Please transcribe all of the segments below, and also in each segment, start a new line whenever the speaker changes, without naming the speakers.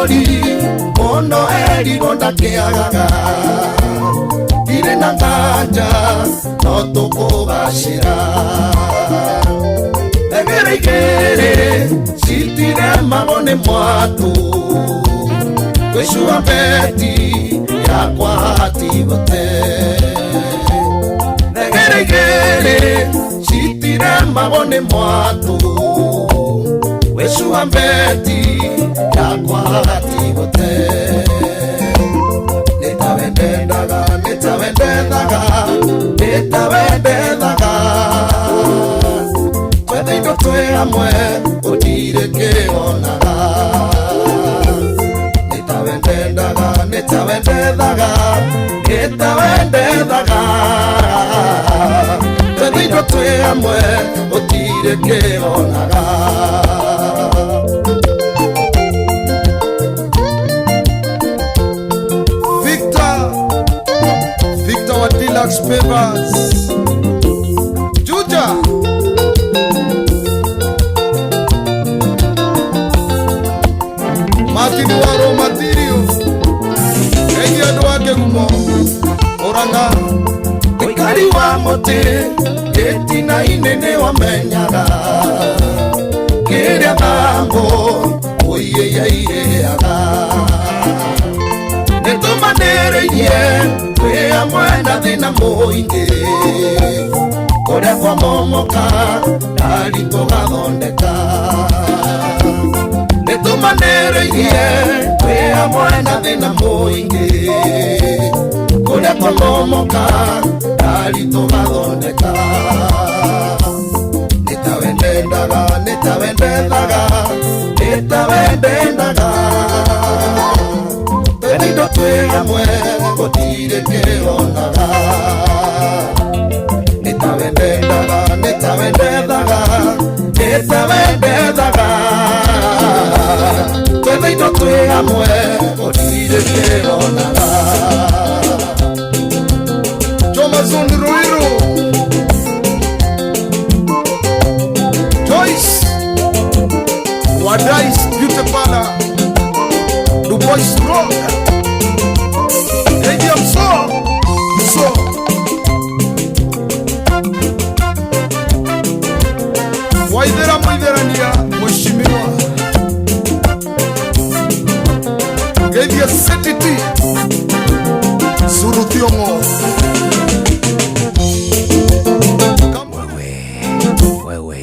Mbũri mũno erirwo ndakĩagaga Ndirĩ na nganja no tũkũgacĩra Thengere igĩrĩ citiremagwo nĩ mwatũ Gwĩcua beti yakwa hatigote Thengere igĩrĩ citiremagwo nĩ mwatũ Gwĩcua beti yakwa hatigote Nĩtawendendaga, nĩtawendethaga, nĩtawendethaga Twethe indo twĩ hamwe gũtirĩ kĩonaga Nĩtawendendaga, nĩtawendethaga, nĩtawendethaga Twethe indo twĩ hamwe gũtirĩ kĩonaga.
Victor, Victor wa Deluxe Papers, Juja, Martin wa Raw Material, Enyi andũ a Kĩgumo, Mũrang'a,
Ũikari wa mũtĩ gĩtina-inĩ nĩwamenyaga kĩrĩa thambo ũiyĩyairĩaga nĩtũmanĩrĩirie twĩ hamwe na thĩna mũingĩ kũrĩa kwamomoka ndari tũgathondeka nĩtũmanĩrĩirie twĩ hamwe na thĩna mũingĩ kũrĩa kwamomoka ndari tũgathondeka nĩtawendendaga nĩtawendethaga nĩtawendendaga twethe indo twĩ hamwe gũtirĩ kĩonaga nĩtawendendaga nĩtawendethaga nĩtawendethaga twethe indo twĩ hamwe gũtirĩ kĩonaga.
Jomazon Ruiru, Joyce, Wadais Beauty Parlor, Dubois Road, Eddie Mso, Mso, Waithera Mũitherania, Mheshimiwa Geithia CTT, Suru Thiong'o.
Wewe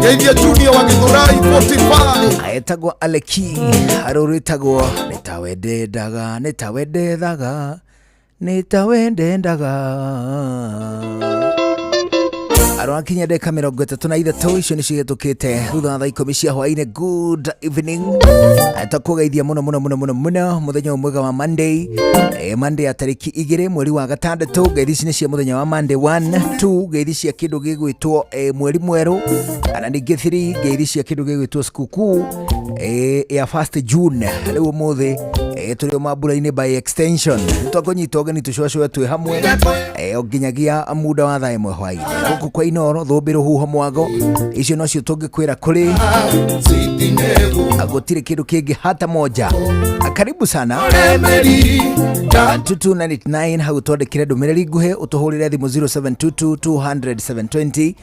Geithia Junior wa Githurai 45.
Etagwo Aleki arå rwĩtagwo nĩtawendendaga nĩtawendethaga nĩtawendendaga arwakinya ndagĩka 33 icio nĩcio ihĩtũkĩte thutha wa thaa 10 cia hwainĩ. Good evening, tũkũgeithia mũno mũno mũno mũno mũno mũthenya ũyũ mwega wa Monday, Monday ya tarĩki 2 mweri wa gatandatũ. Ngeithi ici nĩ cia mũthenya wa Monday 1 2 ngeithi cia kĩndũ gĩgwĩtwo mweri mwerũ, kana ningĩ 3 ngeithi cia kĩndũ gĩgwĩtwo sikukuu ya 1st June. Rĩu ũmũthĩ tũrĩ o mambura-inĩ by extension nĩtwakũnyita ũgeni tũcũacũe twĩ hamwe o nginyagia muda wa thaa 1 hwainĩ gũkũ kwa Inoro thũmbĩ rũhuho mwago icio nocio tũngĩkwĩra kũrĩ gũtirĩ kĩndũ kĩngĩ hata moja. Karibu sana 2299 hau twandĩkĩre ndũmĩrĩri nguhĩ ũtũhũrĩre thimũ 0722 200 720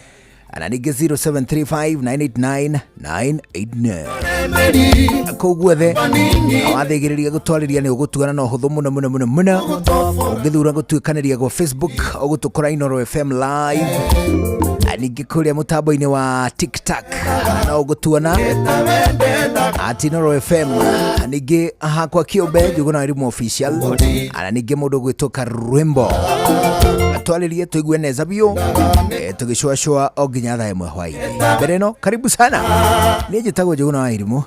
na ningĩ 0735 989 989 kũu guothe wathĩgĩrĩria gũtwarĩria nĩ ũgũtuana na ũhũthũ mũno mũno mũno mũno. Ũngĩthura gũtuĩkanĩria gwa Facebook ũgũtũkora Inoro FM live, ningĩ kũrĩa mũtambo-inĩ wa TikTok no ũgũtuona at Inoro FM, ningĩ hakwa kĩũmbe Njũgũna Wairimu official, ana ningĩ mũndũ ũgwĩtwo Karwimbo twarĩrie tũigue neza biũ, tũgĩcũacũa o nginya thaa 1 hwainĩ. Mbere ĩno karibu sana, niĩ njĩtagwo Njũgũna Wairimu.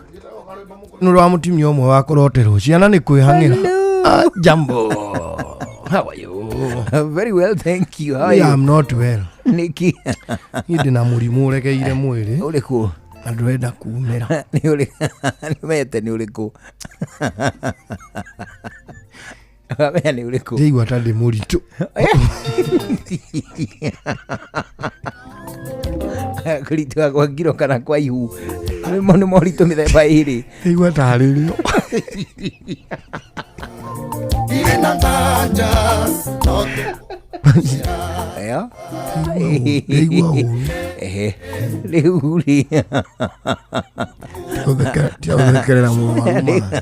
Nä wa må timia å mwe wa kå roterwo ciana nä kwä hang'ä ra. Jambo, how are you?
Very well, thank you. How are you?
I'm not well.
Nĩkĩ?
Niĩ ndĩ na mũrimũ ũregeire mwĩrĩ
Ũrĩkũ?
Na ndũrenda kumĩra.
Nĩ ũrĩ nĩ ũmenyete nĩ ũrĩkũ? Wamenya nĩ ũrĩkũ?
Ndĩigua ta ndĩ mũritũ.
Kũritũha kwa ngiro kana kwa ihu? Nĩ moritũ mĩthemba ĩrĩ.
Igua tarĩrio.
Ndirĩ na nganja no
Ĩyo.
Ndaigua ũru.
Ehe. Rĩu rĩ,
Tiga gũthekerera mũrwaru ma.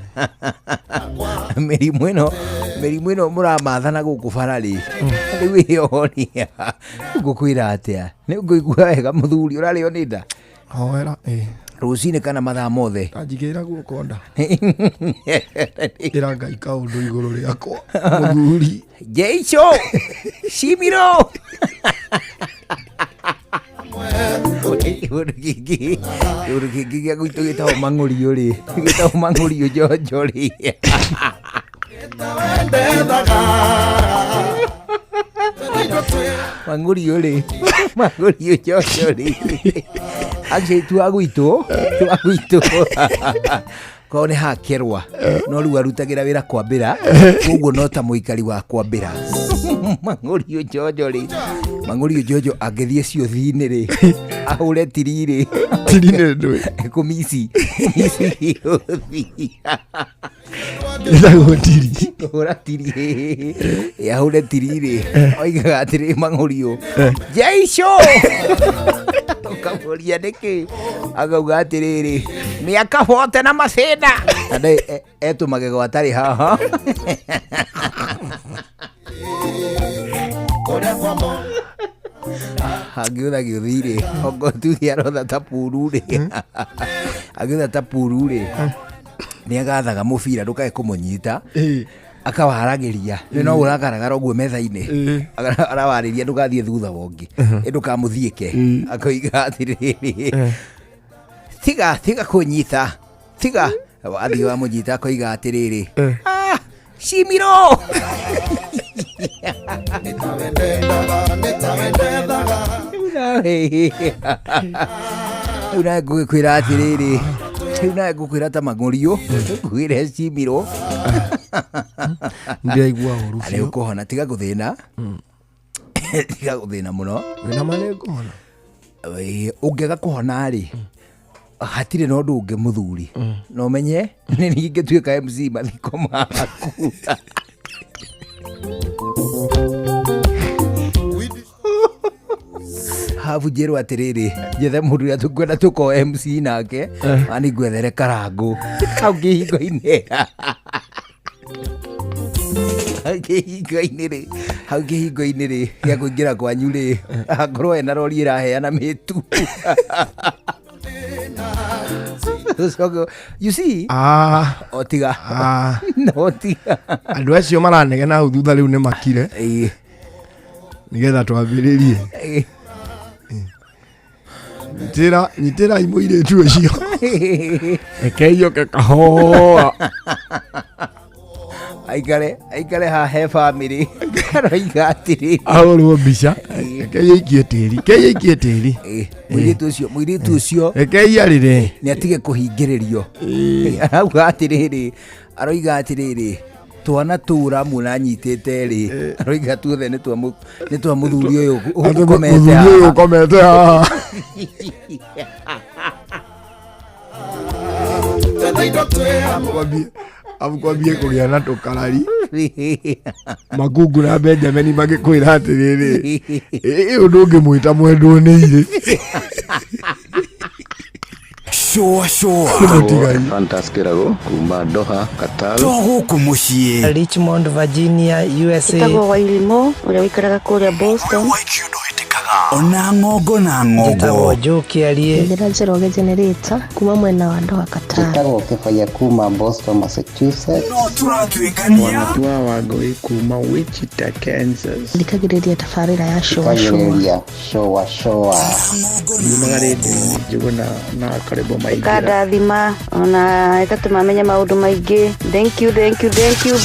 Mĩrimũ ĩno mũramathana gũkũ bara rĩ, rĩu ĩyo rĩ, ngũkwĩra atĩa, nĩ ngũigua wega mũthuri ũrarĩo nĩ nda.
Hoera ĩ.
Rũcinĩ kana mathaa mothe.
Anjigĩrĩra guoko nda. Ĩra Ngai kaũndũ igũrũ rĩakwa mũthuri.
Jeico Shimiro. Kĩũndũ kĩngĩ gĩa gwitũ gĩtagwo mang'ũriũ rĩ, gĩtagwo mang'ũriũ njonjo rĩ.
Wendethaga.
Mang'ũriũ rĩ, mang'ũriũ njonjo rĩ, actually twa gwitũ kwao nĩ hakerwa, no rĩu arutagĩra wĩra kwambĩra, koguo no ta mũikari wa kwambĩra. Mang'ũriũ njonjo rĩ, mang'ũriũ njonjo angĩthiĩ ciũthi-inĩ rĩ, ahũre tiri rĩ.
Tiri nĩ ndũĩ.
Kũmici kũmici gĩũthi.
Ĩtagwo tiri.
Kũhũra tiri, ahũre tiri rĩ, oigaga atĩrĩ, mang'ũriũ jeico, ũkamũria nĩkĩ, akauga atĩrĩrĩ, mĩaka bote na macĩna na etũ magego atarĩ haha.
Kũrĩa kwamo.
Angĩũtha gĩũthi rĩ, ongo tuge arotha ta puru rĩ, angĩũtha ta puru rĩ, nĩ agathaga mũbira ndũkae kũmũnyita. Akawaragĩria nĩ no ũragaragara ũguo metha-inĩ. Arawarĩria ndũgathiĩ thutha wa ũngĩ, ĩ ndũkamũthiĩke, akoiga atĩrĩrĩ, tiga tiga kũnyita, tiga. Athiĩ wamũnyita akoiga atĩrĩrĩ, "Ah, Shimiro."
Nĩtawendethaga, nĩtawendethaga.
Rĩu nawe ngũgĩkwĩra atĩrĩrĩ, rĩu nawe ngũkwĩra ta mang'ũriũ, ngwĩre Shimiro.
Ndĩraigua ũru
Na nĩ
biũ.
ũkũhona, tiga gũthĩna, tiga gũthĩna mũno.
Wĩna ma nĩ ngũhona?
Ĩĩ, ũngĩaga kũhona rĩ, hatirĩ na ũndũ ũngĩ mũthuri, na ũmenye nĩ niĩ ingĩtuĩka MC mathiko maku. Habu njĩrwo atĩrĩrĩ, njethe mũndũ ũrĩa tũkwenda tũko MC nake, ani ngwethere karangũ hau kĩhingo-inĩ, hau kĩhingo-inĩ rĩ, hau kĩhingo-inĩ rĩ gĩa kũingĩra kwanyu rĩ, akorwo ena rori ĩraheana mĩtu. Ũcoke, you see.
Ah,
o tiga.
Ah.
No tiga.
Andũ acio maranegena hau thutha rĩu nĩ makire nĩgetha twambĩrĩrie. Nyitĩra, nyitĩra mũirĩtu ũcio, reke iyũke kahũa.
Aikare, aikare haha he family aroiga atĩrĩ.
Ahũrwo mbica. Reke yĩikie tĩri, reke yĩikie tĩri.
Mũirĩtu ũcio
Reke iyarĩre.
Nĩ atige kũhingĩrĩrio. Arauga atĩrĩrĩ, aroiga atĩrĩrĩ, twana tũu ũramuona anyitĩte rĩ, aroiga tuothe nĩ twa mũthuri ũyũ ũkomete
Mũthuri ũyũ
haha.
ũkomete haha.
Twethaitwo twĩ hamwe.
Abu kwambie kũgĩa na tũkarari makungu na Benjamin magĩkwĩra atĩrĩrĩ, ĩ ũndũ ũngĩmwĩta mwendwo nĩ irĩ.
Shũa shũa.
Nĩ mũtigai.
Fantas Kĩrago kuma Doha, Qatar.
To gũkũ mũciĩ.
Richmond, Virginia, USA.
Ĩtagwo Wairimũ ũrĩa ũikaraga kũrĩa Boston.
Waikio ndũhĩtĩkaga ona ng'ongo na ng'ongo.
Njĩtagwo Joe Kĩarie.
Njĩra Njoroge Generator kuma mwena wa Doha, Qatar.
Njĩtagwo Kĩbaya kuma Boston, Massachusetts.
No tũratuĩkania.
Wanatua Wangũi kuma Wichita, Kansas.
Thikagĩrĩria tabarĩra ya Shũa Shũa.
Thikagĩrĩria Shũa Shũa.
Yumaga rĩndiũ-inĩ Njũgũna na Karĩbo Maingĩra.
Ĩkandathima ona ĩgatũma menye maũndũ maingĩ. Thank you, thank you, thank you.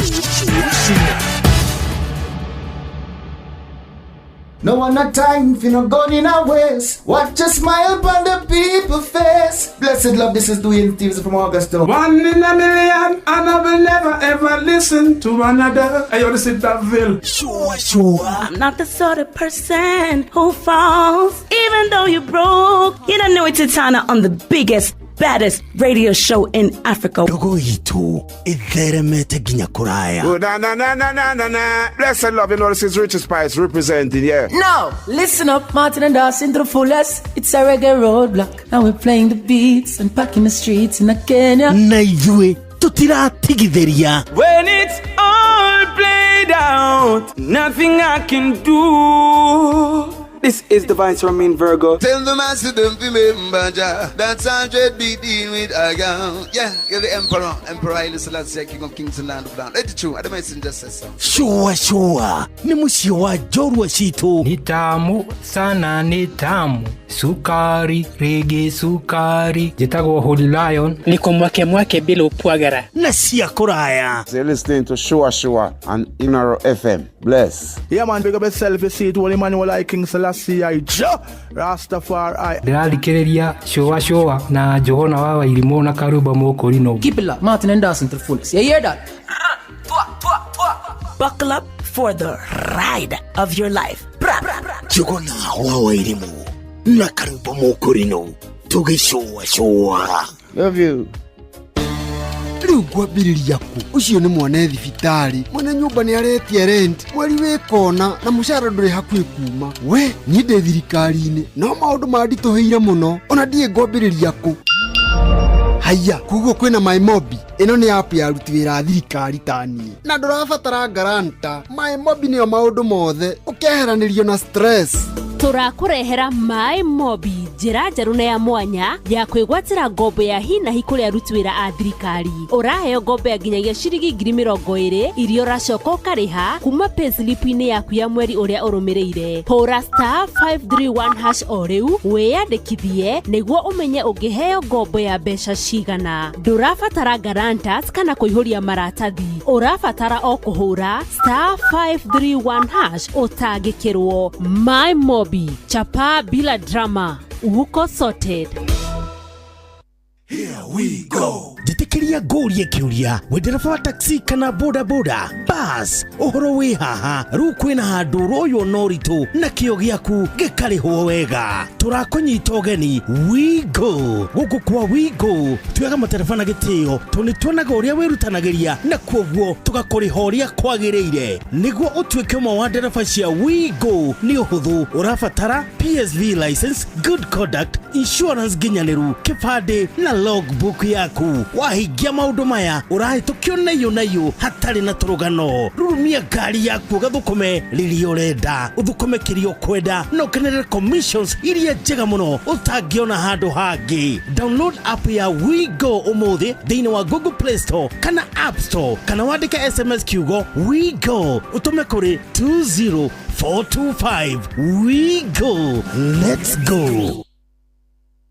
No one a time for no gun in a waste. Watch a smile upon the people face. Blessed love, this is Dwayne Stevens from Augusta.
One in a million, and I will never ever listen to another. Hey, yo, this is Daville.
Shũa shũa.
I'm not the sort of person who falls, even though you're broke. You don't know it's Titana on the biggest. baddest radio show in Africa.
Ndogo itũ ĩtheremete nginya kũraya.
Oh, na na na na na na na. Blessed love, you know this is Richie Spice representing, yeah.
Now, listen up, Martin and Dawson to the fullest. It's a reggae roadblock. Now we're playing the beats and packing the streets in Kenya.
Na ithuĩ tũtiratigithĩria.
When it's all played out, nothing I can do. This is the Vice Romain Virgo.
Tell the master don't remember Jah. That's 100 be dealing with a girl. Yeah, you're the emperor, Emperor Haile Selassie, King of Kings and Land of Land. Let it true. I don't messenger says so.
Shua shua nĩ mũciĩ wa njorua citũ.
Ni tamu sana, ni tamu sukari rege sukari. Njĩtagwo Holy Lion.
Niko mwake mwake bila upwagara
na cia kũraya.
So you're listening to Shua Shua on Inaro FM. Bless.
Yeah man, big up yourself, you see it, Holy Emmanuel I King Selassie I Jah Rastafari.
Ndĩrathikĩrĩria Shua Shua na Johana wa Wairimũ na Karuba Mũkũrinũ.
Keep it locked, Martin and Dawson to the fullest. You hear that?
Buckle up for the ride of your life.
Njuguna wa Wairimũ na Karuba Mũkũrinũ tũgĩcũa cũa.
Love you.
Rĩu ngwambĩrĩria kũ? Ũcio nĩ mwana e thibitarĩ, mwene nyũmba nĩ aretia rent, mweri wĩ kona na mũcara ndũrĩ hakuhĩ kuma. We niĩ ndĩ thirikari-inĩ no maũndũ manditũhĩire mũno, ona ndiĩ ngwambĩrĩria kũ. Haiya, koguo kwĩna MyMobi. Ĩno nĩ app ya aruti wĩra a thirikari ta niĩ, na ndũrabatara guarantor. MyMobi nĩyo maũndũ mothe, ũkeheranĩrio na stress.
Tũrakũrehera MyMobi, njĩra njerũ na ya mwanya ya kwĩgwatĩra ngombo ya hi na hi kũrĩ aruti wĩra a thirikari. Ũraheo ngombo ya nginyagia ciringi 20,000 iria ũracoka ũkarĩha kuma payslip-inĩ yaku ya mweri ũrĩa ũrũmĩrĩire. Hũra *531# o rĩu wĩyandĩkithie nĩguo ũmenye ũngĩheo ngombo ya mbeca cigana. Ndũrabatara guarantors kana kũihũria maratathi, ũrabatara o kũhũra *531# ũtangĩkĩrwo. MyMobi, chapa bila drama, uko sorted.
Here we go. Njĩtĩkĩria ngũrie kĩũria, we ndereba wa taxi kana boda boda bas, ũhoro wĩ haha rĩu kwĩna handũ ũroywo na ũritũ na kĩo gĩaku gĩkarĩhwo wega. Tũrakũnyita ũgeni We Go. Gũkũ kwa We Go tuoyaga matereba na gĩtĩo tondũ nĩ tuonaga ũrĩa wĩrutanagĩria na kwoguo tũgakũrĩha ũrĩa kwagĩrĩire. Nĩguo ũtuĩke ũmwe wa ndereba cia We Go nĩ ũhũthũ, ũrabatara PSV license, good conduct, insurance nginyanĩru, kĩbandĩ na logbook yaku. Wahingia maũndũ maya ũrahĩtũkio naiyũ naiyũ hatarĩ na tũrũgano. Rurumia ngari yaku ũgathũkũme rĩrĩa ũrenda, ũthũkũme kĩrĩa ũkwenda na ũkenerere commissions iria njega mũno ũtangĩona handũ hangĩ. Download app ya We Go ũmũthĩ thĩinĩ wa Google Play Store kana App Store, kana wandĩke SMS kiugo We Go ũtũme kũrĩ 20425. We Go, let's go.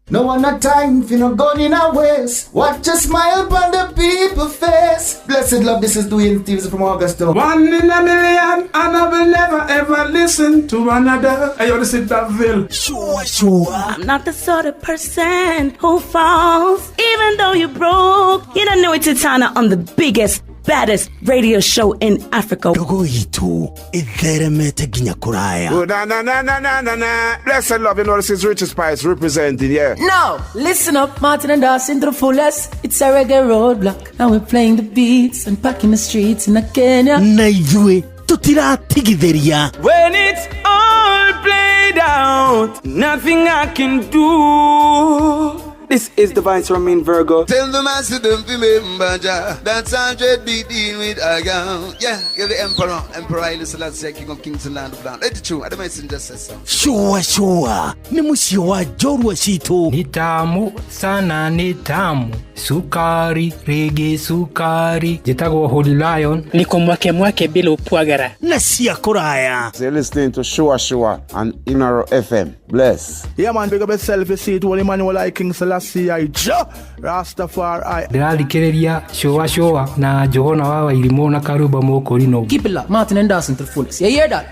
No one a time for no gun in a waste. Watch a smile upon the people face. Blessed love, this is Dwayne Stevens from Augusta.
One in a million, and I will never ever listen to another. Hey, yo, this is Daville.
Sure, sure.
I'm not the sort of person who falls, even though you broke. You don't know it's Titana on the biggest, baddest radio show in Africa.
Ndogo itũ ĩtheremete nginya kũraya.
Oh, na na na na na na na. Blessed love, you know this is Richie Spice representing, yeah.
Now, listen up, Martin and Dawson to the fullest. It's a reggae roadblock. Now we're playing the beats and packing the streets in Kenya.
Na ithuĩ tũtiratigithĩria.
When it's all played out, nothing I can do. This is the Vice Romain Virgo.
Tell the master don't remember Jah. That's 100 be dealing with a girl. Yeah, you're the emperor, Emperor Haile Selassie, King of Kings and Land of Land. Let it true. I don't messenger says so.
Shua shua nĩ mũciĩ wa njorua citũ.
Ni tamu sana, ni tamu sukari rege sukari. Njĩtagwo Holy Lion.
Niko mwake mwake bila upwagara
na cia kũraya.
So you're listening to Shua Shua on Inaro FM. Bless.
Yeah man, big up yourself, you see it, Holy Emmanuel I King Selassie I Jah Rastafari.
Ndĩrathikĩrĩria Shua Shua na Johana wa Wairimũ na Karuba Mũkũrinũ.
Keep it locked, Martin and Dawson to the fullest. You hear that?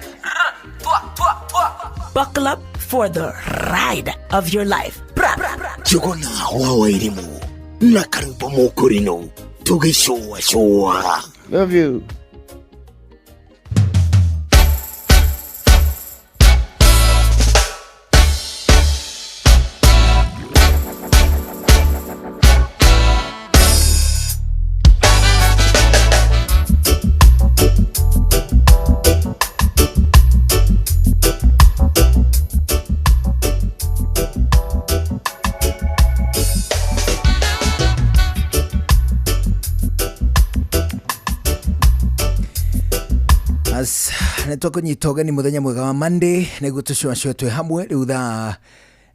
Buckle up for the ride of your life.
Njuguna wa Wairimũ na Karuba Mũkũrinũ tũgĩcũa cũa.
Love you.
Nĩ twakũnyita ũgeni mũthenya mwega wa Monday nĩguo tũcũacũe twĩ hamwe rĩu thaa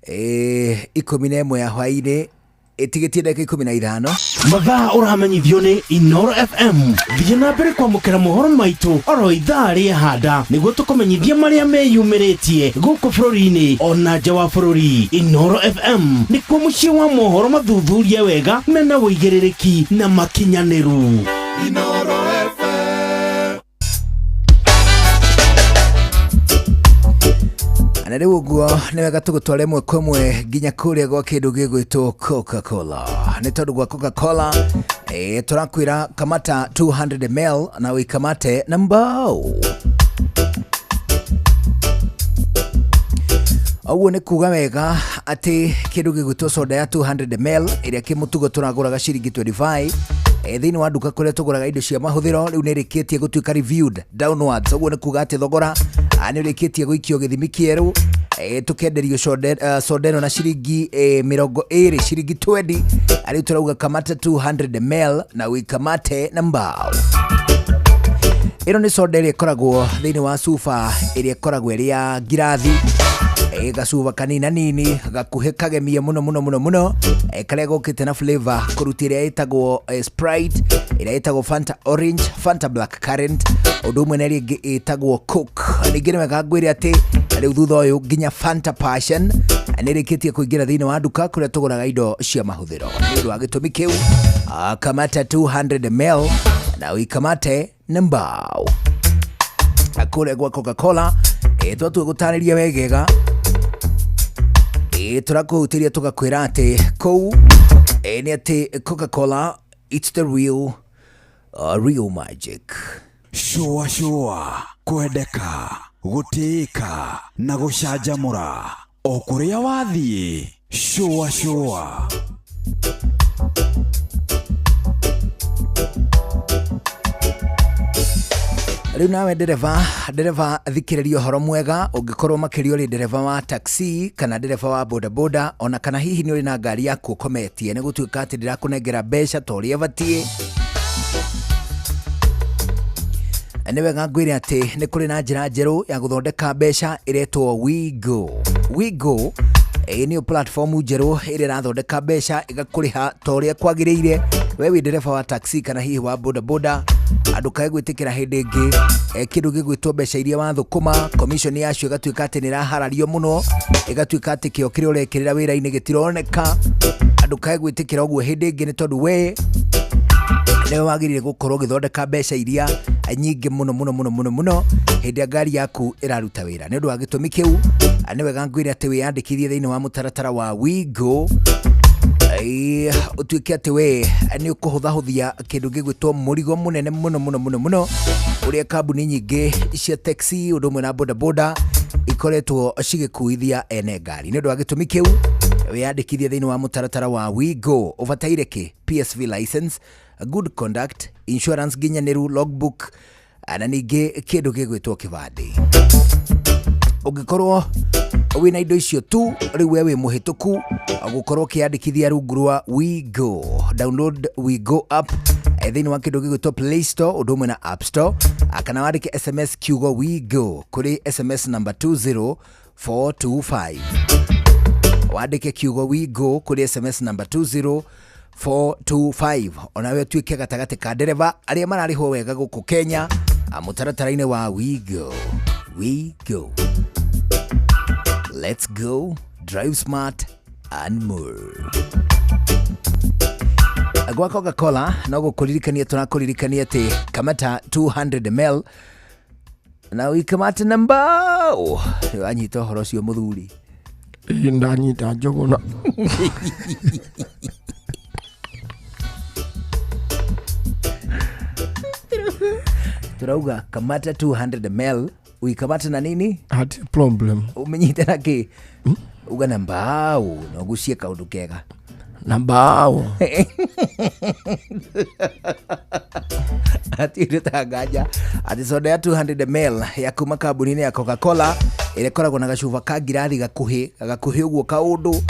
11 ya hwaĩ-inĩ ĩtigĩtie ndagĩka 15.
Mathaa ũramenyithio nĩ Inoro FM. Thiĩ na mbere kwamũkĩra mohoro maitũ oro ithaa rĩehanda nĩguo tũkũmenyithie marĩa meyumĩrĩtie gũkũ bũrũri-inĩ ona nja wa bũrũri. Inoro FM nĩkuo mũciĩ wa mohoro mathuthurie wega mena ũigĩrĩrĩki na makinyanĩru.
Inoro FM.
Na rĩu ũguo nĩ wega tũgũtwara ĩmwe kwa ĩmwe nginya kũrĩa gwa kĩndũ gĩgwĩtwo Coca-Cola. Nĩ tondũ gwa Coca-Cola tũrakwĩra kamata 200 ml na ũikamate na mbao. Ũguo nĩ kuga wega atĩ kĩndũ gĩgwĩtwo soda ya 200 ml ĩrĩa kĩmũtugo tũragũraga ciringi 25 thĩinĩ wa nduka kũrĩa tũgũraga indo cia mahũthĩro rĩu nĩ ĩrĩkĩtie gũtuĩka reviewed downwards. Ũguo nĩ kuga atĩ thogora nĩ ũrĩkĩtie gũikio gĩthimi kĩerũ, tũkenderio soda ĩno na ciringi 20, ciringi 20. Rĩu tũrauga kamata 200 ml na ũikamate na mbao. Ĩno nĩ soda ĩrĩa ĩkoragwo thĩinĩ wa cuba ĩrĩa ĩkoragwo ĩrĩ ya ngirathi, gacuba kanina nini gakuhĩ kagemie mũno mũno mũno mũno, karĩa gokĩte na flavor kũruta ĩrĩa ĩtagwo Sprite, ĩrĩa ĩtagwo Fanta Orange, Fanta Black Currant, ũndũ ũmwe na ĩrĩa ĩngĩ ĩtagwo Coke. Ningĩ nĩ wega ngwĩre atĩ rĩu thutha ũyũ nginya Fanta Passion nĩ ĩrĩkĩtie kũingĩra thĩinĩ wa nduka kũrĩa tũgũraga indo cia mahũthĩro. Nĩ ũndũ wa gĩtũmi kĩu, kamata 200 ml na ũikamate na mbao. Kũrĩa gwa Coca-Cola twatua gũtarĩria wegega, tũrakũhutĩria tũgakwĩra atĩ kũu nĩ atĩ Coca-Cola, it's the real real magic.
Shũa shũa, kwendeka, gũtĩĩka na gũcanjamũra o kũrĩa wathiĩ. Shũa shũa.
Rĩu nawe ndereba thikĩrĩria ũhoro mwega. Ũngĩkorwo makĩria ũrĩ ndereba wa taxi kana ndereba wa bodaboda, ona kana hihi nĩ ũrĩ na ngari yaku ũkometie, nĩ gũtuĩka atĩ ndĩrakũnengera mbeca ta ũrĩa ĩbatiĩ, nĩ wega ngwĩre atĩ nĩ kũrĩ na njĩra njerũ ya gũthondeka mbeca ĩretwo WeGo. WeGo nĩyo platform njerũ ĩrĩa ĩrathondeka mbeca ĩgakũrĩha ta ũrĩa kwagĩrĩire. We wĩ ndereba wa taxi kana hihi wa bodaboda, andũ kae gwĩtĩkĩra hĩndĩ ĩngĩ kĩndũ gĩgwĩtwo mbeca iria wathũkũma, commission yacio ĩgatuĩka atĩ nĩ ĩraharario mũno, ĩgatuĩka atĩ kĩo kĩrĩa ũrekĩrĩra wĩra-inĩ gĩtironeka. Andũ kae gwĩtĩkĩra ũguo hĩndĩ ĩngĩ, nĩ tondũ we nĩwe wagĩrĩire gũkorwo ũgĩthondeka mbeca iria nyingĩ mũno mũno mũno mũno mũno hĩndĩ ĩrĩa ngari yaku ĩraruta wĩra. Nĩ ũndũ wa gĩtũmi kĩu, nĩ wega ngwĩre atĩ wĩyandĩkithie thĩinĩ wa mũtaratara wa WeGo, ũtuĩke atĩ we nĩ ũkũhũthahũthia kĩndũ gĩgwĩtwo mũrigo mũnene mũno mũno mũno mũno ũrĩa kambuni nyingĩ cia taxi ũndũ ũmwe na bodaboda ikoretwo cigĩkuithia ene ngari. Nĩ ũndũ wa gĩtũmi kĩu, wĩyandĩkithie thĩinĩ wa mũtaratara wa WeGo. Ũbataire kĩ? PSV license, good conduct, insurance nginyanĩru, logbook, na ningĩ kĩndũ gĩgwĩtwo kĩbandĩ. Ũngĩkorwo wĩna indo icio tu, rĩu we wĩ mũhĩtũku gũkorwo ũkĩyandĩkithia rungu rwa WeGo. Download WeGo app thĩinĩ wa kĩndũ gĩgwĩtwo Play Store ũndũ ũmwe na App Store, kana wandĩke SMS kiugo WeGo kũrĩ SMS number 20425. Wandĩke kiugo WeGo kũrĩ SMS number 20425, onawe ũtuĩke gatagatĩ ka ndereba arĩa mararĩhwo wega gũkũ Kenya mũtaratara-inĩ wa WeGo. WeGo, let's go, drive smart and more. Gwa Coca-Cola no gũkũririkania tũrakũririkania atĩ kamata 200 ml na ũikamate na mbao. Wanyita ũhoro ũcio mũthuri?
Ĩĩ, ndanyita njũgũna.
Turauga kamata 200 ml uikamate na nini?
Hati problem.
Umenyite na kĩ? Uga na mbao na ũgucie kaũndũ kega.
Na mbao.
Hatirĩ ta nganja atĩ soda ya 200 ml ya kuma kambuni-inĩ ya Coca-Cola ĩrĩa ĩkoragwo na gacuba ka ngirathi gakuhĩ gakuhĩ ũguo kaũndũ,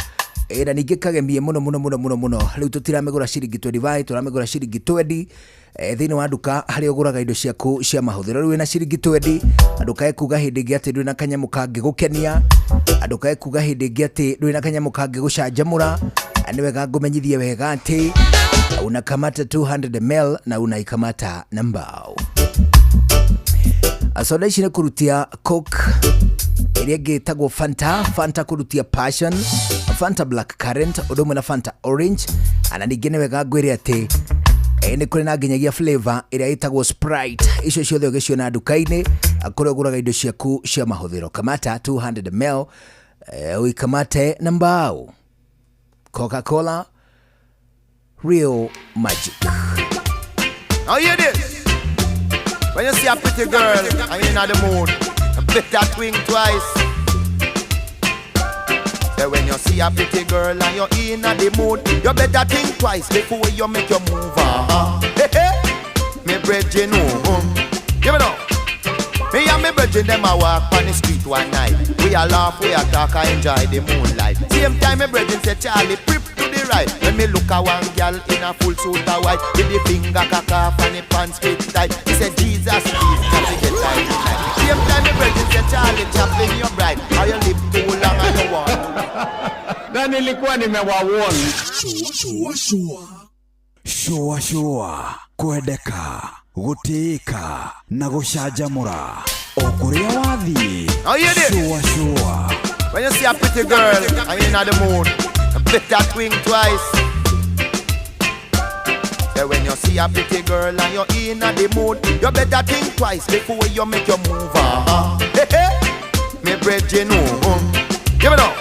Na ningĩ kagemie mũno mũno mũno mũno mũno. Rĩu tũtiramĩgũra ciringi 25, tũramĩgũra ciringi 20 thĩinĩ wa nduka harĩa ũgũraga indo ciaku cia mahũthĩro. Rĩu wĩna ciringi 20, ndũkae kuga hĩndĩ ĩngĩ atĩ ndũrĩ na kanyamũ kangĩgũkenia, ndũkae kuga hĩndĩ ĩngĩ atĩ ndũrĩ na kanyamũ kangĩgũcanjamũra. Nĩ wega ngũmenyithie wega atĩ unakamata 200 ml na unaikamata na mbao. Soda ici nĩ kũrutia Coke, ĩrĩa ĩngĩ ĩtagwo Fanta, Fanta kũrutia Passion, Fanta Black Currant, ũndũ ũmwe na Fanta Orange. Na ningĩ nĩ wega ngwĩre atĩ nĩ kũrĩ na nginyagia flavor ĩrĩa ĩtagwo Sprite. Icio ciothe ũgĩciona nduka-inĩ kũrĩa ũgũraga indo ciaku cia mahũthĩro. Kamata 200 ml, uikamate na mbao. Coca-Cola, real magic.
Now hear this. When you see a pretty girl and you're in the mood, you better think twice. Say when you see a pretty girl and you're in the mood, you better think twice before you make your move. Hey, hey. Me brethren, oh, give it up. Me and me brethren, them a walk on the street one night. We a laugh, we a talk, I enjoy the moonlight. Same time me brethren say, Charlie, prip to the right. When me look at one girl in a full suit of white, with the finger cock off and the pants fit tight. He said, Jesus, please, can we get tight tonight? Same time me brethren say, Charlie Chaplin, you're bright. How you live too long and you want.
Na nilikuwa nimewawarn.
Shua shua. Shua shua. Kwendeka, gũtĩĩka na gũcanjamũra o kũrĩa wathiĩ.
Now hear this.
Shua shua.
When you see a pretty girl and you're in the mood, you better think twice. Say when you see a pretty girl and you're in the mood, you better think twice before you make your move. Hey, hey. Me brethren, oh, give it up.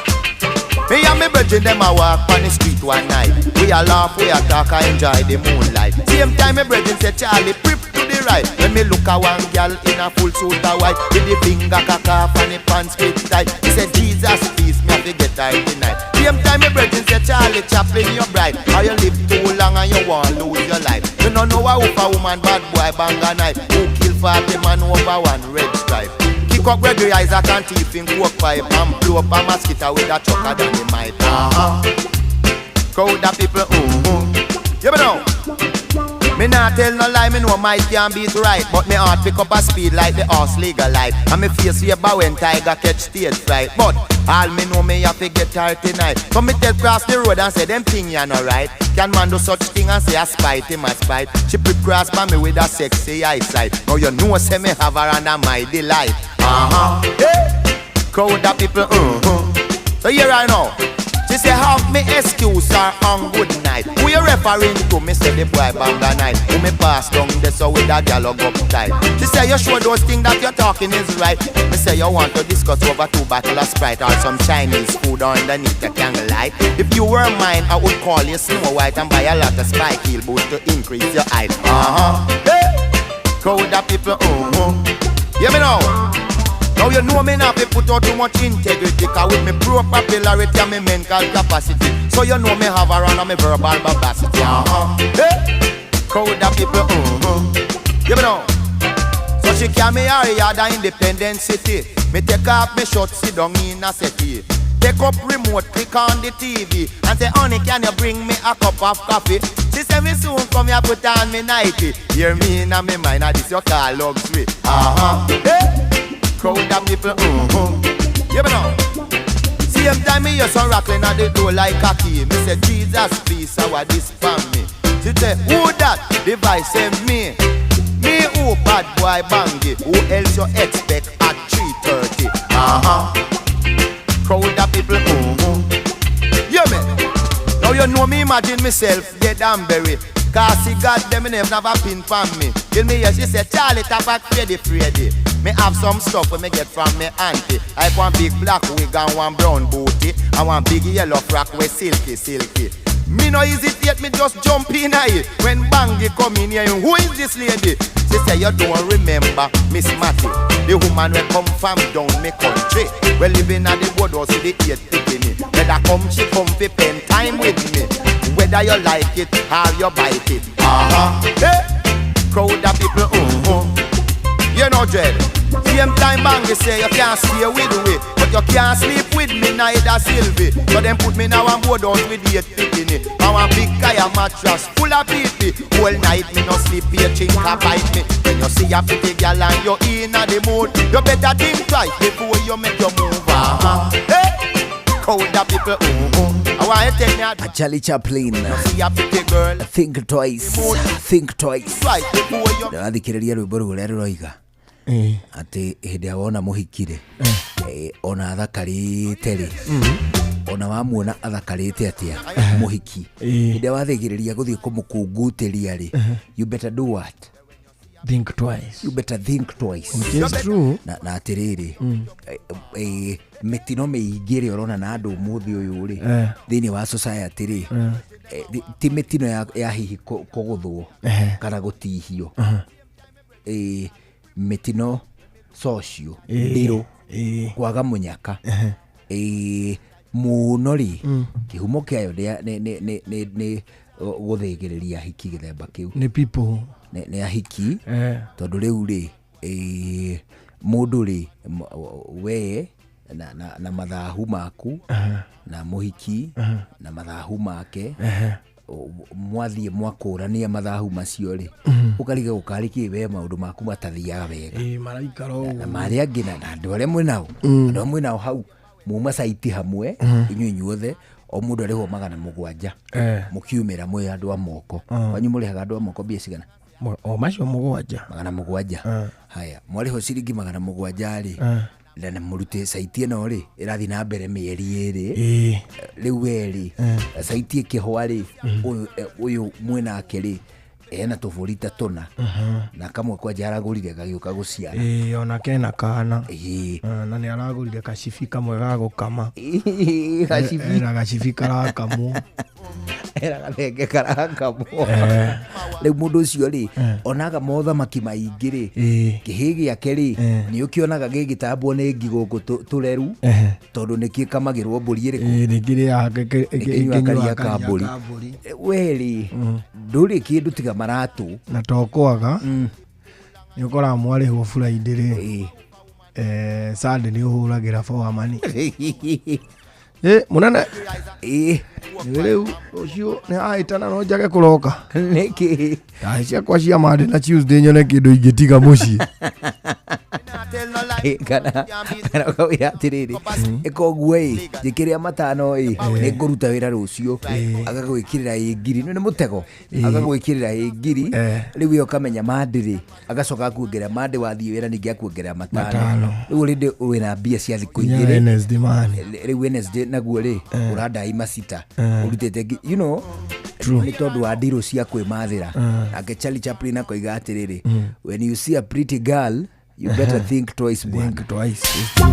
Me and me brethren, them a walk on the street one night. We a laugh, we a talk, I enjoy the moonlight. Same time me brethren say, Charlie, prip to the right. When me look at one girl in a full suit of white, with the finger cock off and the pants fit tight. He said, Jesus, please, me have to get her tonight. Same time me brethren say, Charlie Chaplin, you're bright. How you live too long and you want lose your life. You don't know a who woman, bad boy, bang a knife. Who kill 40 man over one red stripe. Kick up Gregory Isaac and teeth in coke pipe, and blow up a mosquito with a chuck of dynamite. Crowd of people, You know. Me not tell no lie, me know my can beat right, but me heart pick up a speed like the horse legal light, and me face here when tiger catch stage fright. But all me know me have to get her tonight. So me tell cross the road and say them thing ya no right. Can man do such thing and say I spite him a spite. She put cross by me with a sexy eyesight. Now you know say me have her under my delight. Hey. Crowd of people, So here I know. She say, have me excuse her on good night. Who you referring to? Me say the boy bang night. Who me pass down there so with a gal up tight. She say, you sure those things that you're talking is right? Me say, you want to discuss over 2 bottles of Sprite or some Chinese food underneath the candlelight. If you were mine, I would call you Snow White and buy a lot of spike heel boots to increase your height. Hey. Crowd of people, Hear me now. Now you know me not be put out too much integrity, cause with me pro popularity and me mental capacity. So you know me have a run on me verbal babacity. Hey. Crowd of people, You know. So she carry me her yard a Independence City. Me take off me shirt, sit down in a settee. Take up remote, click on the TV, and say, honey, can you bring me a cup of coffee? She say, me soon come here, put on me nightie. Hear me in a me mind, this your car luxury. Hey. Crowd of people, You know. Same time me hear some rattling at the door like a key. Me say, Jesus, please, how are this for me? She say, who that? The voice say, me. Me who bad boy bangy. Who else you expect at 3:30? Crowd of people, You me. Now you know me imagine myself dead and buried. Cause see God them me never have a pin for me. Till me hear she say, Charlie Tapak Freddy Freddy. Me have some stuff when me get from me auntie. I one big black wig and one brown booty, and one big yellow frock with silky silky. Me no hesitate, me just jump in a it. When Bangy come in here, who is this lady? She say, you don't remember Miss Matty, the woman we come from down me country. We living at the good house with the 8 picking. Whether come she come fi spend time with me. Whether you like it or you bite it. Hey. Crowd of people, You know dread. Same time Bangy say you can't stay with we, but But you can't sleep with me, neither Sylvie. So them put me now on board out with eight picking. Now a big kaya mattress full of people. Whole night me no sleep, a chinka bite me. When you see a pretty girl and you inna the mood, you better think twice before you make your move. Hey, cold the people, oh, oh. I want you tell me
A Charlie Chaplin.
See a pretty girl.
Think twice. Think twice.
Twice before you.
Ndĩrathikĩrĩria rwĩmbo rũu rũrĩa rũroiga atĩ hĩndĩ ĩrĩa wona mũhiki rĩ, ona athakarĩte rĩ, ona wamuona athakarĩte atĩa mũhiki, hĩndĩ ĩrĩa wathĩgĩrĩria gũthiĩ kũmũkungutĩria rĩ, you better do what?
Think twice.
You better think twice.
Which is true.
Na atĩrĩrĩ, mĩtino mĩingĩ ĩrĩa ũrona na andũ ũmũthĩ ũyũ rĩ, thĩinĩ wa society rĩ, ti mĩtino ya hihi kũgũthwo kana gũtihio, mĩtino socio ndĩrũ, kwaga mũnyaka, mũno rĩ, kĩhumo kĩayo nĩ gũthĩgĩrĩria ahiki gĩthemba kĩu.
Nĩ people.
Nĩ ahiki, tondũ rĩu rĩ, mũndũ rĩ, we na mathahu maku na mũhiki na mathahu make, mwathiĩ mwakũrania mathahu macio rĩ, ũkariga gũkarĩ kĩ we maũndũ maku matathiaga wega.
Maraikara ũguo.
Na marĩa angĩ na andũ arĩa mwĩnao, andũ arĩa mwĩnao hau muma caiti hamwe, inyuĩ inyuothe, o mũndũ arĩhwo 700. Mũkiumĩra mwĩ andũ a moko. Kwanyu mũrĩhaga andũ a moko mbia cigana?
O macio 7.
700. Haya, mwarĩhwo ciringi 700 rĩ, na mũrute caiti ĩno rĩ, ĩrathiĩ na mbere mĩeri ĩrĩ. Rĩu we rĩ, caiti ĩkĩhwa rĩ, ũyũ mwĩnake rĩ, ena tũbũri ta tũna. Na kamwe kwanja aragũrire gagĩũka gũciara.
Ona kena kana. Na nĩ aragũrire gacibi kamwe ga gũkama.
Gacibi.
Ena gacibi karakamwo.
Ena gathenge karakamwo. Rĩu mũndũ ũcio rĩ, onaga mothamaki maingĩ rĩ, kĩhĩ gĩake rĩ, nĩ ũkĩonaga gĩgĩtambwo nĩ ngi gũkũ tũreru, tondũ nĩkĩkamagĩrwo mbũri ĩrĩkũ?
Nĩ kĩrĩaga
Ĩkĩnyuaga karia
ĩkĩnyuaga
ka
karia
mbũri.
ka mbũri.
We rĩ, ndũrĩ kĩndũ tiga maratũ.
Na to kwaga, nĩ ũkoraga mwarĩhwo Friday rĩ, Sunday nĩ ũhũragĩra foreman. Mũnene. Nĩ rĩu rũciũ nĩ hahĩtana no njage kũroka.
Nĩkĩ?
Ndahe ciakwa cia Monday na Tuesday nyone kĩndũ ingĩtiga mũciĩ.
Kana ũkauga atĩrĩrĩ, ĩka ũguo ĩ, njĩkĩrĩra 5 ĩ, nĩ ngũruta wĩra rũciũ. Agagwĩkĩrĩra ĩ ngiri, nĩ mũtego. Agagwĩkĩrĩra ĩ ngiri, rĩu we ũkamenya Monday rĩ, agacoka akuongerera Monday wathiĩ wĩra ningĩ akuongerera 5.
5.
Rĩu already wĩna mbia cia thikũ
Nginya
igĩrĩ.
Wednesday man.
Rĩu Wednesday naguo rĩ, ũrandai macita. Ũrutĩte you know, nĩ tondũ wa ndirũ cia kwĩmathĩra. Nake Charlie Chaplin akoiga atĩrĩrĩ, when you see a pretty girl, you better think twice, bwana.
Think twice, it's true.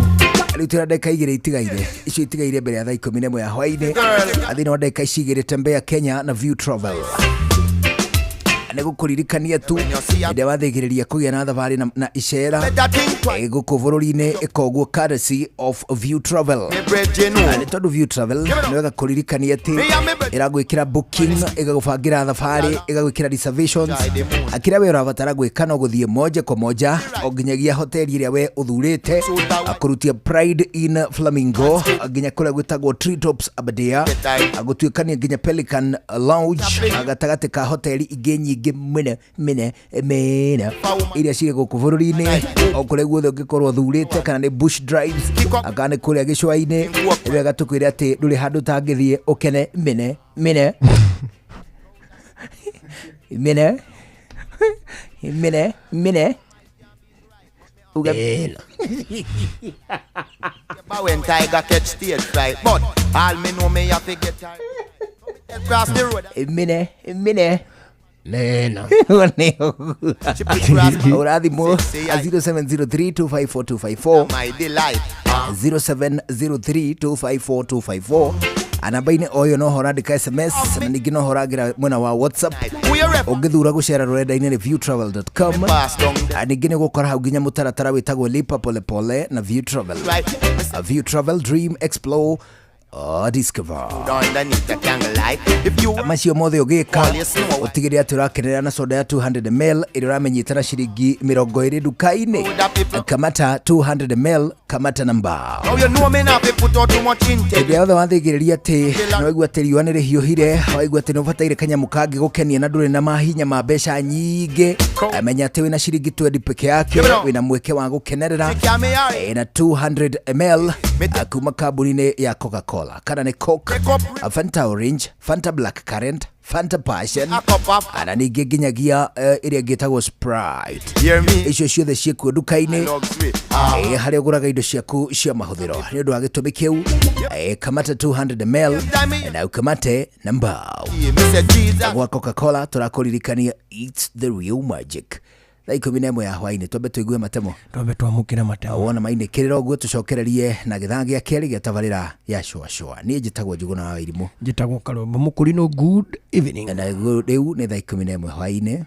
Rĩu twĩna ndagĩka 2 itigaire, icio itigaire mbere ya thaa 11 ya hwaĩ-inĩ. Thĩinĩ wa ndagĩka ici 2 tembea Kenya na View Travel. Nĩ gũkũririkania tu hĩndĩ ĩrĩa wathĩgĩrĩria kũgĩa na thabarĩ na icera, gũkũ bũrũri-inĩ, ĩka ũguo courtesy of View Travel. Na nĩ tondũ View Travel nĩ wega kũririkania atĩ ĩragwĩkĩra booking, ĩgagũbangĩra thabarĩ, ĩgagwĩkĩra reservations. Kĩrĩa we ũrabatara gwĩka no gũthiĩ moja kwa moja o nginyagia hoteli ĩrĩa we ũthurĩte, kũrutia Pride Inn Flamingo nginya kũrĩa gwĩtagwo Treetops Aberdare, gũtuĩkania nginya Pelican Lounge, gatagatĩ ka hoteli ingĩ nyingĩ mene mene mene iria cirĩ gũkũ bũrũri-inĩ, o kũrĩa guothe ũngĩkorwo ũthurĩte, kana nĩ Bush Drives, kana nĩ kũrĩa gĩcũa-inĩ. Nĩ wega tũkwĩre atĩ ndũrĩ handũ ũtangĩthiĩ ũkene mene mene mene mene mene. Uga
When tiger catch stage fright, but all me know me have to get tired. Cross the road.
Mene mene.
Nena.
Ũrathimwo 0703254254.
My delight.
0703254254. Namba-inĩ o ĩyo no ho ũrandĩka SMS, na ningĩ no ho ũrangĩra mwena wa WhatsApp. Ũngĩthura gũcera rũrenda-inĩ nĩ viewtravel.com. Ningĩ nĩ ũgũkora hau nginya mũtaratara wĩtagwo Lipa Pole Pole na View Travel. View Travel, Dream, Explore Discover.
Underneath the candlelight. If you
Macio mothe ũgĩka, ũtigĩrĩre atĩ ũrakenerera na soda ya 200 ml ĩrĩa ũramenyita na ciringi 20 nduka-inĩ. Kamata 200 ml, kamata namba.
Now you know me not fi put out too much intent.
Hĩndĩ yothe wathĩgĩrĩria atĩ nĩ waigua atĩ riũa nĩ rĩhiũhire, waigua atĩ nĩ ũbataire kanyamũ kangĩ gũkenia na ndũrĩ na mahinya ma mbeca nyingĩ, menya atĩ wĩna ciringi 20 peke yake, wĩna mweke wa gũkenerera na 200 ml kuma kambuni-inĩ ya Coca-Cola, kana nĩ Coke, Fanta Orange, Fanta Black Currant, Fanta Passion, ana ningĩ nginyagia ĩrĩa ĩngĩ ĩtagwo Sprite. Icio ciothe ciĩkuo nduka-inĩ harĩa ũgũraga indo ciaku cia mahũthĩro. Nĩ ũndũ wa gĩtũmi kĩu, kamata 200 ml na ukamate na mbao gwa Coca-Cola. Tũrakũririkania, it's the real magic. Thaa 11 ya hwainĩ, twambe tũigue matemo.
Twambe twamũkĩre matemo.
Wona mainĩkĩrĩra ũguo, tũcokererie na gĩthaa gĩa kerĩ gĩa tabarĩra ya Shũa Shũa. Niĩ njĩtagwo Njũgũna wa Irimũ.
Njĩtagwo Karũmba Mũkũrinũ. Good evening.
Na rĩu nĩ thaa 11 hwainĩ.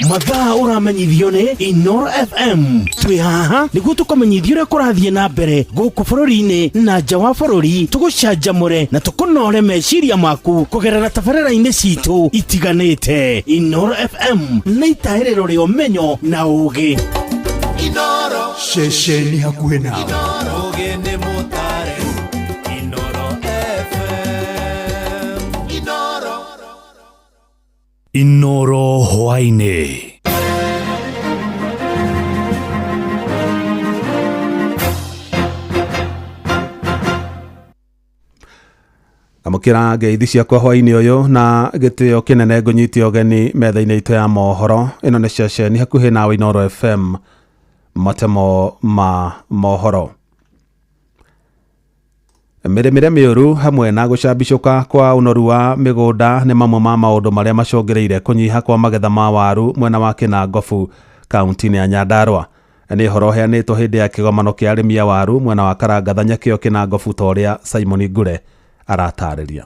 Mathaa ũramenyithio nĩ Inoro FM. Twĩ haha nĩguo tũkũmenyithia ũrĩa kũrathiĩ na mbere gũkũ bũrũri-inĩ na nja wa bũrũri, tũgũcanjamũre na tũkũnore meciria maku kũgerera tabarĩra-inĩ citũ itiganĩte. Inoro FM nĩ itahĩrĩro rĩa ũmenyo na ũũgĩ.
Ceceni hakuhĩ nawe.
Ũgĩ nĩ mũtare Inoro FM. Inoro.
Inoro hwainĩ.
Amũkĩra ngeithi ciakwa hwainĩ ũyũ na gĩtĩo kĩnene, ngũnyite ũgeni metha-inĩ itũ ya mohoro. Ĩno nĩ ceceni hakuhĩ nawe, Inoro FM. Matemo ma mohoro: mĩrĩmĩre mĩũru hamwe na gũcambicũka kwa ũnoru wa mĩgũnda nĩ mamwe ma maũndũ marĩa macũngĩrĩire kũnyiha kwa magetha ma waru mwena wa Kĩnangobu, kaunti-inĩ ya Nyandarua. Nĩ ũhoro ũheanĩtwo hĩndĩ ya kĩgomano kĩa arĩmi a waru mwena wa Karangathanya kĩo Kĩnangobu, ta ũrĩa Simon Ngure aratarĩria.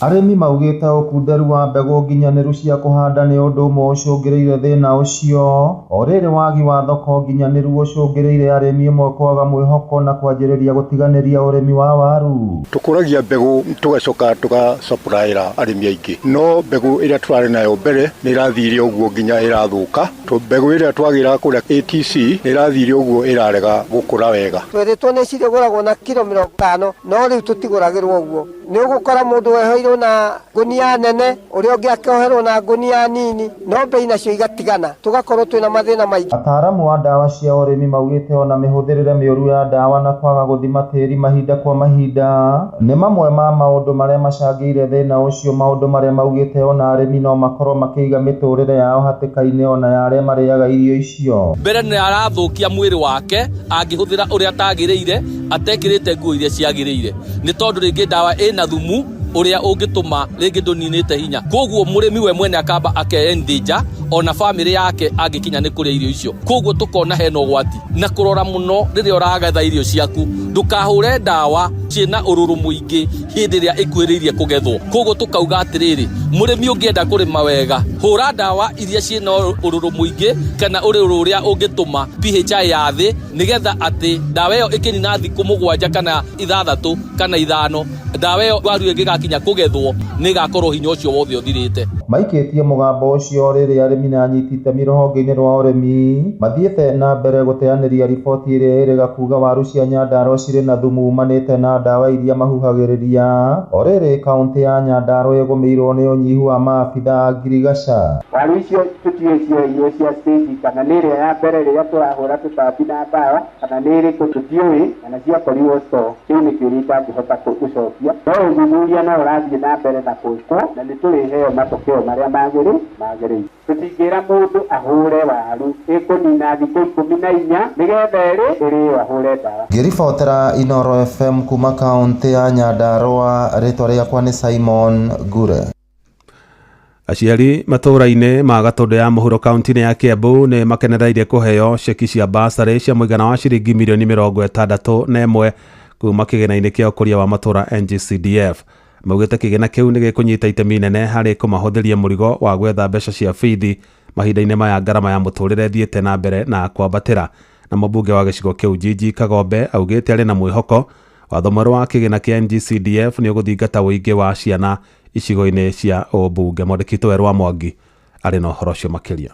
Arĩmi maugĩte ũkunderu wa mbegũ nginyanĩru cia kũhanda nĩ ũndũ ũmwe ũcũngĩrĩirie thĩna ũcio. O rĩrĩ, wagi wa thoko nginyanĩru ũcũngĩrĩirie arĩmi amwe kwaga mwĩhoko na kwanjĩrĩria gũtiganĩria ũrĩmi wa waru.
Tũkũragia mbegũ, tũgacoka tũgasupplyĩra arĩmi aingĩ, no mbegũ ĩrĩa tũrarĩ nayo mbere nĩ ĩrathire ũguo nginya ĩrathũka. Mbegũ ĩrĩa twagĩra kũrĩa ATC nĩ ĩrathire ũguo ĩrarega gũkũra wega.
Tweretwo nĩ cirĩgũragwo na kiro 50, no rĩu tũtigũragĩrwo ũguo. Nĩ ũgũkora mũndũ wehoirwo na ngunia nene, ũrĩa ũngĩ akoherwo na ngunia nini, no mbei nacio igatigana, tũgakorwo twĩna mathĩna maingĩ.
Ataaramu a ndawa cia ũrĩmi maugĩte ona mĩhũthĩrĩre mĩũru ya ndawa na kwaga gũthima tĩri mahinda kwa mahinda nĩ mamwe ma maũndũ marĩa macangĩire thĩna ũcio, maũndũ marĩa maugĩte ona arĩmi no makorwo makĩiga mĩtũrĩre yao hatĩka-inĩ ona ya arĩa marĩaga irio icio.
Mbere nĩ arathũkia mwĩrĩ wake angĩhũthĩra ũrĩa atagĩrĩire, atekĩrĩte nguo iria ciagĩrĩire, nĩ tondũ rĩngĩ ndawa ĩna thumu ũrĩa ũngĩtũma rĩngĩ ndũninĩte hinya. Koguo mũrĩmi we mwene akamba akeenthĩnja ona bamĩrĩ yake angĩkinya nĩ kũrĩa irio icio. Koguo tũkona hena ũgwati na kũrora mũno rĩrĩa ũragetha irio ciaku, ndũkahũre ndawa ciĩna ũrũrũ mũingĩ hĩndĩ ĩrĩa ĩkuhĩrĩirie kũgethwo. Koguo tũkauga atĩrĩrĩ, mũrĩmi ũngĩenda kũrĩma wega, hũra ndawa iria ciĩna ũrũrũ mũingĩ kana ũrũrũ ũrĩa ũngĩtũma pH ya thĩ, nĩgetha atĩ ndawa ĩyo ĩkĩnina thikũ 7 kana 6 kana 5, ndawa ĩyo waru ĩngĩgakinya kũgethwo nĩ ĩgakorwo hinya ũcio wothe ũthirĩte.
Maikĩtie mũgambo ũcio rĩrĩa arĩmi na anyiti itemi rũhonge-inĩ rwa ũrĩmi mathiĩte na mbere gũteanĩria riboti ĩrĩa ĩrĩga kuga waru cia Nyandarua cirĩ na thumu umanĩte na ndawa iria mahuhagĩrĩria. O rĩrĩ, kaũntĩ ya Nyandarua ĩgũmĩirwo nĩ ũnyihu wa maabitha a ngirigaca.
Waru icio tũtiũĩ cioirwo cia stage kana nĩ ĩrĩa ya mbere rĩrĩa tũrahũra tũtambi na ndawa, kana nĩ ĩrĩkũ tũtiũĩ, kana ciakorirwo store. Kĩu nĩ kĩũria itangĩhota gũcokia, no ũthuthuria no ũrathiĩ na mbere na gwĩkwo, na nĩ tũrĩheo matokeo marĩa magĩrĩire. Tũtingĩra mũndũ ahũre waru ĩkũnina thikũ 14 nĩgetha ĩrĩo ahũre ndawa.
Ngĩribotera Inoro FM kuma kaũntĩ ya Nyandarua, rĩtwa rĩakwa nĩ Simon Ngure.
Aciari matũũra-inĩ ma Gatũndũ ya mũhuro, kaunti-inĩ ya Kiambu, nĩ makenereire kũheo ceki cia basarĩ cia mũigana wa ciringi mirioni 61 kuma kĩgĩna-inĩ kĩa ũkũria wa matũũra, NGCDF. Maugĩte kĩgĩna kĩu nĩ gĩkũnyita itemi inene harĩ kũmahũthĩria mũrigo wa gwetha mbeca cia bithi mahinda-inĩ maya ngarama ya mũtũrĩre ĩthiĩte na mbere na kwambatĩra. Na mũmbunge wa gĩcigo kĩu, Gigi Kagombe, augĩte arĩ na mwĩhoko Watho mwerũ wa kĩgĩna kĩa NGCDF nĩ ũgũthingata ũingĩ wa ciana icigo-inĩ cia ũmbunge. Mwandĩki witũ Werũ wa Mwangi arĩ na ũhoro ũcio makĩria.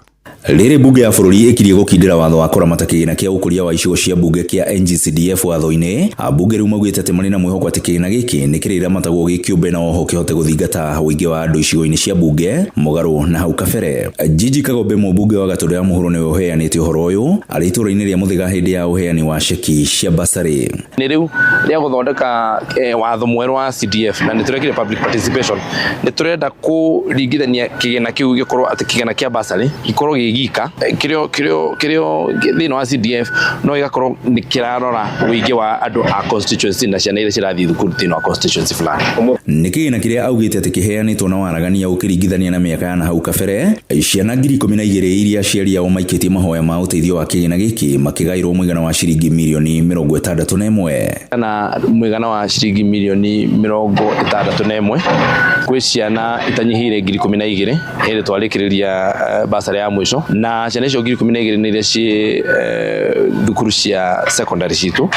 Rĩrĩ mbunge ya bũrũri ĩkirie gũkindĩra watho wa kũramata kĩgĩna kĩa ũkũria wa icigo cia mbunge kĩa NGCDF watho-inĩ, ambunge rĩu maugĩte atĩ marĩ na mwĩhoko atĩ kĩgĩna gĩkĩ nĩ kĩrĩramatagwo gĩ kĩũmbe na oho kĩhote gũthingata ũingĩ wa andũ icigo-inĩ cia mbunge mũgarũ na hau kabere. Jiji Kagombe mũmbunge wa Gatũndũ ya Mũhuro nĩwe ũheanĩte ũhoro ũyũ arĩ itũũra-inĩ rĩa Mũthĩga hĩndĩ ya ũheani wa ceki cia basarĩ.
Nĩ rĩu rĩa gũthondeka watho mwerũ wa CDF na nĩ tũrekire public participation, nĩ tũrenda kũringithania kĩgĩna kĩu gĩkorwo atĩ kĩgĩna kĩa basarĩ gĩkorwo gĩ gika kĩrĩo kĩrĩo kĩrĩo thĩinĩ wa CDF, no gĩgakorwo nĩ kĩrarora ũingĩ wa andũ a constituency na ciana iria cirathiĩ thukuru thĩinĩ wa constituency fulani.
Nĩ kĩgĩna kĩrĩa augĩte atĩ kĩheanĩtwo na waragania ũkĩringithania na mĩaka ya na hau kabere. Ciana 12,000 iria aciari ao maikĩtie mahoya ma ũteithio wa kĩgĩna gĩkĩ makĩgaĩrwo mũigana wa ciringi mirioni 61.
Na mũigana wa ciringi mirioni 61 kwĩ ciana itanyihĩire 12,000 hĩndĩ twarĩkĩrĩria basarĩ ya mũico, na ciana icio 12,000 nĩ iria ciĩ thukuru cia secondary citũ.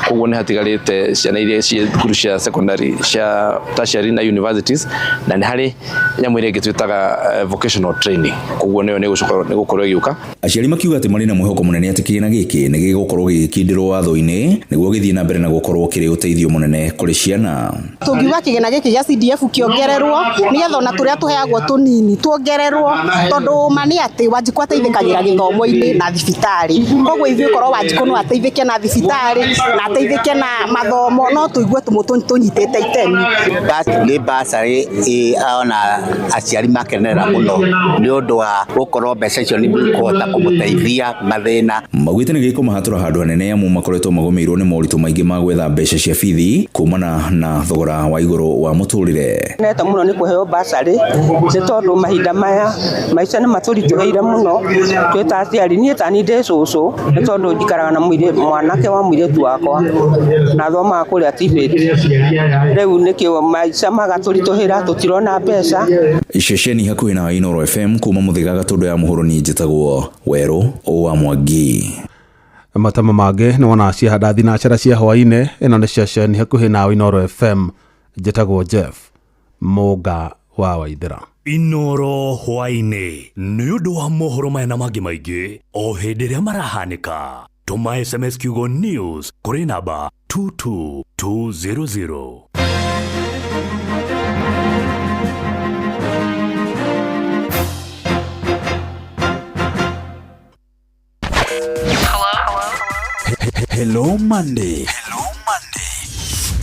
Koguo nĩ hatigarĩte ciana iria ciĩ thukuru cia secondary, cia tertiary na universities, na nĩ harĩ nyamũ ĩrĩa ĩngĩ twĩtaga vocational training, koguo nĩyo nĩ gũkorwo ĩgĩũka.
Aciari makiuga atĩ marĩ na mwĩhoko mũnene atĩ kĩgĩna gĩkĩ nĩ gĩgũkorwo gĩgĩkindĩrwo watho-inĩ nĩguo gĩthiĩ na mbere na gũkorwo kĩrĩ ũteithio mũnene kũrĩ ciana.
Tũngiuga kĩgĩna gĩkĩ gĩa CDF kĩongererwo nĩgetha ona tũrĩa tũheagwo tũnini tuongererwo, tondũ ma nĩ atĩ Wanjikũ ateithĩkagĩra gĩthomo-inĩ na thibitarĩ. Koguo ithuĩ korwo Wanjikũ no ateithĩke na thibitarĩ na ateithĩke na mathomo, no tũigue tũnyitĩte itemi.
Nĩ basarĩ ona aciari makenerera mũno nĩ ũndũ wa gũkorwo mbeca icio nĩ ikũhota kũmũteithia mathĩna.
Maugĩte nĩ gĩkũmahatũra handũ hanene amu makoretwo magũmĩirwo nĩ moritũ maingĩ ma gwetha mbeca cia bithi kumana na thogora wa igũrũ wa mũtũrĩre.
Neta mũno nĩ kũheo basarĩ nĩ tondũ mahinda maya maica nĩ matũritũhĩire mũno twĩ ta aciari. Niĩ ta niĩ ndĩ cũcũ nĩ tondũ njikaraga na mwanake wa mũirĩtu wakwa na thomaga kũrĩa TVET. Rĩu nĩkĩo maica magatũritũhĩra, tũtirona mbeca.
Ceceni hakuhĩ na Inooro FM kuma Mũthĩga Gatũndũ ya Mũhuro, niĩ njĩtagwo Werũ wa Mwangi.
Matama mangĩ nĩ wona ciahanda thinacara cia hwaĩ-inĩ. Ĩno nĩ ceceni hakuhĩ na Inooro FM, njĩtagwo Jeff Mũnga wa Waithĩra.
Inooro hwaĩ-inĩ nĩ ũndũ wa mohoro maya na mangĩ maingĩ o hĩndĩ ĩrĩa marahanĩka. Tũma SMS kiugo news kũrĩ namba 22200.
Hello Monday.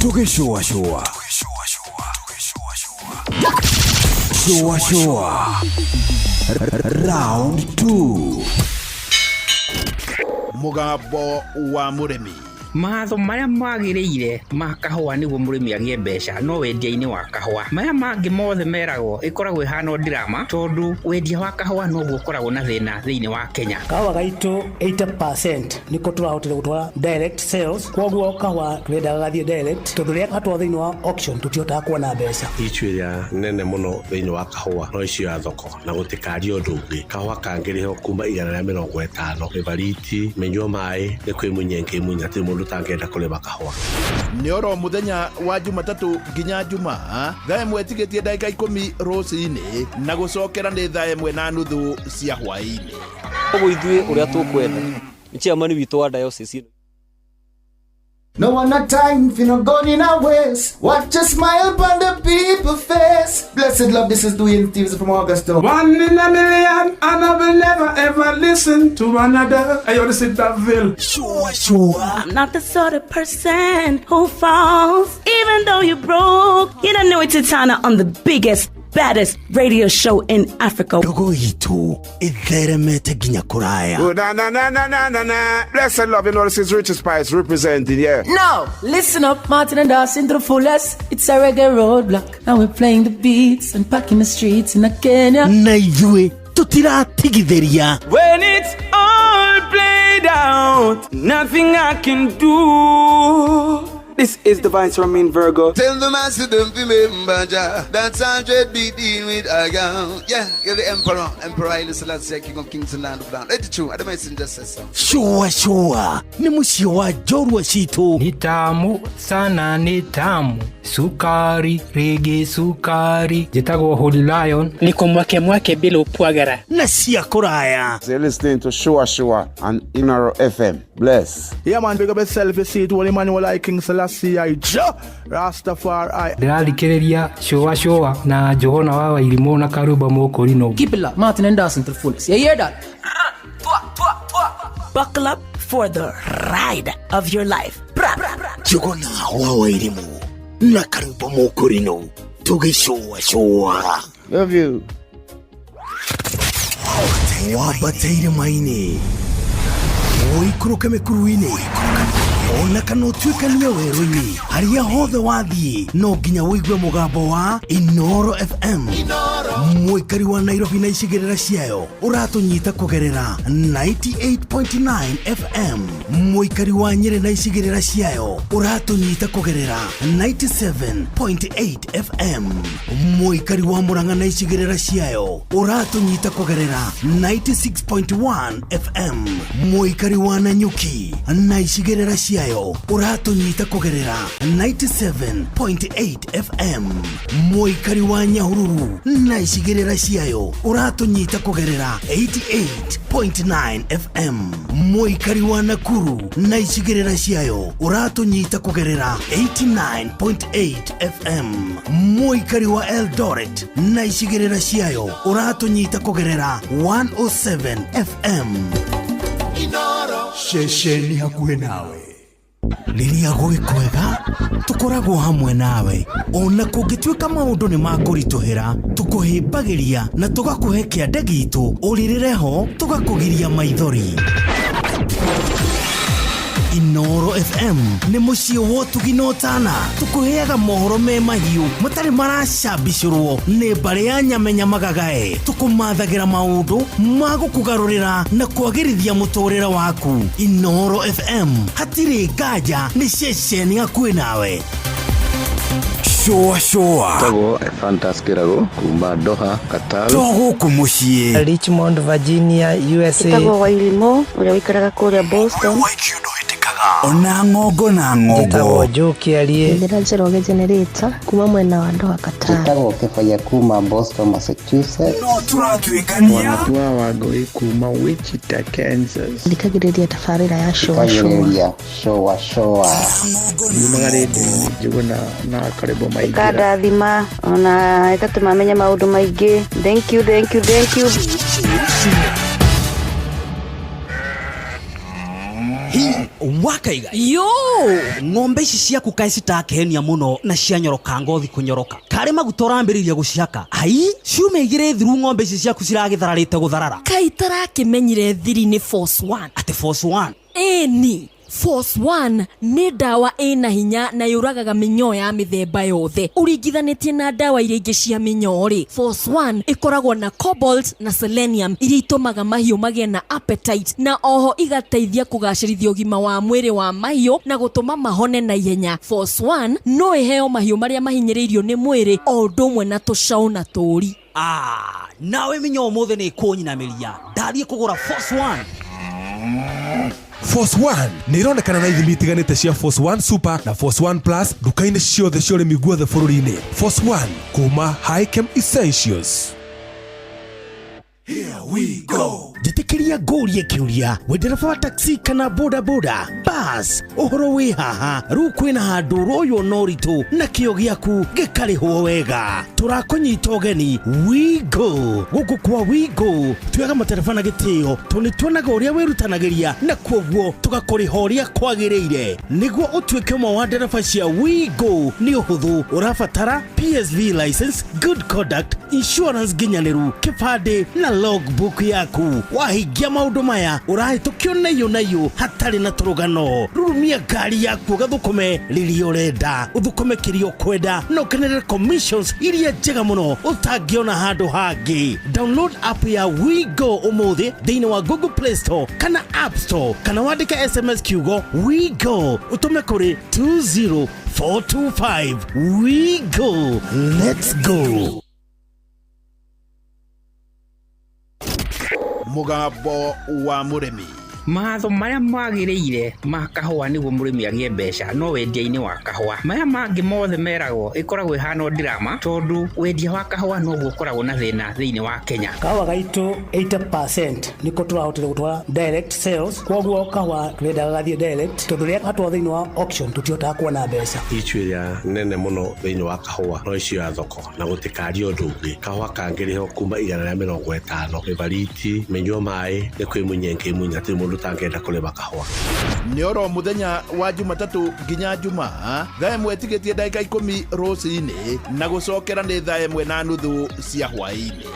Tũgĩcũacũa. Shua shua. Round 2.
Mũgambo wa mũrĩmi.
Matho marĩa magĩrĩire ma kahũa nĩguo mũrĩmi agĩe mbeca no wendia-inĩ wa kahũa. Maya mangĩ mothe meragwo ĩkoragwo ĩhana o drama, tondũ wendia wa kahũa noguo ũkoragwo na thĩna thĩinĩ wa Kenya.
Kahũa gaitũ 80% nĩko tũrahotire gũtwara direct sales, koguo kahũa tũrendaga gathiĩ direct tondũ rĩrĩa gatwarwo thĩinĩ wa auction tũtihotaga kuona mbeca.
Issue ĩrĩa nene mũno thĩinĩ wa kahũa no issue ya thoko na gũtikaria ũndũ ũngĩ. Kahũa kangĩrĩhwo kuma 150 mĩbariti mĩnyua maĩ nĩ kwĩmunya ĩngĩmunya, hatirĩ mũndũ ũtangĩenda kũrĩma kahũa.
Nĩ oro mũthenya wa Jumatatũ nginya Jumaa thaa 1 tigĩtie ndagĩka 10 rũcinĩ na gũcokera nĩ thaa 1:30 cia hwaĩ-inĩ.
Koguo ithuĩ ũrĩa tũkwenda nĩ chairman witũ wa diocese.
No one a time for no gun in a waste. Watch a smile upon the people face. Blessed love, this is Dwayne Stevens from Augusta.
One in a million, and I will never ever listen to another. Hey, yo, this is Daville.
Sure, sure.
I'm not the sort of person who falls, even though you broke. You don't know it's Titana on the biggest, baddest radio show in Africa.
Ndogo itũ ĩtheremete nginya kũraya.
Oh, na na na na na na na. Blessed love, you know this is Richard Spice representing, yeah.
No, listen up, Martin and Dawson to the fullest. It's a reggae roadblock. Now we're playing the beats and packing the streets in Kenya.
Na ithuĩ tũtiratigithĩria.
When it's all played out, nothing I can do.
This is Divine Ramin Virgo.
Tell the master don't remember Jah. That's 100 be dealing with I go. Yeah, you're the emperor, Emperor Haile Selassie, King of Kings and Land of Land. Let it true. I the messenger says so.
Shua shua nĩ mũciĩ wa njorua citũ.
Ni tamu sana ni tamu sukari rĩngĩ sukari njĩtagwo Holy Lion
niko mwake mwake bila upwagara
na cia kũraya.
So you're listening to Shua Shua on Inoro FM. Bless.
Yeah, man, big up yourself. You see it, Holy Emmanuel I King Selassie I Jah Rastafari.
Ndĩrathikĩrĩria Shua Shua na Njũgũna wa Wairimũ na Karumba Mũkũrinũ.
Keep it locked. Martin and Dawson to the fullest. You hear that?
Buckle up for the ride of your life. Bra, bra, bra.
Njũgũna wa Wairimũ na Karumba Mũkũrinũ tũgĩcũa cũa.
Love you.
Wambate irĩma-inĩ ũikũrũke mĩkuru-inĩ ona kana ũtuĩkanie werũ-inĩ harĩa hothe wathiĩ no nginya ũigue mũgambo wa Inoro FM mũikari wa Nairobi na icigĩrĩra ciayo ũratũnyita kũgerera 98.9 FM mũikari wa Nyĩrĩ na icigĩrĩra ciayo ũratũnyita kũgerera 97.8 FM mũikari wa Murang'a na icigĩrĩra ciayo ũratũnyita kũgerera 96.1 FM mũikari wa Nanyuki na icigĩrĩra ciayo ũratũnyita kũgerera 97.8 FM mũikari wa Nyahururu na icigĩrĩra ciayo ũratũnyita kũgerera 88.9 FM mũikari wa Nakuru na icigĩrĩra ciayo ũratũnyita kũgerera 89.8 FM mũikari wa Eldoret na icigĩrĩra ciayo ũratũnyita kũgerera 107 FM.
Ceceni hakuhĩ nawe.
Rĩrĩa gwĩ kwega tũkoragwo hamwe nawe ona kũngĩtuĩka maũndũ nĩ makũritũhĩra tũkũhĩmbagĩria na tũgakũhe kĩande gitũ ũrĩrĩre ho tũgakũgiria maithori. Inoro FM nĩ mũciĩ wa ũtugi na ũtana tũkũheaga mohoro me mahiũ matarĩ maracambicũrwo nĩ mbarĩ ya nyamenya magagae tũkũmathagĩra maũndũ ma gũkũgarũrĩra na kwagĩrithia mũtũrĩre waku. Inoro FM hatirĩ nganja nĩ ceceni hakuhĩ nawe.
Shua shua.
Tagwo Fantas Kĩrago kuma Doha, Qatar.
To gũkũ mũciĩ.
Richmond, Virginia, USA.
Njĩtagwo Wairimũ ũrĩa ũikaraga kũrĩa Boston.
Ona ng'ongo na ng'ongo.
Njĩtagwo Joe Kĩarie.
Njĩra Njoroge Generator kuma mwena wa Doha, Qatar.
Njĩtagwo Kĩbaya kuma Boston, Massachusetts.
No tũratuĩkania.
Wanatua Wangũi kuma Wichita, Kansas.
Thikagĩrĩria tabarĩra ya Shua Shua.
Thikagĩrĩria Shua Shua.
Yumaga rĩndiũ-inĩ Njũgũna na Karĩbo Maingĩra.
Ĩkandathima ona ĩgatũma menye maũndũ maingĩ. Thank you, thank you, thank you.
Wakaiga yo ng'ombe ici ciaku kaĩ citakenia mũno na cianyoroka ngothi kũnyoroka karĩ maguta ũrambĩrĩria gũcihaka ai ciumia igĩrĩ thiru ng'ombe ici ciaku ciragĩthararĩte gũtharara.
Kaĩ itarakĩmenyire thiri nĩ Force One.
Atĩ Force One?
Ĩni Force One nĩ ndawa ĩna hinya na yũragaga mĩnyoo ya mĩthemba yothe ũringithanĩtie na ndawa iria ingĩ cia mĩnyoo rĩ. Force One ĩkoragwo na cobalt na selenium iria itũmaga mahiũ magĩe na appetite na oho igateithia kũgacĩrithia ũgima wa mwĩrĩ wa mahiũ na gũtũma mahone na ihenya. Force One no ĩheo mahiũ marĩa mahinyĩrĩirio nĩ mwĩrĩ o ũndũ ũmwe na tũcaũ na tũũri.
Ah, nawe mĩnyoo ũmũthĩ nĩ ĩkũnyinamĩria ndathiĩ kũgũra Force One.
Force One nĩ ironekana na ithimi itiganĩte cia Force One Super na Force One Plus nduka-inĩ ciothe cia ũrĩmi guothe bũrũri-inĩ. Force One kuma Hikem Essentials.
Here we go. Njĩtĩkĩria ngũrie kĩũria wĩ ndereba wa taxi kana boda boda bas ũhoro wĩ haha rĩu kwĩna handũ ũroywo na ũritũ na kĩo gĩaku gĩkarĩhwo wega tũrakũnyita ũgeni WeGo gũkũ kwa WeGo tuoyaga matereba na gĩtĩo tondũ nĩ tuonaga ũrĩa wĩrutanagĩria na kwoguo tũgakũrĩha ũrĩa kwagĩrĩire nĩguo ũtuĩke ũmwe wa ndereba cia WeGo nĩ ũhũthũ ũrabatara PSV license, good conduct, insurance nginyanĩru, kĩbandĩ na logbook yaku. Wahingia maũndũ maya ũrahĩtũkio naiyũ naiyũ hatarĩ na tũrũgano. Rurumia ngari yaku ũgathũkũme rĩrĩa ũrenda, ũthũkũme kĩrĩa ũkwenda na ũkenerere commissions iria njega mũno ũtangĩona handũ hangĩ. Download app ya WeGo ũmũthĩ thĩinĩ wa Google Play Store kana App Store, kana wandĩke SMS kiugo WeGo ũtũme kũrĩ 20425. WeGo, let's go.
Mũgambo wa mũrĩmi.
Matho marĩa magĩrĩire ma kahũa nĩguo mũrĩmi agĩe mbeca no wendia-inĩ wa kahũa. Maya mangĩ mothe meragwo ĩkoragwo ĩhana o drama, tondũ wendia wa kahũa noguo ũkoragwo na thĩna thĩinĩ wa Kenya.
Kahũa gaitũ 80% nĩko tũrahotire gũtwara direct sales, koguo kahũa tũrendaga gathiĩ direct tondũ rĩrĩa gatwarwo thĩinĩ wa auction tũtihotaga kuona mbeca.
Icu ĩrĩa nene mũno thĩinĩ wa kahũa no icio ya thoko na gũtikaria ũndũ ũngĩ. Kahũa kangĩrĩhwo kuma 150 mĩbariti, mĩnyua maĩ nĩ kwĩmunya ĩngĩmunya, hatirĩ mũndũ ũtangĩenda kũrĩma kahũa.
Nĩ oro mũthenya wa Jumatatũ nginya Jumaa thaa 1 tigĩtie ndagĩka 10 rũcinĩ na gũcokera nĩ thaa 1:30 cia hwaĩ-inĩ.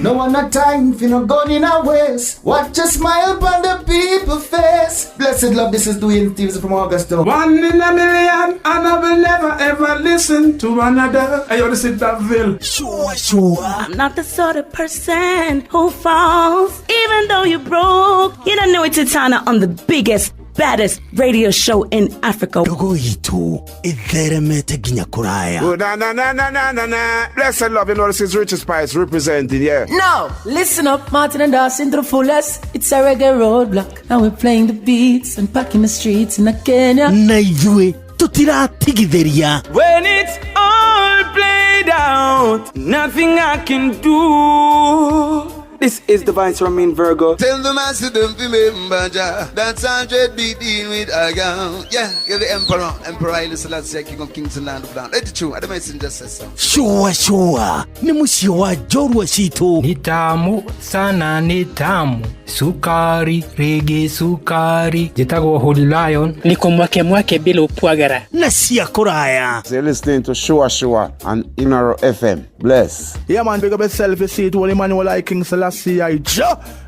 No one not time for no gun in our waist. Watch a smile upon the people face. Blessed love, this is Dwayne Stevens from Augusta.
One in a million, and I will never ever listen to another. Hey, yo, this is Daville.
Sure, sure.
I'm not the sort of person who falls, even though you're broke. You don't know it's Titana on the biggest, baddest radio show in Africa.
Ndogo itu itheremete nginya kuraya.
Oh, na na na na na na na. Blessed love, you know this is Richard Spice representing, yeah.
No, listen up, Martin and Dawson to the fullest. It's a reggae roadblock. Now we're playing the beats and packing the streets in Kenya.
Na ithuĩ tutiratigithĩria.
When it's all played out, nothing I can do. This is the Vice Ramin Virgo.
Tell the master don't remember Jah. That's 100 be dealing with a girl. Yeah, you're the emperor. Emperor Haile Selassie, King of Kings and Land of Land. Let it true. I don't just say so.
Sure, sure. Ni mũciĩ wa njorua citũ.
Ni tamu sana, ni tamu. Sukari, rege sukari. Njĩtagwo Holy Lion.
Niko mwake mwake bila upwagara.
Na cia kũraya.
So you're listening to Sure Sure on Inoro FM. Bless.
Yeah, man, big up yourself. You see it, Holy Man, like King Selassie, I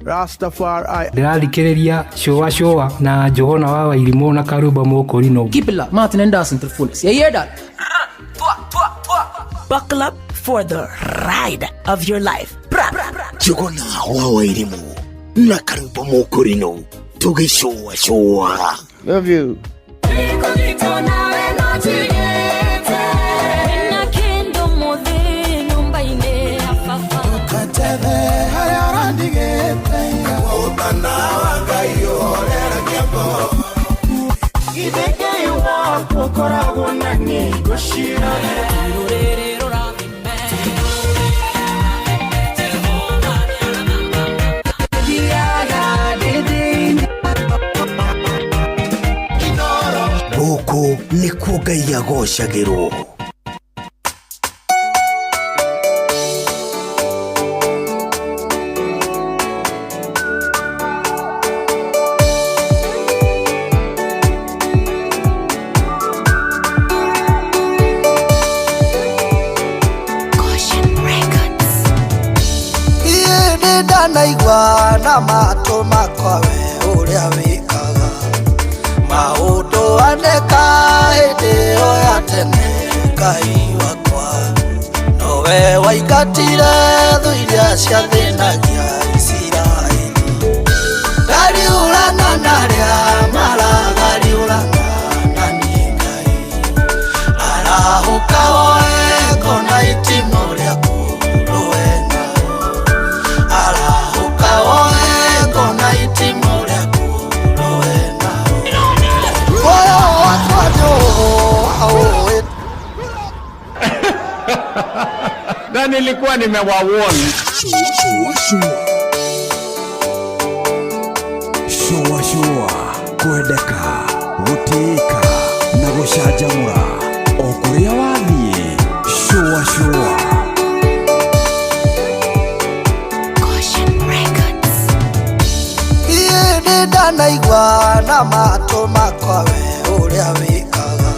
Rastafari.
Ndĩrathikĩrĩria Sure Sure na Johana wa Wairimũ na Karuba Mũkũrinũ.
Keep it locked, Martin and Dawson to the fullest. You hear that?
Buckle up for the ride of your life.
Johana wa Wairimũ na Karuba Mũkũrinũ tũgĩcũa cũa.
Love you.
Gũkũ nĩkuo Ngai agocagĩrwo.
Ndanaigua na matũ makwa we ũrĩa wĩkaga maũndũ aneka hĩndĩ ĩyo ya tene Ngai wakwa nowe waingatire thũ iria ciathĩnagia Isiraeli ngariũrana na arĩa maragariũrana na niĩ Ngai arahũka woe ngona itimũ rĩaku rũe
Na nilikuwa nimewawarn.
Shua shua kwendeka gũtĩĩka na gũcanjamũra o kũrĩa wathiĩ. Shua shua.
Iĩ ndanaigua na matũ makwa we ũrĩa wĩkaga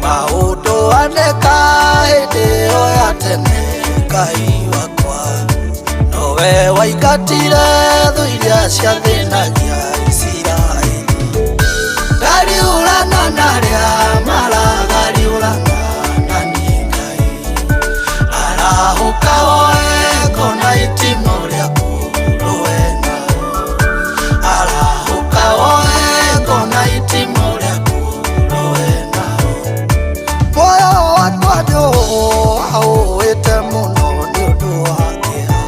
maũndũ aneka hĩndĩ ĩyo ya tene Ngai wakwa nowe. Waingatire thũ iria ciathĩnagia Isiraeli. Ngariũrana na arĩa maragariũrana na niĩ Ngai. Arahũka woe ngo na itimũ rĩaku rũe nao. Arahũka woe ngo na itimũ rĩaku rũe nao. Muoyo wakwa nĩũwaũĩte mũno nĩ ũndũ wa kĩeha,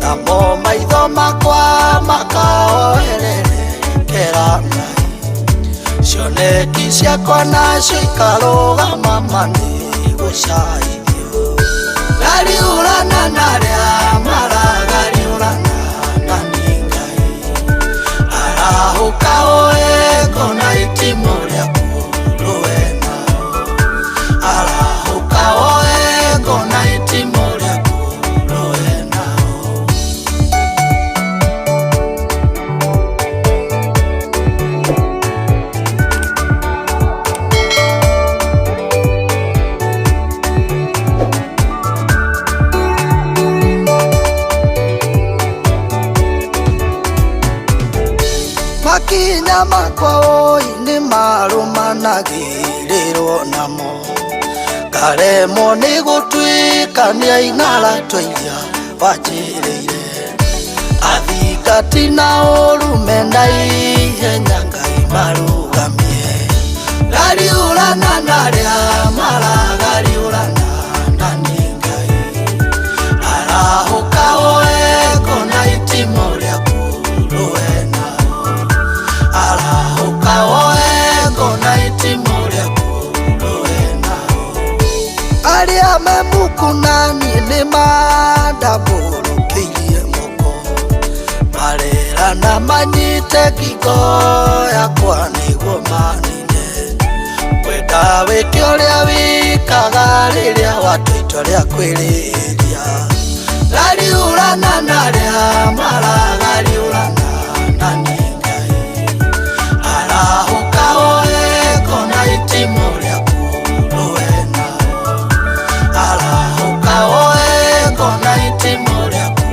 namo maitho makwa makaoererekera Ngai. Cioneki ciakwa nacio ikarũgama ma nĩ gũcaithio. Ngariũrana na arĩa maragariũrana na niĩ Ngai. Arahũka woe ngo na itimũ rĩaku rũe nao. Arahũka woe ngo na itimũ rĩaku rũe nao. Makinya makwa oi nĩ marũmanagĩrĩrwo namo, ngaremwo nĩ gũtuĩkania ing'aratua iria wanjĩrĩire. Athingati na ũũru mena ihenya Ngai marũgamie. Ngariũrana na arĩa maragariũrana na niĩ Ngai. Arahũka woe ngo na itimũ rĩaku rũe nao. Arahũka woe ngo na itimũ rĩaku rũe nao. Arĩa me muku na niĩ nĩmandambũrũkĩirie moko, marerana manyite ngingo yakwa nĩguo manine. Ngwenda wĩke ũrĩa wĩkaga rĩrĩa watua itua rĩa kwĩrĩhĩria. Ngariũrana na arĩa maragariũrana na niĩ Ngai. Arahũka woe ngo na itimũ rĩaku rũe nao. Arahũka woe ngo na itimũ rĩaku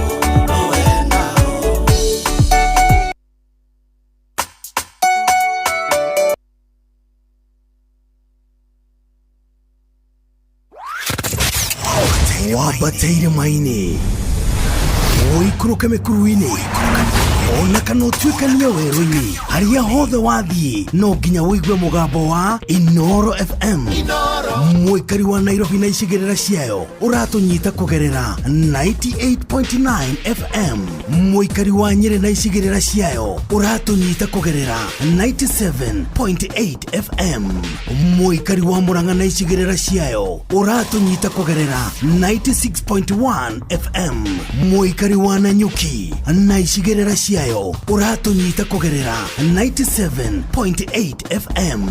rũe nao.
Wambate irĩma-inĩ, ũikũrũke mĩkuru-inĩ, ona kana ũtuĩkanie werũ-inĩ, harĩa hothe wathiĩ no nginya ũigue mũgambo wa Inoro FM. Mũikari wa Nairobi na icigĩrĩra ciayo ũratũnyita kũgerera 98.9 FM. Mũikari wa Nyĩrĩ na icigĩrĩra ciayo ũratũnyita kũgerera 97.8 FM. Mũikari wa Murang'a na icigĩrĩra ciayo ũratũnyita kũgerera 96.1 FM. Mũikari wa Nanyuki na icigĩrĩra ciayo ũratũnyita kũgerera 97.8 FM.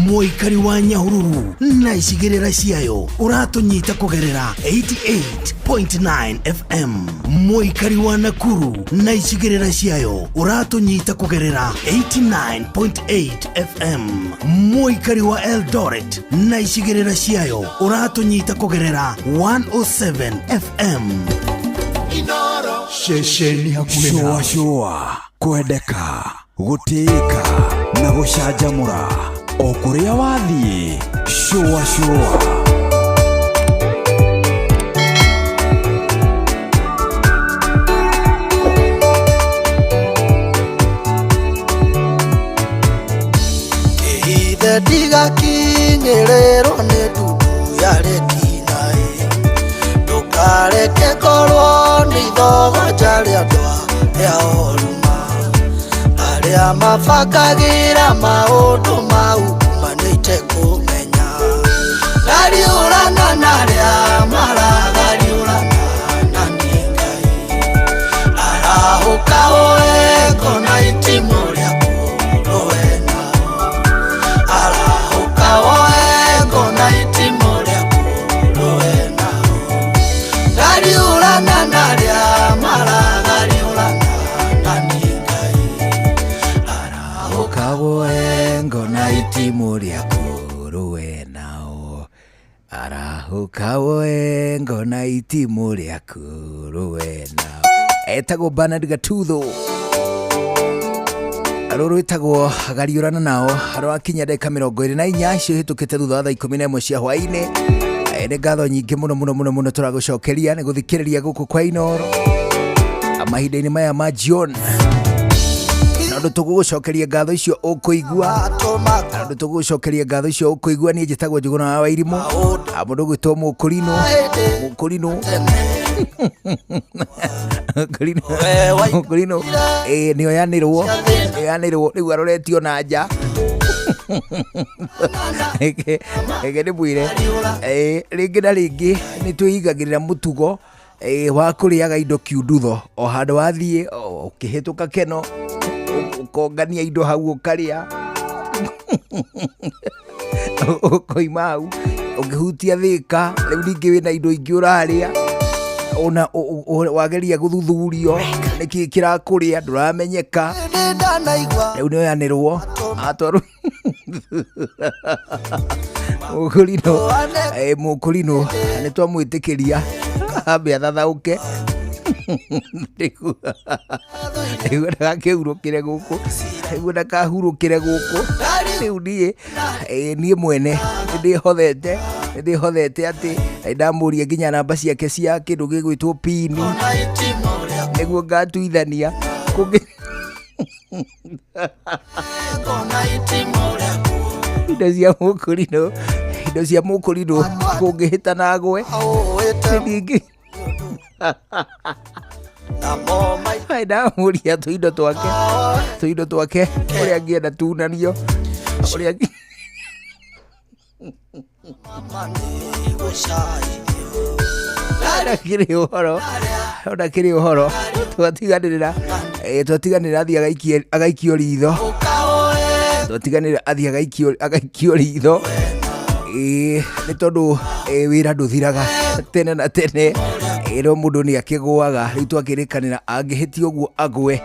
Mũikari wa Nyahururu na icigĩrĩra ciayo ũratũnyita kũgerera 88.9 FM. Mũikari wa Nakuru na icigĩrĩra ciayo ũratũnyita kũgerera 89.8 FM. Mũikari wa Eldoret na icigĩrĩra ciayo ũratũnyita kũgerera 107 FM.
Ceceni hakuhĩ nawe. Shua kwendeka gũtĩĩka na gũcanjamũra o kũrĩa wathiĩ. Shua shua.
Kĩhithe ndigakinyĩrĩrwo nĩ ndundu ya rĩkinaĩ. Ndũkareke ngorwo nĩ ithogoja rĩa andũ arĩa oruma, arĩa mabangagĩra maũndũ mau manĩte kũmenya. Ngariũrana na arĩa maragariũrana na niĩ Ngai. Arahũka woe ngo na itimũ rĩaku rũe nao. Arahũka woe ngo na itimũ rĩaku rũe nao. Ngariũrana na arĩa maragariũrana na niĩ Ngai.
Arahũka woe ngo na itimũ rĩaku rũe nao. Arahũka woe ngo na itimũ rĩaku rũe nao.
Etagwo Bernard Gatutho, rũrũ rwĩtagwo gariũrana nao, rwakinya ndagĩka 24 icio ihĩtũkĩte thutha wa thaa 11 cia hwaĩ-inĩ. Nĩ ngatho nyingĩ mũno mũno mũno mũno tũragũcokeria nĩ gũthikĩrĩria gũkũ kwa Inoro mahinda-inĩ maya ma jioni, na ũndũ tũgũgũcokeria ngatho icio ũkũigua, na ũndũ tũgũgũcokeria ngatho icio ũkũigua. Niĩ njĩtagwo Njũgũna wa Wairimũ, mũndũ ũgwĩtwo Mũkũrinũ, Mũkũrinũ, Mũkũrinũ, Mũkũrinũ, ĩĩ nĩ oyanĩrwo, nĩ oyanĩrwo, rĩu aroretio na nja. Reke ndĩmwĩre, rĩngĩ na rĩngĩ nĩ twĩigagĩrĩra mũtugo wa kũrĩaga indo kiundutho, o handũ wathiĩ ũkĩhĩtũka keno ũkongania indo hau ũkarĩa, ũkoima hau ũngĩhutia thĩka, rĩu ningĩ wĩna indo ingĩ ũrarĩa, ona wageria gũthuthurio nĩkĩ kĩrakũrĩa ndũramenyeka. Rĩu nĩ oyanĩrwo atwarwo Mũkũrinũ. Mũkũrinũ nĩ twamwĩtĩkĩria ambe athathaũke nĩguo ndagakĩhurũkĩre gũkũ, nĩguo ndakahurũkĩre gũkũ. Rĩu niĩ niĩ mwene nĩndĩhothete, nĩndĩhothete atĩ ndamũria nginya namba ciake cia kĩndũ gĩgwĩtwo pini nĩguo ngatuithania kũngĩ indo cia mũkũrinũ, indo cia mũkũrinũ kũngĩhĩtana agwe ningĩ ndamũria tũindo twake, tũindo twake ũrĩa angĩenda tunanio, ũrĩa ndakĩrĩ ũhoro, ndakĩrĩ ũhoro. Twatiganĩrĩra, twatiganĩrĩra athiĩ agaikio ritho, twatiganĩrĩra athiĩ agaikio ritho, nĩ tondũ wĩra ndũthiraga tene na tene, no mũndũ nĩ akĩgũaga. Rĩu twakĩrĩkanĩra angĩhĩtia ũguo agwe,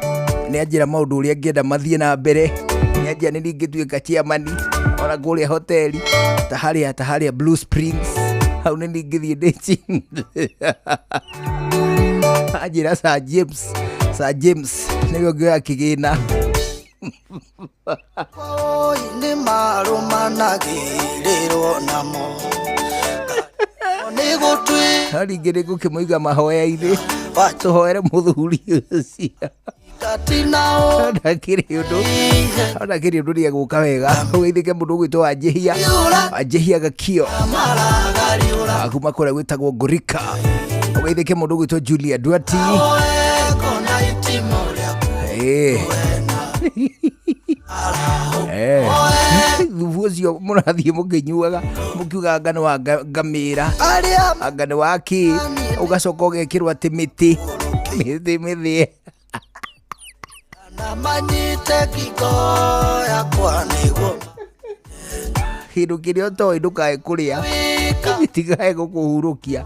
nĩ anjĩra maũndũ ũrĩa angĩenda mathiĩ na mbere, nĩ anjĩra nĩ ningĩtuĩka chairman ona kũrĩa hoteli ta harĩa, ta harĩa Blue Springs hau nĩ ningĩthiĩ ndĩchi. Anjĩra Sir James, Sir James nĩwe ũngĩoya kĩgĩna.
Nĩ marũmanagĩrĩrwo namo nĩ gũtuĩka.
No ningĩ nĩ ngũkĩmũiga mahoya-inĩ, tũhoere mũthuri ũcio. Ndakĩrĩ ũndũ, ndakĩrĩ ũndũ, nĩ egũka wega. Ũgeithĩke mũndũ ũgwĩtwo Wanjĩhia, Wanjĩhia Gakio kuma kũrĩa gwĩtagwo Ngũrika. Ũgeithĩke mũndũ ũgwĩtwo Julia Duati. Thubu ũcio mũrathiĩ mũkĩnyuaga mũkiuga anga nĩ wa ngamĩra, anga nĩ wa kĩ, ũgacoka ũgekĩrwo atĩ mĩtĩ mĩtĩ mĩthĩe
na manyite ngingo yakwa nĩguo
kĩndũ kĩrĩa ũtoĩ ndũkae kũrĩa gĩtikae gũkũhurũkia.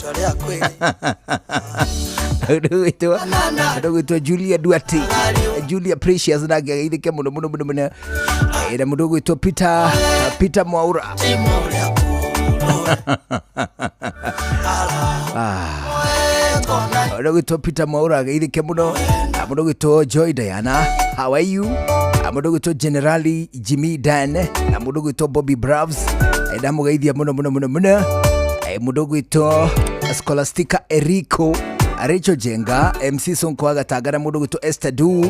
Andũ gwĩtwo Julia Duarte, Julia Precious nake ageithĩke mũno mũno mũno mũno, na mũndũ ũgwĩtwo Peter, Peter Mwaura. Mũndũ ũgwĩtwo Peter Mwaura ageithĩke mũno, na mũndũ ũgwĩtwo Joy Diana, how are you? Na mũndũ ũgwĩtwo Generali Jimmy Dan, na mũndũ ũgwĩtwo Bobby Bravs, ndamũgeithia mũno mũno mũno mũno. Mũndũ ũgwĩtwo Scholastica Eriko, Rachel Jenga, MC Sonko wa Gatanga, na mũndũ ũgwĩtwo Esther Du,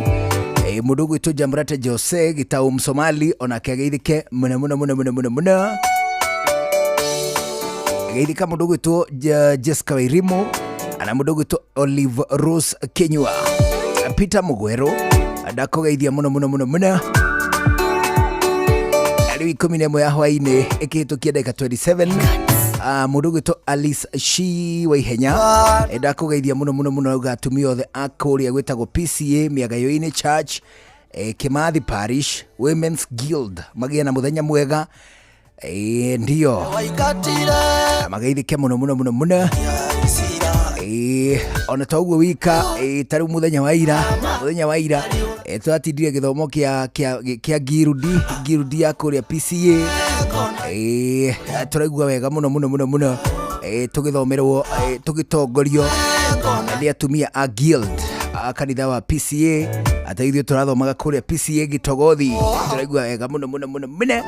mũndũ ũgwĩtwo Jamrate Jose Gitau Msomali onake ageithĩke mũno mũno mũno mũno mũno mũno. Geithĩka mũndũ ũgwĩtwo Jessica Wairimu, na mũndũ ũgwĩtwo Olive Rose Kinyua, Peter Mugweru ndakũgeithia mũno mũno mũno mũno. Rĩu 11 ya hwaĩ-inĩ ĩkĩhĩtũkia ndagĩka 27. Mũndũ ũgwĩtwo Alice Shi wa Ihenya ndakũgeithia mũno mũno mũno. Auga atumia othe a kũrĩa gwĩtagwo PCA Mĩagayo-inĩ Church, Kimathi Parish Women's Guild magĩe na mũthenya mwega. Ndio mageithĩke mũno mũno mũno mũno. Ona to ũguo wika, ta rĩu mũthenya wa ira, mũthenya wa ira tũratindire gĩthomo kĩa ngirudi, ngirudi ya kũrĩa PCA. Tũraigua wega mũno mũno mũno mũno, tũgĩthomerwo, tũgĩtongorio nĩ atumia a guild. a kanitha wa PCA ata ithuĩ tũrathomaga kũrĩa PCA Gĩtogothi tũraigua wega mũno mũno mũno mũno.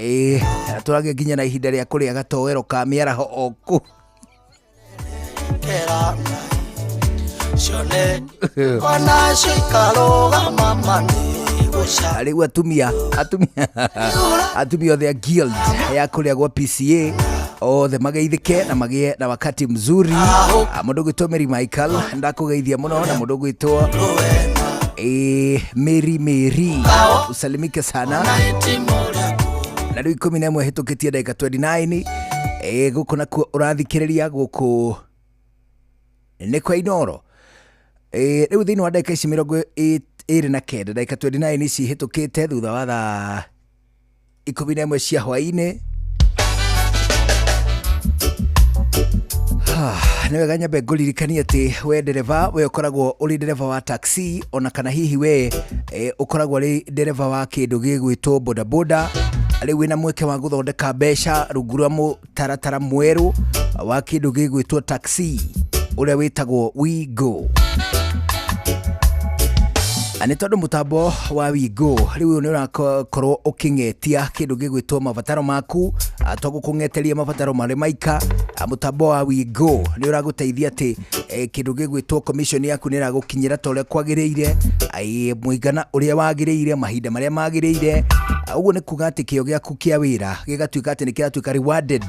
Ĩĩ, na tũragĩa nginya na ihinda rĩa kũrĩa gatoero ka mĩaraho o kũu. Rĩu atumia atumia atumia othe a guild ya kũrĩa gwa PCA othe mageithĩke na magĩe na wakati mzuri. Mũndũ ũgwĩtwo Mary Michael, ndakũgeithia mũno, na mũndũ ũgwĩtwo Mary Mary, usalimike sana. Na rĩu 11 hĩtũkĩtie ndagĩka 29. Gũkũ nakuo ũrathikĩrĩria gũkũ nĩ kwa Inoro. Rĩu thĩinĩ wa ndagĩka ici 29, ndagĩka 29 ici hĩtũkĩte thutha wa thaa 11 cia hwaĩ-inĩ. Nĩ wega nyambe ngũririkanie atĩ we ndereba, we ũkoragwo ũrĩ ndereba wa taxi, ona kana hihi we ũkoragwo ũrĩ ndereba wa kĩndũ gĩgwĩtwo bodaboda, rĩu wĩna mweke wa gũthondeka mbeca rungu rwa mũtaratara mwerũ wa kĩndũ gĩgwĩtwo taxi ũrĩa wĩtagwo WeGo. Na nĩ tondũ mũtambo wa WeGo rĩu ũyũ nĩ ũrakorwo ũkĩng'etia kĩndũ gĩgwĩtwo mabataro maku, to gũkũng'eteria mabataro marĩ maika. Mũtambo wa WeGo nĩ ũragũteithia atĩ kĩndũ gĩgwĩtwo commission yaku nĩ ĩragũkinyĩra ta ũrĩa kwagĩrĩire, mũigana ũrĩa wagĩrĩire, mahinda marĩa magĩrĩire. Ũguo nĩ kuga atĩ kĩo gĩaku kĩa wĩra gĩgatuĩka atĩ nĩ kĩratuĩka rewarded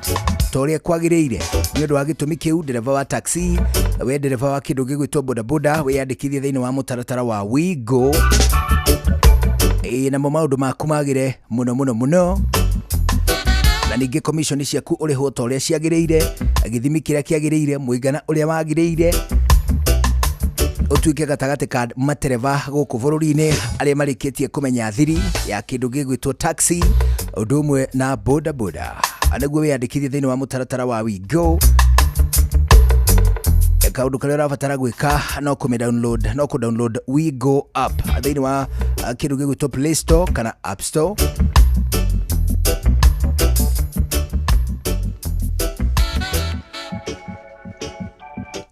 ta ũrĩa kwagĩrĩire. Nĩ ũndũ wa gĩtũmi kĩu, ndereba wa taxi, we ndereba wa kĩndũ gĩgwĩtwo bodaboda, wĩyandĩkithie thĩinĩ wa mũtaratara wa WeGo, ĩĩ, namo maũndũ maku magĩre mũno mũno mũno, na ningĩ commission ciaku ũrĩhwo ta ũrĩa ciagĩrĩire, gĩthimi kĩrĩa kĩagĩrĩire, mũigana ũrĩa wagĩrĩire, ũtuĩke gatagatĩ ka matereba gũkũ bũrũri-inĩ arĩa marĩkĩtie kũmenya thiri ya kĩndũ gĩgwĩtwo taxi ũndũ ũmwe na bodaboda. Nĩguo wĩyandĩkithie thĩinĩ wa mũtaratara wa WeGo, kaũndũ karĩa ũrabatara gwĩka no kũmĩ download, no kũ download WeGo app thĩinĩ wa kĩndũ gĩgwĩtwo Play Store kana App Store.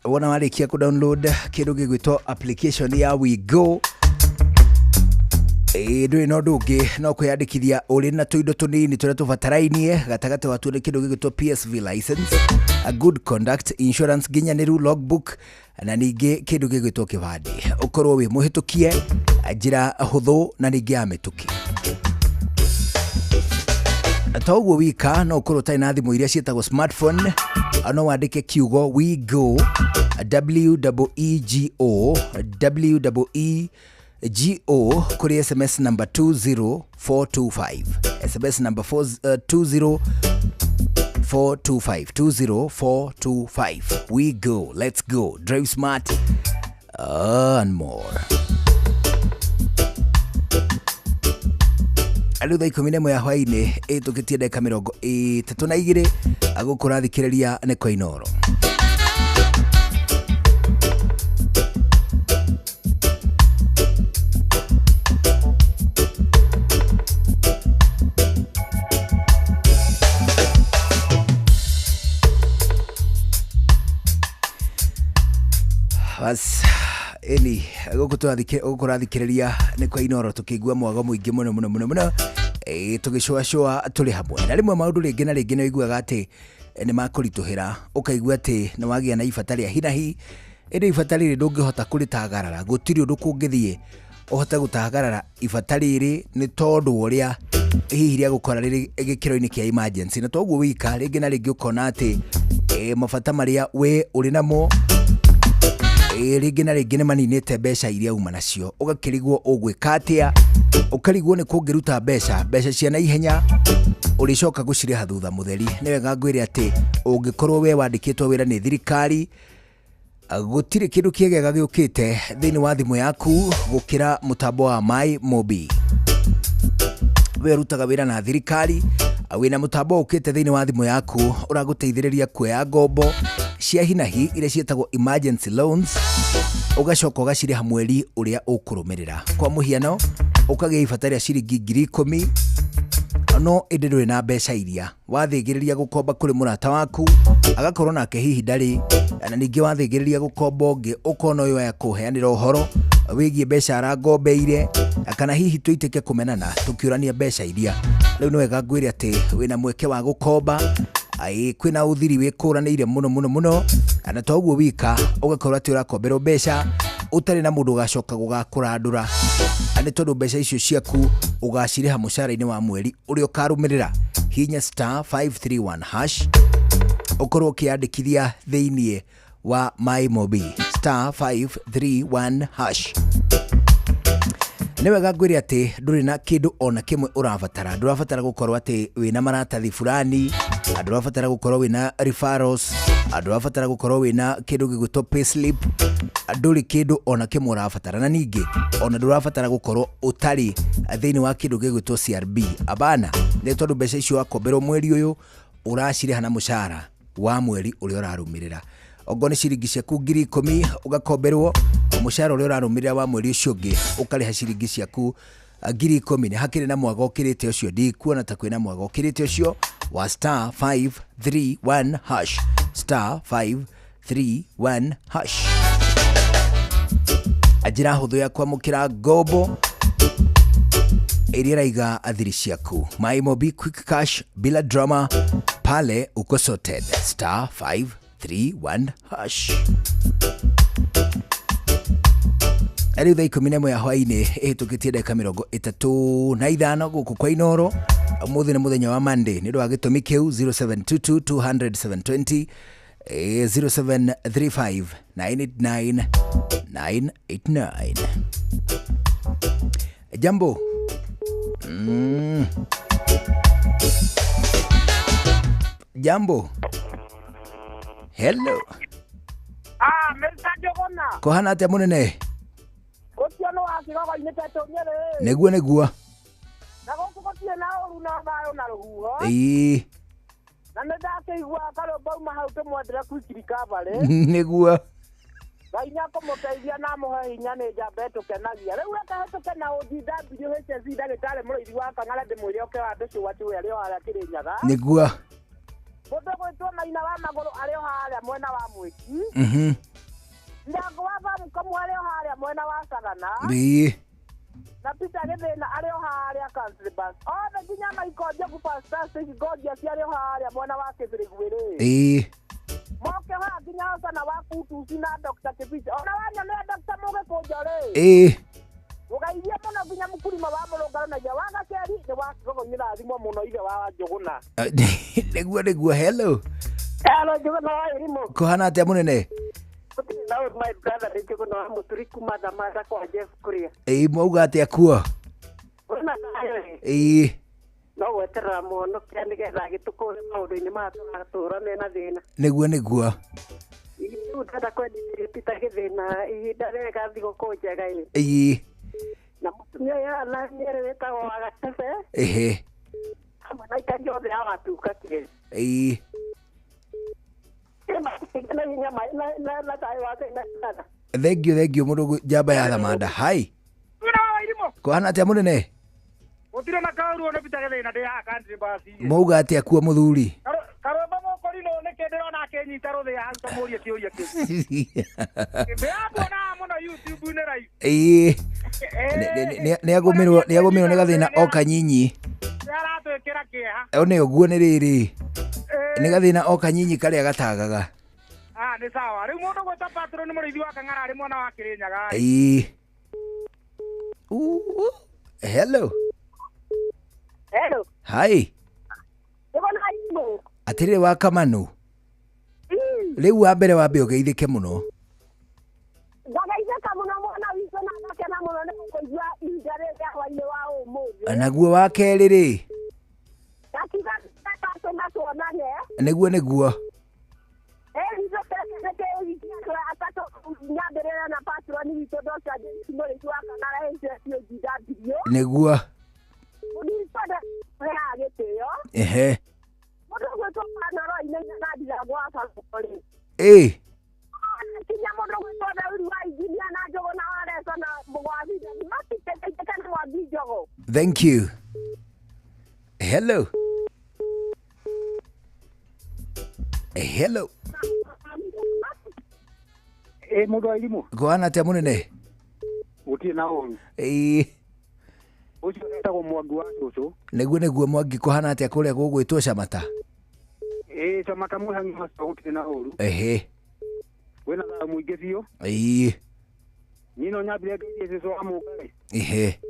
Wona warĩkia kũ download kĩndũ gĩgwĩtwo application ya WeGo, ĩĩ, ndũrĩ na ũndũ ũngĩ no kwĩyandĩkithia ũrĩ na tũindo tũnini tũrĩa tũbatarainie. Gatagatĩ watuo nĩ kĩndũ gĩgwĩtwo PSV license, a good conduct insurance nginyanĩru, logbook, na ningĩ kĩndũ gĩgwĩtwo kĩbandĩ, ũkorwo wĩ mũhĩtũkie njĩra hũthũ na ningĩ ya mĩtũkĩ. To ũguo wika, no ũkorwo ũtarĩ na thimũ iria ciĩtagwo smartphone, no wandĩke kiugo WeGo, W E G O, W E G O, kũrĩ SMS number 20425, SMS number 4, 20425, 20425. We go, let's go, drive smart and more. Rĩu thaa 11 ya hwaĩ-inĩ ĩtũkĩtie ndagĩka 32, gũkũ ũrathikĩrĩria nĩ kwa Inoro. Bas ĩni gũkũ ũrathikĩrĩria nĩ kwa Inoro, tũkĩigua mwago mũingĩ mũno mũno mũno mũno, tũgĩcũacũa tũrĩ hamwe. Na rĩmwe maũndũ rĩngĩ na rĩngĩ nĩ ũiguaga atĩ nĩ makũritũhĩra, ũkaigua atĩ nĩ wagĩa na ibata rĩa hinahi, ĩndĩ ibata rĩrĩ ndũngĩhota kũrĩtagarara, gũtirĩ ũndũ kũngĩthiĩ ũhote gũtagarara ibata rĩrĩ nĩ tondũ wa ũrĩa hihi rĩa gũkora rĩrĩ gĩkĩro-inĩ kĩa emergency. Na toguo wika, rĩngĩ na rĩngĩ ũkona atĩ mabata marĩa we ũrĩ namo, rĩngĩ na rĩngĩ nĩ maninĩte mbeca iria uma nacio, ũgakĩrigwo ũgwĩka atĩa, ũkarigwo nĩ kũngĩruta mbeca cia naihenya ũrĩcoka gũcirĩha thutha mũtheri. Nĩ wega ngwĩre atĩ ũngĩkorwo we wandĩkĩtwo wĩra nĩ thirikari, gũtirĩ kĩndũ kĩegega gĩũkĩte thĩinĩ wa thimũ yaku gũkĩra mũtambo wa My Mobi. We ũrutaga wĩra na thirikari, wĩna mũtambo ũkĩte thĩinĩ wa thimũ yaku ũragũteithĩrĩria kuoya ngombo cia hinahi iria ciĩtagwo emergency loans, ũgacoka ũgacirĩha mweri ũrĩa ũkũrũmĩrĩra. Kwa mũhiano, ũkagĩa ibata rĩa ciringi 10,000, no ĩndĩ ndũrĩ na mbeca iria wathĩgĩrĩria gũkomba kũrĩ mũrata waku, agakorwo nake hihi ndarĩ.
Na ningĩ wathĩngĩrĩria gũkomba ũngĩ ũkona ũyũ aya kũheanĩra ũhoro wĩgiĩ mbeca arangombeire, kana hihi tũitĩke kũmenana tũkĩũrania mbeca iria. Rĩu nĩ wega ngwĩre atĩ wĩna mweke wa gũkomba. Ai, kwĩna ũthiri wĩkũranĩire mũno mũno mũno, na to ũguo wika ũgakorwo atĩ ũrakomberwo mbeca ũtarĩ na mũndũ ũgacoka gũgakũrandũra, nĩ tondũ mbeca icio ciaku ũgacirĩha mũcara-inĩ wa mweri ũrĩa ũkarũmĩrĩra. Hinya star 531 hash ũkorwo ũkĩandĩkithia thĩiniĩ wa MyMobi, star 531 hash. Nĩ wega ngwĩre atĩ ndũrĩ na kĩndũ ona kĩmwe ũrabatara. Ndũrabatara gũkorwo atĩ wĩna maratathi fulani, ndũrabatara gũkorwo wĩna referrals, ndũrabatara gũkorwo wĩna kĩndũ gĩgwĩtwo payslip. Ndũrĩ kĩndũ ona kĩmwe ũrabatara, na ningĩ ona ndũrabatara gũkorwo ũtarĩ thĩinĩ wa kĩndũ gĩgwĩtwo CRB. Abana, nĩ tondũ mbeca icio wakomberwo mweri ũyũ ũracirĩha na mũcara wa mweri ũrĩa ũrarũmĩrĩra. Ongorwo nĩ ciringi ciaku 10,000 ũgakomberwo, mũcara ũrĩa ũrarũmĩrĩra wa mweri ũcio ũngĩ ũkarĩha ciringi ciaku 10,000. Nĩ hakĩrĩ na mwaga ũkĩrĩte ũcio? Ndikuona ta kwĩna mwaga ũkĩrĩte ũcio wa star 531 hash, star 531 hash. Njĩra hũthũ ya kwamũkĩra ngombo ĩrĩa ĩraiga athiri ciaku. MyMobi quick cash bila drama, pale uko sorted. Star 531 hash. Rĩu thaa 11 ya hwainĩ ĩhĩtũkĩtie ndagĩka 35 gũkũ kwa Inoro. Ũmũthĩ nĩ mũthenya wa Monday, nĩ ũndũ wa gĩtũmi kĩu 0722 200 720, 0735 989 989. Jambo. Jambo. Hello.
Ah, Mr. Njuguna.
Kũhana atĩa mũnene?
Ũcio nĩ wa Kĩgogo-inĩ Tetũ Nyĩrĩ.
Nĩguo nĩguo.
Na gũkũ gũtirĩ na ũru na thayũ na rũhuho.
Ĩĩ.
Na nĩ ndakĩigua karũmbo uma hau tũmwendere quick recovery.
Nĩguo.
Ngai nĩakũmũteithia na amũhe hinya, nĩ njamba ĩtũkenagia. Rĩu reke hĩtũke na OGWHSC ndagĩtarĩ mũrĩithi wa Kang'ara ndĩmwĩre oke wa andũ cũa cũa arĩ o harĩa Kĩrĩnyaga.
Nĩguo.
Mũndũ gwĩtwo Maina wa magũrũ arĩ o harĩa mwena wa Mwĩki. Ndirango wa Bamukamwe arĩ o harĩa mwena wa Sagana.
Ĩĩ.
Na Peter Gĩthĩna arĩ o harĩa Country Bus. Othe nginya Michael Njogu Fantastic Gorgeous arĩ o harĩa mwena wa Kĩbĩrĩgwĩrĩ.
Ĩĩ.
Moke haha nginya Hosana wa Kutusi na Dr. Kibicho. Ona wanyonea Dr. Mũgĩkũnjo rĩ.
Ĩĩ.
Ũgeithie mũno nginya mũkurima wa mũrũngaro na wa Gaceri nĩ wa Kĩgogo-inĩ rathimwo mũno ithe wa Njũgũna.
Nĩguo nĩguo. Hello.
Hello Njũgũna wa Irimũ.
Kũhana atĩa mũnene?
Gũtirĩ na ũru my brother, nĩ Njũgũna wa Mũturi kuma Thamanda kwa Jeff Kuria.
Ĩĩ, mwauga atĩa kuo?
Kwĩna thayũ ĩ.
Ĩĩ.
No gweterera mũhonokia nĩgetha agĩtũkũre maũndũ-inĩ maya tũratũra mena thĩna.
Nĩguo nĩguo.
Rĩu ndĩrenda kwendithĩria Peter Gĩthĩna ihinda rĩega thigũkũ njega ĩ.
Ĩĩ.
Na mũtumia ũyũ ana Nyerĩ wĩtagwo wa Gacebe.
Ĩhĩ.
Hamwe na aikari othe a Watuka Kĩrĩ.
Ĩĩ. Thank you, thank you mũndũ njamba ya Thamanda. Hi. Kũhana atĩa mũnene?
Gũtirĩ na kaũru nĩ Peter Gĩthĩna ndĩ haha Country Bus.
Mwauga atĩa kuo mũthuri?
Karũmbo mũkũrinũ nĩkĩ ndĩrona akĩnyita rũthĩa hau ta mũrie kĩũria kĩu. Ndĩramuona mũno YouTube-inĩ raibu.
Ĩĩ. Nĩagũmĩrwo nĩ gathĩna o kanyinyi.
Nĩaratwĩkĩra kĩeha.
Nĩ ũguo nĩ rĩrĩ. Nĩ gathĩna o kanyinyi karĩa gatagaga.
Ah, nĩ sawa. Rĩu mũndũ gwĩtwo Patron mũrĩithi wa Kang'ara arĩ mwena wa Kĩrĩnyaga.
Ĩĩ. Hello.
Hello.
Hi. Atĩrĩrĩ wa Kamanu. Rĩu wa mbere wambe ũgeithĩke mũno.
Ndageithĩka mũno mwana witũ na ngakena mũno nĩ gũkũigua ihinda rĩrĩ rĩa hwainĩ wa ũmũthĩ.
Naguo wa kerĩ rĩ?
Ndakiuga tũma tuonane.
Nĩguo nĩguo.
Nyambĩrĩre na patron witũ Dr. James Mũrĩithi wa Kang'ara HSOGW.
Nĩguo.
Mũndũ heaga gĩtĩo.
Ehe.
Mũndũ gwĩtwo Manoro Inaina na Ndirango wa Barũrĩ.
Ĩĩ.
Kinya mũndũ gwĩtwo Daudi wa Injinia na Njũgũna wa Reco na Mũgwathi matiteithĩke na Mwangi Njogu.
Thank you. Hello. Hello.
Ĩ mũndũ wa irimũ.
Kũhana atĩa mũnene?
Gũtirĩ na ũru.
Ĩĩ.
Ũcio etagwo Mwangi wa cũcũ.
Nĩguo nĩguo Mwangi, kũhana atĩa kũrĩa gũgwĩtwo Camata?
Ĩ Camata mwĩhangi macio gũtirĩ na ũru.
Ehe.
Kwĩna thayũ mũingĩ biũ.
Ĩĩ.
Niĩ no nyambire ngeithie cũcũ wa Mũngarĩ.
Ehe.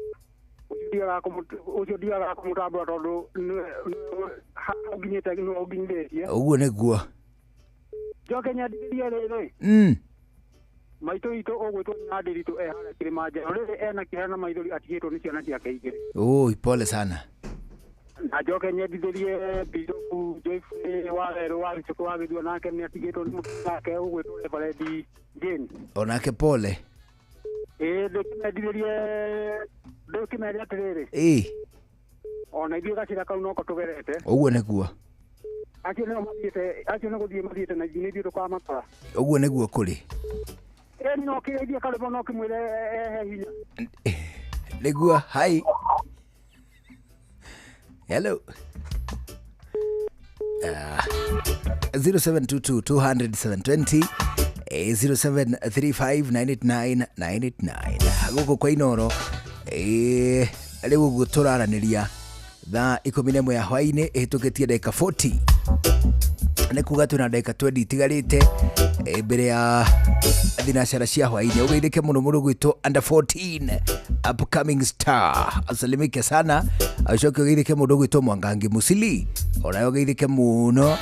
Ũcio ndiagaga kũmũtambũra tondũ nĩwe hau nginyĩte nĩwe ũnginyithĩtie.
Ũguo nĩguo.
Njoke nyendithĩrie rĩrĩ. Maitũ witũ ũgwĩtwo nyina Ndĩritũ e harĩa Kĩrĩmanjaro. Rĩrĩ ena kĩeha na maithori atigĩtwo nĩ ciana ciake igĩrĩ.
Oi, pole sana.
Na njoke nyendithĩrie Bishop Joyce wa Werũ wa Gĩcũkũ wa Gĩthua, nake nĩ atigĩtwo nĩ mũtumia wake ũgwĩtwo Reverend Jane.
Onake pole.
Ĩĩ, ndĩkĩmendithĩrie, ndĩkĩmere atĩrĩrĩ.
Ĩĩ.
Ona ithuĩ gacĩra kau noko tũgerete.
Ũguo nĩguo.
Acio nĩo mathiĩte, acio nĩ gũthiĩ mathiĩte na ithuĩ tũkamakora.
Ũguo nĩguo kũrĩ.
Ĩĩ, no kĩgeithie karĩbo no kĩmwĩre ehe hinya.
Nĩguo, hi. Hello. 0722 200 720, 0735 989 989. Gũkũ kwa Inoro, rĩu ũguo tũraranĩria thaa 11 ya hwaĩ-inĩ ĩhĩtũkĩtie ndagĩka 40, nĩ kuga twĩna ndagĩka 20 itigarĩte mbere ya thinacara cia hwaĩ-inĩ. Ũgeithĩke mũno mũno gwitũ under 14 upcoming star, asalimike sana. Acoke ũgeithĩke mũndũ gwitũ Mwangangi Musili, onawe ũgeithĩke mũno,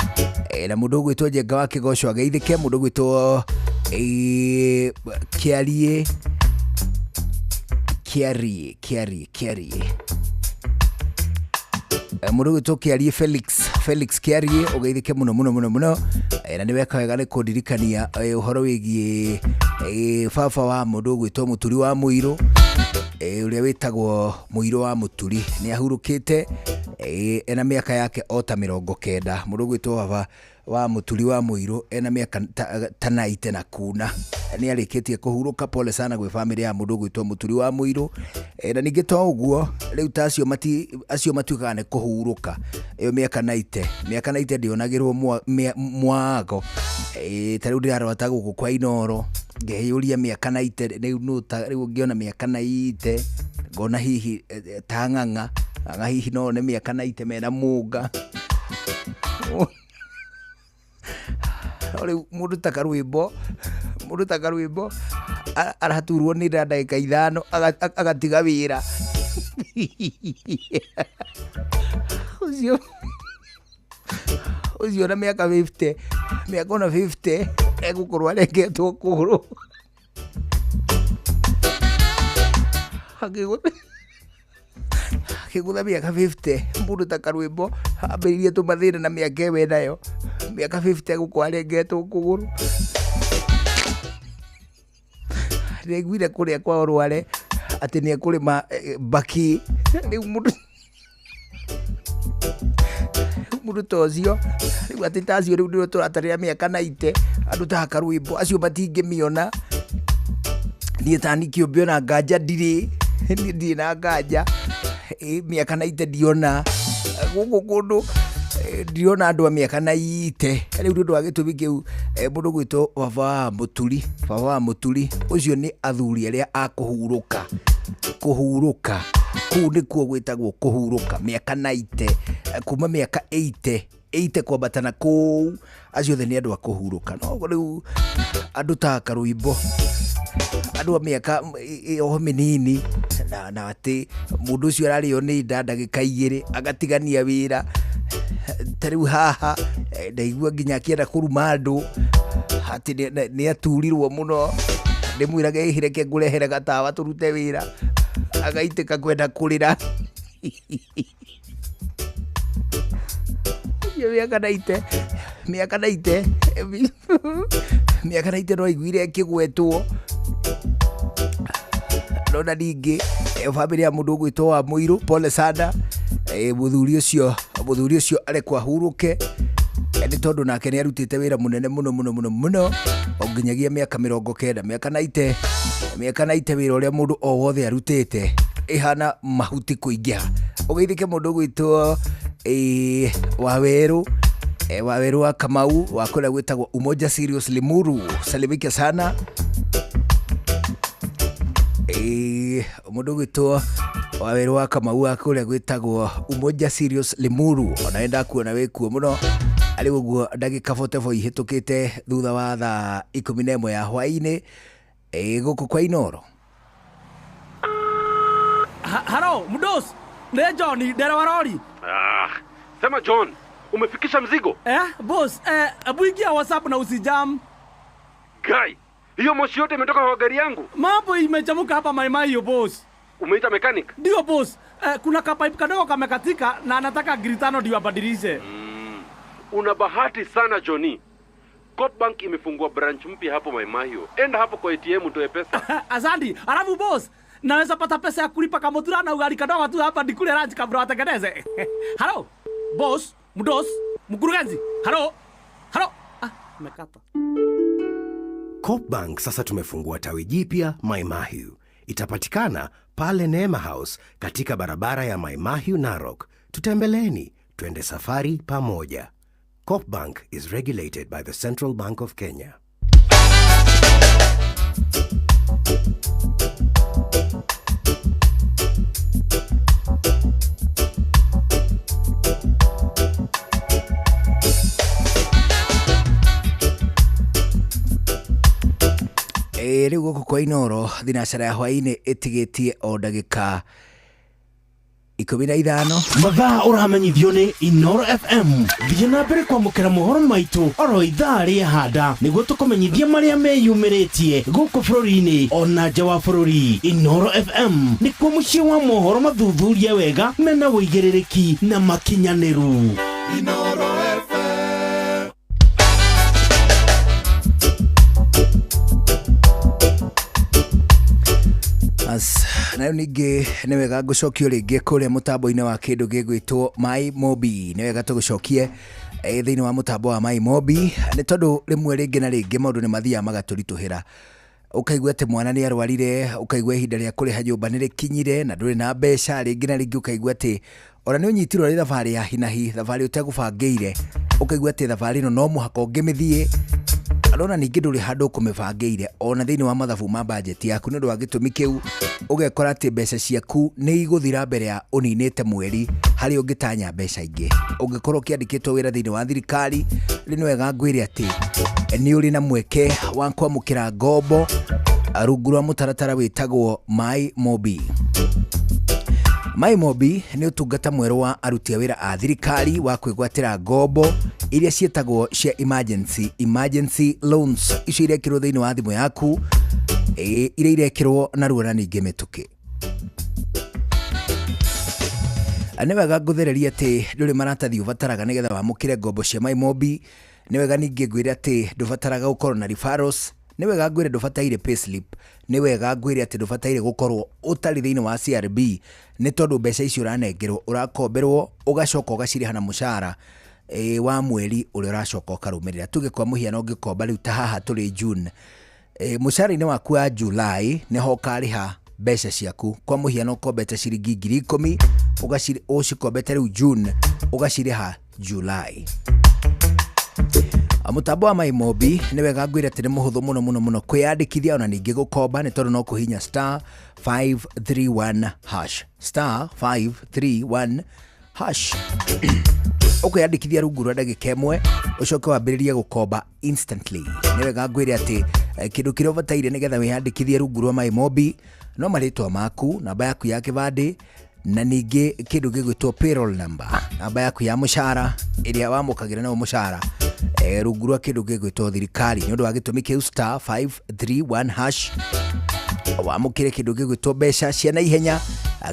na mũndũ gwitũ Njenga wa Kĩgoco ageithĩke, mũndũ gwitũ Kĩarie Kĩarie Kĩarie Kĩarie, mũndũ gwitũ Kĩarie Felix Kĩarie, ũgeithĩke mũno mũno mũno mũno. Na nĩ weka wega nĩ kũndirikania ũhoro wĩgiĩ baba wa mũndũ ũgwĩtwo Mũturi wa Mũirũ, ũrĩa wĩtagwo Mũirũ wa Mũturi, nĩ ahurũkĩte, ena mĩaka yake o ta 90. Mũndũ ũgwĩtwo baba wa Mũturi wa Mũirũ ena mĩaka ta naite na kuna, nĩ arĩkĩtie kũhurũka. Pole sana gwĩ bamĩrĩ ya mũndũ ũgwĩtwo Mũturi wa Mũirũ. Na ningĩ to ũguo rĩu ta acio matuĩkaga nĩ kũhurũka ĩyo mĩaka naite, mĩaka naite ndĩonagĩrwo mwago. Ta rĩu ndĩrarora gũkũ kwa Inoro ngeyũria mĩaka naite rĩu nũ ta rĩu ngĩona mĩaka naite ngona hihi ta ng'ang'a ng'ang'a hihi no nĩ mĩaka naite mena mũnga. Rĩu mũndũ ta karwĩmbo, mũndũ ta karwĩmbo araturwo nĩ nda ndagĩka 5 agatiga wĩra. Ũcio na mĩaka 50, mĩaka ona 50 egũkorwo arengetwo kũgũrũ. Akĩgũtha mĩaka 50, mũndũ ta karwĩmbo ambĩrĩrie tũmathĩna na mĩaka ĩyo enayo, mĩaka 50 egũkorwo arengetwo kũgũrũ. Nĩaiguire kũrĩa kwao Rware atĩ nĩ ekũrĩma mbakĩ. Rĩu mũndũ ta ũcio rĩu atĩ ta acio rĩu nĩo tũratarĩra mĩaka naite, andũ ta karwĩmbo acio matingĩmĩona. Niĩ tani kĩũmbe ona nganja ndirĩ, niĩ ndirĩ na nganja, mĩaka naite ndiona gũkũ kũndũ, ndirona andũ a mĩaka naite. Rĩu nĩ ũndũ wa gĩtũmi kĩu, mũndũ gwĩtwo baba wa Mũturi, baba wa Mũturi ũcio nĩ athuri arĩa a kũhurũka, kũhurũka kũu nĩkuo gwĩtagwo kũhurũka, mĩaka naite, kuma mĩaka 80 80 kwambata na kũu, acio othe nĩ andũ a kũhurũka. No rĩu andũ ta karwĩmbo, andũ a mĩaka o mĩnini, na atĩ mũndũ ũcio ararĩo nĩ nda ndagĩka 2 agatigania wĩra. Ta rĩu haha ndaigua nginya akĩenda kũruma andũ atĩ nĩ aturirwo mũno, ndĩmwĩrage ĩhĩ reke ngũrehere gatawa tũrute wĩra, agaitĩka kwenda kũrĩra. Mĩaka naite, mĩaka naite, mĩaka naite no aiguire ĩkĩgwetwo. Nona ningĩ bamĩrĩ ya mũndũ ũgwĩtwo wa Mũirũ, pole sana. Mũthuri ũcio arekwo ahurũke, nĩ tondũ nake nĩ arutĩte wĩra mũnene mũno mũno mũno mũno o nginyagia mĩaka 90, mĩaka naite, mĩaka naite wĩra ũrĩa mũndũ o wothe arutĩte ĩhana mahuti kũingĩha. Ũgeithĩke mũndũ ũgwĩtwo Wawerũ, Wawerũ wa Kamau wa kũrĩa gwĩtagwo Umoja Sirius Limuru, salimike sana. Ĩĩ, mũndũ ũgwĩtwo Wawerũ wa Kamau wa kũrĩa gwĩtagwo Umoja Serious Limuru, onawe ndakuona wĩkuo mũno. Arĩ ũguo ndagĩka 44 ihĩtũkĩte thutha wa thaa 11 ya hwaĩ-inĩ. Ĩĩ, gũkũ kwa Inoro.
Halo, mdos. Nĩ John, ndereba rori.
Ah, sema John, umefikisha mzigo?
Eh, boss, hebu ingia WhatsApp na usijam.
Guy, hiyo moshi yote imetoka kwa gari yangu.
Mambo imechamuka hapa maimai hiyo boss.
Umeita mechanic?
Ndio boss. Kuna kapipe kadogo kamekatika na anataka giri tano ndio abadilishe.
Una bahati sana Johnny. Coopbank imefungua branch mpya hapo Maimahio. Enda hapo kwa ATM utoe pesa.
Asante. Alafu boss, naweza pata pesa ya kulipa kamutura na ugali kadogo tu hapa nikule lunch kabla watengeneze. Halo, boss, mdos, mkurugenzi. Halo. Halo. Ah, imekata.
Coopbank sasa tumefungua tawi jipya Maimahiu. Itapatikana pale Neema House katika barabara ya Maimahiu Narok. Tutembeleeni, twende safari pamoja. Coopbank is regulated by the Central Bank of Kenya.
Ĩĩ, rĩu gũkũ kwa Inoro thinacara ya hwaĩ-inĩ ĩtigĩtie o ndagĩka 15.
Mathaa ũramenyithio nĩ Inoro FM. Thiĩ na mbere kwamũkĩra mohoro maitũ oro ithaa rĩa handa nĩguo tũkũmenyithia marĩa meyumĩrĩtie gũkũ bũrũri-inĩ ona nja wa bũrũri. Inoro FM nĩkuo mũciĩ wa mohoro mathuthuria wega mena ũigĩrĩrĩki na makinyanĩru.
Inoro FM.
As, nayo ningĩ nĩ wega ngũcokio rĩngĩ kũrĩa mũtambo-inĩ wa kĩndũ gĩgwĩtwo Mai Mobi. Nĩ wega tũgũcokie thĩinĩ wa mũtambo wa Mai Mobi, nĩ tondũ rĩmwe rĩngĩ na rĩngĩ maũndũ nĩ mathiaga magatũritũhĩra. Ũkaigua atĩ mwana nĩ arwarire, ũkaigua ihinda rĩa kũrĩha nyũmba nĩ rĩkinyire na ndũrĩ na mbeca. Rĩngĩ na rĩngĩ ũkaigua atĩ ona nĩ ũnyitirwo nĩ thabarĩ ya hinahi, thabarĩ ũtegũbangĩire, ũkaigua atĩ thabarĩ ĩno no mũhaka ũngĩmĩthiĩ, arona ningĩ ndũrĩ handũ ũkũmĩbangĩire ona thĩinĩ wa mathabu ma bajeti yaku. Nĩ ũndũ wa gĩtũmi kĩu ũgekora atĩ mbeca ciaku nĩ igũthira mbere ya ũninĩte mweri harĩa ũngĩtanya mbeca ingĩ. Ũngĩkorwo ũkĩandĩkĩtwo wĩra thĩinĩ wa thirikari, rĩ nĩ wega ngwĩre atĩ nĩ ũrĩ na mweke wa kwamũkĩra ngombo rungu rwa mũtaratara wĩtagwo Mai Mobi. Mai Mobi nĩ ũtungata mwerũ wa aruti a wĩra a thirikari wa kwĩgwatĩra ngombo iria ciĩtagwo cia emergency loans, icio irekĩrwo thĩinĩ wa thimũ yaku, iria irekĩrwo narua na ningĩ mĩtũkĩ. Nĩ wega ngũthererie atĩ ndũrĩ maratathi ũbataraga nĩgetha wamũkĩre ngombo cia Mai Mobi. Nĩ wega ningĩ ngwĩre atĩ ndũbataraga gũkorwo na referrals. Nĩ wega ngwĩre ndũbataire payslip. Nĩ wega ngwĩre atĩ ndũbataire gũkorwo ũtarĩ thĩinĩ wa CRB, nĩ tondũ mbeca icio ũranengerwo ũrakomberwo ũgacoka ũgacirĩha na mũcara wa mweri ũrĩa ũracoka ũkarũmĩrĩra. Tuge kwa mũhiano ũngĩkomba rĩu ta haha tũrĩ June, mũcara-inĩ waku wa July nĩho ũkarĩha mbeca ciaku. Kwa mũhiano ũkombete ciringi 10,000, ũcikombete rĩu June, ũgacirĩha July. Mũtambo wa Mai Mobi nĩ wega ngwĩre atĩ nĩ mũhũthũ mũno mũno mũno kwĩyandĩkithia ona ningĩ gũkomba, nĩ tondũ no kũhinya star 531 hash, star 531 hash. Ũkwĩyandĩkithia rungu rwa ndagĩka ĩmwe, ũcoke wambĩrĩrie gũkomba instantly. Nĩ wega ngwĩre atĩ kĩndũ kĩrĩa ũbataire nĩgetha wĩyandĩkithie rungu rwa Mai Mobi no marĩtwa maku, namba yaku ya kĩbandĩ, na ningĩ kĩndũ gĩgwĩtwo payroll number, namba yaku ya mũcara ĩrĩa wamũkagĩra nayo mũcara rungu rwa kĩndũ gĩgwĩtwo thirikari. Nĩ ũndũ wa gĩtũmi kĩu star 531 hash wamũkĩre kĩndũ gĩgwĩtwo mbeca cia naihenya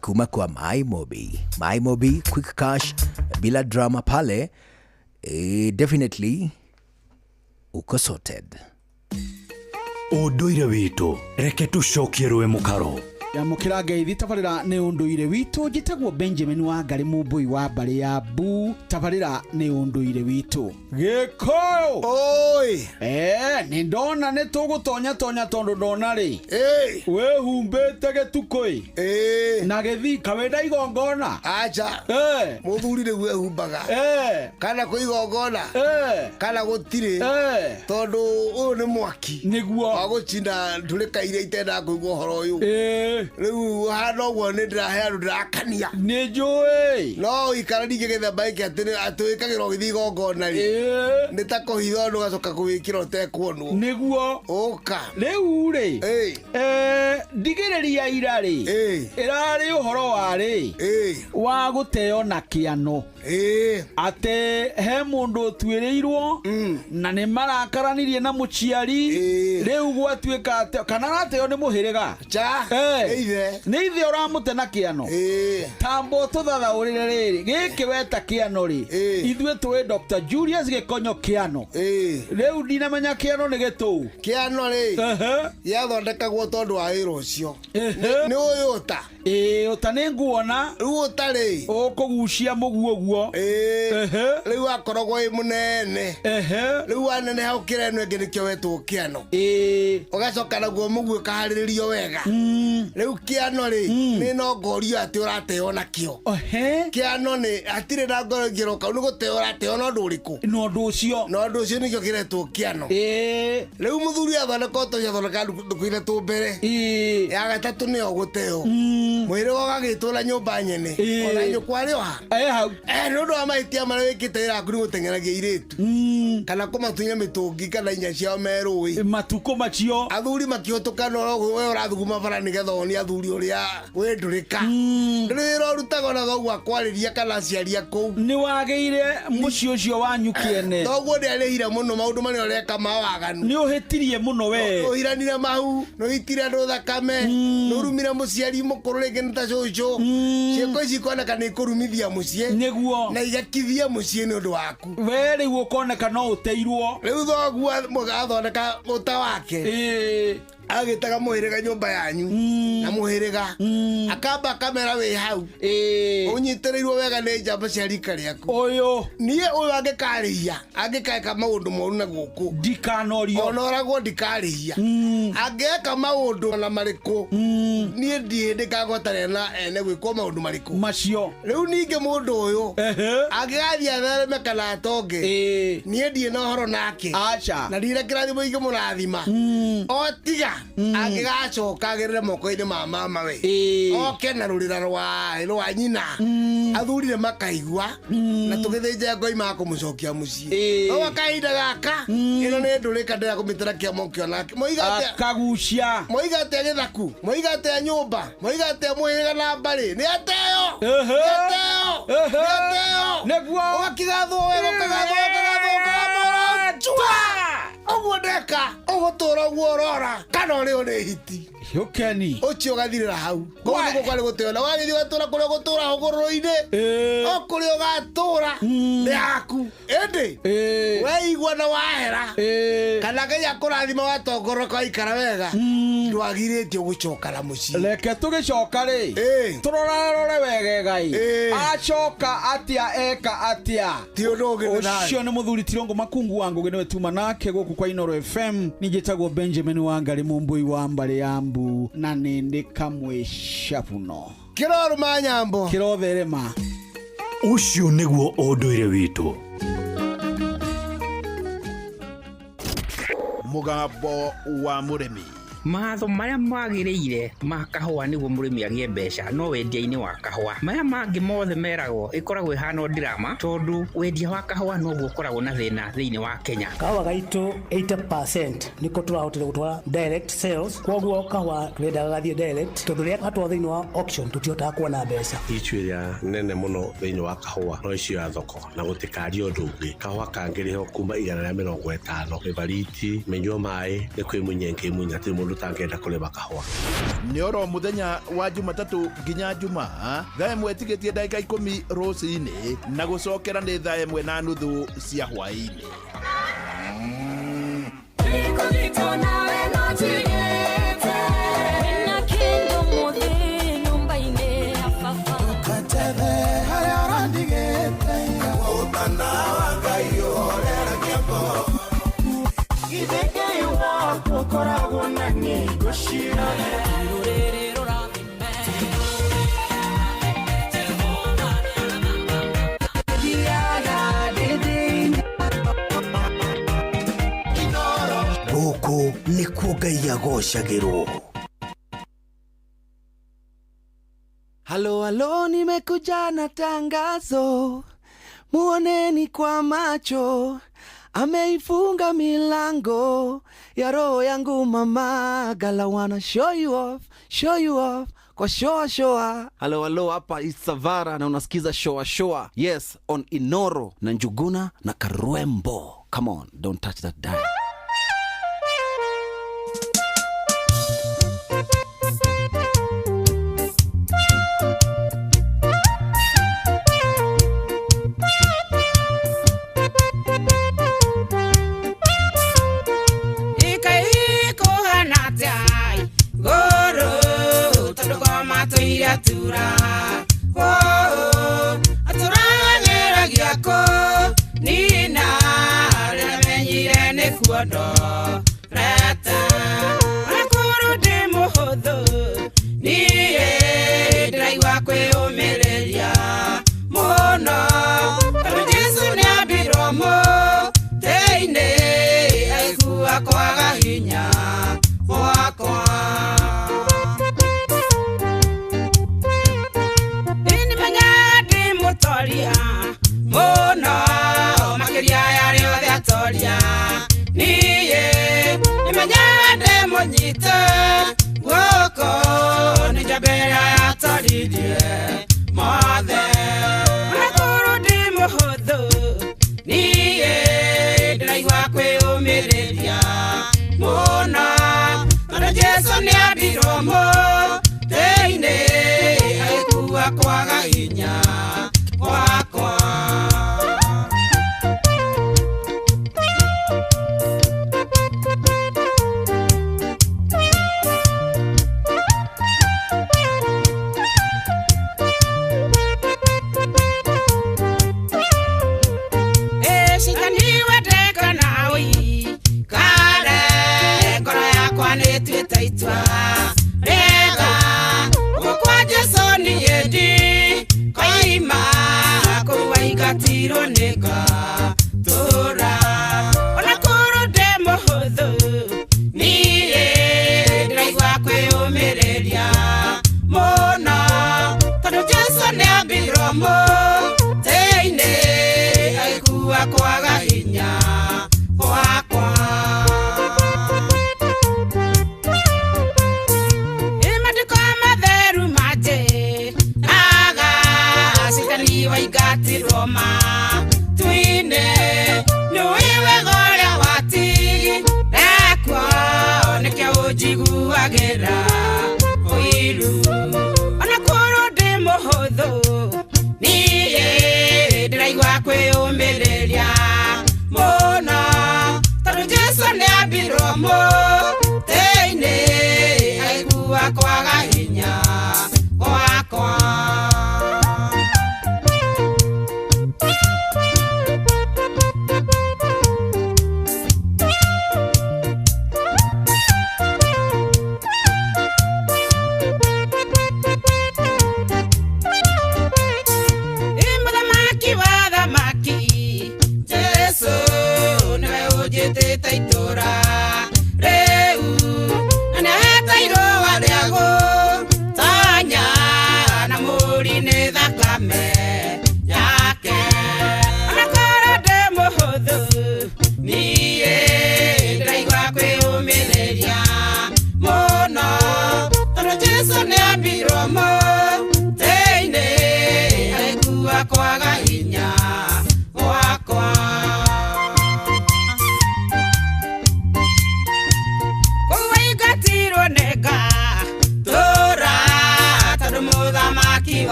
kuma kwa Mai Mobi. Mai Mobi quick cash bila drama pale, definitely uko sorted.
Ũndũire witũ reke tũcokie rũĩ mũkaro.
Amũkĩra ngeithi tabarĩra nĩ ũndũire witũ. Njĩtagwo Benjamin Wangari Mũmbũi wa mbarĩ ya Mbu. Tabarĩra nĩ ũndũire witũ. Gĩkũyũ
oi
nĩ ndona nĩ tũgũtonya tonya tondũ ndona rĩ wĩhumbĩte gĩtukũ ĩ na gĩthii kawĩnda igongona.
Acha mũthuri nĩguo ehumbaga kana kwĩ igongona kana gũtirĩ, tondũ ũyũ nĩ mwaki
nĩguo
wa gũcina ndũrĩka iria itendaga kũigua ũhoro ũyũ. Rĩu hana ũguo nĩ ndĩrahe andũ ndĩrakania.
Nĩ njũĩ
no ikara ningĩ gĩthemba gĩkĩ atĩ atĩ wĩkagĩra ũgĩthiĩ igongona rĩ nĩ ta kũhitha ũndũ ũgacoka kũwĩkĩra ũtekuonwo.
Nĩguo
ũka
rĩu rĩ ndigĩrĩria ira rĩ ĩrarĩ ũhoro wa rĩ wa gũteo na kĩano atĩ he mũndũ ũtuĩrĩirwo na nĩ marakaranirie na mũciari. Rĩu gwatuĩka atĩ kana arateo nĩ mũhĩrĩga nĩ ithe ũramũte na kĩano. Tamba ũtũthathaũrĩre rĩrĩ gĩkĩ weta kĩano rĩ ithuĩ tũĩ Dr. Julius Gĩkonyo kĩano. Rĩu ndinamenya kĩano nĩ gĩtũu.
Kĩano rĩ gĩathondekagwo tondũ wa wĩra ũcio. Nĩ ũyũ ũta.
Ũta nĩ nguona.
Rĩu ũta rĩ
ũkũgucia mũguo ũguo.
Rĩu wakoragwo wĩ mũnene. Rĩu waneneha ũkĩra ĩno ĩngĩ nĩkĩo wetwo kĩano. Ũgacoka naguo mũguo ũkaharĩrĩrio wega. Rĩu kĩano rĩ nĩ no ngorio atĩ ũrateo nakĩo. Kĩano nĩ hatirĩ na ngoro ĩngĩ ĩroka nĩ gũteo ũrateo na ũndũ ũrĩkũ?
Na ũndũ ũcio.
Na ũndũ ũcio nĩkĩo kĩretwo kĩano. Rĩu mũthuri athondeka ũtonya athondeka ndukũ ithatũ mbere. Ya gatatũ nĩyo gũteo. Mwĩrĩ ũgagĩtwo na nyũmba nyene. Ona nyũkwa arĩ o ha?
Hau.
Nĩ ũndũ wa mahĩtia marĩa wĩkĩte wĩra waku nĩ gũteng'eragia airĩtu. Kana kũmatunya mĩtũngi kana inya ciao me rũĩ.
Matukũ macio.
Athuri makĩhĩtũka no we ũrathuguma bara nĩgetha wonie athuri ũrĩa wĩ ndũrĩka. Ndũrĩ wĩra ũrutaga ona thoguo akwarĩria kana aciari a kũu.
Nĩ wagĩire mũciĩ ũcio wanyu kĩene.
Thoguo nĩarĩhire mũno maũndũ marĩa ũreka ma waganu.
Nĩ ũhĩtirie mũno we.
Ũhiranire mahu, nĩ ũitire andũ thakame, nĩ ũrumire mũciari mũkũrũ rĩngĩ nĩ ta cũcũ. Ciĩko ici ikoneka nĩ ikũrumithia mũciĩ.
Nĩguo.
Na igakithia mũciĩ nĩ ũndũ waku.
We rĩu ũkoneka no ũteirwo.
Rĩu thoguo athondeka ũta wake. Agĩtaga mũhĩrĩga nyũmba yanyu na mũhĩrĩga akamba akamera wĩ hau ũnyitĩrĩirwo wega nĩ njamba cia rika rĩaku.
Ũyũ
niĩ ũyũ angĩkarĩhia angĩkeka maũndũ moru na gũkũ
ndikanorio
ona oragwo ndikarĩhia. Angĩeka maũndũ ona marĩkũ niĩ ndiĩ ndĩkagwatanĩra na ene gwĩkwo maũndũ marĩkũ
macio.
Rĩu ningĩ mũndũ ũyũ angĩgathiĩ athereme kana atonge niĩ ndiĩ na ũhoro nake.
Aca.
Na ndirĩ kĩrathimo ingĩmũrathima o tiga angĩgacoka agerere moko-inĩ ma mama we oke na rũrĩra rwa nyina athurire makaigua na tũgĩthĩnja ngoi makũmũcokia mũciĩ. No kahinda gaka ĩno nĩ ndũrĩka ndĩra kũmĩtĩra kĩamo kĩonake. Moiga atĩa
akagucia.
Moiga atĩa gĩthaku. Moiga atĩa nyũmba. Moiga atĩa mũhĩrĩga na mbarĩ. Nĩ ateo. Nĩ ateo. Nĩ ateo.
Nĩguo.
Ũgakĩgathwo wega ũkagathwo ũkagathwo ũkagamũra njua. Ũguo ndeka ũgũtũra ũguo ũrora kana ũrĩ ũrĩ hiti.
Ũkeni.
Ũcio ũgathirĩra hau. Kũu nĩkuo kwarĩ gũteo na wagĩthiĩ ũgatũra kũrĩa ũgũtũra hũgũrũrũ-inĩ. O kũrĩa ũgatũra nĩ haku. Ĩndĩ weigua na wahera kana Ngai akũrathima watongoroka waikara wega ndwagirĩtio gũcoka na mũciĩ.
Reke tũgĩcoka rĩ tũrorarore wegega ĩ acoka atĩa eka atĩa.
Ti ũndũ ũngĩ nĩ thayũ.
Ũcio nĩ mũthuri Tirongo Makungu wa Ngũgĩ nĩwe tuma nake gũkũ kwa Inooro FM. Ningĩ njĩtagwo Benjamin Wangari Mũmbũi wa mbarĩ ya Mbu na nĩ ndĩ kamwe cabuno.
Kĩrorũma nyambo.
Kĩrotherema.
Ũcio nĩguo ũndũire witũ.
Mũgambo wa mũrĩmi.
Matho marĩa magĩrĩire ma kahũa nĩguo mũrĩmi agĩe mbeca no wendia-inĩ wa kahũa. Maya mangĩ mothe meragwo ĩkoragwo ĩhana drama tondũ wendia wa kahũa noguo ũkoragwo na thĩna thĩinĩ wa Kenya.
Kahũa gaitũ 80% nĩko tũrahotire gũtwara direct sales, koguo kahũa tũrendaga gathiĩ direct tondũ rĩrĩa gatwarwo thĩinĩ wa auction tũtihotaga kuona mbeca.
Ichu ĩrĩa nene mũno thĩinĩ wa kahũa no icio ya thoko na gũtikaria ũndũ ũngĩ. Kahũa kangĩrĩhwo kuma 150 mĩbariti mĩnyua maĩ nĩ kwĩmunya ĩngĩmunya hatirĩ mũndũ ũtangĩenda kũrĩma kahũa.
Nĩ oro mũthenya wa Jumatatũ nginya Jumaa thaa 1 tigĩtie ndagĩka 10 rũcinĩ na gũcokera nĩ thaa 1:30 cia hwaĩ-inĩ.
Gũkũ nĩkuo Ngai agocagĩrwo.
Halo halo, nimekuja na tangazo, muoneni kwa macho, ameifunga milango ya roho yangu mama. Gala wanna show you off, show you off kwa shoa shoa.
Halo halo, hapa Isavara na unasikiza shoa shoa. Yes, on Inoro na Njuguna na Karwembo. Come on, don't touch that dial.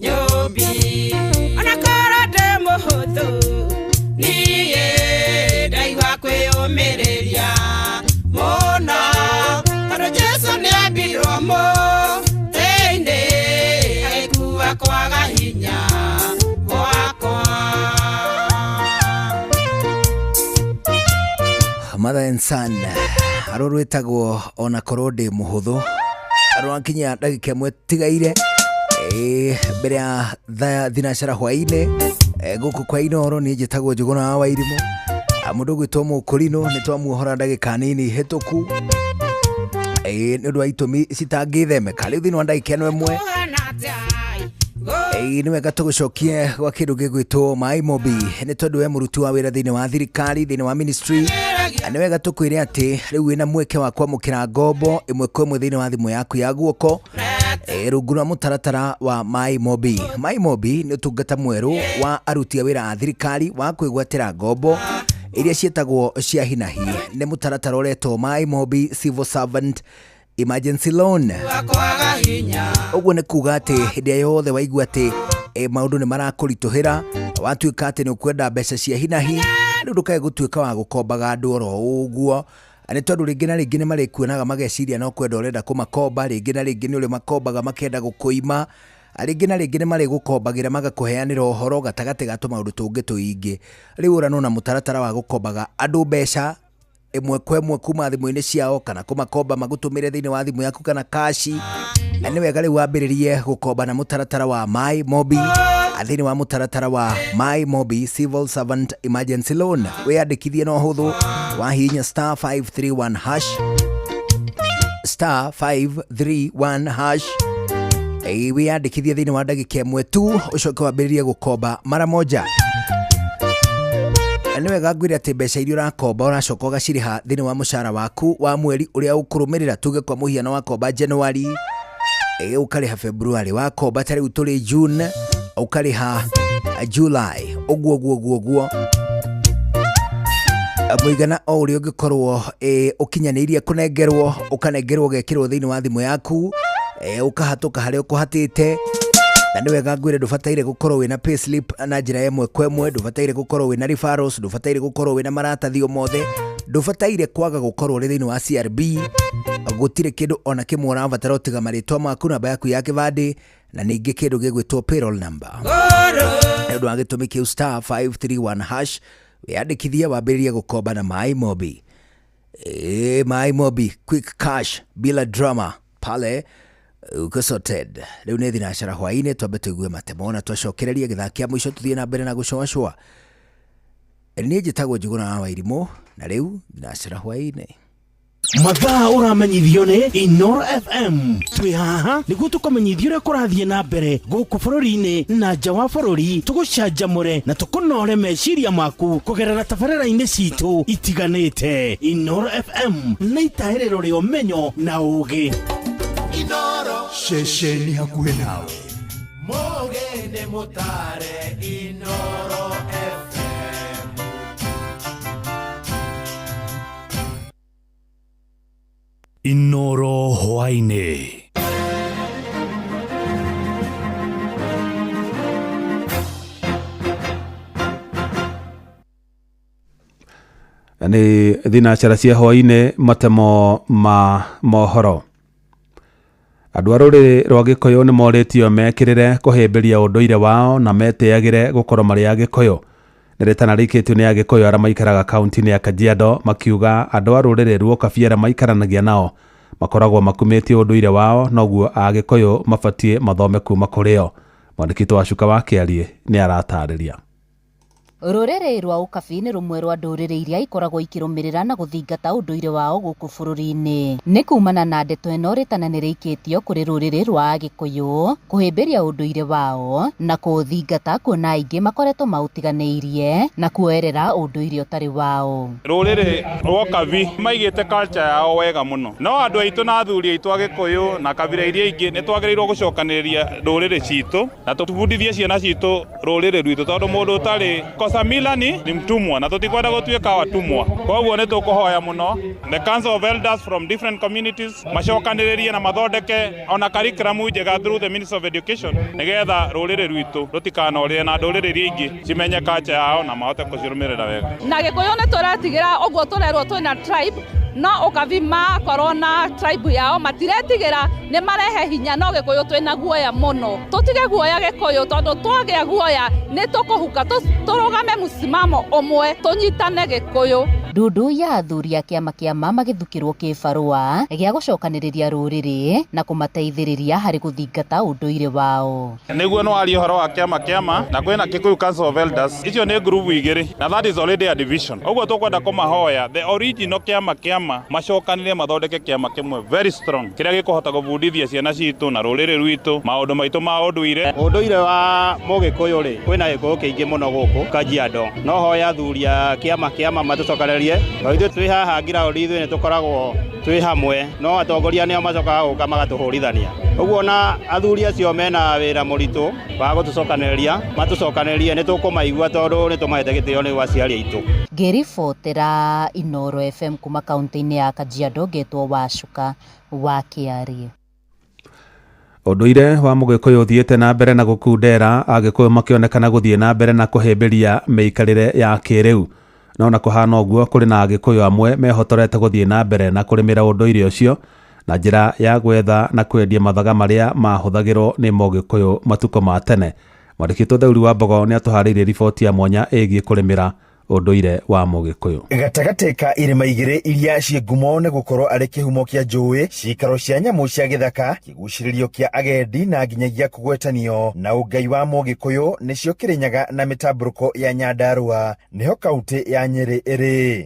Nyumbi. Ona koro ndĩ mũhũthũ, niĩ
Mother and Son, arå rwĩtagwo ona korwo ndĩ mũhũthũ, rwakinya ndagĩka ĩmwe tigaire mbere ya thaa thinacara hwainĩ. Gũkũ kwa Inoro niĩ njĩtagwo Njũgũna wa Wairimũ. Mũndũ ũgwĩtwo Mũkũrinũ nĩ twamuohora ndagĩka nini hĩtũku nĩ ũndũ wa itũmi citangĩthemeka. Rĩu thĩinĩ wa ndagĩka ĩno ĩmwe nĩ wega tũgũcokie gwa kĩndũ gĩgwĩtwo Maĩ Mobi, nĩ tondũ we mũruti wa wĩra thĩinĩ wa thirikari, thĩinĩ wa ministry, nĩ wega tũkwĩre atĩ rĩu wĩna mweke wa kwamũkĩra ngombo ĩmwe kwa ĩmwe thĩinĩ wa thimũ yaku ya guoko, rungu rwa mũtaratara wa Maĩ Mobi. Maĩ Mobi nĩ ũtungata mwerũ wa aruti a wĩra a thirikari wa kwĩgwatĩra ngombo iria ciĩtagwo cia hinahi. Nĩ mũtaratara ũretwo Maĩ Mobi Civil Servant Emergency Loan. Ũguo nĩ kuga atĩ hĩndĩ ĩrĩa yothe waigua atĩ maũndũ nĩ marakũritũhĩra, watuĩka atĩ nĩ ũkwenda mbeca cia hinahi, rĩu ndũkae gũtuĩka wa gũkombaga andũ oro ũguo, nĩ tondũ rĩngĩ na rĩngĩ nĩ marĩkuonaga mageciria no kwenda ũrenda kũmakomba, rĩngĩ na rĩngĩ nĩ ũrĩ makombaga makenda gũkũima, rĩngĩ na rĩngĩ nĩ marĩgũkombagĩra magakũheanĩra ũhoro gatagatĩ ga tũmaũndũ tũngĩ tũingĩ. Rĩu ũranwo na mũtaratara wa gũkombaga andũ mbeca ĩmwe kwa ĩmwe kuma thimũ-inĩ ciao, kana kũmakomba magũtũmĩre thĩinĩ wa thimũ yaku kana kaci. Na nĩ wega rĩu wambĩrĩrie gũkomba na mũtaratara wa Maĩ Mobi, thĩinĩ wa mũtaratara wa Maĩ Mobi Civil Servant Emergency Loan. Wĩyandĩkithie na ũhũthũ, wahihinya star 531 hash, star 531 hash. Wĩyandĩkithie thĩinĩ wa ndagĩka ĩmwe tu, ũcoke wambĩrĩrie gũkomba mara moja. Na nĩ wega ngwĩre atĩ mbeca iria ũrakomba ũracoka ũgacirĩha thĩinĩ wa mũcara waku wa mweri ũrĩa ũkũrũmĩrĩra. Tuge kwa mũhiano wakomba January, ũkarĩha February, wakomba ta rĩu tũrĩ June, ũkarĩha July, ũguo ũguo ũguo ũguo, mũigana o ũrĩa ũngĩkorwo ũkinyanĩirie kũnengerwo, ũkanengerwo ũgekĩrwo thĩinĩ wa thimũ yaku, ũkahatũka harĩa ũkũhatĩte. Na nĩ wega ngwĩre ndũbataire gũkorwo wĩna payslip na njĩra ĩmwe kwa ĩmwe, ndũbataire gũkorwo wĩna referrals, ndũbataire gũkorwo wĩna maratathi o mothe, ndũbataire kwaga gũkorwo ũrĩ thĩinĩ wa CRB. Gũtirĩ kĩndũ ona kĩmwe ũrabatara ũtiga marĩtwa maku, namba yaku ya kĩbandĩ, na ningĩ kĩndũ gĩgwĩtwo payroll number. Nĩ ũndũ wa gĩtũmi kĩu, star 531 hash, wĩyandĩkithie wambĩrĩrie gũkomba na Maĩ Mobi. Maĩ Mobi quick cash bila drama pale uko sorted. Rĩu nĩ thinacara hwainĩ, twambe tũigue matemo na twacokereria gĩthaa kĩa mũico tũthiĩ na mbere na gũcũacũa. Niĩ njĩtagwo Njũgũna wa Wairimũ, na rĩu thinacara hwainĩ.
Mathaa ũramenyithio nĩ Inoro FM. Twĩ haha nĩguo tũkũmenyithia ũrĩa kũrathiĩ na mbere gũkũ bũrũri-inĩ na nja wa bũrũri, tũgũcanjamũre na tũkũnore meciria maku kũgerera tabarĩra-inĩ citũ itiganĩte. Inoro FM nĩ itahĩrĩro rĩa ũmenyo na ũũgĩ.
Ceceni hakuhĩ nawe.
Mũgene mũtare Inoro FM.
Inoro hwainĩ.
Nĩ thinacara cia hwainĩ, matemo ma mohoro. Andũ a rũrĩrĩ rwa Gĩkũyũ nĩ morĩtio mekĩrĩre kũhĩmbĩria ũndũire wao na metĩagĩre gũkorwo marĩ Agĩkũyũ. Nĩ rĩtana rĩikĩtio nĩ Agĩkũyũ arĩa maikaraga kaunti-inĩ ya Kajiado, makiuga andũ a rũrĩrĩ rwa Ũkabi arĩa maikaranagia nao makoragwo makumĩtie ũndũire wao, noguo Agĩkũyũ mabatiĩ mathome kuma kũrĩ o. Mwandĩki wa Cuka wa Kĩariĩ nĩ aratarĩria.
Rũrĩrĩ rwa Ũkabi nĩ rũmwe rwa ndũrĩrĩ iria ikoragwo ikĩrũmĩrĩra na gũthingata ũndũire wao gũkũ bũrũri-inĩ. Nĩ kumana na ndeto ĩno rĩtana nĩ rĩikĩtio kũrĩ rũrĩrĩ rwa Agĩkũyũ kũhĩmbĩria ũndũire wao na kũũthingata, kuona aingĩ makoretwo maũtiganĩirie na kuoerera ũndũire ũtarĩ wao.
Rũrĩrĩ rwa Ũkabi maigĩte culture yao wega mũno, no andũ aitũ na athuri aitũ Agĩkũyũ na kabira iria ingĩ nĩ twagĩrĩirwo gũcokanĩrĩria ndũrĩrĩ citũ na tũbundithie ciana citũ rũrĩrĩ rwitũ, tondũ mũndũ ũtarĩ kosa mila ni mtumwa na tũtikwenda gũtuĩka watumwa. Koguo nĩ tũkũhoya mũno the council of elders from different communities macokanĩrĩrie na mathondeke ona curriculum njega through the Ministry of Education, nĩgetha rũrĩrĩ rwitũ rũtikanorĩre na ndũrĩrĩ iria ingĩ cimenye culture yao na mahote kũcirũmĩrĩra wega.
Na Gĩkũyũ nĩ tũretigĩra ũguo tũrerwo twĩna tribe, no Ũkabi makorwo na tribe yao matiretigĩra, nĩ marehe hinya, no Gĩkũyũ twĩna guoya mũno. Tũtige guoya Gĩkũyũ, tondũ twagĩa guoya nĩ tũkũhuka, tũrũgame mũsimamo ũmwe, tũnyitane Gĩkũyũ.
Ndundu ya athuri a kĩama kĩama magĩthukĩrwo kĩbarũa gĩa gũcokanĩrĩria rũrĩrĩ na kũmateithĩrĩria harĩ gũthingata ũndũire wao.
Nĩguo no arie ũhoro wa kĩama kĩama na kwĩna Kikuyu Council of Elders, icio nĩ group igĩrĩ na that is already a division. Ũguo tũkwenda kũmahoya the original kĩama kĩama macokanĩre mathondeke kĩama kĩmwe very strong kĩrĩa gĩkũhota gũbundithia ciana citũ na rũrĩrĩ rwitũ maũndũ maitũ ma ũndũire.
Ũndũire wa Mũgĩkũyũ rĩ, kwĩna Gĩkũyũ kĩingĩ mũno gũkũ Kajiado. No hoya athuri a kĩama kĩama matũcokererie, tondũ ithuĩ twĩ haha ngiraũndi ithuĩ nĩ tũkoragwo twĩ hamwe, no atongoria nĩo macokaga gũka magatũhũrithania. Ũguo na athuri acio mena wĩra mũritũ wa gũtũcokanĩrĩria, matũcokanĩrĩrie nĩ tũkũmaigua tondũ nĩ tũmahete gĩtĩo nĩ aciari aitũ.
Ngĩribotera Inooro FM kuma kaunti-inĩ ya Kajiado, ngetwo Wacuka wa Kĩarĩ.
Ũndũire wa Mũgĩkũyũ ũthiĩte na mbere na gũkundera, Agĩkũyũ makĩonekana gũthiĩ na mbere na kũhĩmbĩria mĩikarĩre ya kĩrĩu. No na kũhana ũguo, kũrĩ na Agĩkũyũ amwe mehotorete gũthiĩ na mbere na kũrĩmĩra ũndũire ũcio na njĩra ya gwetha na kwendia mathaga marĩa mahũthagĩrwo nĩ Mũgĩkũyũ matukũ ma tene. Mwandĩki witũ Theuri wa Mbogo nĩ atũharĩirie riboti ya mwanya ĩgiĩ kũrĩmĩra ũndũire wa Mũgĩkũyũ.
Gatagatĩ ka irĩma igĩrĩ iria ciĩ ngumo nĩ gũkorwo arĩ kĩhumo kĩa njũĩ, ciikaro cia nyamũ cia gĩthaka, kĩgucĩrĩrio kĩa agendi na nginyagia kũgwetanio na ũngai wa Mũgĩkũyũ nĩcio Kĩrĩnyaga na mĩtambũrũko ya Nyandarũa, nĩho kaunti ya Nyĩrĩ ĩrĩ.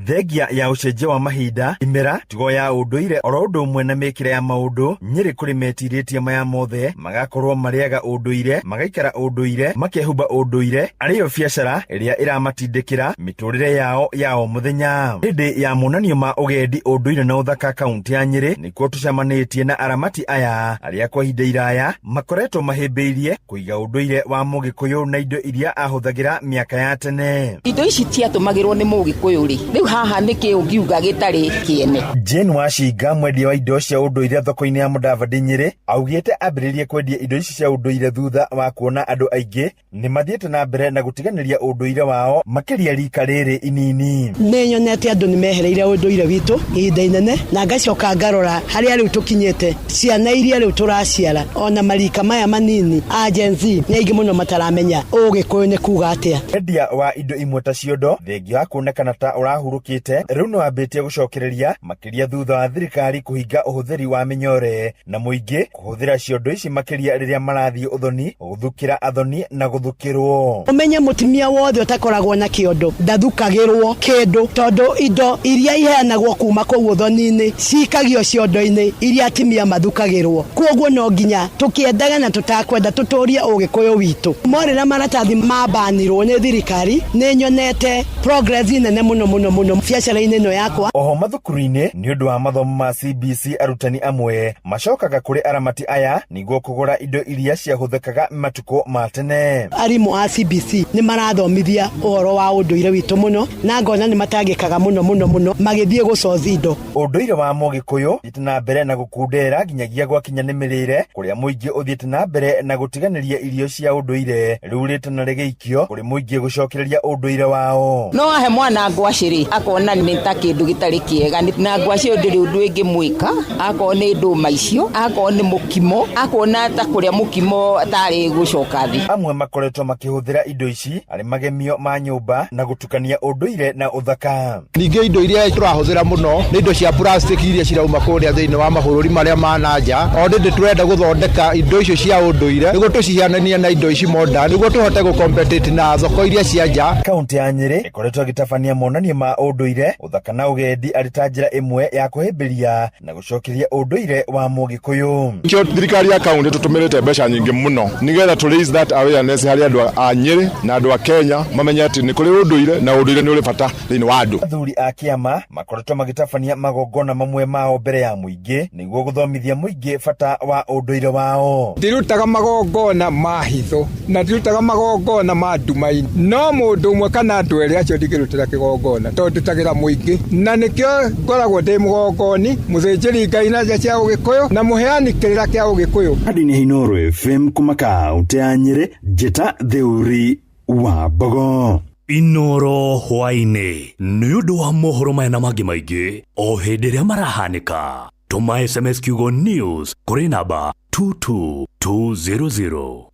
Thengia ya ũcenjia wa mahinda, imera, tigo ya ũndũire oro ũndũ ũmwe na mĩkĩre ya maũndũ, Nyĩrĩ kũrĩ metirĩtie maya mothe, magakorwo marĩaga ũndũire, magaikara ũndũire, makehumba ũndũire, arĩyo biacara ĩrĩa ĩramatindĩkĩra mĩtũrĩre yao ya o mũthenya. Hĩndĩ ya monanio ma ũgendi ũndũire na ũthaka kaunti ya Nyĩrĩ, nĩkuo tũcemanĩtie na aramati aya arĩa kwa ihinda iraya makoretwo mahĩmbĩirie kũiga ũndũire wa Mũgĩkũyũ na indo iria ahũthagĩra mĩaka ya tene.
Indo ici ciatũmagĩrwo nĩ Mũgĩkũyũ rĩ, rĩu haha nĩkĩ ũngiuga gĩtarĩ kĩene?
Jane Wacinga, mwendia wa indo cia ũndũire thoko-inĩ ya Mũdavadi Nyĩrĩ, augĩte ambĩrĩrie kwendia indo ici cia ũndũire thutha wa kuona andũ aingĩ nĩ mathiĩte na mbere na gũtiganĩria ũndũire wao makĩria rika rĩrĩ inini.
Nĩ nyonete andũ nĩ mehereire ũndũire witũ ihinda inene, na ngacoka ngarora harĩa rĩu tũkinyĩte, ciana iria rĩu tũraciara ona marika maya manini a Gen Z nĩ aingĩ mũno mataramenya Ũgĩkũyũ nĩ kuga atĩa.
Wendia wa indo imwe ta ciondo thengia wa kuonekana ta ũrahurũkĩte rĩu nĩ wambĩtie gũcokereria makĩria thutha wa thirikari kũhinga ũhũthĩri wa mĩnyore na mũingĩ kũhũthĩra ciondo ici makĩria rĩrĩa marathiĩ ũthoni, gũthukĩra athoni na gũthukĩrwo.
Ũmenye mũtumia wothe ũtakoragwo na kĩondo ndathukagĩrwo kĩndũ, tondũ indo iria iheanagwo kuma kũu ũthoni-inĩ cikagio ciondo-inĩ iria atumia mathukagĩrwo. Kwoguo no nginya tũkĩendaga na tũtakwenda tũtũrie Ũgĩkũyũ witũ. Morĩra maratathi mabanirwo nĩ thirikari, nĩ nyonete progress nene mũno mũno mũno biacara-inĩ ĩno yakwa.
Oho mathukuru-inĩ nĩ ũndũ wa mathomo ma CBC arutani amwe macokaga kũrĩ aramati aya nĩguo kũgũra indo iria ciahũthĩkaga matukũ ma tene.
Arimũ a CBC nĩ marathomithia ũhoro wa ũndũire witũ mũno, na ngona nĩ matangĩkaga mũno mũno mũno magĩthiĩ gũcoci indo.
Ũndũire wa Mũgĩkũyũ ũthiĩte na mbere na gũkundera nginyagia gwakinya nĩ mĩrĩre, kũrĩa mũingĩ ũthiĩte na mbere na gũtiganĩria irio cia ũndũire, rĩu rĩtana rĩgĩikio kũrĩ mũingĩ gũcokereria ũndũire wao.
No ahe mwana ngwacĩ rĩ, akona nĩ ta kĩndũ gĩtarĩ kĩega, na ngwacĩ ĩyo ndĩrĩ ũndũ ĩngĩmwĩka, akorwo nĩ ndũma icio, akorwo nĩ mũkimo, akona ta kũrĩa mũkimo tarĩ gũcoka thĩ.
Amwe makoretwo makĩhũthĩra indo ici arĩ magemio ma nyũmba na gũtukania ũndũire na ũthaka.
Ningĩ indo iria tũrahũthĩra mũno nĩ indo cia plastic iria cirauma kũrĩa thĩinĩ wa mabũrũri marĩa ma na nja. O rĩndĩ tũrenda gũthondeka indo icio cia ũndũire nĩguo tũcihiananie na indo ici modern nĩguo tũhote gũ-compete na thoko iria cia nja.
Kaunti ya Nyĩrĩ ĩkoretwo ĩgĩtabania monanio ma ũndũire, ũthaka na ũgendi arĩ ta njĩra ĩmwe ya kũhĩmbĩria na gũcokeria ũndũire wa Mũgĩkũyũ.
Nĩkĩo thirikari ya kaunti tũtũmĩrĩte mbeca nyingĩ mũno nĩgetha tũ raise that awareness harĩ andũ a Nyĩrĩ na andũ a Kenya mamenye atĩ nĩ kũrĩ ũndũire na ũndũire nĩ ũrĩ bata thĩinĩ wa andũ.
Athuri a kĩama makoretwo magĩtabania magongona mamwe mao mbere ya mũingĩ nĩguo gũthomithia mũingĩ bata wa ũndũire wao.
Ndirutaga magongona ma hitho na ndirutaga magongona ma nduma-inĩ, no mũndũ ũmwe kana andũ erĩ acio ndingĩrutĩra kĩgongona tondũ ndutagĩra mũingĩ, na nĩkĩo ngoragwo ndĩ mũgongoni, mũthĩnjĩri Ngai na njĩra cia Ũgĩkũyũ na mũheani kĩrĩra kĩa Ũgĩkũyũ.
Hadi Inooro FM kuma kaunti ya Nyĩrĩ, njĩta Theuri wa Mbogo.
Inooro hwaĩ-inĩ nĩ ũndũ wa mohoro maya na mangĩ maingĩ o hĩndĩ ĩrĩa marahanĩka. Tũma SMS kiugo news kũrĩ namba 22200.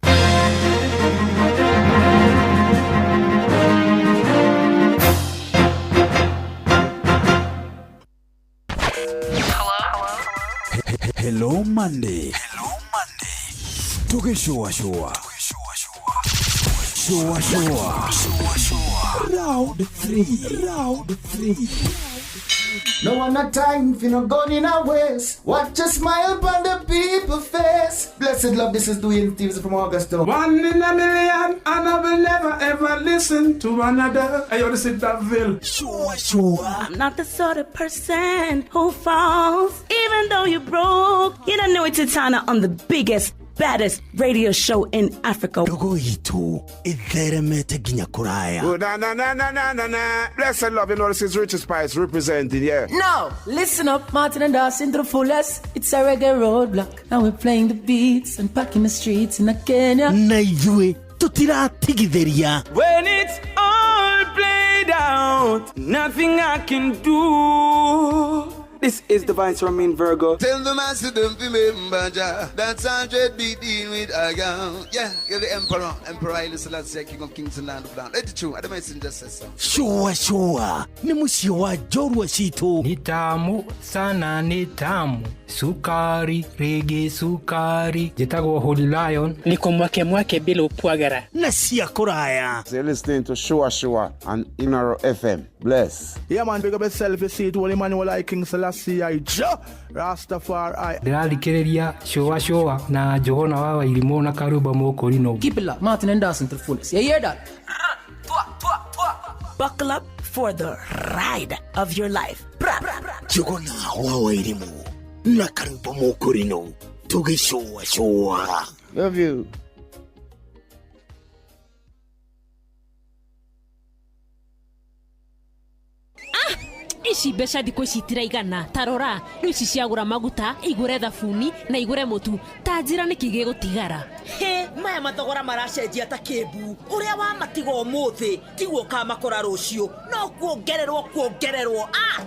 Hello Monday. Hello Monday. Tũgĩcũacũa. Shua shua. Round 3. Round 3.
No one a time for no gun in a waste. Watch a smile upon the people face. Blessed love, this is Dwayne Stevens from Augusta.
One in a million, and I will never ever listen to another. I ought to sit that ville.
Shua shua.
I'm not the sort of person who falls, even though you broke. You don't know it's Titana on the biggest, baddest radio show in Africa.
Ndogo itũ ĩtheremete nginya kũraya.
Oh, na na na na na na na. Blessed love, you know this is Richard Spice representing, yeah.
Now, listen up, Martin and Dawson to the fullest. It's a reggae roadblock, and we're playing the beats and packing the streets in Kenya.
Na ithuĩ tũtiratigithĩria.
When it's all played out, nothing I can do. This is the Vice Ramin Virgo.
Tell the master don't remember Jah. That's 100 be dealing with a gun. Yeah, you're the emperor. Emperor Haile Selassie, King of Kings and Land of Land. Let the true. I don't messenger says so.
Shua shua. Nĩ mũciĩ wa njorua citũ.
Ni tamu sana, ni tamu sukari rigi sukari. Njĩtagwo Holy Lion.
Niko mwake mwake bila upwagara.
Na cia kũraya.
So you're listening to Shua Shua on Inoro FM. Bless.
Yeah, man, big up yourself. You see it, Holy Emmanuel I King Selassie I Jah Rastafari.
Ndĩrathikĩrĩria Shua Shua na Njũgũna wa Wairimũ na Karumba Mũkũrinũ.
Keep it locked, Martin and Dawson to the fullest. You hear that?
Buckle up for the ride of your life. Bra, bra, bra.
Njũgũna wa Wairimũ na Karumba Mũkũrinũ tũgĩcũa cũa.
Love you.
Ici mbeca thikũ ici itiraigana. Ta rora rĩu ici ciagũra maguta, igũre thabuni na igũre mũtu. Ta njĩra nĩkĩ gĩgũtigara.
Hĩ, maya mathogora maracenjia ta kĩmbu. Ũrĩa wamatiga ũmũthĩ tiguo ũkamakora rũciũ, no kuongererwo kuongererwo. Ah!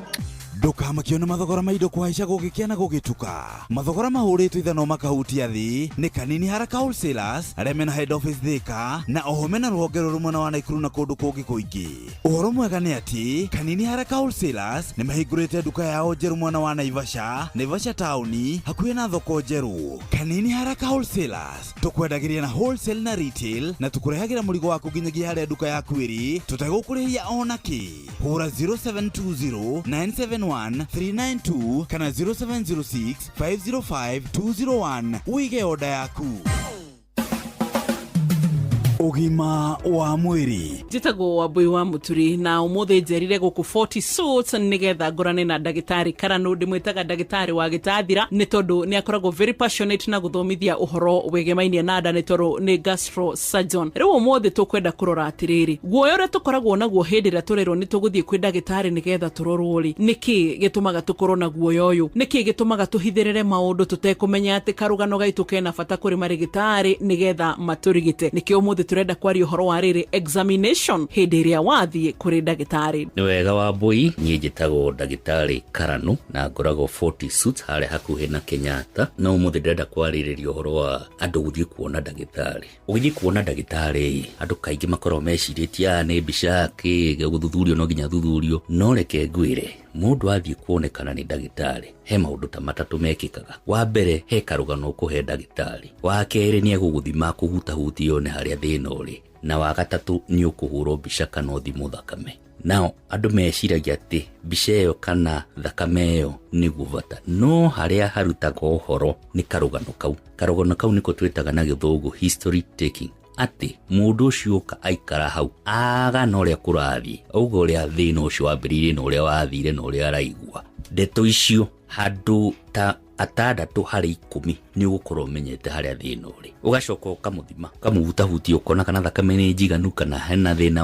Ndũkamakio nĩ mathogora ma indo kũhaica gũgĩkĩa na gũgĩtuka. Mathogora mahũrĩtwo ithanwa makahutia thĩ nĩ Kanini Haraka Wholesalers arĩa mena head office Thika na oho mena rũhonge rũrũ mwena wa Naikuru na kũndũ kũngĩ kũingĩ. Ũhoro mwega nĩ atĩ Kanini Haraka Wholesalers nĩ mahingũrĩte nduka yao njerũ mwena wa Naivasha, Naivasha taũni hakuhĩ na thoko njerũ. Kanini Haraka Wholesalers tũkwendagĩria na wholesale na retail na tũkũrehagĩra mũrigo waku nginyagia harĩa nduka yaku ĩrĩ tũtegũkũrĩhia ona kĩ. Hũra 0720 971 392 kana 0706 505 201 uige oda yaku. Ũgima wa mwĩrĩ.
Njĩtagwo Wambui wa Mũturi na ũmũthĩ njerire gũkũ 40 Suits nĩgetha ngorane na ndagĩtarĩ Karanu. Ndĩmwĩtaga ndagĩtarĩ wa gĩtathira nĩ tondũ nĩ akoragwo very passionate na gũthomithia ũhoro wĩgemainie na nda nĩ tondũ nĩ gastro surgeon. Rĩu ũmũthĩ tũkwenda kũrora atĩrĩrĩ, guoya ũrĩa tũkoragwo naguo hĩndĩ ĩrĩa tũrerwo nĩ tũgũthiĩ kwĩ ndagĩtarĩ nĩgetha tũrorwo rĩ, nĩkĩ gĩtũmaga tũkorwo na guoya ũyũ? Nĩkĩ gĩtũmaga tũhithĩrĩre maũndũ tũtekũmenya atĩ karũgano gaitũ kena bata kũrĩ marĩgĩtarĩ nĩgetha matũrigite? Nĩkĩo ũmũthĩ tũrenda kwaria ũhoro wa rĩrĩ examination hĩndĩ ĩrĩa wathiĩ kũrĩ ndagĩtarĩ.
Nĩ wega Wambui, niĩ njĩtagwo ndagĩtarĩ Karanu na ngoragwo 40 Suits harĩa hakuhĩ na Kenyatta. No ũmũthĩ ndĩrenda kwarĩrĩria ũhoro wa andũ gũthiĩ kuona ndagĩtarĩ. Ũgĩthiĩ kuona ndagĩtarĩ, andũ kaingĩ makoragwo mecirĩtie aya nĩ mbica kĩ gũthuthurio no nginya thuthurio. No reke ngwĩre, mũndũ athiĩ kuonekana nĩ ndagĩtarĩ he maũndũ ta matatũ mekĩkaga. Wa mbere, he karũgano ũkũhe ndagĩtarĩ. Wa kerĩ, nĩ egũgũthima kũhutahutia one harĩa thĩna ũrĩ. Na wa gatatũ, nĩ ũkũhũrwo mbica kana ũthimwo thakame. Nao andũ meciragia atĩ mbica ĩyo kana thakame ĩyo nĩguo bata, no harĩa harutagwo ũhoro nĩ karũgano kau. Karũgano kau nĩko twĩtaga na gĩthũngũ history taking, atĩ mũndũ ũcio ũka aikara hau agana ũrĩa kũrathiĩ, auga ũrĩa thĩna ũcio wambĩrĩirie na ũrĩa wathire na ũrĩa araigua. Ndeto icio handũ ta atandatũ harĩ 10 nĩ ũgũkorwo ũmenyete harĩa thĩna ũrĩ. Ũgacoka ũkamũthima, ũkamũhutahutia ũkona kana thakame nĩ njiganu, kana hena thĩna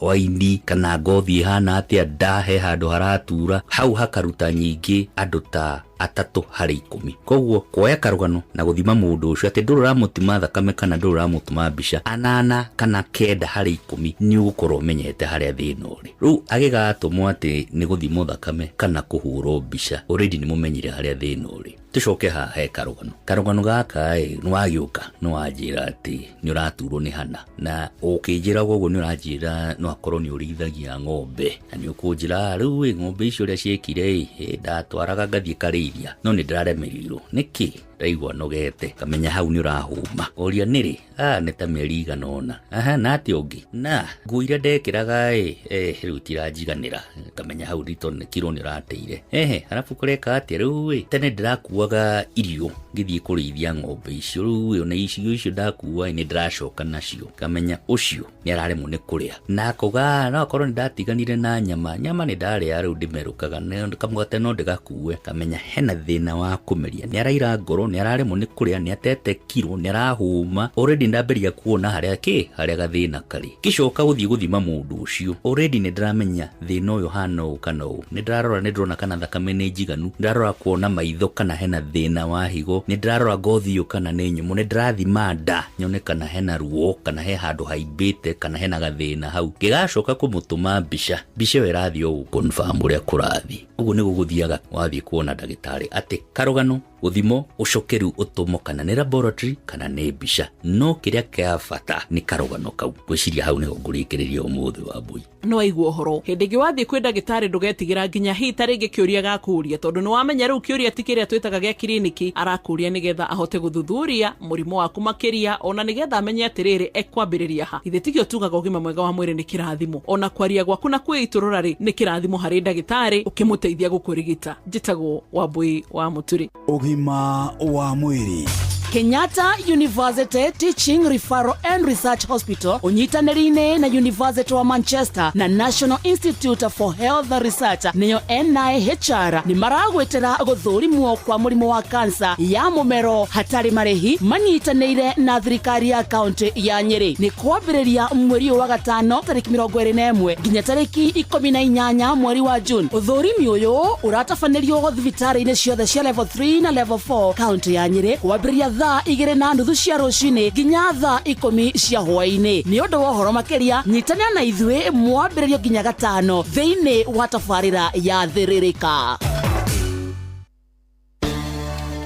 wa ini, kana ngothi ĩhana atĩa, nda he handũ haratura. Hau hakaruta nyingĩ andũ ta 3 harĩ 10. Koguo kuoya karũgano na gũthima mũndũ ũcio atĩ ndũrĩ ũramũtima thakame kana ndũrĩ ũramũtũma mbica, 8 kana 9 harĩ 10 nĩ ũgũkorwo ũmenyete harĩa thĩna ũrĩ. Rĩu agĩgatũmwo atĩ nĩ gũthimwo thakame kana kũhũrwo mbica, already nĩ mũmenyire harĩa thĩna ũrĩ. Tũcoke haha he karũgano. Karũgano gaka ĩ, nĩwagĩũka nĩwanjĩra atĩ nĩũraturwo nĩ hana, na ũkĩnjĩra ũguo nĩũranjĩra no akorwo nĩũrĩithagia ng'ombe, na nĩũkũnjĩra rĩu ĩ, ng'ombe icio ũrĩa ciekire ĩ, ndatwaraga ngathiĩ karĩithia no nĩndĩraremereirwo. Nĩkĩ? Ndaigua nogete, ngamenya hau nĩũrahũma. Ngoria nĩrĩ? Nĩ ta mĩeri igana ũna. Aha, na atĩa ũngĩ? Na nguo iria ndekĩraga ĩ, rĩu itiranjiganĩra. Ngamenya hau rito nĩ kiro nĩũrateire. Ehe, arabu kũreka atĩa rĩu ĩ, tene ndĩrakuaga irio ngĩthiĩ kũrĩithia ng'ombe icio, rĩu ĩ, ona icio icio ndakua ĩ, nĩndĩracoka nacio. Ngamenya ũcio nĩararemwo nĩ kũrĩa. Na akauga, no akorwo nĩndatiganire na nyama, nyama nĩndarĩa rĩu ndĩmerũkaga, kamũgate no ndĩgakue. Ngamenya hena thĩna wa kũmeria, nĩaraira ngoro, nĩararemwo nĩ kũrĩa, nĩatete kiro, nĩarahũma. Already ndambĩrĩria kuona harĩa kĩ, harĩa gathĩna karĩ. Ngĩcoka gũthiĩ gũthima mũndũ ũcio, already nĩndĩramenya thĩna ũyũ hana ũũ kana ũũ. Nĩndĩrarora, nĩndĩrona kana thakame nĩ njiganu, nĩndĩrarora kuona maitho kana hena thĩna wa higo, nĩndĩrarora ngothi ĩyo kana nĩ nyũmũ, nĩndĩrathima nda nyone kana hena ruo, kana he handũ haimbĩte, kana hena gathĩna hau. Ngĩgacoka kũmũtũma mbica, mbica ĩyo ĩrathiĩ o gũ-confirm ũrĩa kũrathiĩ. Ũguo nĩguo gũthiaga wathiĩ kuona ndagĩtarĩ, atĩ karũgano, gũthimo, ũcoke rĩu ũtũmwo kana nĩ laboratory kana nĩ mbica, no kĩrĩa kĩa bata nĩ karũgano kau. Ngwĩciria hau nĩho ngũrĩkĩrĩria ũmũthĩ wa mbui.
Nĩ waigua ũhoro. Hĩndĩ ĩngĩ wathiĩ kwĩ ndagĩtarĩ ndũgetigĩra nginya hihi ta rĩngĩ kĩũria gakũria, tondũ nĩ wamenya rĩu kĩũria ti kĩrĩa twĩtaga gĩa kiriniki, arakũria nĩgetha ahote gũthuthuria mũrimũ waku makĩria, ona nĩgetha amenye atĩrĩrĩ ekwambĩrĩria ha. Ithe tikĩo tugaga ũgima mwega wa mwĩrĩ nĩ kĩrathimo, ona kwaria gwaku na kwĩitũrũra rĩ nĩ kĩrathimo harĩ ndagĩtarĩ ũkĩmũteithia gũkũrigita. Njĩtagwo Wambui wa Mũturi.
Ũgima wa mwĩrĩ.
Kenyatta University Teaching Referral and Research Hospital ũnyitanĩri-inĩ na University wa Manchester na National Institute for Health Research nĩyo NIHR nĩ maragwĩtĩra gũthũrimwo kwa mũrimũ wa kansa ya mũmero hatarĩ marĩhi manyitanĩire na thirikari ya kaunti ya Nyĩrĩ. Nĩ kwambĩrĩria mweri ũyũ wa gatano tarĩki 21 nginya tarĩki 18 mweri wa June. Ũthũrimi ũyũ ũratabanĩrio thibitarĩ-inĩ ciothe cia level 3 na level 4 kaunti ya Nyĩrĩ kwambĩrĩria thaa 2:30 cia rũcinĩ nginya thaa 10 cia hwaĩ-inĩ. Nĩ ũndũ wa ũhoro makĩria nyitanĩra na ithuĩ mwambĩrĩrio nginya gatano thĩinĩ wa tabarĩra ya Thĩrĩrĩka.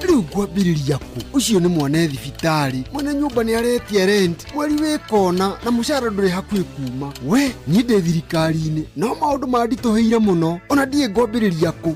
Rĩu ngwambĩrĩria kũ? Ũcio nĩ mwana thibitarĩ, mwene nyũmba nĩ aretia rent, mweri wĩ kona na mũcara ndũrĩ hakuhĩ kuma. We niĩ ndĩ thirikari-inĩ no maũndũ manditũhĩire mũno, ona ndiĩ ngwambĩrĩria kũ.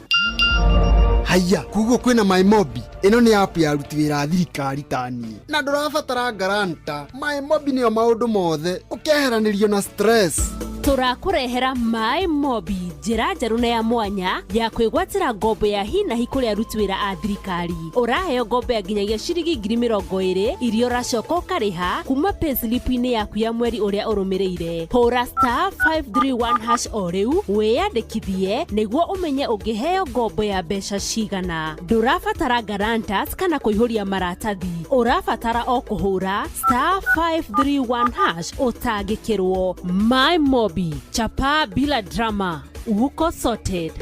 Haiya, koguo kwĩna MyMobi. Ĩno nĩ app ya aruti wĩra a thirikari ta niĩ, na ndũrabatara guarantor. MyMobi nĩyo maũndũ mothe, ũkeheranĩrio na stress.
Tũrakũrehera MyMobi, njĩra njerũ na ya mwanya ya kwĩgwatĩra ngombo ya hi na hi kũrĩ aruti wĩra a thirikari. Ũraheo ngombo ya nginyagia ciringi 20,000 iria ũracoka ũkarĩha kuma payslip-inĩ yaku ya mweri ũrĩa ũrũmĩrĩire. Hũra star 531 hash o rĩu wĩyandĩkithie nĩguo ũmenye ũngĩheo ngombo ya mbeca cigana. Ndũrabatara guarantors kana kũihũria maratathi, ũrabatara o kũhũra star 531 hash ũtangĩkĩrwo. MyMobi, chapa bila drama, uko sorted.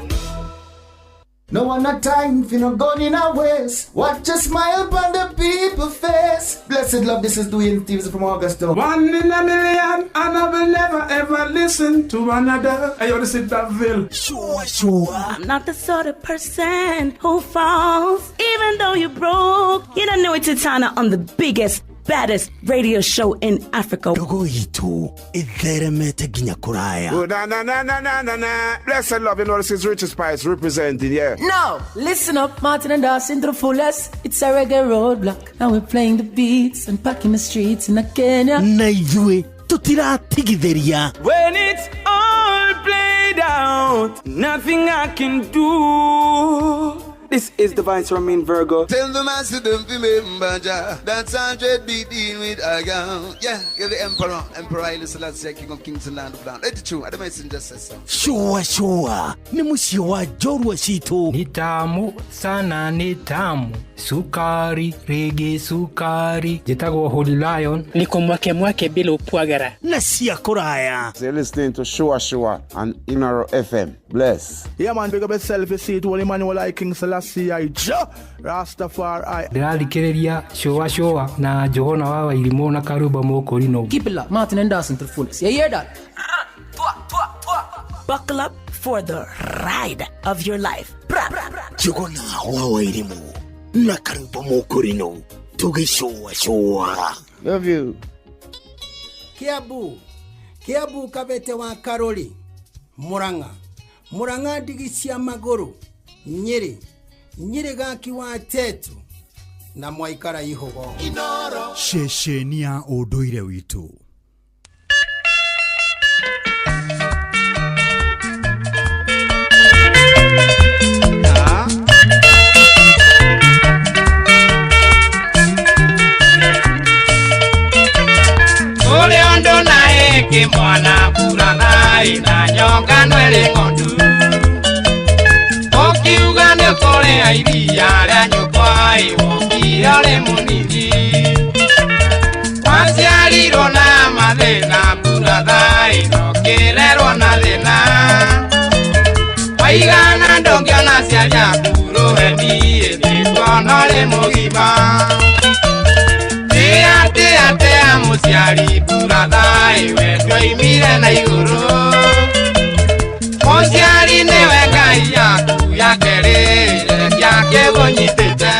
No one a time for no gun in a waste. Watch a smile upon the people face. Blessed love, this is Dwayne Stevens from Augusta.
One in a million, and I will never ever listen to another. Hey, yo, this is Davil.
Sure, sure.
I'm not the sort of person who falls, even though you're broke. You don't know it's Tana on the biggest, baddest radio show in Africa.
Ndogo itu itheremete nginya kuraya.
Oh, na, na, na, na, na, na, na. Blessed love, you know this is Richie Spice representing, yeah.
No, listen up, Martin and Dawson to the fullest. It's a reggae roadblock, and we're playing the beats and packing the streets in Kenya.
Na ithuĩ tutiratigithĩria.
When it's all played out, nothing I can do. This is the Vice Romain Virgo.
Tell the master don't remember Jah. That's 100 be dealing with a girl. Yeah, you're the emperor, Emperor Haile Selassie, King of Kings and Land of Land. Let it true. I messenger says so.
Sure, sure. Ni mũciĩ wa njorua citũ.
Ni tamu sana, ni tamu. Sukari, rege sukari. Njĩtagwo Holy Lion.
Niko mwake mwake bila upwagara.
Na cia kũraya.
So you're listening to Sure Sure on Inoro FM. Bless.
Yeah man, big up yourself, you see it, Holy Emmanuel I King Selassie I Jah Rastafari.
Ndĩrathikĩrĩria Sure Sure na Johana wa Wairimũ na Karuba Mũkũrinũ.
Keep it locked, Martin and Dawson to the fullest. You hear that?
Buckle up for the ride of your life. Bra, bra, bra.
Jogona wa Wairimũ. Na karwĩmbo mũkũrinũ tũgĩcũacũa.
Love you.
Kiambu, Kiambu Kabete wa Karuri, Murang'a, Murang'a ndigi cia magũrũ, Nyĩrĩ, Nyĩrĩ gaki wa Tetu na mwaikara ihũgo.
Ceceni ya ũndũire witũ.
Kũrĩ ũndũ na ĩngĩ mwana burathai na nyongano ĩrĩ ng'ondu. Ũkiuga nĩ ũkũrĩa iria rĩa nyũkwa ĩ wokire ũrĩ mũnini. Waciarirwo na mathĩna burathai na ũkĩrerwo na thĩna. Waigana ndũngĩona aciari aku rũheni nĩkuona ũrĩ mũgima. Tia tia tia mũciari burathai we ndwoimire na igũrũ. Mũciari nĩwe Ngai yaku ya kerĩ yake ũnyitĩte.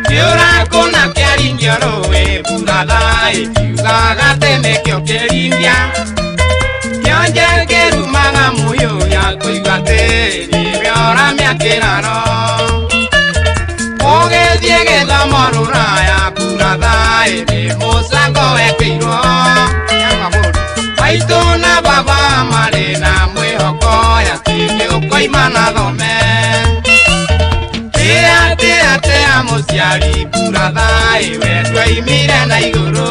Kĩũra kũna kĩaringio rũĩ burathai kiugaga atĩ nĩkĩo kĩringia. Kĩonje kĩrumaga mũyũ ya kũigua atĩ nĩwe ũramia kĩraro. Ũgĩthiĩ gĩthomo rũraya burathai nĩ mũcango wekĩirwo. Maitũ na baba marĩ na mwĩhoko atĩ nĩũkoima na thome. Tia tia tia mũciari burathai we ndwoimire na igũrũ.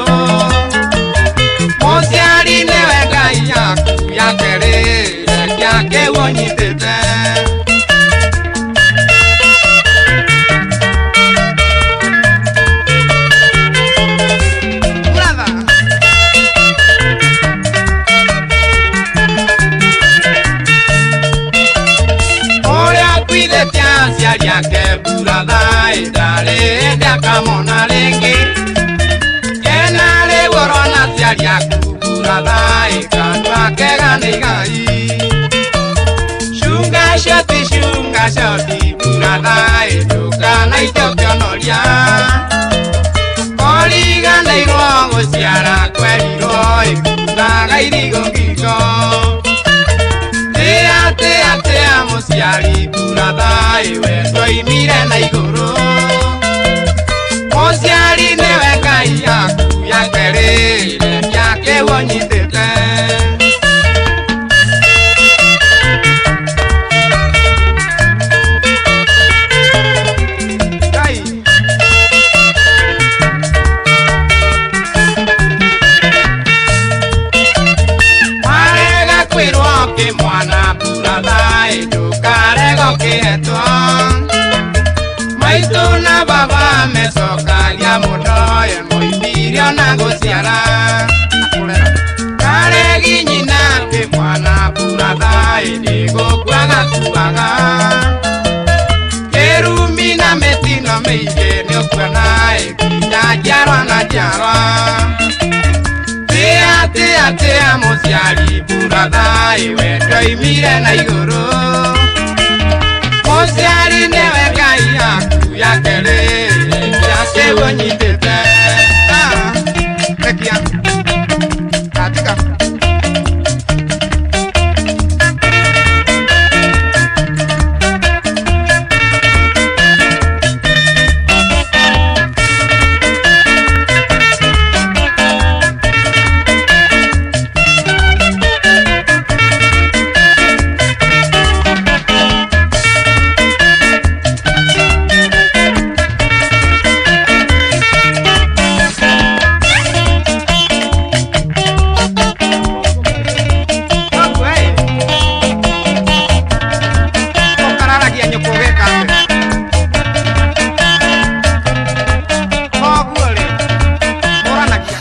Mũciari nĩwe Ngai yaku ya kerĩ yake ũnyitĩte. Ũrĩa akuithĩtie aciari ake burathai ndarĩ hĩndĩ akamona rĩngĩ. Kena rĩu ũrona aciari aku burathai kanua kega nĩ igai. Cunga coti cunga coti burathai ndũkanaite ũkĩonoria. Kũriganĩirwo gũciara kwerirwo ĩkunaga irigũ ngingo. Tia tia tia mũciari burathai we ndwoimire na igũrũ. Mũciari nĩwe Ngai yaku ya kerĩ yake ũnyitĩte. Warega kwĩrwo kĩmwana burathai ndũkarega ũkĩhetwo. Maitũ na baba mecokagia mũno ye moimire ona gũciara. Karegi nyina kĩmwana burathai nĩgũkua gakuaga. Kĩrumi na mĩtino mĩingĩ nĩũkuona ĩ nginya njiarwa na njiarwa. Tia tia tia mũciari burathai we ndwoimire na igũrũ. Mũciari nĩwe Ngai yaku ya kerĩ yake ũnyitĩte. Rekia. Katika.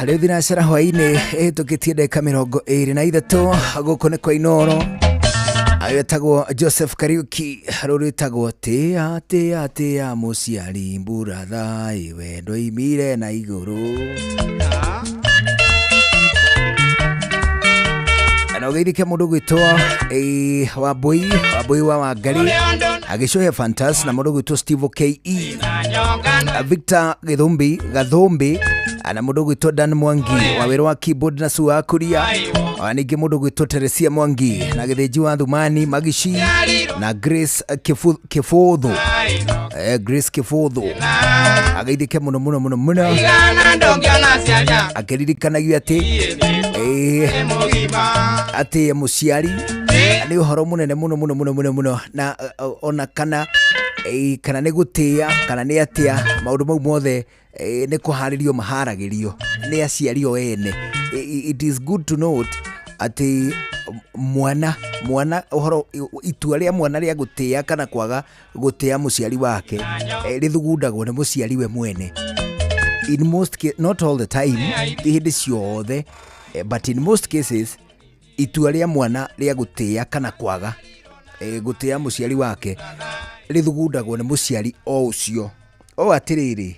Rĩu thinacara hwaĩ-inĩ ĩhĩtũkĩtie ndagĩka 23 gũkũ nĩ kwa Inooro.
Etagwo Joseph Kariuki, rũrĩtagwo tĩa tĩa tĩa mũciari mbura thaĩ wendo imire na igũrũ. Na ũgeithĩke mũndũ gwĩtwo Wambui, Wambui wa Wangari agĩcohe Fantas, na mũndũ gwĩtwo Steve KE, Victor Githumbi Gathumbi, na mũndũ gwĩtwo Dan Mwangi wa wĩra wa keyboard na Sua Kuria, ningĩ mũndũ gwĩtwo Teresia Mwangi na Gĩthĩnji wa Thumani Magishi na Grace Kĩbũthũ, Grace Kĩbũthũ ageithĩke mũno mũno mũno mũno, akĩririkanagio atĩ atĩ mũciari nĩ ũhoro mũnene mũno mũno mũno mũno mũno, na ona kana kana nĩ gũtĩa kana nĩ atĩa, maũndũ mau mothe nĩ kũharĩrio maharagĩrio nĩ aciari o ene. It is good to note atĩ mwana mwana ũhoro itua rĩa mwana rĩa gũtĩa kana kwaga gũtĩa mũciari wake rĩthugundagwo nĩ mũciari we mwene. In most cases, not all the time, ti hĩndĩ ciothe, but in most cases itua rĩa mwana rĩa gũtĩa kana kwaga gũtĩa mũciari wake rĩthugundagwo nĩ mũciari o ũcio. O atĩrĩrĩ,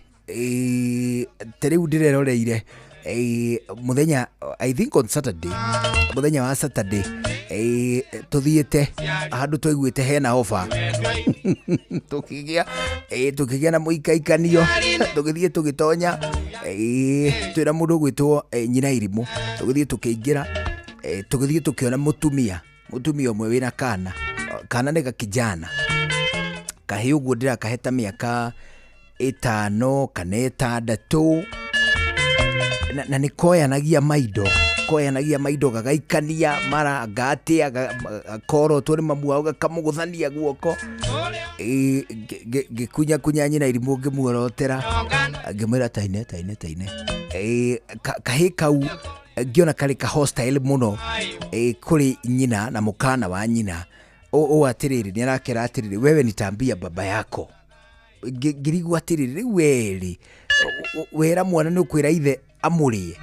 ta rĩu ndĩreroreire mũthenya, I think on Saturday, mũthenya wa Saturday, tũthiĩte handũ twaiguĩte hena ofa, tũkĩgĩa na mũikaikanio, tũgĩthiĩ tũgĩtonya, twĩna mũndũ ũgwĩtwo nyina irimũ, tũgĩthiĩ tũkĩingĩra, tũgĩthiĩ tũkĩona mũtumia ũmwe wĩna kana, kana nĩ gakijana kahĩ ũguo ndĩrakahe ta mĩaka 5 kana 6, na nĩ koyanagia maindo, gagaikania mara ngatia gakorotwo nĩ mamu wao gakamũgũthania guoko. Ngĩkunya kunya nyina irimũ ngĩmuorotera ngĩmwĩra taine taine taine. Kahĩ kau ngĩona karĩ ka hostile mũno kũrĩ nyina na mũkana wa nyina. O atĩrĩrĩ, nĩ arakera atĩrĩrĩ, wewe nitambia baba yako. Ngĩrigwo atĩrĩrĩ, rĩu werĩ wera mwana nĩ ũkwĩra ithe amũrĩe,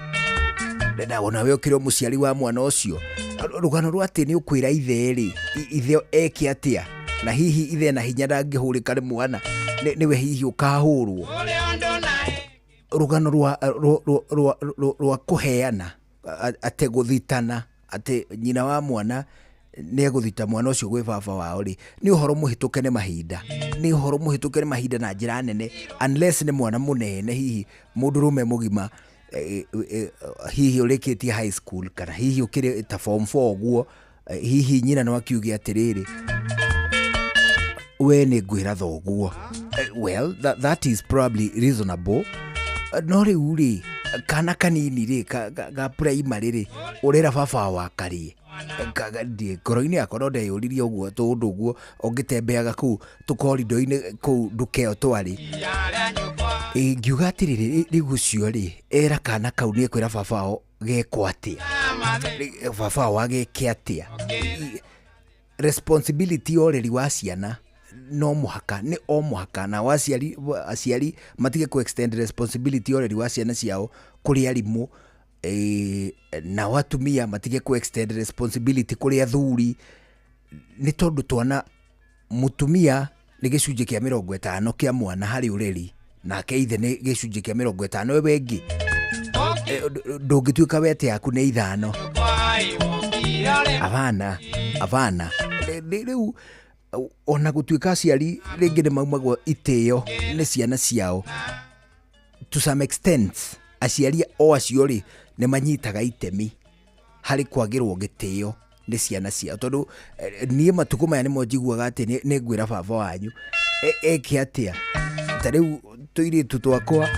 na ona we ũkĩrĩ o mũciari wa mwana ũcio, rũgano rwa atĩ nĩ ũkwĩra ithe rĩ, ithe eke atĩa, na hihi ithe na hinya ndangĩhũrĩka nĩ mwana, nĩwe hihi ũkahũrwo. Rũgano rwa kũheana atĩ gũthitana atĩ nyina wa mwana nĩ egũthita mwana ũcio gwĩ baba wao rĩ, nĩ ũhoro mũhĩtũke nĩ mahinda, nĩ ũhoro mũhĩtũke nĩ mahinda na njĩra nene, unless nĩ mwana mũnene, hihi mũndũrũme mũgima, hihi ũrĩkĩtie high school kana hihi ũkĩrĩ ta form 4 ũguo, hihi nyina no akiuge atĩrĩrĩ, we nĩ ngwĩra thoguo. Well, that is probably reasonable. No rĩu rĩ, kana kanini rĩ, ga primary rĩ, ũrera baba wakarĩe ngoro-inĩ yakwa no ndeyũririe ũguo tũndũ ũguo ũngĩtembeaga kũu tũkorindo-inĩ kũu nduka ĩyo twarĩ, ngiuga atĩrĩrĩ, rĩu ũcio rĩ era kana kau nĩ ekwĩra baba wao gekwo atĩa, baba wao ageke atĩa. Responsibility ya ũreri wa ciana no mũhaka, nĩ o mũhaka, na aciari matige ku extend responsibility ya ũreri wa ciana ciao kũrĩ arimũ, na atumia matige ku extend responsibility kũrĩ athuri, nĩ tondũ twana mũtumia nĩ gĩcunjĩ kĩa 50 kĩa mwana harĩ ũreri, nake ithe nĩ gĩcunjĩ kĩa 50 we wengĩ. Ndũngĩtuĩka wete yaku nĩ 5. Abana abana rĩu ona gũtuĩka aciari rĩngĩ nĩ maumagwo itĩo nĩ ciana ciao, to some extent aciari o acio rĩ nĩ manyitaga itemi harĩ kwagĩrwo gĩtĩo nĩ ciana ciao, tondũ niĩ matukũ maya nĩmo njiguaga atĩ nĩ ngwĩra baba wanyu eke atĩa. Ta rĩu tũirĩtu twakwa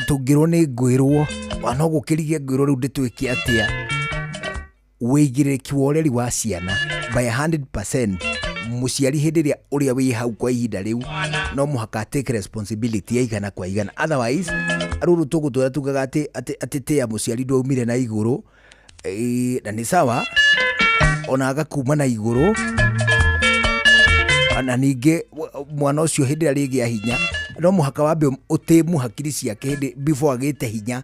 tũngĩrwo nĩ ngwĩrwo, no gũkĩrigie ngwĩrwo rĩu ndĩtwĩke atĩa. Wĩigĩrĩrĩki wa ũreri wa ciana by 100% mũciari hĩndĩ ĩrĩa ũrĩa wĩ hau kwa ihinda rĩu no mũhaka take responsibility ya igana kwa igana, otherwise rũrũ tũgũtũra tugaga atĩ atĩ tĩa mũciari ndwaumire na igũrũ, na nĩ sawa ona agakuma na igũrũ, na ningĩ mwana ũcio hĩndĩ ĩrĩa rĩgĩa hinya no mũhaka wambe ũtĩmu hakiri ciake hĩndĩ before agĩte hinya.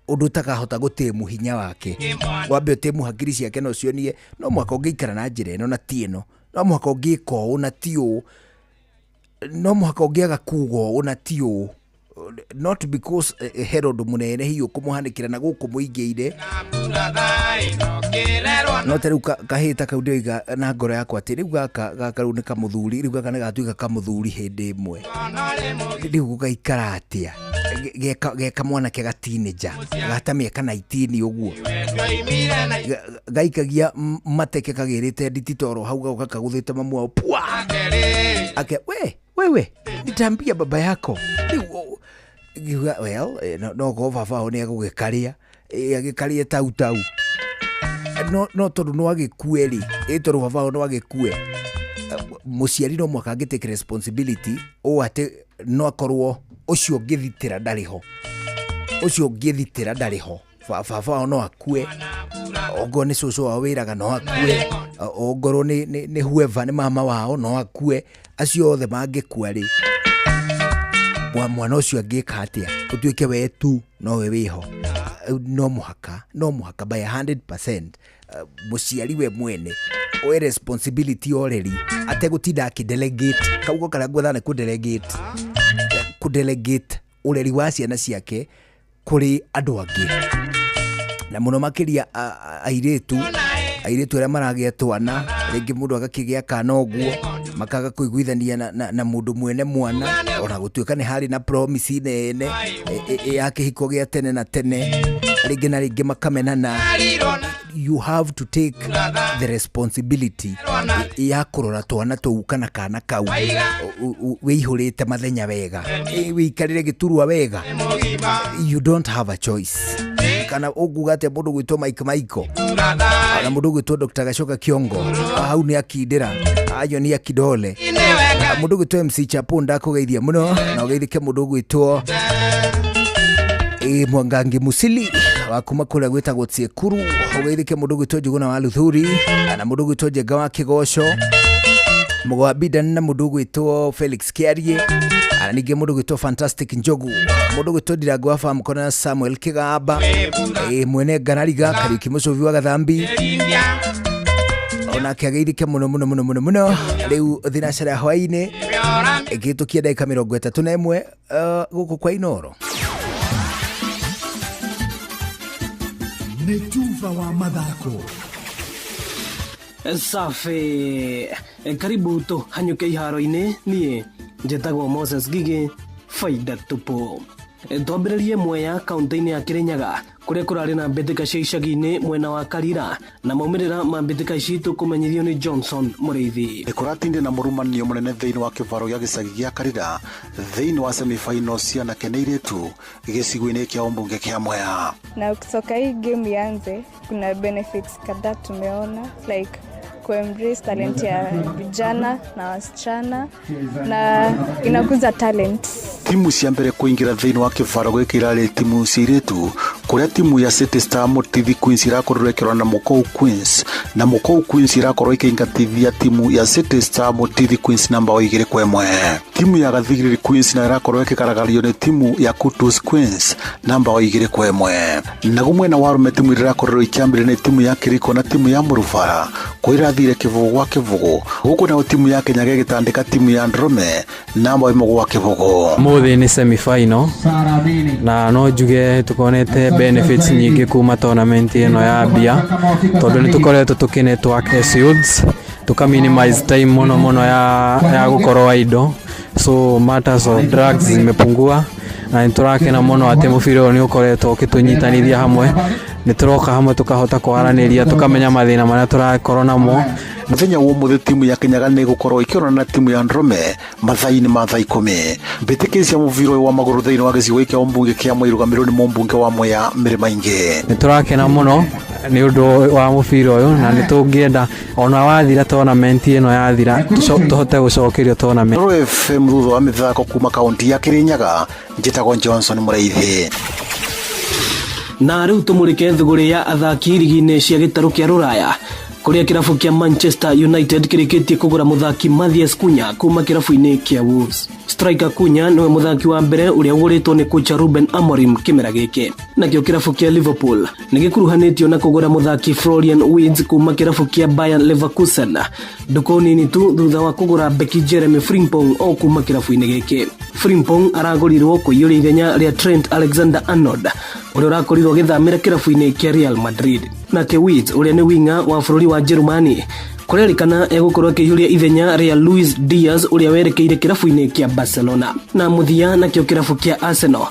Ũndũ ũtakahota gũtĩmu hinya wake, wambe ũtĩmu hakiri ciake, no cionie no mũhaka ũngĩikara na njĩra ĩno na ti ĩno, no mũhaka ũngĩka ũũ na ti ũũ, no mũhaka ũngĩaga kuga ũũ na ti ũũ, not because hena ũndũ mũnene hihi ũkũmũhanĩkĩra na gũkũ mũingĩ-inĩ. No ta rĩu kahĩĩ ta kau ndĩroiga na ngoro yakwa atĩ rĩu gaka rĩu nĩ kamũthuri, rĩu gaka nĩ gatuĩka kamũthuri hĩndĩ ĩmwe, rĩu gũgaikara atĩa geka mwanake ga teenager gata mĩaka 19 ũguo, gaikagia mateke kagĩrĩte ndititoro hau, gaũka kagũthĩte mamu wao pua, ake we wewe nitaambia baba yako. Rĩu ngiuga well, no korwo baba wao nĩ egũgĩkarĩa, agĩkarĩe tau tau, no tondũ no agĩkue rĩ, tondũ baba wao no agĩkue, mũciari no mũhaka angĩ take responsibility ũũ atĩ no akorwo ũcio ũngĩthitĩra ndarĩ ho, ũcio ũngĩthitĩra ndarĩ ho, baba wao no akue, ongorwo nĩ cũcũ wao wĩraga no akue, ongorwo nĩ whoever, nĩ mama wao no akue, acio othe mangĩkua rĩ, mwana ũcio angĩka atĩa ũtuĩke we tu nowe wĩho? No mũhaka by 100% mũciari we mwene oe responsibility already, ategũtinda akĩdelegate kaugo karĩa ngwetha nĩ kũdelegate ũreri wa ciana ciake kũrĩ andũ angĩ, na mũno makĩria airĩtu arĩa maragĩa twana, rĩngĩ mũndũ agakĩgĩa kana ũguo makaga kũiguithania na mũndũ mwene mwana, ona gũtuĩka nĩ harĩ na promise nene ya kĩhiko gĩa tene na tene, rĩngĩ na rĩngĩ makamenana. You have to take the responsibility ya kũrora twana tũu kana kau wĩihũrĩte mathenya wega, wĩikarĩre gĩturwa wega. You don't have a choice. Kana ũnguga atĩa mũndũ gwĩtwo Mike Michael na mũndũ gwĩtwo Dr. Gacoka Kiongo, hau nĩ akindĩra ayonia kidole. Mũndũ gwĩtwo MC Chapo, ndakũgeithia mũno, na ũgeithĩke mũndũ gwĩtwo Mwangangi Musili wa kuma kũrĩa gwĩtagwo Tsiekuru, ũgeithĩke mũndũ gwĩtwo Njuguna wa Luthuri na mũndũ gwĩtwo Njenga wa Kĩgoco Mũgo Bidan na mũndũ gwĩtwo Felix Kiarie, na ningĩ mũndũ gwĩtwo Fantastic Njogu, mũndũ gwĩtwo Ndirango wa Farm Kona, Samuel Kĩgamba, mwene Ngarariga Kariuki, Mũcũvi wa Gathambi, onake ageithĩke mũno mũno mũno mũno mũno. Rĩu thinacara ya hwaĩ-inĩ ĩkĩhĩtũkia ndagĩka 31, gũkũ kwa Inoro.
Nĩ tuba wa mathako.
Safi, karibu tũhanyũke iharo-inĩ. Niĩ njĩtagwo Moses Gigi, faida tupu. Twambĩrĩrie Mwea, kaunti-inĩ ya Kĩrĩnyaga, kũrĩa kũrarĩ na mbĩtĩka cia icagi-inĩ mwena wa Karira, na maumĩrĩra ma mbĩtĩka ici tũkũmenyithio nĩ Johnson Mũrĩithi.
Nĩ kũratinde na mũrumanio mũnene thĩinĩ wa kĩvaro gĩa gĩcagi gĩa Karira thĩinĩ wa semifinal cia anake na airĩtu gĩcigo-inĩ kĩa ũmbunge kĩa Mwea.
Na kutoka hii game ianze, kuna benefits kadhaa tumeona, like kuembrace talent ya vijana na wasichana, na inakuza talent.
Timu cia mbere kũingĩra thĩinĩ wa kĩvaro gĩkĩ irarĩ timu cia airĩtu, kũrĩa timu ya City Star Mũtithi Queens irakorirwo ĩkĩrora na Mũkou Queens, na Mũkou Queens irakorwo ĩkĩingatithia timu ya City Star Mũtithi Queens na mbao 2-1. Timu ya Gathigiriri Queens nayo irakorwo ĩkĩgaragario nĩ timu ya Kutus Queens na mbao 2-1. Naguo mwena wa arũme, timu iria irakorirwo ikĩambĩrĩria nĩ timu ya Kiriko na timu ya Mũrubara, kũrĩa irathire 0-0. Gũkũ nayo timu ya Kenya gĩgĩtandĩka timu ya Ndrome na mbao 1-0.
Mũthĩ nĩ semi-final, na no njuge tukonete benefits nyingĩ kuma tournament ĩno yambia, tondũ nĩ tũkoretwo tũkĩ network as youths, tuka minimize time mũno mũno ya gũkorwo idle, so matters of drugs zimepungua, na nĩ tũrakena mũno atĩ mũbira ũyũ nĩ ũkoretwo ũkĩtũnyitanithia hamwe. Nĩ tũroka hamwe, tũkahota kwaranĩria, tũkamenya mathĩna marĩa tũrakorwo namo.
Mũthenya wa ũmũthĩ timu ya Kinyaga nĩ ĩgũkorwo ĩkĩonana na timu ya Ndrome mathaa-inĩ ma thaa 10. Mbĩtĩka cia mũbira ũyũ wa magũrũ thĩinĩ wa gĩcigo gĩkĩ ũmbunge kĩa Mwea irũgamĩrĩirwo nĩ mũmbunge wa Mwea Mĩrĩma Ingĩ.
Nĩ tũrakena mũno nĩ ũndũ wa mũbira ũyũ, na nĩ tũngĩenda ona wathira tournament ĩno yathira, tũhote gũcokerio tournament.
Inooro FM thutha wa mĩthako kuma kaunti ya Kĩrĩnyaga, njĩtagwo Johnson Mũrĩithi.
Na rĩu tũmũrĩke thũgũrĩ ya athaki rigi-inĩ cia gĩtarũ kĩa Rũraya, Kũrĩa kĩrabu kĩa Manchester United kĩrĩkĩtie kũgũra mũthaki Mathias Cunha kuma kĩrabu-inĩ kĩa Wolves. Striker Cunha nĩwe mũthaki wa mbere ũrĩa ũgũrĩtwo nĩ kocha Ruben Amorim kĩmera gĩkĩ. Nakĩo kĩrabu kĩa Liverpool nĩ gĩkuruhanĩtio na kũgũra mũthaki Florian Wirtz kuma kĩrabu kĩa Bayer Leverkusen ndukũ nini tu thutha wa kũgũra beki Jeremy Frimpong o kuma kĩrabu-inĩ gĩkĩ. Frimpong aragũrirwo kũiyũria ithenya rĩa Trent Alexander-Arnold ũrĩa ũrakorirwo agĩthamĩra kĩrabu-inĩ kĩa Real Madrid. Nake Wirtz ũrĩa nĩ winga wa bũrũri wa Jerumani kũrerĩkana egũkorwo akĩiyũria ithenya rĩa Luis Diaz ũrĩa werekeire kĩrabu-inĩ kĩa Barcelona. Na mũthia nakĩo kĩrabu kĩa Arsenal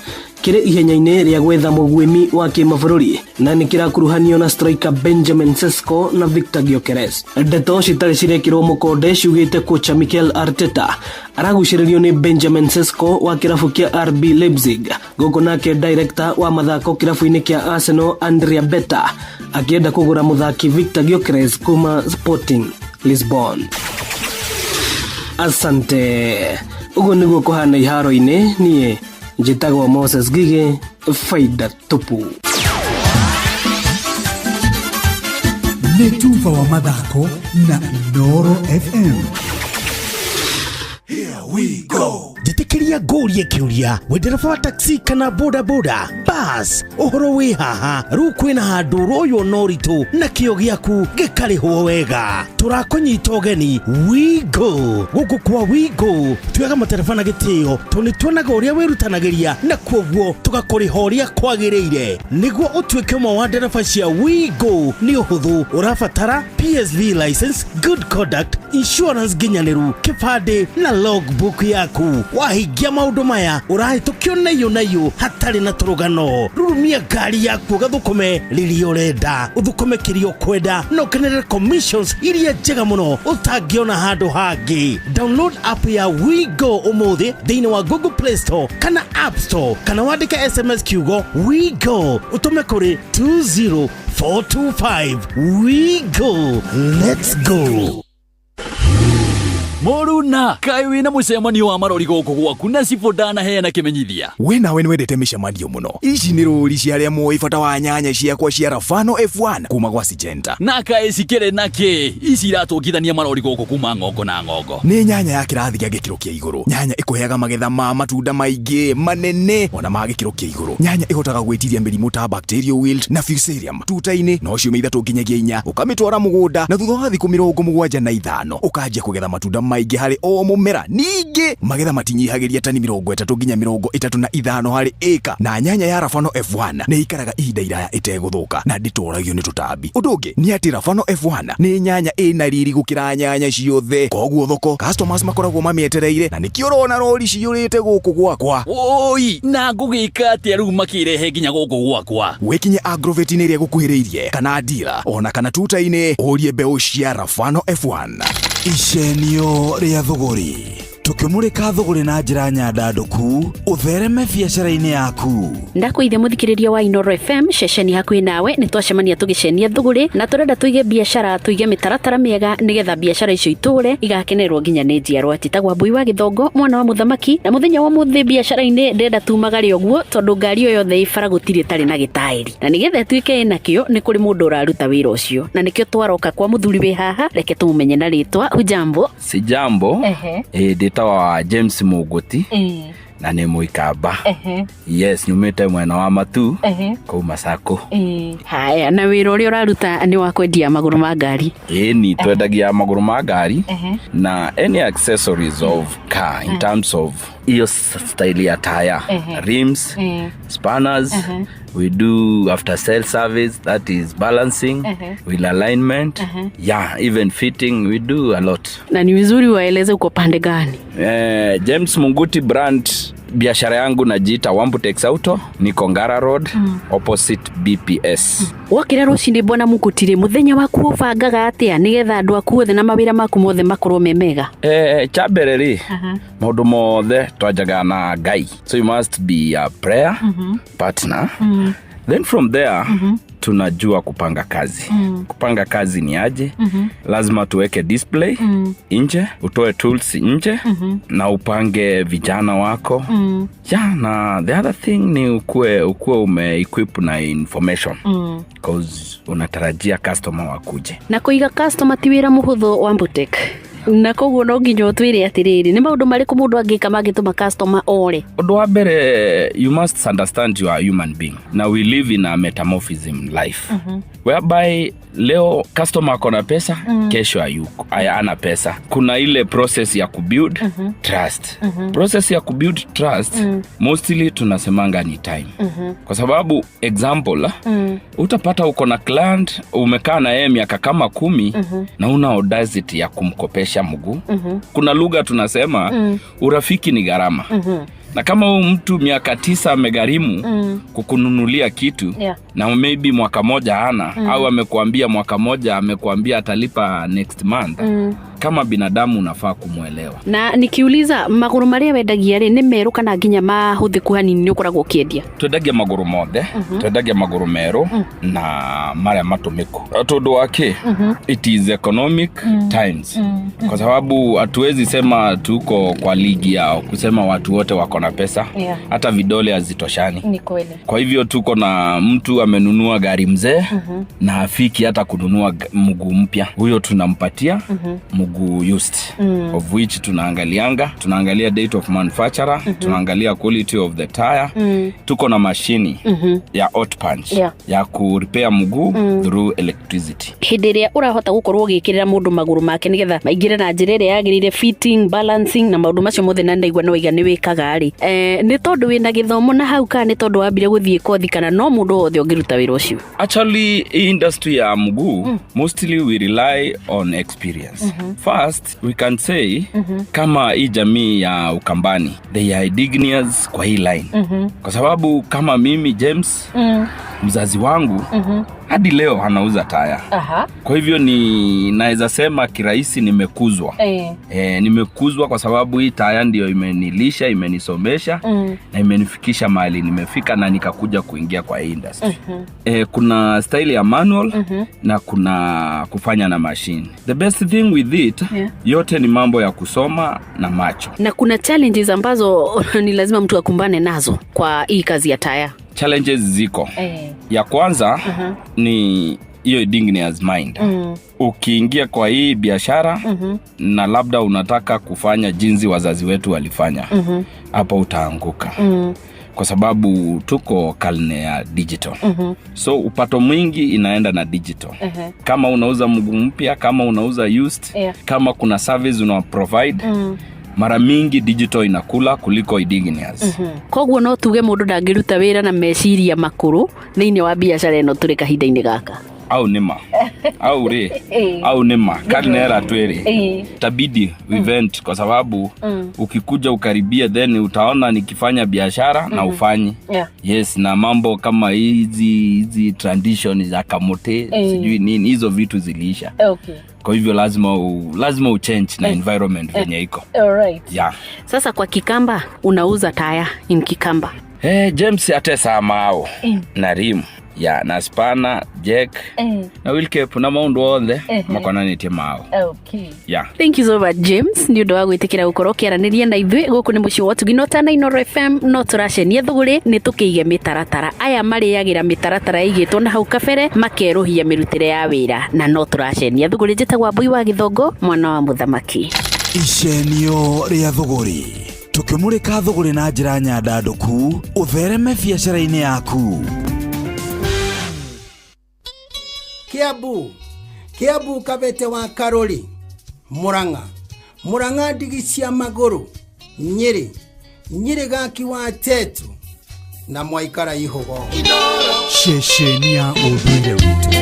kĩrĩ ihenya-inĩ rĩa gwetha mũguĩmi wa kĩmabũrũri na nĩ kĩrakuruhanio na striker Benjamin Sesko na Victor Gyokeres. Ndeto citarĩ cirekĩrwo mũkonde ciugĩte kocha Mikel Arteta aragucĩrĩrio nĩ Benjamin Sesko wa kĩrabu kĩa RB Leipzig, gũkũ nake director wa mathako kĩrabu-inĩ kĩa Arsenal Andrea Beta akĩenda kũgũra mũthaki Victor Gyokeres kuma Sporting Lisbon. Asante. Ũguo nĩguo kũhana iharo-inĩ. Niĩ njĩtagwo Moses Gige, faida tupu.
Nĩ tuba wa mathako na Inooro FM.
Njĩtĩkĩria ngũrie kĩũria, wĩ ndereba wa taxi kana boda boda bas, ũhoro wĩ haha rĩu kwĩna handũ ũroywo na ũritũ na kĩo gĩaku gĩkarĩhwo wega. Tũrakũnyita ũgeni Wigo. Gũkũ kwa Wigo tuoyaga matereba na gĩtĩo tondũ nĩ tuonaga ũrĩa wĩrutanagĩria na kuoguo tũgakũrĩha ũrĩa kwagĩrĩire. Nĩguo ũtuĩke ũmwe wa ndereba cia Wigo nĩ ũhũthũ, ũrabatara PSV license, good conduct, insurance nginyanĩru, kĩbandĩ na logbook yaku. Wahingia maũndũ maya ũrahĩtũkio naiyũ naiyũ hatarĩ na tũrũgano. Rurumia ngari yaku ũgathũkũme rĩrĩa ũrenda, ũthũkũme kĩrĩa ũkwenda na ũkenerere commissions iria njega mũno ũtangĩona handũ hangĩ. Download app ya WeGo ũmũthĩ thĩinĩ wa Google Play Store kana App Store, kana wandĩke SMS kiugo WeGo ũtũme kũrĩ 20425. WeGo, let's go.
Mũruna, kaĩ wĩna mũcemanio wa marori gũkũ gwaku na cibũ ndanaheana kĩmenyithia?
We nawe nĩwendete mĩcemanio mũno. Ici nĩ rũri cia arĩa moĩ bata wa nyanya ciakwa cia Rafano F1 kuma gwa Syngenta.
Na kaĩ cikĩrĩ na kĩ ici iratũngithania marori gũkũ kuma ng'ongo na ng'ongo?
Nĩ nyanya ya kĩrathi gĩa gĩkĩro kĩa igũrũ, nyanya ĩkũheaga magetha ma matunda maingĩ manene ona ma gĩkĩro kĩa igũrũ, nyanya ĩhotaga gwĩtiria mĩrimũ ta bacterial wilt na fusarium. Tuta-inĩ no ciumia 3 nginyagia 4 ũkamĩtwara mũgũnda, na thutha wa thikũ 75 ũkanjia kũgetha matunda maingĩ harĩ o mũmera. Ningĩ magetha matinyihagĩria tani 30 nginya 35 harĩ ĩka, na nyanya ya Rafano F1 nĩ ĩikaraga ihinda iraya ĩtegũthũka na ndĩtoragio nĩ tũtambi. Ũndũ ũngĩ nĩ atĩ Rafano F1 nĩ nyanya ĩna riri gũkĩra nyanya ciothe, koguo thoko customers makoragwo mamĩetereire, na nĩkĩo ũrona rori ciyũrĩte gũkũ gwakwa.
Oi, na ngũgĩka atĩa rĩu makĩrehe nginya gũkũ gwakwa?
Wĩkinye agrovet-inĩ ĩrĩa ĩgũkuhĩrĩirie kana dealer ona kana tuta-inĩ ũrie mbeũ cia Rafano F1.
Icenio rĩa thũgũrĩ, tũkĩmũrĩka thũgũrĩ na njĩra nyandandũku ũthereme biacara-inĩ yaku.
Ndakũithia mũthikĩrĩria wa Inooro FM, ceceni hakuhĩ nawe. Nĩ twacemania tũgĩcenia thũgũrĩ na tũrenda tũige biacara, tũige mĩtaratara mĩega nĩgetha biacara icio itũre igakenerwo nginya nĩ njiarwa. Njĩtagwo Mbui wa Gĩthongo, mwana wa mũthamaki, na mũthenya wa mũthĩ biacara-inĩ ndĩrenda tumagare ũguo tondũ ngari o yothe ĩ bara gũtirĩ ĩtarĩ na gĩtaĩri, na nĩgetha ĩtuĩke ĩnakĩo nĩ kũrĩ mũndũ ũraruta wĩra ũcio, na nĩkĩo twaroka kwa mũthuri wĩ haha. Reke tũmũmenye na rĩtwa. Hujambo?
Sijambo. Ndĩtagwa James Mũngũti na nĩ Mũikamba. Yes, nyumĩte mwena wa Matu kũu Masako.
Haya, na wĩra ũrĩa ũraruta nĩ wa kwendia magũrũ ma ngari?
Ĩni, twendagia magũrũ ma ngari na any accessories of car in terms of iyo style ya tire, rims, spanners. We do after sale service, that is balancing, wheel alignment, yeah, even fitting. We do a lot.
Na ni vizuri waeleze uko pande gani.
James Munguti brand, biashara yangu najiita Wambutex Auto, niko Ngara Road, opposite BPS.
Wokĩra rũcinĩ, bwana Mũkũtirĩ, mũthenya waku ũbangaga atĩa nĩgetha andũ aku othe na mawĩra maku mothe makorwo me mega?
Cha mbere rĩ, maũndũ mothe twanjaga na Ngai, so you must be a prayer partner. Then from there, Tunajua kupanga kazi. Kupanga kazi ni aje? Lazima tuweke display nje, utoe tools nje na upange vijana wako. Yeah, na the other thing ni ukue ume-equip na information 'cause unatarajia customer wakuje.
Na kuiga customer ti wira muhuthu wa Ambutek, na koguo no nginya ũtwĩre atĩrĩrĩ, nĩ maũndũ marĩkũ mũndũ angĩka mangĩtũma customer ore?
Ũndũ wa mbere, you must understand you are a human being. Now we live in a metamorphism life whereby leo customer ako na pesa, kesho hayuko, ana pesa. Kuna ile process ya kubuild trust. Process ya kubuild trust mostly tunasemanga ni time. Kwa sababu example, utapata uko na client, umekaa na yeye miaka kama 10 na una audacity ya kumkopesha mguu. Kuna lugha tunasema urafiki ni gharama. Na kama huyu mtu miaka 9 amegharimu kukununulia kitu na maybe mwaka moja hana au amekuambia mwaka moja, amekuambia atalipa next month, kama binadamu unafaa kumuelewa.
Na nikiuliza, maguru maria wendagia ri ni meru kana nginya mahuthiku hanini ni ukoragwo ukiendia?
Twendagia maguru mothe. Twendagia maguru meru na maria matumiku, tondu wake it is economic times, kwa sababu hatuwezi sema tuko kwa ligi yao kusema watu wote wako na pesa. Hata vidole hazitoshani.
Ni kweli.
Kwa hivyo tuko na mtu amenunua gari mzee na hafiki hata kununua mguu mpya, huyo tunampatia mguu used, of which tunaangalia date of manufacturer, tunaangalia quality of the tire. Tuko na mashini ya hot punch ya ku repair mguu through electricity.
Hĩndĩ ĩrĩa ũrahota gũkorwo ũgĩkĩrĩra mũndũ magũrũ make nĩgetha maingĩre na njĩra ĩrĩa yagĩrĩire, fitting, balancing na maũndũ macio mothe, na ndaigua no waiga nĩ wĩkaga rĩ, nĩ tondũ wĩna gĩthomo na hau, kana nĩ tondũ wambire gũthiĩ kothi, kana no mũndũ wothe ũngĩruta wĩra ũcio?
Actually, hii industry ya mguu, mostly we rely on experience. First, we can say kama hii jamii ya Ukambani, they are indigenous kwa hii line. Kwa sababu kama mimi James, mzazi wangu hadi leo anauza taya. Kwa hivyo ni naweza sema kirahisi nimekuzwa. Nimekuzwa kwa sababu hii taya ndio imenilisha, imenisomesha na imenifikisha mahali nimefika na nikakuja kuingia kwa hii industry. Kuna style ya manual na kuna kufanya na machine. The best thing with it, yote ni mambo ya kusoma na macho.
Na kuna challenges ambazo ni lazima mtu akumbane nazo kwa hii kazi ya taya?
Challenges ziko. Ya kwanza ni hiyo indigenous mind. Ukiingia kwa hii biashara na labda unataka kufanya jinsi wazazi wetu walifanya, hapo utaanguka. Kwa sababu tuko karne ya digital. So upato mwingi inaenda na digital. Kama unauza mguu mpya, kama unauza used, kama kuna service una provide, mara mingi digital inakula kuliko indigenous.
Koguo no tuge mũndũ ndangĩruta wĩra na meciria makũrũ thĩinĩ wa biacara ĩno tũrĩ kahinda-inĩ gaka?
Au nima au ri au nima karne era twiri tabidi event, kwa sababu ukikuja ukaribia then utaona nikifanya biashara na ufanyi. Yes, na mambo kama hizi tradition za kamote, sijui nini, hizo vitu ziliisha. Kwa hivyo lazima uchange na environment venye iko. Yeah.
Sasa kwa Kikamba unauza taya in Kikamba?
James atesa mao na rim ya na spana jack na wheel cap na maundu othe makonanitie mao. Yeah.
Thank you so much, James, nĩ ũndũ wa gwĩtĩkĩra gũkorwo ũkĩaranĩria na ithuĩ. Gũkũ nĩ mũciĩ wa ũtugi no tana Inooro FM, no tũracenia thũgũrĩ nĩ tũkĩige mĩtaratara. Aya marĩagĩra mĩtaratara ĩigĩtwo na hau kabere, makerũhia mĩrutĩre ya wĩra, na no tũracenia thũgũrĩ. Njĩtagwo Mbui wa Gĩthongo, mwana wa mũthamaki.
Icenio rĩa thũgũrĩ, tũkĩmũrĩka thũgũrĩ na njĩra nyandandũku ũthereme biacara-inĩ yaku.
Kiambu, Kiambu Kabete wa Karoli, Murang'a, Murang'a ndigi cia magũrũ, Nyĩrĩ, Nyĩrĩ gaki wa Tetu na Mwaikara Ihũgo.
Ceceni ya ũndũire witũ.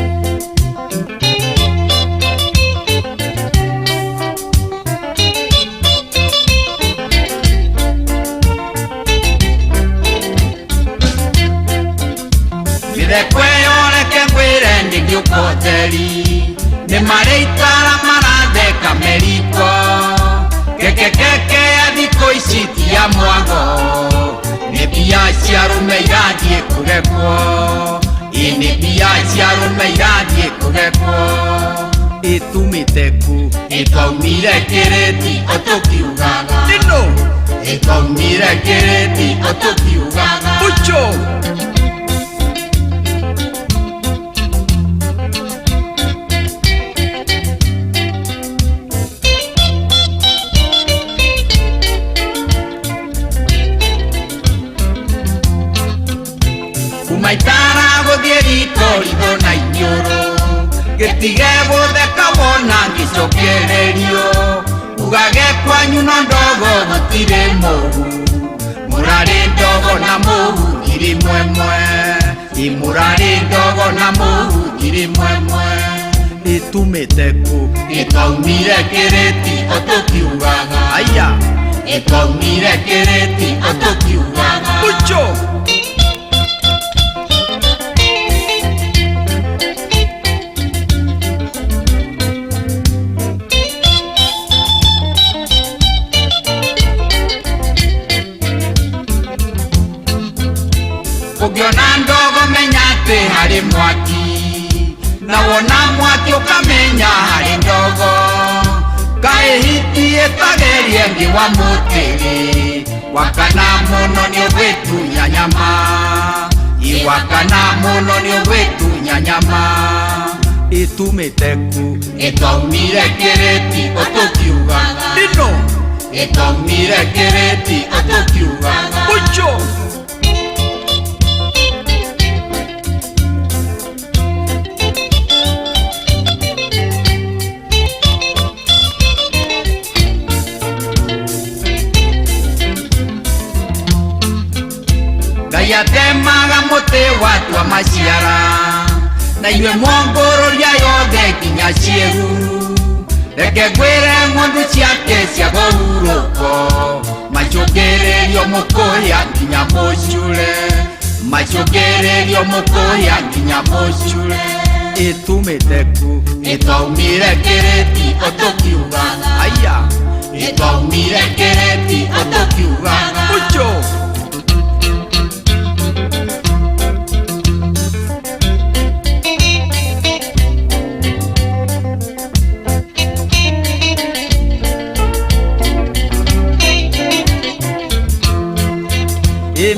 Mĩthekwe yoreke ngwĩre nĩngĩũkoteri, nĩ marĩikara maratheka meriko, kekekeke ya thikũ ici ti ya mwago, nĩ mbia cia arũme irathiĩ kũrekwo, ĩ nĩ mbia cia arũme irathiĩ kũgekwo ĩtumĩte ku ĩtwaumire kĩrĩti ũtũkiugaga ĩno ĩtwaumire kĩrĩti ũtũkiugaga ucho. Kumaitara gũthiĩ riko ritho na iniũrũ gĩtige gũtheka wona ngĩcokererio ugage kwanyu no ndogo gũtirĩ mũhu mũrarĩ ndogo na mũhu ngiri mwemwe imũrarĩ ndogo na mũhu ngiri mwemwe ĩtumĩte kũ ĩtwaumire kĩrĩti ũtũkiugaga aya ĩtwaumire kĩrĩti ũtũkiugaga ucho. Ũngĩona ndogo menya atĩ harĩ mwaki na wona mwaki ũkamenya harĩ ndogo kaĩ hiti ĩtagerie ngĩ wa mũtĩrĩ wakana mũno nĩ ũgwĩtunya nyama iwakana mũno nĩ ũgwĩtunya nyama ĩtumĩte ku ĩtwaumire kĩrĩti ũtũkiugaga ĩno ĩtwaumire kĩrĩti ũtũkiugaga ucho. Ngai atemaga mũtĩ watua maciara na inyuĩ mwongũrũria yothe nginya ciĩruru reke ngwĩre ng'ondu ciake cia kũhurũko macũngĩrĩrio mũkũya nginya mũcure macũngĩrĩrio mũkũya nginya mũcure ĩtumĩte ku ĩtwaumire kĩrĩti ũtũkiugaga aya ĩtwaumire kĩrĩti ũtũkiugaga ucho.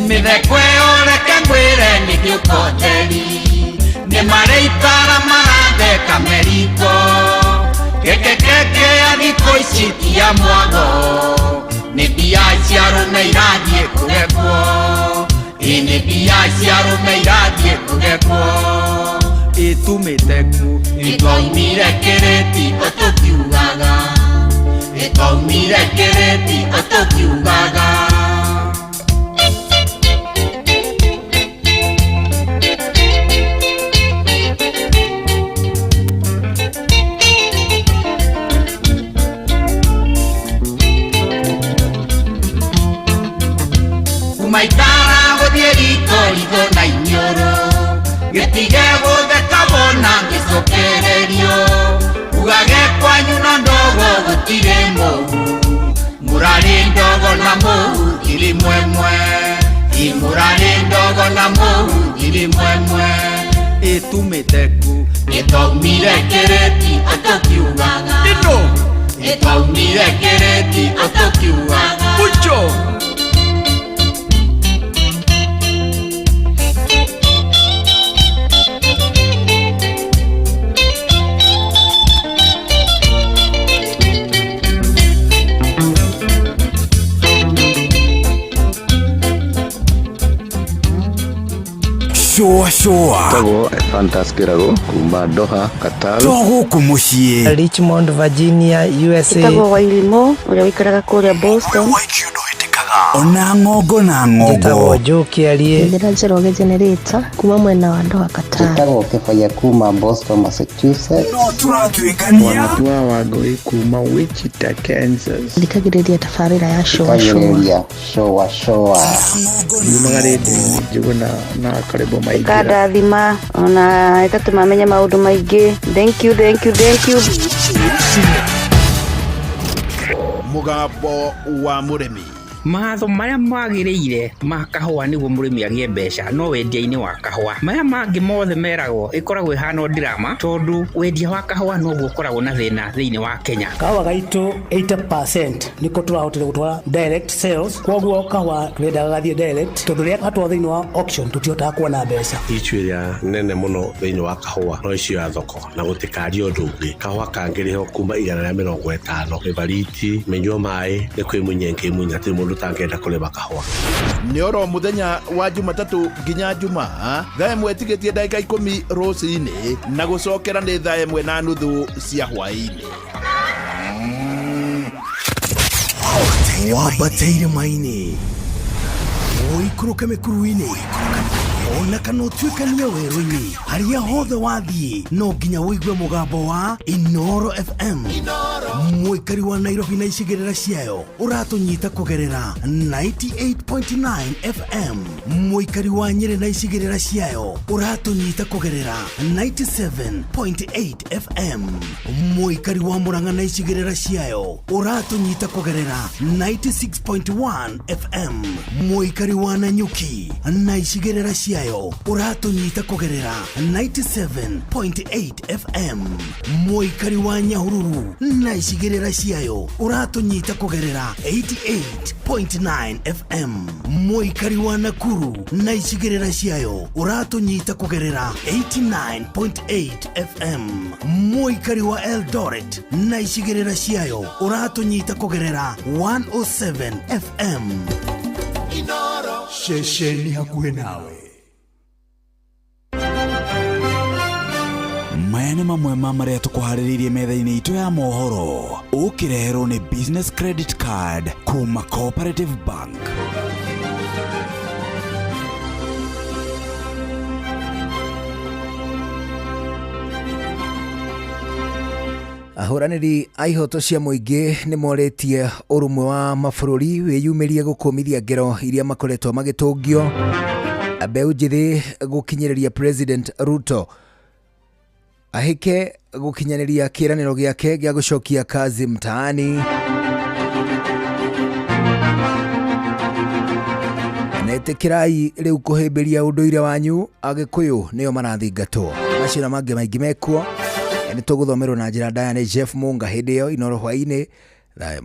Mĩtheko ĩyo reke ngwĩre nĩ gĩũkoteri nĩ marĩikara maratheka meriko gĩkekeke ya thikũ ici ti ya mwago nĩ mbia cia arũme irathiĩ kũgekwo ĩ nĩ mbia cia arũme irathiĩ kũgekwo ĩtumĩte ku ĩtwaumire kĩrĩti ũtũkiugaga ĩtwaumire kĩrĩti ũtũkiugaga. Maitara gũthiĩ riko ritho na iniũrũ gĩtige gũtheka wona ngĩcokererio ugage kwanyu no ndogo gũtirĩ mũhu mũrarĩ ndogo na mũhu ngiri mwemwe imũrarĩ ndogo na mũhu ngiri mwemwe ĩtumĩte ku ĩtwaumire kĩrĩti ũtũkiugaga ĩno ĩtwaumire kĩrĩti ũtũkiugaga ucho.
Shua shua
Tagwo Fantas Kirago kuma Doha Qatar
to gũkũ mũciĩ
Richmond Virginia USA
Tagwo Wairimo ũrĩa wĩikaraga kũrĩa Boston
ona ng'ongo na ng'ongo
Njĩtagwo Joe Kĩarie
Njĩra Njoroge Generator kuma mwena wa Doha Qatar
Njĩtagwo Kĩbaya kuma Boston Massachusetts
no tũratuĩkania
Wanatua Wangũi kuma Wichita Kansas
Thikagĩrĩria tabarĩra ya Shua
Shua Shua Shua
Nyumaga rĩndiũ-inĩ Njũgũna na Karĩbo Maingĩra
Ĩkandathima ona ĩgatũma menye maũndũ maingĩ. Thank you, thank you, thank you.
Mũgambo wa mũrĩmi
Matho marĩa magĩrĩire ma kahũa nĩguo mũrĩmi agĩe mbeca no wendia-inĩ wa kahũa. Maya mangĩ mothe meragwo ĩkoragwo ĩhana o drama tondũ wendia wa kahũa noguo ũkoragwo na thĩna thĩinĩ wa Kenya.
Kahũa gaitũ 80% nĩko tũrahotire gũtwara direct sales, koguo kahũa tũrendaga gathiĩ direct tondũ rĩrĩa gatwarwo thĩinĩ wa auction tũtihotaga kuona mbeca.
Issue ĩrĩa nene mũno thĩinĩ wa kahũa no issue ya thoko na gũtikario ũndũ ũngĩ. Kahũa kangĩrĩhwo kuma 150 mĩbariti mĩnyua maĩ nĩ kwĩmunya ĩngĩmunya hatirĩ mũndũ ũtangĩenda kũrĩma kahũa.
Nĩ oro mũthenya wa Jumatatũ nginya Jumaa thaa 1 tigĩtie ndagĩka 10 rũcinĩ na gũcokera nĩ thaa 1:30 cia hwaĩ-inĩ.
Wambate irĩma-inĩ, ũikũrũke mĩkuru-inĩ, ona kana ũtuĩkanie werũ-inĩ, harĩa hothe wathiĩ no nginya ũigue mũgambo wa Inoro FM. Mũikari wa Nairobi na icigĩrĩra ciayo ũratũnyita kũgerera 98.9 FM. Mũikari wa Nyĩrĩ na icigĩrĩra ciayo ũratũnyita kũgerera 97.8 FM. Mũikari wa Murang'a na icigĩrĩra ciayo ũratũnyita kũgerera 96.1 FM. Mũikari wa Nanyuki na icigĩrĩra ciayo ũratũnyita kũgerera 97.8 FM. Mũikari wa Nyahururu na icigĩrĩra ciayo ũratũnyita kũgerera 88.9 FM. Mũikari wa Nakuru na icigĩrĩra ciayo ũratũnyita kũgerera 89.8 FM. Mũikari wa Eldoret na icigĩrĩra ciayo ũratũnyita kũgerera 107 FM.
Ceceni hakuhĩ nawe. Maya nĩ mamwe ma marĩa tũkũharĩrĩirie metha-inĩ itũ ya mohoro ũkĩreherwo nĩ Business Credit Card kuma Cooperative Bank.
Ahũranĩri a ihoto cia mũingĩ nĩ morĩtie ũrũmwe wa mabũrũri wĩyumĩrie gũkũmithia ngero iria makoretwo magĩtũngio. Mbeũ njĩthĩ gũkinyĩrĩria President Ruto ahĩke gũkinyanĩria kĩĩranĩro gĩake gĩa gũcokia kazi mtaani. Netĩkĩrai rĩu kũhĩmbĩria ũndũire wanyu, Agĩkũyũ nĩo marathingatwo. Macio na mangĩ maingĩ mekuo nĩ tũgũthomerwo na njĩra ndaya nĩ Jeff Munga hĩndĩ ĩyo Inoro hwaĩ-inĩ thaa 1.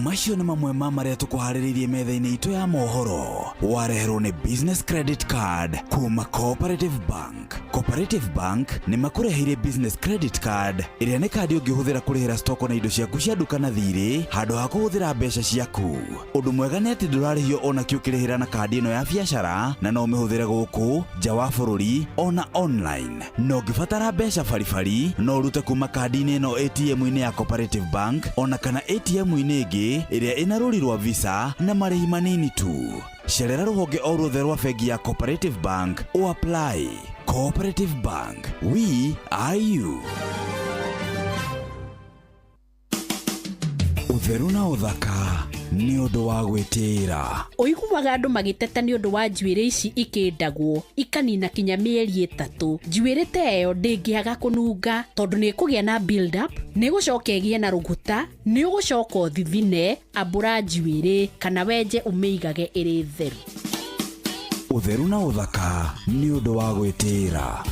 Macio nĩ mamwe ma marĩa tũkũharĩrĩirie metha-inĩ itũ ya mohoro wareherwo nĩ Business Credit Card kuma Cooperative Bank. Cooperative Bank nĩ makũreheire Business Credit Card ĩrĩa nĩ kandi ũngĩhũthĩra kũrĩhĩra stoko na indo ciaku cia nduka na thirĩ handũ ha kũhũthĩra mbeca ciaku. Ũndũ mwega nĩ atĩ ndũrarĩhio ona kĩ ũkĩrĩhĩra na kandi ĩno ya biacara na no ũmĩhũthĩre gũkũ nja wa bũrũri ona online. Na ũngĩbatara mbeca baribari no ũrute kuma kandi-inĩ ĩno ATM-inĩ ya Cooperative Bank ona kana ATM-inĩ ĩngĩ ĩrĩa ĩna rũri rwa Visa na marĩhi manini tu. Cerera rũhonge o ruothe rwa bengi ya Cooperative Bank o apply. Cooperative Bank, we are you. Ũtheru na ũthaka nĩ ũndũ wa gwĩtĩĩra.
Ũiguaga andũ magĩteta nĩ ũndũ wa njuĩrĩ ici ikĩndagwo ikanina kinya mĩeri 3. Njuĩrĩ ta ĩyo ndĩngĩaga kũnunga tondũ nĩ ĩkũgĩa na build up, nĩ ĩgũcoka ĩgĩe na rũgũta, nĩ ũgũcoka ũthithine, ambũra njuĩrĩ kana wenje ũmĩigage ĩrĩ theru.
Ũtheru na ũthaka nĩ ũndũ wa gwĩtĩĩra.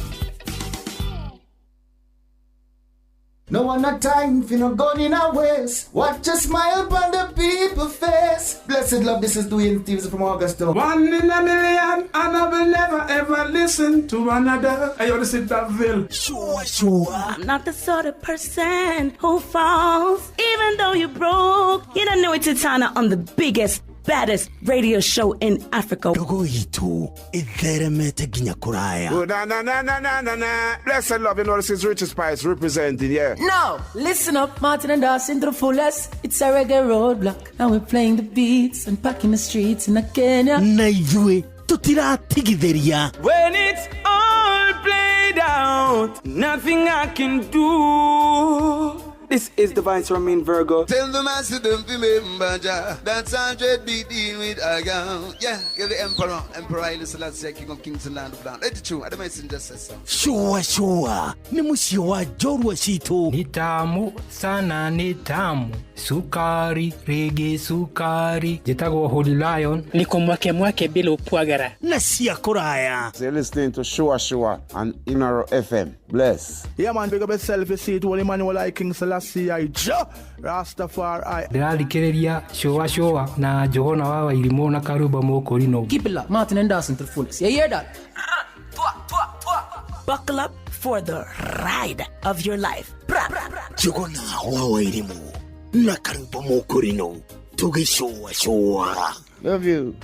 No one a time for no gun in our waist. Watch a smile upon the people face. Blessed love, this is Dwayne Stevens from Augusta.
1 in a million, and I will never ever listen to another. I ought to sit that bill.
Sure, sure.
I'm not the sort of person who falls, even though you broke. You don't know it's Titana on the biggest, baddest radio show in Africa.
Ndogo itu itheremete nginya kuraya.
Oh, na na na na na na na. Blessed love, you know this is Richard Spice representing, yeah.
No, listen up, Martin and Dawson to the fullest. It's a reggae roadblock, and we're playing the beats and packing the streets in Kenya.
Na ithuĩ tutiratigithĩria.
When it's all played out, nothing I can do.
This is Divine Ramin Virgo.
Tell the master don't remember Jah. That's 100 be deal with a girl. Yeah, you're the emperor. Emperor Haile Selassie, King of Kings and Land of Land. Let it true. I the messenger says so.
Sure, sure. Nĩ mũciĩ wa njorua citũ.
Ni tamu sana, ni tamu sukari rigi sukari. Njĩtagwo Holy Lion.
Niko mwake mwake bila upwagara
na cia kũraya.
So you're listening to Shua Shua on Inoro FM. Bless.
Yeah, man, big up yourself. You see it, Holy Emmanuel I King Selassie I Jah Rastafari.
Ndĩrathikĩrĩria Shua Shua na Johana wa Wairimũ na Karuba Mũkũrinũ.
Keep it locked. Martin and Dawson to the fullest. You hear that?
Buckle up for the ride of your life. Bra, bra, bra.
Njuguna wa Wairimũ na Karuba Mũkũrinũ tũgĩcũa cũa.
Love you.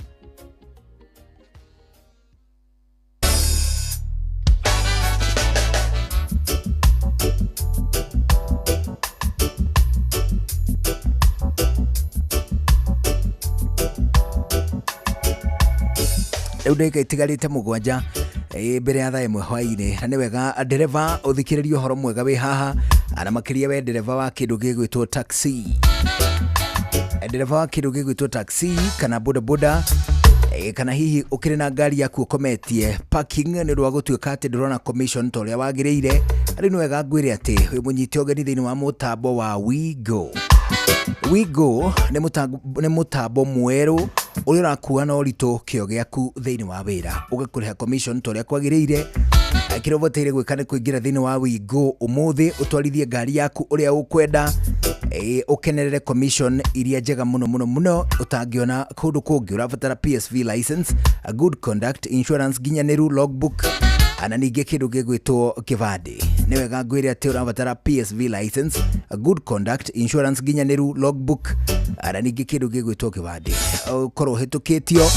Rĩu ndagĩka itigarĩte mũgwanja mbere ya thaa ĩmwe hwaĩ-inĩ, na nĩ wega ndereba ũthikĩrĩrie ũhoro mwega wĩ haha, na makĩria we ndereba wa kĩndũ gĩgwĩtwo taxi, ndereba wa kĩndũ gĩgwĩtwo taxi kana bodaboda, kana hihi ũkĩrĩ na ngari yaku ũkometie parking nĩ ũndũ wa gũtuĩka atĩ ndũrona commission ta ũrĩa wagĩrĩire. Rĩu nĩ wega ngwĩre atĩ wĩ mũnyite ũgeni thĩinĩ wa mũtambo wa WeGo. WeGo nĩ mũtambo mwerũ ũrĩa ũrakua na ũritũ kĩo gĩaku thĩinĩ wa wĩra, ũgakũrĩha commission ta ũrĩa kwagĩrĩire. Kĩrĩa ũbataire gwĩka nĩ kũingĩra thĩinĩ wa WeGo ũmũthĩ, ũtwarithie ngari yaku ũrĩa ũkwenda, ũkenerere commission iria njega mũno mũno mũno ũtangĩona kũndũ kũngĩ. Ũrabatara PSV license, a good conduct, insurance nginyanĩru, logbook, na ningĩ kĩndũ gĩgwĩtwo kĩbandĩ. Nĩ wega ngwĩre atĩ ũrabatara PSV license, a good conduct, insurance nginyanĩru, logbook, na ningĩ kĩndũ gĩgwĩtwo kĩbandĩ. Ũkorwo ũhĩtũkĩtio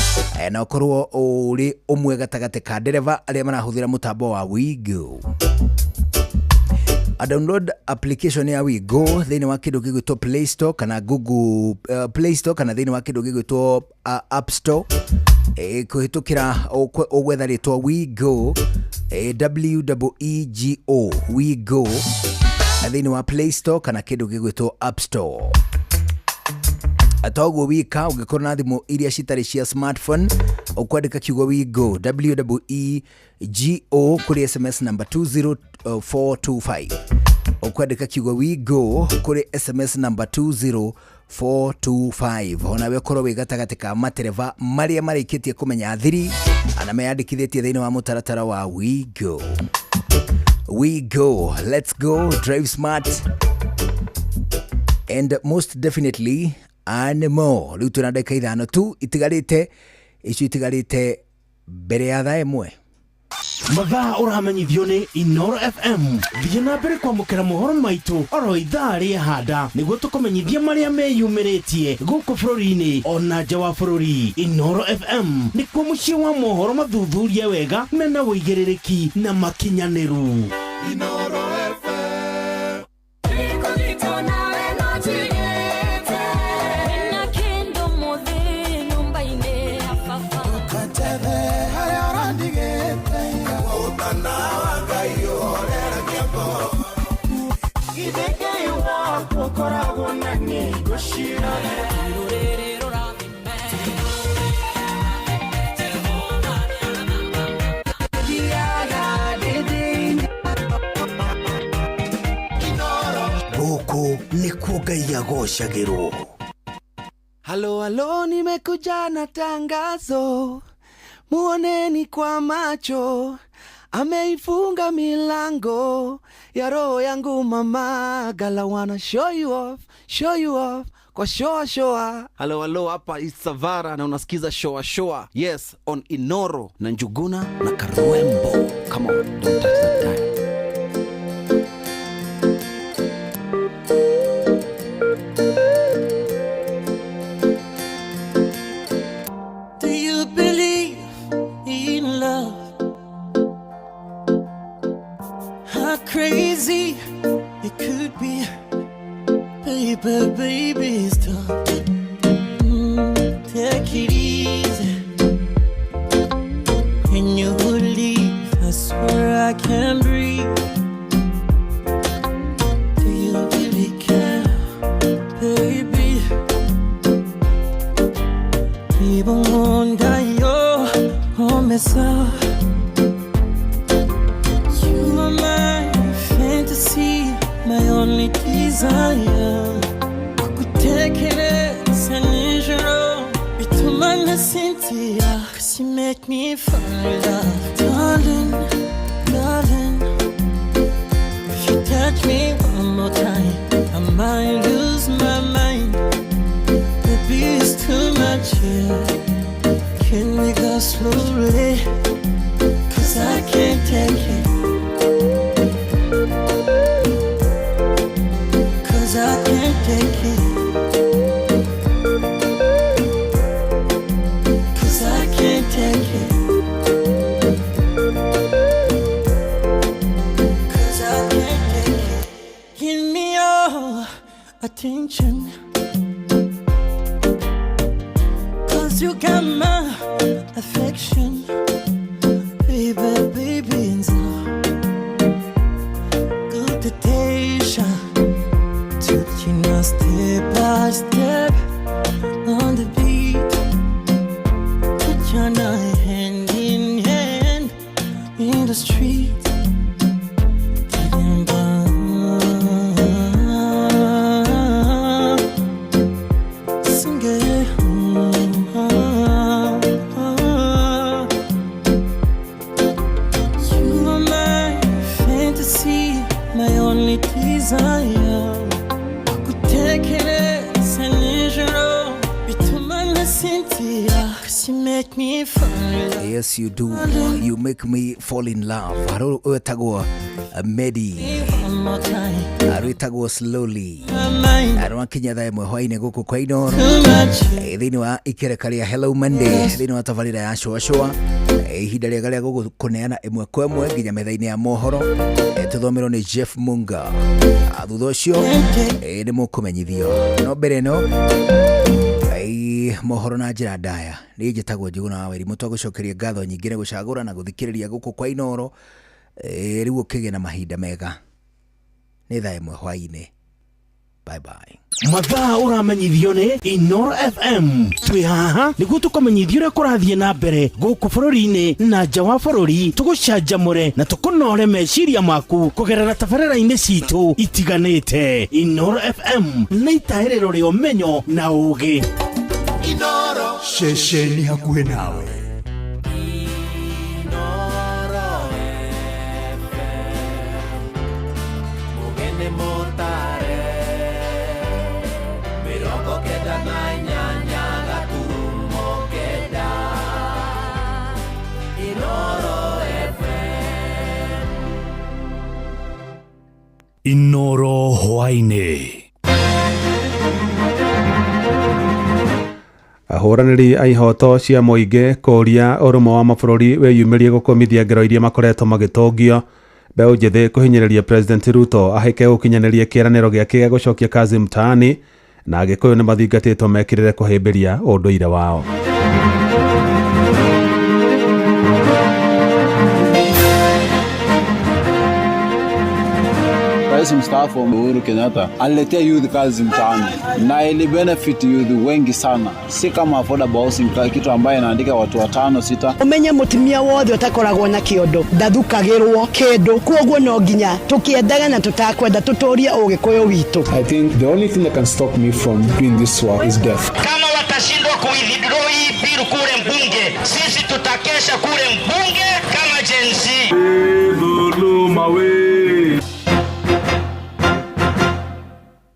na ũkorwo ũrĩ ũmwe gatagatĩ ka ndereba arĩa marahũthĩra mũtambo wa WeGo. A download application ya WeGo thĩinĩ wa kĩndũ gĩgwĩtwo Play Store kana Google Play Store kana thĩinĩ wa kĩndũ gĩgwĩtwo App Store, kũhĩtũkĩra ũgwetha rĩtwa WeGo, WEEGO, WeGo thĩinĩ wa Play Store kana kĩndũ gĩgwĩtwo App Store. Toguo wika ũngĩkorwo na thimũ iria citarĩ cia smartphone, ũkwandĩka kiugo WeGo WEEGO kũrĩ SMS number 20425. Ũkwandĩka kiugo WeGo kũrĩ SMS number 20425. Onawe ũkorwo wĩ gatagatĩ ka matereba marĩa marĩkĩtie kũmenya thiri na meyandĩkithĩtie thĩinĩ wa mũtaratara wa WeGo. WeGo, let's go, drive smart and most definitely and more. Rĩu twĩna ndagĩka ithano tu itigarĩte, icio itigarĩte mbere ya thaa ĩmwe.
Mathaa ũramenyithio nĩ Inoro FM. Thiĩ na mbere kwamũkĩra mohoro maitũ oro ithaa rĩa handa nĩguo tũkũmenyithie marĩa meyumĩrĩtie gũkũ bũrũri-inĩ ona nja wa bũrũri. Inoro FM nĩkuo mũciĩ wa mohoro mathuthurie wega mena ũigĩrĩrĩki na makinyanĩru.
Inoro FM.
Gũkũ nĩkuo Ngai agocagĩrwo.
Halo halo, nimekuja na tangazo, muoneni kwa macho, ameifunga milango ya roho yangu mama. Gala wanna show you off, show you off kwa shoa shoa.
Halo halo, hapa Isavara na unasikiza shoa shoa. Yes, on Inoro na Njuguna na Karuembo. Come on, don't touch that dial.
Do you believe in love? How crazy it could be. Baby, baby, stop. Take it easy. When you leave, I swear I can't breathe. Do you really care? myself. You are my fantasy, my only desire. Kugutekereza nijoro bituma ntasinzira. 'Cause you make me fall in love, darling, darling. If you touch me one more time, I might lose my mind. Baby, it's too much here. Can we go slowly? 'Cause I can't take it. 'Cause I can't take it. 'Cause I can't take it. 'Cause I can't take it. Give me your attention. 'Cause you got my affection. Baby, baby, nza gutetesha. Tubyina step by step on the beat. Tujyana hand in hand in the street. Turirimba. Sing it. You are my fantasy, my only desire. Kugutekereza nijoro bituma ntasinzira. 'Cause you make me fall in love.
Yes, you do. You make me fall in love. Haro wetagwo Medi.
One more time,
Rwĩtagwo Slowly.
my mind.
Rwakinya thaa ĩmwe hwainĩ gũkũ kwa Inoro.
Too much.
Thĩinĩ wa ikereka rĩa Hello Monday, thĩinĩ wa tabarĩra ya Shua Shua. Ihinda rĩega rĩa gũkũneana ĩmwe kwa ĩmwe nginya metha-inĩ ya mohoro. Tũthomerwo nĩ Jeff Munga. Thutha ũcio nĩ mũkũmenyithio. No mbere ĩno mohoro na njĩra ndaya. Niĩ njĩtagwo Njuguna wa Wairimu, twagũcokeria ngatho nyingĩ nĩ gũcagũra na gũthikĩrĩria gũkũ kwa Inoro. Rĩu ũkĩgĩe na mahinda mega. Nĩ thaa ĩmwe hwainĩ. Bye bye.
Mathaa ũramenyithio nĩ Inoro FM. Twĩ haha nĩguo tũkũmenyithia ũrĩa kũrathiĩ na mbere gũkũ bũrũri-inĩ na nja wa bũrũri, tũgũcanjamũre na tũkũnore meciria maku kũgerera tabarĩra-inĩ citũ itiganĩte. Inoro FM nĩ itaĩrĩro rĩa ũmenyo na ũũgĩ.
Ceceni hakuhĩ nawe.
Mugene motare 98 gaturumo 9 Inoro FM.
Inoro hwainĩ.
Ahũranĩri a ihoto cia mũingĩ kũũria ũrũmwe wa mabũrũri wĩyumĩrie gũkũmithia ngero iria makoretwo magĩtũngio. Mbeũ njĩthĩ kũhinyĩrĩria President Ruto ahĩke gũkinyanĩria kĩĩranĩro gĩake gĩa gũcokia kazi mtaani, na Agĩkũyũ nĩ mathingatĩtwo mekĩrĩre kũhĩmbĩria ũndũire wao.
Rais mstaafu Uhuru Kenyatta aliletea youth kazi mtaani na ili benefit youth wengi sana, si kama affordable housing, kitu ambaye inaandika watu 5 6.
Umenye mutumia wothe utakoragwo na kiondo ndathukagirwo kindu, koguo no nginya tukiendaga na tutakwenda tuturie ugikuyu witu.
I think the only thing that can stop me from doing this work is death.
Kama watashindwa kuwithdraw hii bill kule mbunge, sisi tutakesha kule mbunge kama Gen Z.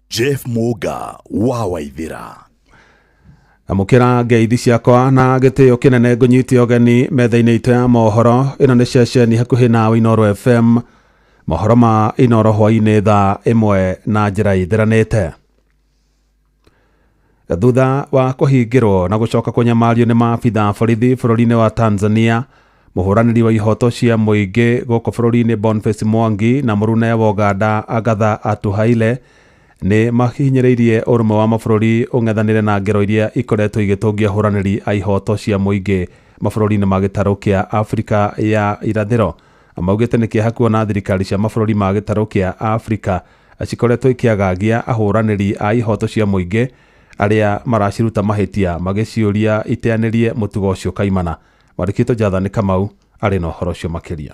Jeff Muga wa Waithira.
Amũkĩra ngeithi ciakwa na gĩtĩo kĩnene ngũnyite ũgeni metha-inĩ itũ ya mohoro. Ĩno nĩ ceceni hakuhĩ nawe Inoro FM. Mohoro ma Inoro hwainĩ thaa 1 na njĩra ĩtheranĩte. Thutha wa kũhingĩrwo na gũcoka kũnyamario nĩ maabitha borithi bũrũri-inĩ wa Tanzania, mũhũranĩri wa ihoto cia mũingĩ gũkũ bũrũri-inĩ Boniface Mwangi na mũrune wa Uganda Agatha Atuhaire nĩ mahinyĩrĩirie ũrũmwe wa mabũrũri ũng'ethanĩre na ngero iria ikoretwo igĩtũngia ahũranĩri a ihoto cia mũingĩ mabũrũri-inĩ ma gĩtarũ kĩa Afrika ya irathĩro. Maugĩte nĩ kĩeha kuona thirikari cia mabũrũri ma gĩtarũ kĩa Afrika cikoretwo ikĩagagia ahũranĩri a ihoto cia mũingĩ arĩa maraciruta mahĩtia magĩciũria iteanĩrie mũtugo ũcio kaimana. Mwandĩki witũ Jathani Kamau arĩ na ũhoro ũcio makĩria.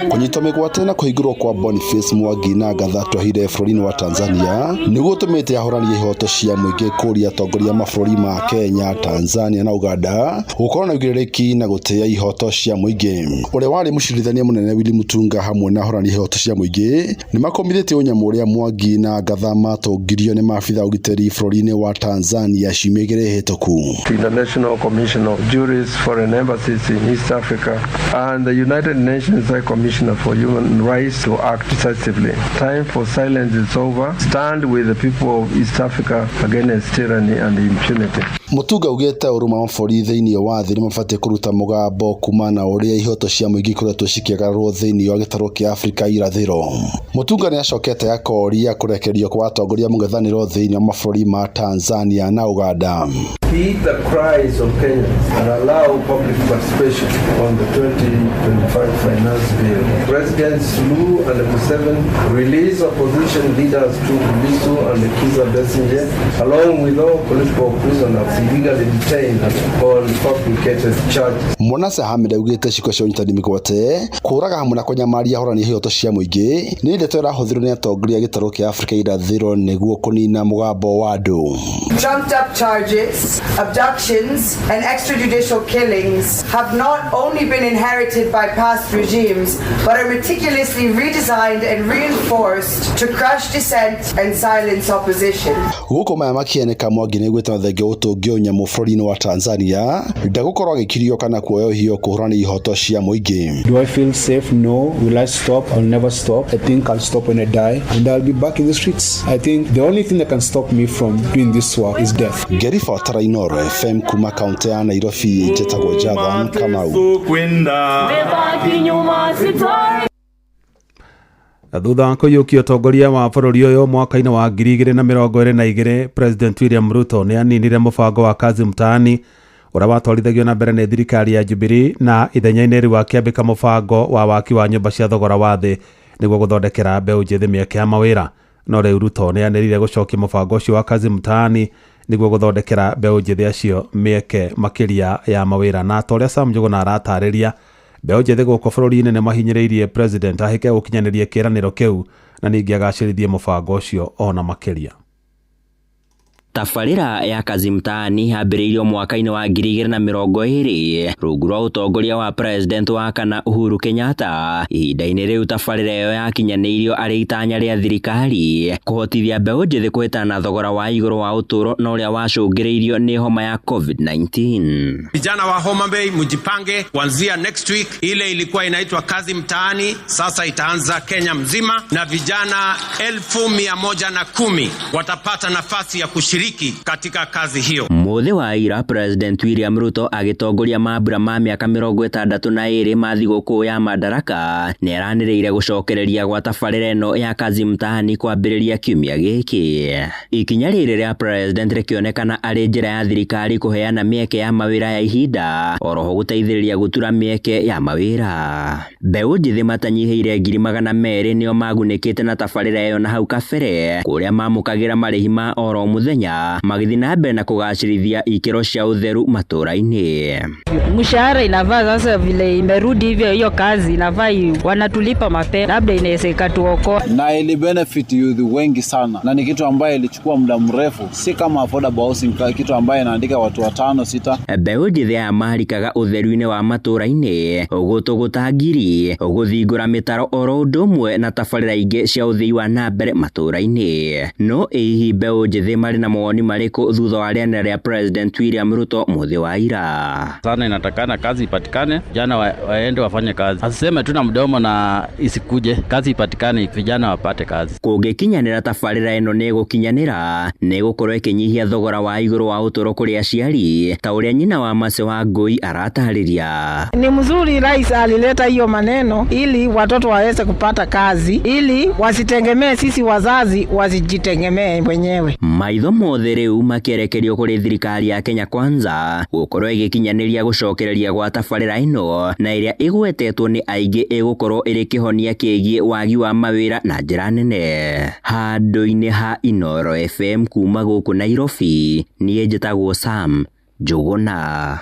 Kũnyitwo mĩgwate na kũhingũrwo kwa Boniface Mwangi na Agatha Twahire bũrũri-inĩ wa Tanzania nĩguo gũtũmĩte ahũrani a ihoto cia mũingĩ kũũria atongoria a mabũrũri ma Kenya, Tanzania na Uganda gũkorwo na ũigĩrĩrĩki na gũtĩĩa ihoto cia mũingĩ. Ũrĩa warĩ mũcirithania mũnene Willy Mutunga hamwe na ahũrani a ihoto cia mũingĩ nĩmakũmithĩtie ũnyamũ ũrĩa Mwangi na Agatha matũngirio nĩ maabitha a ũgitĩri bũrũri-inĩ wa Tanzania ciumia igĩrĩ hĩtũku.
International Commission of Jurists, foreign embassies in East Africa, and the United Nations High Commissioner for Human Rights to act decisively. Time for silence is over. Stand with the people of East Africa against tyranny and impunity.
Mutunga augĩte ũrũmwe wa mabũrũri thĩinĩ wa thĩ nĩmabatiĩ kũruta mũgambo kumana na ũrĩa ihoto cia mũingĩ ikoretwo cikĩagararwo thĩinĩ wa gĩtarũ kĩa Afrika irathĩro. Mutunga nĩacokete akoria kũrekererio kwa atongoria mũng'ethanĩro thĩinĩ wa mabũrũri ma Tanzania na Uganda.
Heed the cries of Kenyans and allow public participation on the 2025 finance bill. President Suluhu and Museveni release opposition leaders Tundu Lissu and Kizza Besigye, along with all political prisoners illegally detained on fabricated charges.
Mwanase Ahmed augĩte ciĩko cia ũnyitani mĩgwate kũraga hamwe na kũnyamaria ahũrani a ihoto cia mũingĩ nĩ ndeto ĩrahũthĩrwo nĩ atongoria a gĩtarũ kĩa Afrika irathĩro nĩguo kũnina mũgambo wa andũ.
Trumped up charges, abductions, and extrajudicial killings have not only been inherited by past regimes, but are meticulously redesigned and reinforced to crush dissent and silence opposition.
Gũkũ maya makĩeneka Mwangi nĩaugĩte ona thengia ũtũngio nyamũ bũrũri-inĩ wa Tanzania ndegũkorwo agĩkirio kana kuoyohio kũhũrana ihoto cia mũingĩ.
Do I feel safe? No. Will I stop? I'll never stop. I think I'll stop when I die and I'll be back in the streets. I think the only thing that can stop me from doing this work is death.
Ngĩribotera Inooro FM kuma kaunti ya Nairobi njĩtagwo Jathan Kamau.
Thutha wa kũiyũkia ũtongoria wa bũrũri ũyũ mwaka-inĩ wa 2022, President William Ruto nĩ aninire mũbango wa Kazi Mtaani ũrĩa watwarithagio na mbere nĩ thirikari ya Jubilee na ithenya-inĩ rĩu akĩambĩka mũbango wa waki wa nyũmba cia thogora wa thĩ nĩguo gũthondekera mbeũ njĩthĩ mĩeke ya mawĩra. No rĩu Ruto nĩ anĩrĩire gũcokia mũbango ũcio wa Kazi Mtaani nĩguo gũthondekera mbeũ njĩthĩ acio mĩeke makĩria ya mawĩra. Na ta ũrĩa Sam Njũgũna aratarĩria, mbeũ njĩthĩ gũkũ bũrũri-inĩ nĩ mahinyĩrĩirie president ahĩke gũkinyanĩria kĩĩranĩro kĩu na ningĩ agacĩrithie mũbango ũcio ona makĩria.
Tabarĩra ya Kazi Mtaani yambĩrĩirio mwaka-inĩ wa 2020 rungu rwa ũtongoria wa president wa kana Uhuru Kenyatta. Ihinda-inĩ rĩu tabarĩra ĩyo yakinyanĩirio arĩ itanya rĩa thirikari kũhotithia mbeũ njĩthĩ kũhĩtana na thogora wa igũrũ wa ũtũũro na ũrĩa wacũngĩrĩirio nĩ homa ya COVID-19.
Vijana wa Homa Bay mjipange kuanzia next week. Ile ilikuwa inaitwa Kazi Mtaani sasa itaanza Kenya mzima, na vijana 110,000 watapata nafasi ya kushiriki katika kazi hiyo.
Mũthĩ wa ira President William Ruto agĩtongoria mambura ma mĩaka 62 ma thigũkũ ya Madaraka nĩaranĩrĩire gũcokereria gwa tabarĩra ĩno ya Kazi Mtaani kwambĩrĩria kiumia gĩkĩ. Ikinya rĩrĩ rĩa President rĩkĩonekana arĩ njĩra ya thirikari kũheana mĩeke ya mawĩra ya ihinda oroho gũteithĩrĩria gũtura mĩeke ya mawĩra. Mbeũ njĩthĩ matanyihĩire 200,000 nĩo magunĩkĩte na tabarĩra ĩyo na hau kabere kũrĩa mamũkagĩra marĩhi ma oro mũthenya magĩthiĩ na mbere na kũgacĩrithia ikĩro cia ũtheru matũra-inĩ.
Mshahara inavaa sasa vile imerudi hivyo, hiyo kazi inavaa wanatulipa mapema, labda inaweza ikatuokoa.
Na ili benefit youth wengi sana, na ni kitu ambaye ilichukua muda mrefu, si kama affordable housing, kitu ambaye inaandika watu 5 6.
Mbeũ njĩthĩ aya marikaga ũtheru-inĩ wa matũra-inĩ, gũtũgũta ngiri, gũthingũra mĩtaro oro ũndũ ũmwe na tabarĩra ingĩ cia ũthii wa na mbere matũra-inĩ. No ĩ hihi mbeũ njĩthĩ marĩ na mawoni marĩkũ thutha wa rĩanĩrĩra rĩa President William Ruto mũthĩ wa ira?
Sana inatakana kazi ipatikane, vijana waende wafanye kazi, asiseme tu na mdomo na isikuje. Kazi ipatikane, vijana wapate kazi.
Kũngĩkinyanĩra tabarĩra ĩno nĩ ĩgũkinyanĩra nĩ ĩgũkorwo ĩkĩnyihia thogora wa igũrũ wa ũtũũro kũrĩ aciari ta ũrĩa nyina wa Mercy Wangũi aratarĩria.
Ni mzuri rais alileta hiyo maneno ili watoto waweze kupata kazi, ili wasitegemee sisi wazazi, wasijitegemee wenyewe.
Maitho Mothe rĩu makĩerekerio kũrĩ thirikari ya Kenya Kwanza gũkorwo ĩgĩkinyanĩria gũcokereria gwa tabarĩra ĩno na ĩrĩa ĩgwetetwo nĩ aingĩ ĩgũkorwo ĩrĩ kĩhonia kĩgiĩ wagi wa mawĩra na njĩra nene. Handũ-inĩ ha Inooro FM kuma gũkũ Nairobi, niĩ njĩtagwo Sam Njũgũna.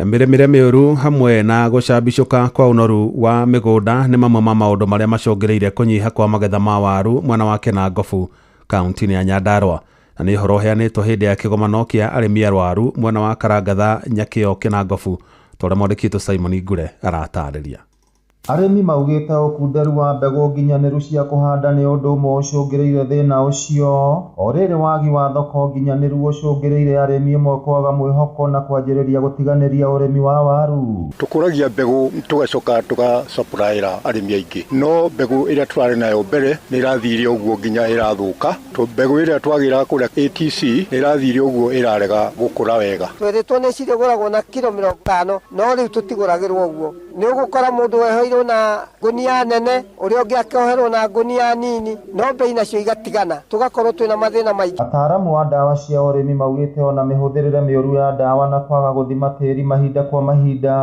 Mĩrĩmĩre mĩũru hamwe na gũcambicũka kwa ũnoru wa mĩgũnda nĩ mamwe ma maũndũ marĩa macũngĩrĩirie kũnyiha kwa magetha ma waru mwena wa Kĩnangobu kaunti-inĩ ya Nyandarua, na nĩ ũhoro ũheanĩtwo hĩndĩ ya kĩgomano kĩa arĩmi a waru mwena wa Karangatha Nyakĩo Kĩnangobu, ta ũrĩa mwandĩki witũ Simon Ngure aratarĩria.
Arĩmi maugĩte ũkunderu wa mbegũ nginyanĩru cia kũhanda nĩ ũndũ ũmwe ũcũngĩrĩirie thĩna ũcio. O rĩrĩ wagi wa thoko nginyanĩru ũcũngĩrĩirie arĩmi amwe kwaga mwĩhoko na kwanjĩrĩria gũtiganĩria ũrĩmi wa waru.
Tũkũragia mbegũ tũgacoka tũgasupplyĩra arĩmi aingĩ, no mbegũ ĩrĩa tũrarĩ nayo mbere nĩ ĩrathire ũguo nginya ĩrathũka. Mbegũ ĩrĩa twagĩra kũrĩa ATC nĩ ĩrathire ũguo ĩrarega gũkũra wega.
Tweretwo nĩ cirĩgũragwo na kiro 50, no rĩu tũtigũragĩrwo ũguo. Nĩ ũgũkora mũndũ wehoirwo na ngunia nene, ũrĩa ũngĩ akoherwo na ngunia nini, no bei nacio igatigana, tũgakorwo twĩna mathĩna maingĩ.
Ataaramu a ndawa cia ũrĩmi maugĩte ona mĩhũthĩrĩre mĩũru ya ndawa na kwaga gũthima tĩri mahinda kwa mahinda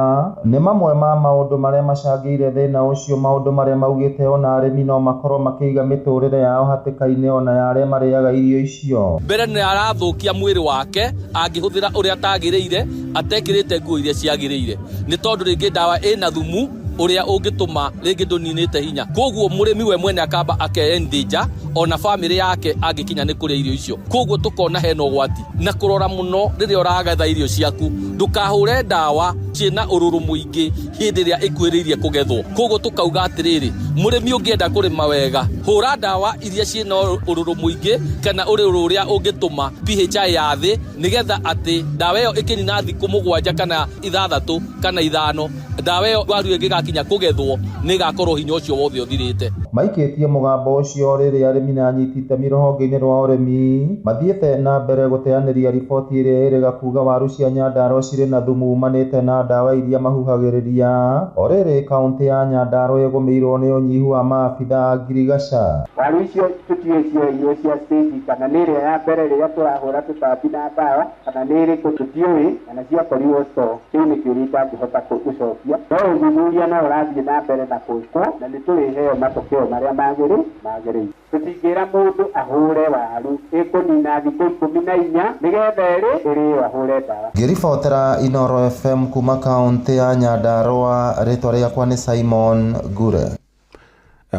nĩ mamwe ma maũndũ marĩa macangĩire thĩna ũcio, maũndũ marĩa maugĩte ona arĩmi no makorwo makĩiga mĩtũrĩre yao hatĩka-inĩ ona ya arĩa marĩaga irio icio.
Mbere nĩ arathũkia mwĩrĩ wake angĩhũthĩra ũrĩa atagĩrĩire, atekĩrĩte nguo iria ciagĩrĩire, nĩ tondũ rĩngĩ ndawa ĩna thumu ũrĩa ũngĩtũma rĩngĩ ndũninĩte hinya. Koguo mũrĩmi we mwene akamba akeyendĩnja ona famĩlĩ yake angĩkinya nĩ kũrĩa irio icio. Koguo tũkona hena ũgwati na kũrora mũno rĩrĩa ũragetha irio ciaku, ndũkahũre ndawa ciĩna ũrũrũ mũingĩ hĩndĩ ĩrĩa ĩkuhĩrĩirie kũgethwo. Koguo tũkauga atĩrĩrĩ, mũrĩmi ũngĩenda kũrĩma wega, hũra ndawa iria ciĩna ũrũrũ mũingĩ kana ũrũrũ ũrĩa ũngĩtũma pH ya thĩ, nĩgetha atĩ ndawa ĩyo ĩkĩnina thikũ 7 kana 6 kana 5, ndawa ĩyo waru ĩngĩgakinya kũgethwo nĩ ĩgakorwo hinya ũcio wothe ũthirĩte.
Maikĩtie mũgambo ũcio rĩrĩa arĩmi na anyiti itemi rũhonge-inĩ rwa ũrĩmi mathiĩte na mbere gũteanĩria riboti ĩrĩa ĩrĩga kuga waru cia Nyandarua cirĩ na thumu umanĩte na ndawa iria mahuhagĩrĩria. O rĩrĩ kaunti ya Nyandarua ĩgũmĩirwo nĩ ũnyihu wa maabitha a ngirigaca.
Waru icio tũtiũĩ cioirwo cia stage kana nĩ ĩrĩa ya mbere rĩrĩa tũrahũra tũtambi na ndawa kana nĩ ĩrĩkũ tũtiũĩ, kana ciakorirwo store. Kĩu nĩ kĩũria itangĩhota gũcokia, no ũthuthuria no ũrathiĩ na mbere na gwĩkwo na nĩ tũrĩheo matokeo marĩa magĩrĩire. Tũtingĩra mũndũ ahũre waru ĩkũnina thikũ 14 nĩgetha ĩrĩo ahũre ndawa.
Ngĩribotera Inooro FM kuma kaunti ya Nyandarua, rĩtwa rĩakwa nĩ Simon Ngure.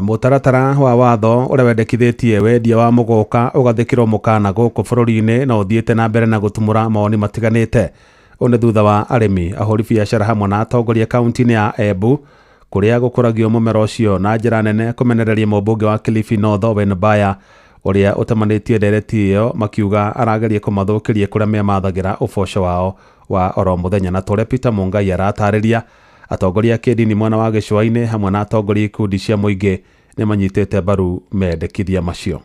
Mũtaratara wa watho ũrĩa wendekithĩtie wendia wa mũgũka ũgathĩkĩrwo mũkana gũkũ bũrũri-inĩ na ũthiĩte na mbere na gũtumũra mawoni matiganĩte. Ũũ nĩ thutha wa arĩmi, ahũri biacara hamwe na atongoria kaunti-inĩ ya Embu kũrĩa gũkũragio mũmera ũcio na njĩra nene kũmenereria mũmbunge wa Kilifi North Owen Baya ũrĩa ũtamanĩtie ndereti ĩyo, makiuga arageria kũmathũkĩria kũrĩa memathagĩra ũboco wao wa oro mũthenya. Na tũrĩa Peter Mungai aratarĩria, atongoria a kĩndini mwena wa gĩcũa-inĩ hamwe na atongoria ikundi cia mũingĩ nĩ manyitĩte mbaru mendekithia macio.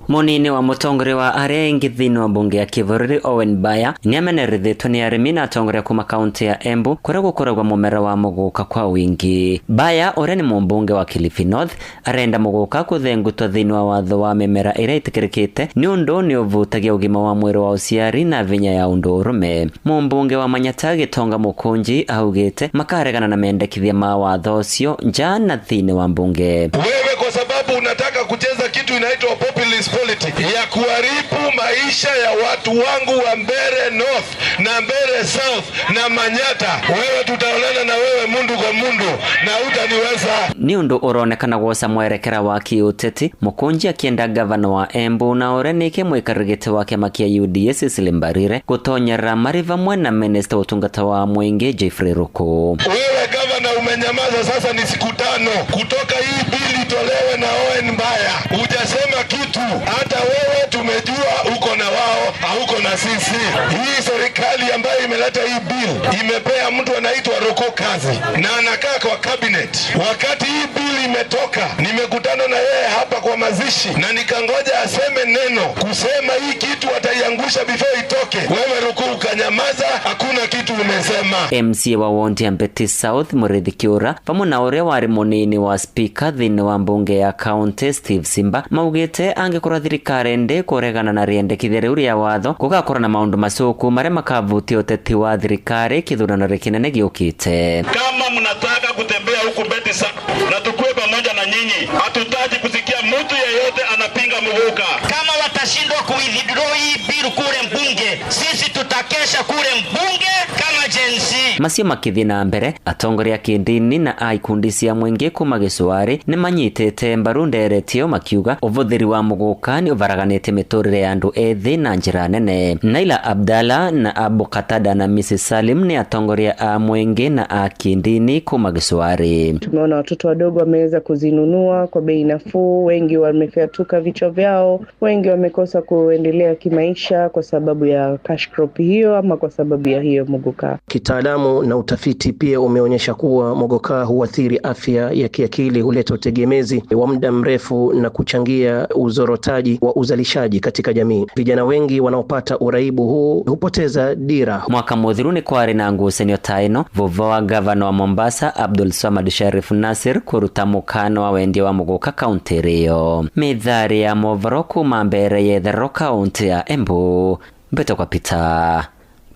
Munini wa mũtongoria wa arĩa aingĩ thĩinĩ wa mbunge ya kĩbũrũri Owen Baya nĩamenerithĩtwo nĩ arĩmi na atongoria kuma kaunti ya Embu kũrĩa gũkoragwo mũmera wa mũgũka kwa ũingĩ. Baya ũrĩa nĩ mũmbunge wa Kilifi North arenda mũgũka kũthengutwo thĩinĩ wa watho wa mĩmera ĩrĩa ĩtĩkĩrĩkĩte nĩ ũndũ nĩ ũvutagia ũgima wa mwĩrĩ wa ũciari na vinya ya ũndũ ũrũme. Mũmbunge wa Manyata Gĩtonga Mũkũnji augĩte makaregana na mendekithia ma watho ũcio nja na thĩinĩ wa mbunge.
Wewe kwa sababu unataka kucheza kitu inaitwa populist politics ya kuharibu maisha ya watu wangu wa Mbeere North na Mbeere South na Manyata, wewe tutaonana na wewe mundu kwa mundu na hutaniweza.
Ni undu uronekana gwoca mwerekera wa kiuteti, Mũkũnji akienda gavana wa Embu na ũrĩa nĩke mwikarĩgĩte wa kĩama kĩa UDA Cecily Mbarire gũtonyerera marĩ vamwe na minista ũtungata wa mũingĩ Jeffrey Ruku.
Wewe gavana umenyamaza sasa ni siku 5 kutoka hii bili tolewe na Owen Baya, hujasema kitu. Hata wewe tumejua uko na wao, hauko na na sisi. Hii serikali ambayo imeleta hii bill imepea mtu anaitwa Roko kazi na anakaa kwa cabinet. Wakati hii bill imetoka, nimekutana na yeye hapa kwa mazishi na nikangoja aseme neno kusema hii kitu ataiangusha before itoke. Wewe Roko ukanyamaza, hakuna kitu umesema.
MCA wa wondi ya Mbeti South Murithi Kiura pamwe na uria wari munini wa speaker thiini wa mbunge ya county Steve Simba maugite angikorwo thirikari ndi kuregana na riendekithia riu ria watho gugakorwo na maundu macuku maria makavutia uteti wa thirikari kithurano kinene giukite.
Kama mnataka kutembea huku Mbeti South na tukue pamoja na nyinyi, hatutaji kusikia mtu yeyote anapinga muguka.
Kama watashindwa kuwithdraw hii bill kule mbunge, sisi tutakesha kule mbunge kama Gen Z.
Macio makithii na mbere, atongoria a kĩndini na a ikundi cia mũingĩ kuma gĩcũarĩ nĩ manyitĩte mbaru ndereti ĩyo makiuga ũbũthĩri wa mũgũka nĩ ũvaraganĩtie mĩtũrĩre ya andũ ethĩ na njĩra nene. Naila Abdalla na Abu Qatada na Mrs Salim nĩ atongoria a mũingĩ na a kĩndini kuma gĩcũarĩ.
Tumeona watoto wadogo wameweza kuzinunua kwa bei nafuu, wengi wamefyatuka vichwa vyao, wengi wamekosa kuendelea kimaisha kwa sababu ya cash crop hiyo ama kwa sababu ya hiyo muguka.
Kitaalamu na utafiti pia umeonyesha kuwa mogoka huathiri afya ya kiakili, huleta utegemezi wa muda mrefu na kuchangia uzorotaji wa uzalishaji katika jamii. Vijana wengi wanaopata uraibu huu hupoteza dira.
Mwaka muthiru ni kwari na ngucanio ta ino vuva wa gavana wa Mombasa Abdul Swamad Sharif Nasir kuruta mukano wa wendia wa muguka kaunti riyo. Mithari ya movoro kuma mbere yetherero kaunti ya Embu. Mbeto kwa Peter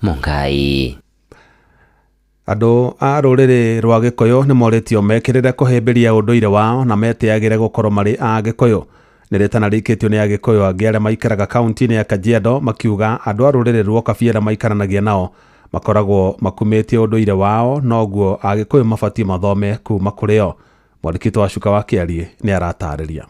Mungai.
Andũ a rũrĩrĩ rwa Gĩkũyũ nĩ morĩtio mekĩrĩre kũhĩmbĩria ũndũire wao na metĩagĩre gũkorwo marĩ a Gĩkũyũ. Nĩ rĩtana rĩikĩtio nĩ Agĩkũyũ angĩ arĩa maikaraga kaunti-inĩ ya Kajiado makiuga andũ a rũrĩrĩ rwa Ũkabi arĩa maikaranagia nao makoragwo makumĩtie ũndũire wao, noguo Agĩkũyũ mabatiĩ mathome kuma kũrĩ o. Mwandĩki wa Cuka wa Kĩariĩ nĩ aratarĩria.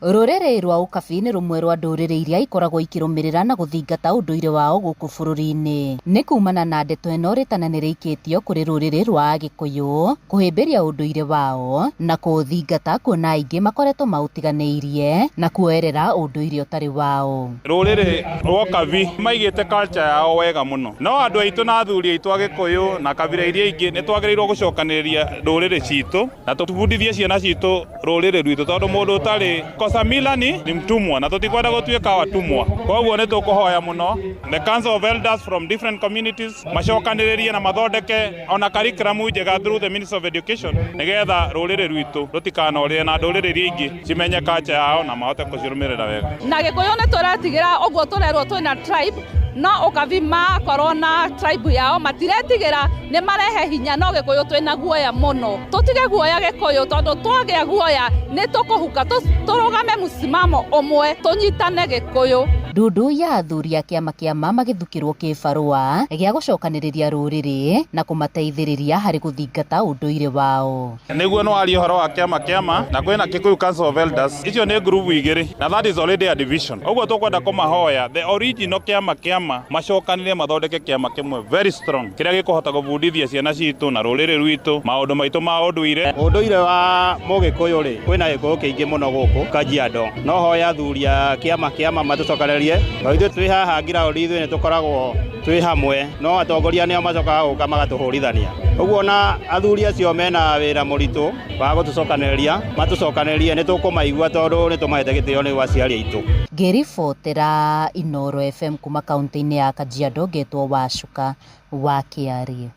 Rũrĩrĩ rwa Ũkabi nĩ rũmwe rwa ndũrĩrĩ iria ikoragwo ikĩrũmĩrĩra na gũthingata ũndũire wao gũkũ bũrũri-inĩ. Nĩ kumana na ndeto ĩno rĩtana nĩ rĩikĩtio kũrĩ rũrĩrĩ rwa Agĩkũyũ kũhĩmbĩria ũndũire wao na kũũthingata, kuona aingĩ makoretwo maũtiganĩirie na kuoerera ũndũire ũtarĩ wao.
Rũrĩrĩ rwa Ũkabi maigĩte culture yao wega mũno, no andũ aitũ na athuri aitũ Agĩkũyũ na kabira iria ingĩ nĩ twagĩrĩirwo gũcokanĩrĩria ndũrĩrĩ citũ na tũbundithie ciana citũ rũrĩrĩ rwitũ, tondũ mũndũ ũtarĩ Samila ni mtumwa na tutikwenda gũtuĩka watumwa. Koguo nĩ tũkũhoya mũno the Council of Elders from different communities macokanĩrĩrie na mathondeke ona curriculum njega through the Ministry of Education nĩgetha rũrĩrĩ rwitũ rũtikanorĩre na ndũrĩrĩ iria ingĩ cimenye culture yao na mahote kũcirũmĩrĩra wega.
Na Gĩkũyũ nĩ tũretigĩra ũguo tũrerwo twĩna tribe, no Ũkabi makorwo na tribe yao matiretigĩra, nĩ marehe hinya, no Gĩkũyũ twĩna guoya mũno. Tũtige guoya Gĩkũyũ, tondũ twagĩa guoya nĩ tũkũhuka, tũrũgame mũsimamo ũmwe, tũnyitane Gĩkũyũ.
Ndundu ya athuri a kĩama kĩama magĩthukĩrwo kĩbarũa gĩa gũcokanĩrĩria rũrĩrĩ na kũmateithĩrĩria harĩ gũthingata ũndũire wao.
Nĩguo no arie ũhoro wa kĩama kĩama na kwĩna Kikuyu Council of Elders, icio nĩ group igĩrĩ na that is already a division. Ũguo tũkwenda kũmahoya the original kĩama kĩama macokanĩre mathondeke kĩama kĩmwe very strong kĩrĩa gĩkũhota gũbundithia ciana citũ na rũrĩrĩ rwitũ maũndũ maitũ ma ũndũire.
Ũndũire wa Mũgĩkũyũ rĩ, kwĩna Gĩkũyũ kĩingĩ mũno gũkũ Kajiado, no hoya athuri a kĩama kĩama matũcokanĩrĩrie, tondũ ithuĩ twĩ haha ngiraũndi ithuĩ nĩ tũkoragwo twĩ hamwe, no atongoria nĩo macokaga gũka magatũhũrithania. Ũguo na athuri acio mena wĩra mũritũ wa gũtũcokanĩrĩria, matũcokanĩrĩrie nĩ tũkũmaigua tondũ nĩ tũmahete gĩtĩo nĩ aciari aitũ.
Ngĩribotera Inooro FM kuma kaunti-inĩ ya Kajiado, ngetwo Wacuka wa Kĩariĩ.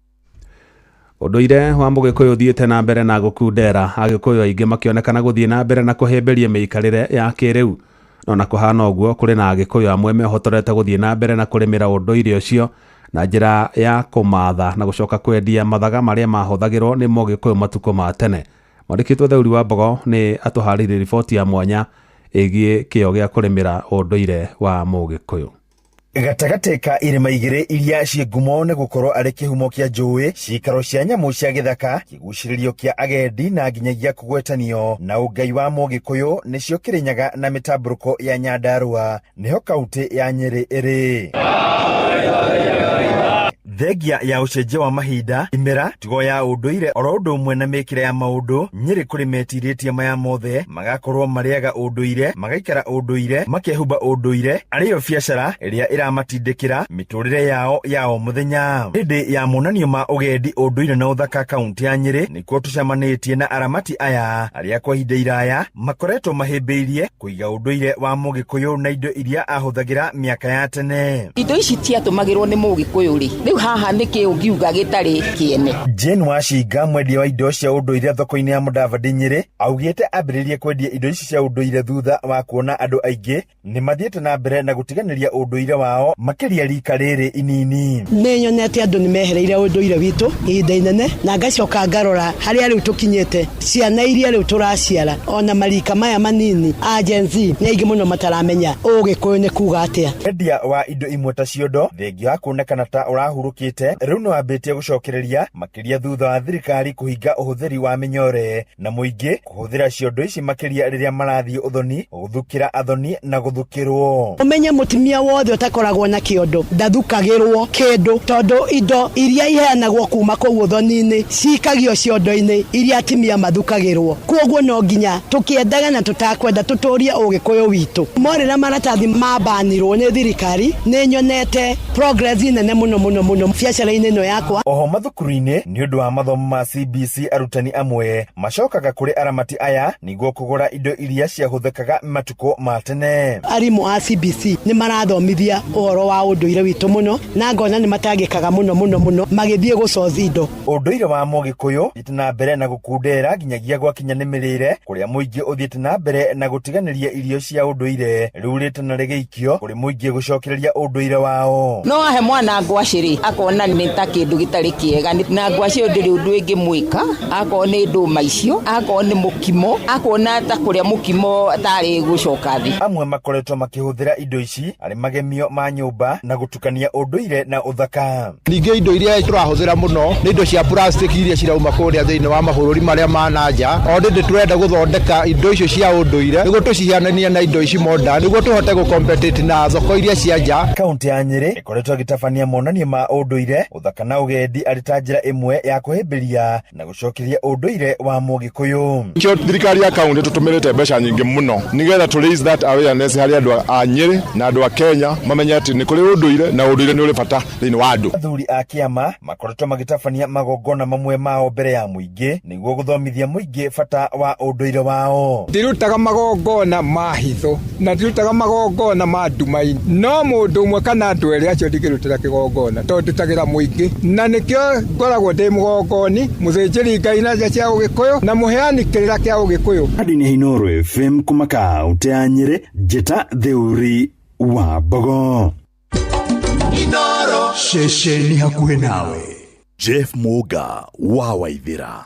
Ũndũire wa Mũgĩkũyũ ũthiĩte na mbere na gũkundera, Agĩkũyũ aingĩ makĩonekana gũthiĩ na mbere na kũhĩmbĩria mĩikarĩre ya kĩrĩu. No na kũhana ũguo, kũrĩ na Agĩkũyũ amwe mehotorete gũthiĩ na mbere na kũrĩmĩra ũndũire ũcio na njĩra ya kũmatha na gũcoka kwendia mathaga marĩa mahũthagĩrwo nĩ Mũgĩkũyũ matukũ ma tene. Mwandĩki witũ Theuri wa Mbogo nĩ atũharĩirie riboti ya mwanya ĩgiĩ kĩo gĩa kũrĩmĩra ũndũire wa Mũgĩkũyũ.
Gatagatĩ ka irĩma igĩrĩ iria ciĩ ngumo nĩ gũkorwo arĩ kĩhumo kĩa njũĩ, ciikaro cia nyamũ cia gĩthaka, kĩgucĩrĩrio kĩa agendi na nginyagia kũgwetanio na ũngai wa Mũgĩkũyũ nĩcio Kĩrĩnyaga na mĩtambũrũko ya Nyandarũa, nĩho kaunti ya Nyĩrĩ ĩrĩ. Thengia ya ũcenjia wa mahinda, imera, tigo ya ũndũire oro ũndũ ũmwe na mĩkĩre ya maũndũ, Nyĩrĩ kũrĩ metirĩtie maya mothe magakorwo marĩaga ũndũire, magaikara ũndũire, makehumba ũndũire, arĩyo biacara ĩrĩa ĩramatindĩkĩra mĩtũrĩre yao ya o mũthenya. Hĩndĩ ya monanio ma ũgendi ũndũire na ũthaka kaunti ya Nyĩrĩ nĩkuo tũcemanĩtie na aramati aya arĩa kwa ihinda iraya makoretwo mahĩmbĩirie kũiga ũndũire wa Mũgĩkũyũ na indo iria ahũthagĩra mĩaka ya tene.
Indo ici ciatũmagĩrwo nĩ Mũgĩkũyũ rĩ, rĩu haha nĩkĩ ũngiuga gĩtarĩ kĩene?
Jane Wacinga, mwendia wa indo cia ũndũire thoko-inĩ ya Mũdavadi Nyĩrĩ, augĩte ambĩrĩirie kwendia indo ici cia ũndũire thutha wa kuona andũ aingĩ nĩ mathiĩte na mbere na gũtiganĩria ũndũire wao makĩria rika rĩrĩ inini.
Nĩ nyonete andũ nĩ mehereire ũndũire witũ ihinda inene na ngacoka ngarora harĩa rĩu tũkinyĩte, ciana iria rĩu tũraciara ona marika maya manini a Gen Z nĩ aingĩ mũno mataramenya ũgĩkũyũ nĩ kuga atĩa.
Wendia wa indo imwe ta ciondo, thengia wa kuonekana ta ũrahurũkĩte, rĩu nĩ wambĩtie gũcokereria makĩria thutha wa thirikari kũhinga ũhũthĩri wa mĩnyore na mũingĩ kũhũthĩra ciondo ici makĩria rĩrĩa marathiĩ ũthoni, gũthukĩra athoni na gũthukĩrwo.
Ũmenye mũtumia wothe ũtakoragwo na kĩondo ndathukagĩrwo kĩndũ tondũ indo iria iheanagwo kuma kũu ũthoni-inĩ cikagio ciondo-inĩ iria atumia mathukagĩrwo. Kwoguo no nginya tũkĩendaga na tũtakwenda tũtũrie ũgĩkũyũ witũ. Morĩra maratathi mabanirwo nĩ thirikari nĩ nyonete progress nene mũno mũno mũno biacara-inĩ ĩno yakwa.
Oho mathukuru-inĩ nĩ ũndũ wa mathomo ma CBC arutani amwe macokaga kũrĩ aramati aya nĩguo kũgũra indo iria ciahũthĩkaga matukũ ma tene.
Arimũ a CBC nĩ marathomithia ũhoro wa ũndũire witũ mũno na ngona nĩ matangĩkaga mũno mũno mũno magĩthiĩ gũ source indo.
Ũndũire wa Mũgĩkũyũ ũthiĩte na mbere na gũkundera nginyagia gwakinya nĩ mĩrĩre kũrĩa mũingĩ ũthiĩte na mbere na gũtiganĩria irio cia ũndũire rĩu rĩtana rĩgĩikio kũrĩ mũingĩ gũcokereria ũndũire wao.
No ahe mwana ngwacĩ rĩ, akona nĩ ta kĩndũ gĩtarĩ kĩega, na ngwacĩ ĩyo ndĩrĩ ũndũ ĩngĩmwĩka, akorwo nĩ ndũma icio, akorwo nĩ mũkimo, akona ta kũrĩa mũkimo tarĩ gũcoka thĩ.
Amwe makoretwo makĩhũthĩra indo ici arĩ magemio ma nyũmba na gũtukania ũndũire na ũthaka.
Ningĩ indo iria tũrahũthĩra mũno nĩ indo cia plastic iria cirauma kũrĩa thĩinĩ wa mabũrũri marĩa ma na nja. O rĩndĩ tũrenda gũthondeka indo icio cia ũndũire nĩguo tũcihiananie na indo ici modern nĩguo tũhote gũ-compete na thoko iria cia nja.
Kaunti ya Nyĩrĩ ĩkoretwo ĩgĩtabania monanio ma ũndũire, ũthaka na ũgendi arĩ ta njĩra ĩmwe ya kũhĩmbĩria na gũcokeria ũndũire wa Mũgĩkũyũ.
Nĩkĩo thirikari ya kaunti tũtũmĩrĩte mbeca nyingĩ mũno nĩgetha tũ raise that awareness harĩ andũ a Nyĩrĩ na andũ a Kenya mamenye atĩ nĩ kũrĩ ũndũire na ũndũire nĩ ũrĩ bata thĩinĩ wa andũ.
Athuri a kĩama makoretwo magĩtabania magongona mamwe mao mbere ya mũingĩ nĩguo gũthomithia mũingĩ bata wa ũndũire wao.
Ndirutaga magongona ma hitho na ndirutaga magongona ma nduma-inĩ, no mũndũ ũmwe kana andũ erĩ acio ndingĩrutĩra kĩgongona tondũ ndutagĩra mũingĩ, na nĩkĩo ngoragwo ndĩ mũgongoni, mũthĩnjĩri Ngai na njĩra cia ũgĩkũyũ na mũheani kĩrĩra kĩa ũgĩkũyũ.
Hadi Inooro FM kuma kaunti ya Nyĩrĩ, Njĩta Theuri wa Mbogo.
Inooro ceceni hakuhĩ nawe.
Jeff Muga wa Waithira.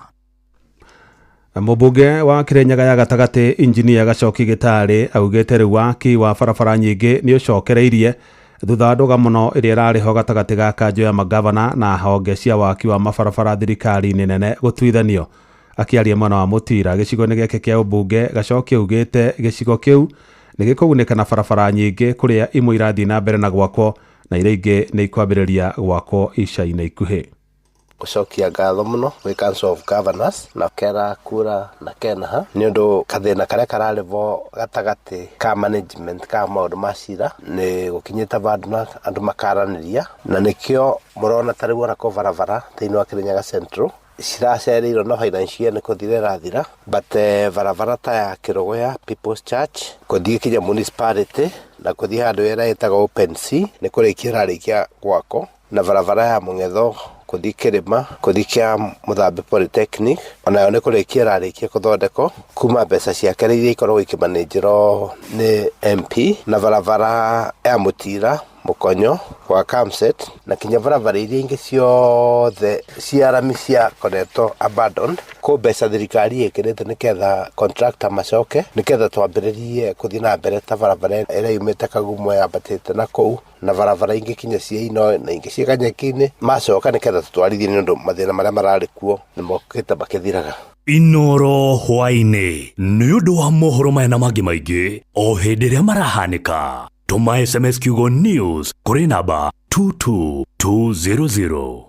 Mũmbunge wa Kirinyaga ya gatagatĩ injinia Gachoki Gĩtarĩ augĩte rĩu waki wa barabara nyingĩ nĩ ũcokereirie thutha wa ndũgamano ĩrĩa ĩrarĩ ho gatagatĩ ga kanjũ ya magavana na honge cia waki wa mabarabara thirikari-inĩ nene gũtuithanio. Akĩaria mwena wa Mũtira gĩcigo-inĩ gĩake kĩa ũmbunge, Gachoki augĩte gĩcigo kĩu nĩ gĩkũgunĩka na barabara nyingĩ kũrĩa imwe irathiĩ na mbere na gwakwo na iria ingĩ nĩ ikwambĩrĩria gwakwo ica-inĩ ikuhĩ.
Gũcokia ngatho mũno gwĩ Council of Governors na kera kura na kenaha nĩ ũndũ kathĩna karĩa kararĩ bo gatagatĩ ka management ka maũndũ ma cira nĩ gũkinyĩte vandũ na andũ makaranĩria, na nĩkĩo mũrona ta rĩu ona ko barabara thĩinĩ wa Kirinyaga Central ciracereirwo na financial year nĩ kũthira ĩrathira, but barabara ta ya Kĩrũgũya People's Church kũthiĩ kinya municipality na kũthiĩ handũ ĩrĩa ĩtagwo Open Sea nĩ kũrĩkia ĩrarĩkia gwakwo, na barabara ya Mũng'etho kũthiĩ Kĩrĩma kũthiĩ kĩa Mũthambi Polytechnic onayo nĩ kũrĩkia ĩrarĩkia kũthondekwo kuma mbeca ciake iria ikoragwo ikĩmanĩnjĩrwo nĩ MP, na barabara ya Mũtira Mũkonyo wa Kamset na kinya barabara iria ingĩ ciothe cia rami ciakoretwo abandoned kũ mbeca thirikari ĩkĩrĩte nĩketha contractor macoke nĩketha twambĩrĩrie kũthiĩ na mbere ta barabara ĩrĩa yumĩte Kagumo yambatĩte na kũu na barabara ingĩ kinya cia Inoe na ingĩ cia Kanyeki-inĩ macoka nĩketha tũtwarithie nĩ ũndũ mathĩna marĩa mararĩ kuo nĩ mokĩte makĩthiraga.
Inooro hwaĩ-inĩ nĩ ũndũ wa mohoro maya na mangĩ maingĩ o hĩndĩ ĩrĩa marahanĩka. Tũma SMS kiugo news kũrĩ namba 22 200.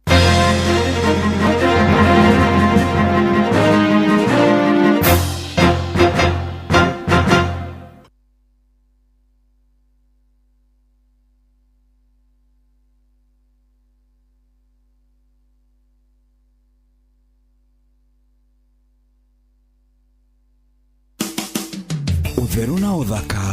Ũtheru na ũthaka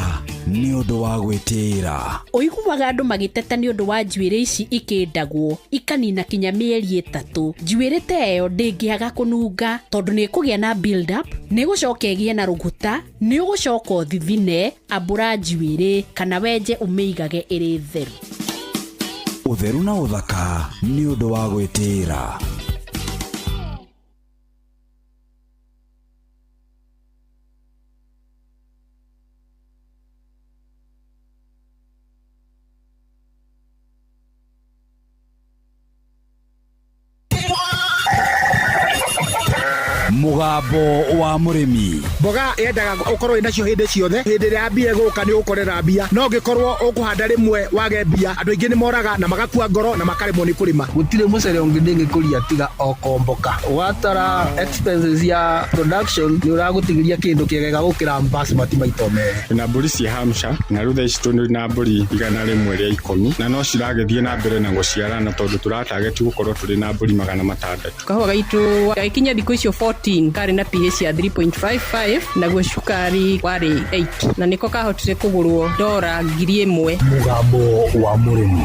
nĩ ũndũ wa gwĩtĩĩra.
Ũiguaga andũ magĩteta nĩ ũndũ wa njuĩrĩ ici ikĩndagwo ikanina kinya mĩeri 3. Njuĩrĩ ta ĩyo ndĩngĩaga kũnunga tondũ nĩ ĩkũgĩa na build up, nĩ ĩgũcoka ĩgĩe na rũgũta, nĩ ũgũcoka ũthithine, ambũra njuĩrĩ kana wenje ũmĩigage ĩrĩ theru.
Ũtheru na ũthaka nĩ ũndũ wa gwĩtĩĩra. Mũgambo wa mũrĩmi.
Mboga yendaga ũkorwo wĩnacio hĩndĩ ciothe, hĩndĩ ĩrĩa mbia ĩgũka nĩ ũgũkorera mbia, no ũngĩkorwo ũkũhanda rĩmwe wage mbia, andũ aingĩ nĩ moraga na magakua ngoro na makaremwo nĩ kũrĩma.
Gũtirĩ mũcere ũngĩ ndĩngĩkũria tiga o komboka. Watara expenses ya production nĩ ũragũtigĩria kĩndũ kĩega gũkĩra basmati maita merĩ.
Na mbũri cia Hampshire na rĩu thaa ici tũrĩ na mbũri 110 na no ciragĩthiĩ na mbere na gũciarana tondũ tũratageti gũkorwo tũrĩ na mbũri 600.
Kahũa gaitũ gagĩkinya thikũ icio 14 karĩ na pH ya 3.55 naguo cukari warĩ 8 na nĩko kahotire kũgũrwo $1,000.
Mũgambo wa mũrĩmi.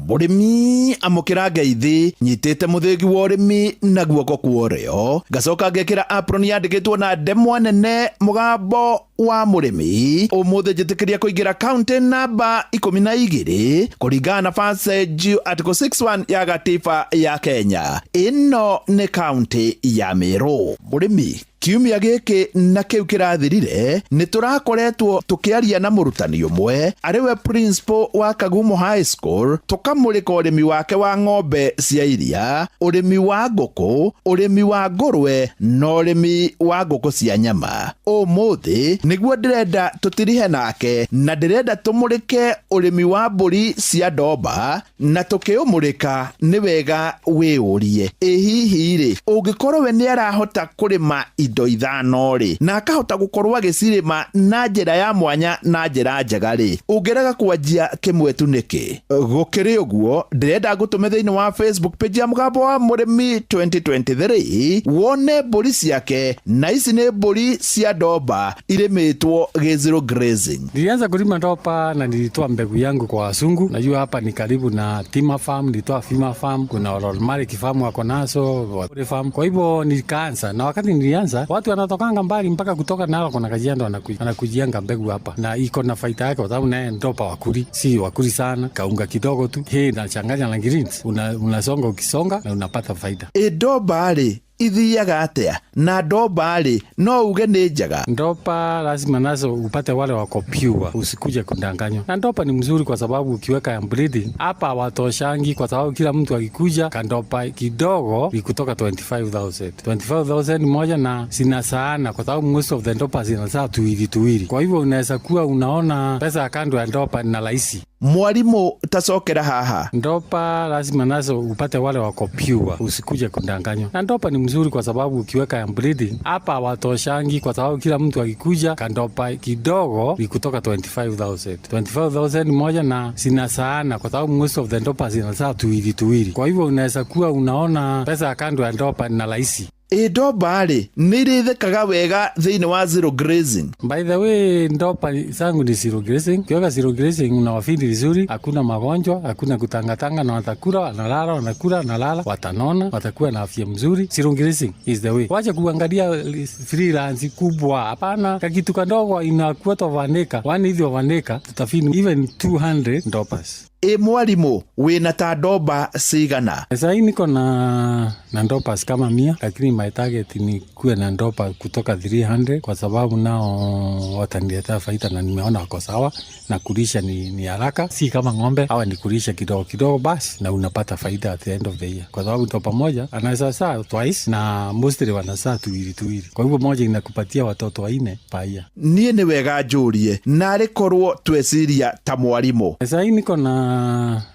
Mũrĩmi amũkĩra ngeithi nyitĩte mũthĩgi wa ũrĩmi na guoko kwa ũrĩo, ngacoka ngekĩra apron yandĩkĩtwo na ndemwa nene mũgambo wa mũrĩmi. Ũmũthĩ njĩtĩkĩria kũingĩra kaunti namba 12 kũringana na passage article 61 ya gatiba ya Kenya. Ĩno nĩ kaunti ya Meru. Mũrĩmi, kiumia gĩkĩ na kĩu kĩrathirire nĩ tũrakoretwo tũkĩaria na mũrutani ũmwe arĩ we principal wa Kagumo High School, tũkamũrĩka ũrĩmi wake wa ng'ombe cia iria, ũrĩmi wa ngũkũ, ũrĩmi wa ngũrwe na ũrĩmi wa ngũkũ cia nyama. Ũmũthĩ nĩguo ndĩrenda tũtirihe nake na ndĩrenda tũmũrĩke ũrĩmi wa mbũri cia ndomba, na tũkĩũmũrĩka nĩ wega wĩũrie, ĩ hihi rĩ ũngĩkorwo we nĩ arahota kũrĩma indo 5 rĩ na akahota gũkorwo agĩcirĩma na njĩra ya mwanya na njĩra njega rĩ, ũngĩrega kwanjia kĩmwe tu nĩkĩ? Gũkĩrĩ ũguo ndĩrenda ngũtũme thĩinĩ wa Facebook page ya Mũgambo wa Mũrĩmi 2023 wone mbũri ciake, na ici nĩ mbũri cia ndomba irĩmĩtwo gĩ zero grazing.
Nilianza kulima ndopa na nilitoa mbegu yangu kwa wasungu. Najua hapa ni karibu na Tima Farm, nilitoa Fima Farm, kuna Ololmari Farm wako nazo, Wapore Farm. Kwa hivyo nikaanza, na wakati nilianza watu wanatokanga mbali mpaka kutoka Narok na Kajiado wanakujianga mbegu hapa, na iko na faida yake kwa sababu naye ndopa wakuli, si wakuli sana, kaunga kidogo tu, hii nachanganya na greens, unasonga ukisonga na unapata faida.
Ndomba rĩ ithiaga atĩa? Na ndomba rĩ no uge nĩ njega?
Ndopa lazima nazo upate wale wako pure, usikuje kudanganywa. Na ndopa ni mzuri kwa sababu ukiweka ya breeding hapa watoshangi, kwa sababu kila mtu akikuja kandopa kidogo ni kutoka 25,000. 25,000 moja na zinasaana kwa sababu most of the ndopa zinazaa tuwili tuwili. Kwa hivyo unaweza kuwa unaona pesa ya kando ya ndopa ni rahisi.
Mwalimu tacokera haha.
Ndopa lazima nazo upate wale wako pure, usikuje kudanganywa. Na ndopa ni mzuri kwa sababu ukiweka ya breeding hapa watoshangi, kwa sababu kila mtu akikuja kandopa kidogo ni kutoka 25,000. 25,000 moja na zinasaana kwa sababu most of the ndopa zinazaa tuwili tuwili. Kwa hivyo unaweza kuwa unaona pesa ya kando ya ndopa ni rahisi.
Ndomba rĩ nĩ irĩthĩkaga wega thĩinĩ wa zero grazing?
By the way, ndopa zangu ni zero grazing. Ukiweka zero grazing unawafidi vizuri, hakuna magonjwa, hakuna kutangatanga, na watakula, wanalala, wanakula, wanalala, watanona, watakuwa na afya mzuri. Zero grazing is the way. Wacha kuangalia freelance kubwa, hapana. Kakitu kadogo inakuwa tovaneka, one hivi ovaneka, tutafidi even 200 ndopas.
Ĩ mwalimu wĩna ta ndomba cigana?
Sasa hii niko na ndopas kama 100, lakini my target ni kuwe na ndopa kutoka 300 kwa sababu nao wataniletea faida na nimeona wako sawa, na kulisha ni haraka, si kama ng'ombe hawa ni kulisha kidogo kidogo basi, na unapata faida at the end of the year, kwa sababu ndopa moja anaweza saa twice na mostly wanasaa tuwili tuwili, kwa hivyo moja inakupatia watoto 4 per year.
Niĩ nĩ wega njũrie, narĩ korwo tweciria ta mwalimu.
Sasa hii niko na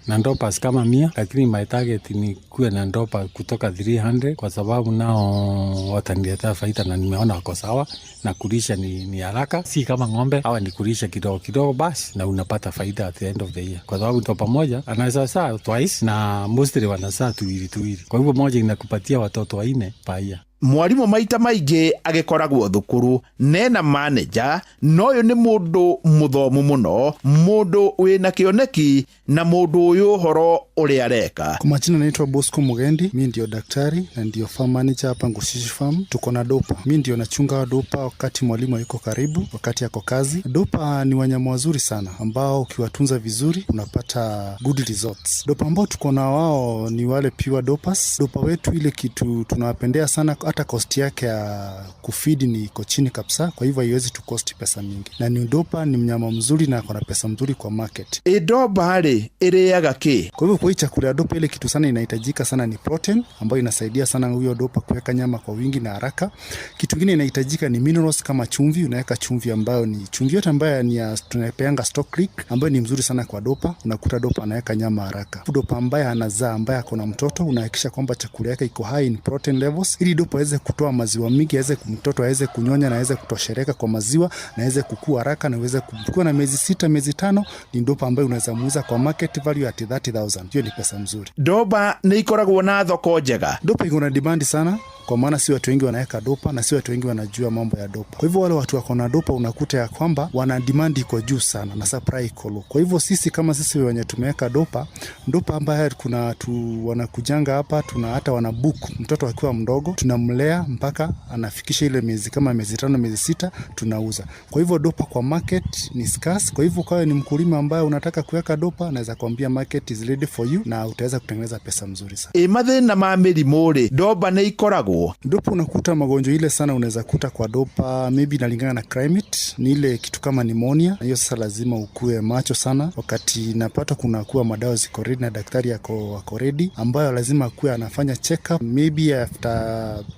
na Dorpers kama 100, lakini my target ni kuwe na Dorper kutoka 300 kwa sababu nao wataniletea faida na nimeona wako sawa na kulisha ni haraka, si kama ng'ombe hawa ni kulisha kidogo kidogo basi na unapata faida at the end of the year, kwa sababu dorper moja anaweza zaa twice na mostly wanazaa tuwili tuwili, kwa hivyo moja inakupatia watoto 4 per year.
Mwarimũ maita maingĩ agĩkoragwo thukuru nena manager no ũyũ nĩ mũndũ mũthomu mũno, mũndũ wĩna kĩoneki na mũndũ ũyũ ũhoro ũrĩa areka.
Kwa majina naitwa Bosco Mugendi, mi ndio daktari na ndio farm manager hapa Ngushishi Farm. Tuko na Dorper. Mi ndio nachunga Dorper wakati mwalimu yuko karibu, wakati ako kazi. Dorper ni wanyama wazuri sana ambao ukiwatunza vizuri unapata good results. Dorper ambao tuko na wao ni wale pure Dorpers. Dorper wetu ile kitu tunawapendea sana, hata cost yake ya kufeed ni iko chini kabisa, kwa hivyo haiwezi tu cost pesa mingi. Na ni Dorper ni mnyama mzuri na ako na pesa mzuri kwa market.
Ĩ Dorper rĩ ĩrĩaga kĩ?
Kwa hivyo kwa hii chakula ya Dorper ile kitu sana inahitajika sana ni protein ambayo inasaidia sana huyo Dorper kuweka nyama kwa wingi na haraka. Kitu kingine inahitajika ni minerals kama chumvi, unaweka chumvi ambayo ni chumvi yote ambayo ni ya tunapeanga Stock Creek ambayo ni mzuri sana kwa Dorper, unakuta Dorper anaweka nyama haraka. Dorper ambaye anazaa ambaye ako na mtoto unahakikisha kwamba chakula yake iko high in protein levels ili Dorper aweze kutoa maziwa mingi, aweze mtoto aweze kunyonya na aweze kutoshereka kwa maziwa na aweze kukua haraka na aweze kukua na miezi 6 miezi 5 ni Dorper ambayo unaweza muuza kwa market value at 30,000. Hiyo ni pesa mzuri.
Dorper nĩ ikoragwo na thoko njega.
Dorper iko na demand sana kwa maana si watu wengi wanaweka Dorper na si watu wengi wanajua mambo ya Dorper. Kwa hivyo wale watu wako na Dorper unakuta ya kwamba wana demand iko juu sana na supply iko low. Kwa hivyo sisi kama sisi wenye tumeweka Dorper, Dorper ambaye kuna tu wanakujanga hapa, tuna hata wana book mtoto akiwa mdogo tunamlea mpaka anafikisha ile miezi kama miezi 5 miezi 6 tunauza. Kwa hivyo Dorper kwa market ni scarce. Kwa hivyo kwa ni mkulima ambaye unataka kuweka Dorper, naweza kuambia market is ready for you na utaweza kutengeneza pesa mzuri sana.
Ĩ mathĩna ma mĩrimũ rĩ, Dorper nĩ ikoragwo?
Dorper unakuta magonjwa ile sana unaweza kuta kwa Dorper, maybe inalingana na climate, ni ile kitu kama pneumonia. Hiyo sasa lazima ukue macho sana, wakati napata kuna kuwa madawa ziko ready na daktari ako ready, ambayo lazima akuwe anafanya check up maybe after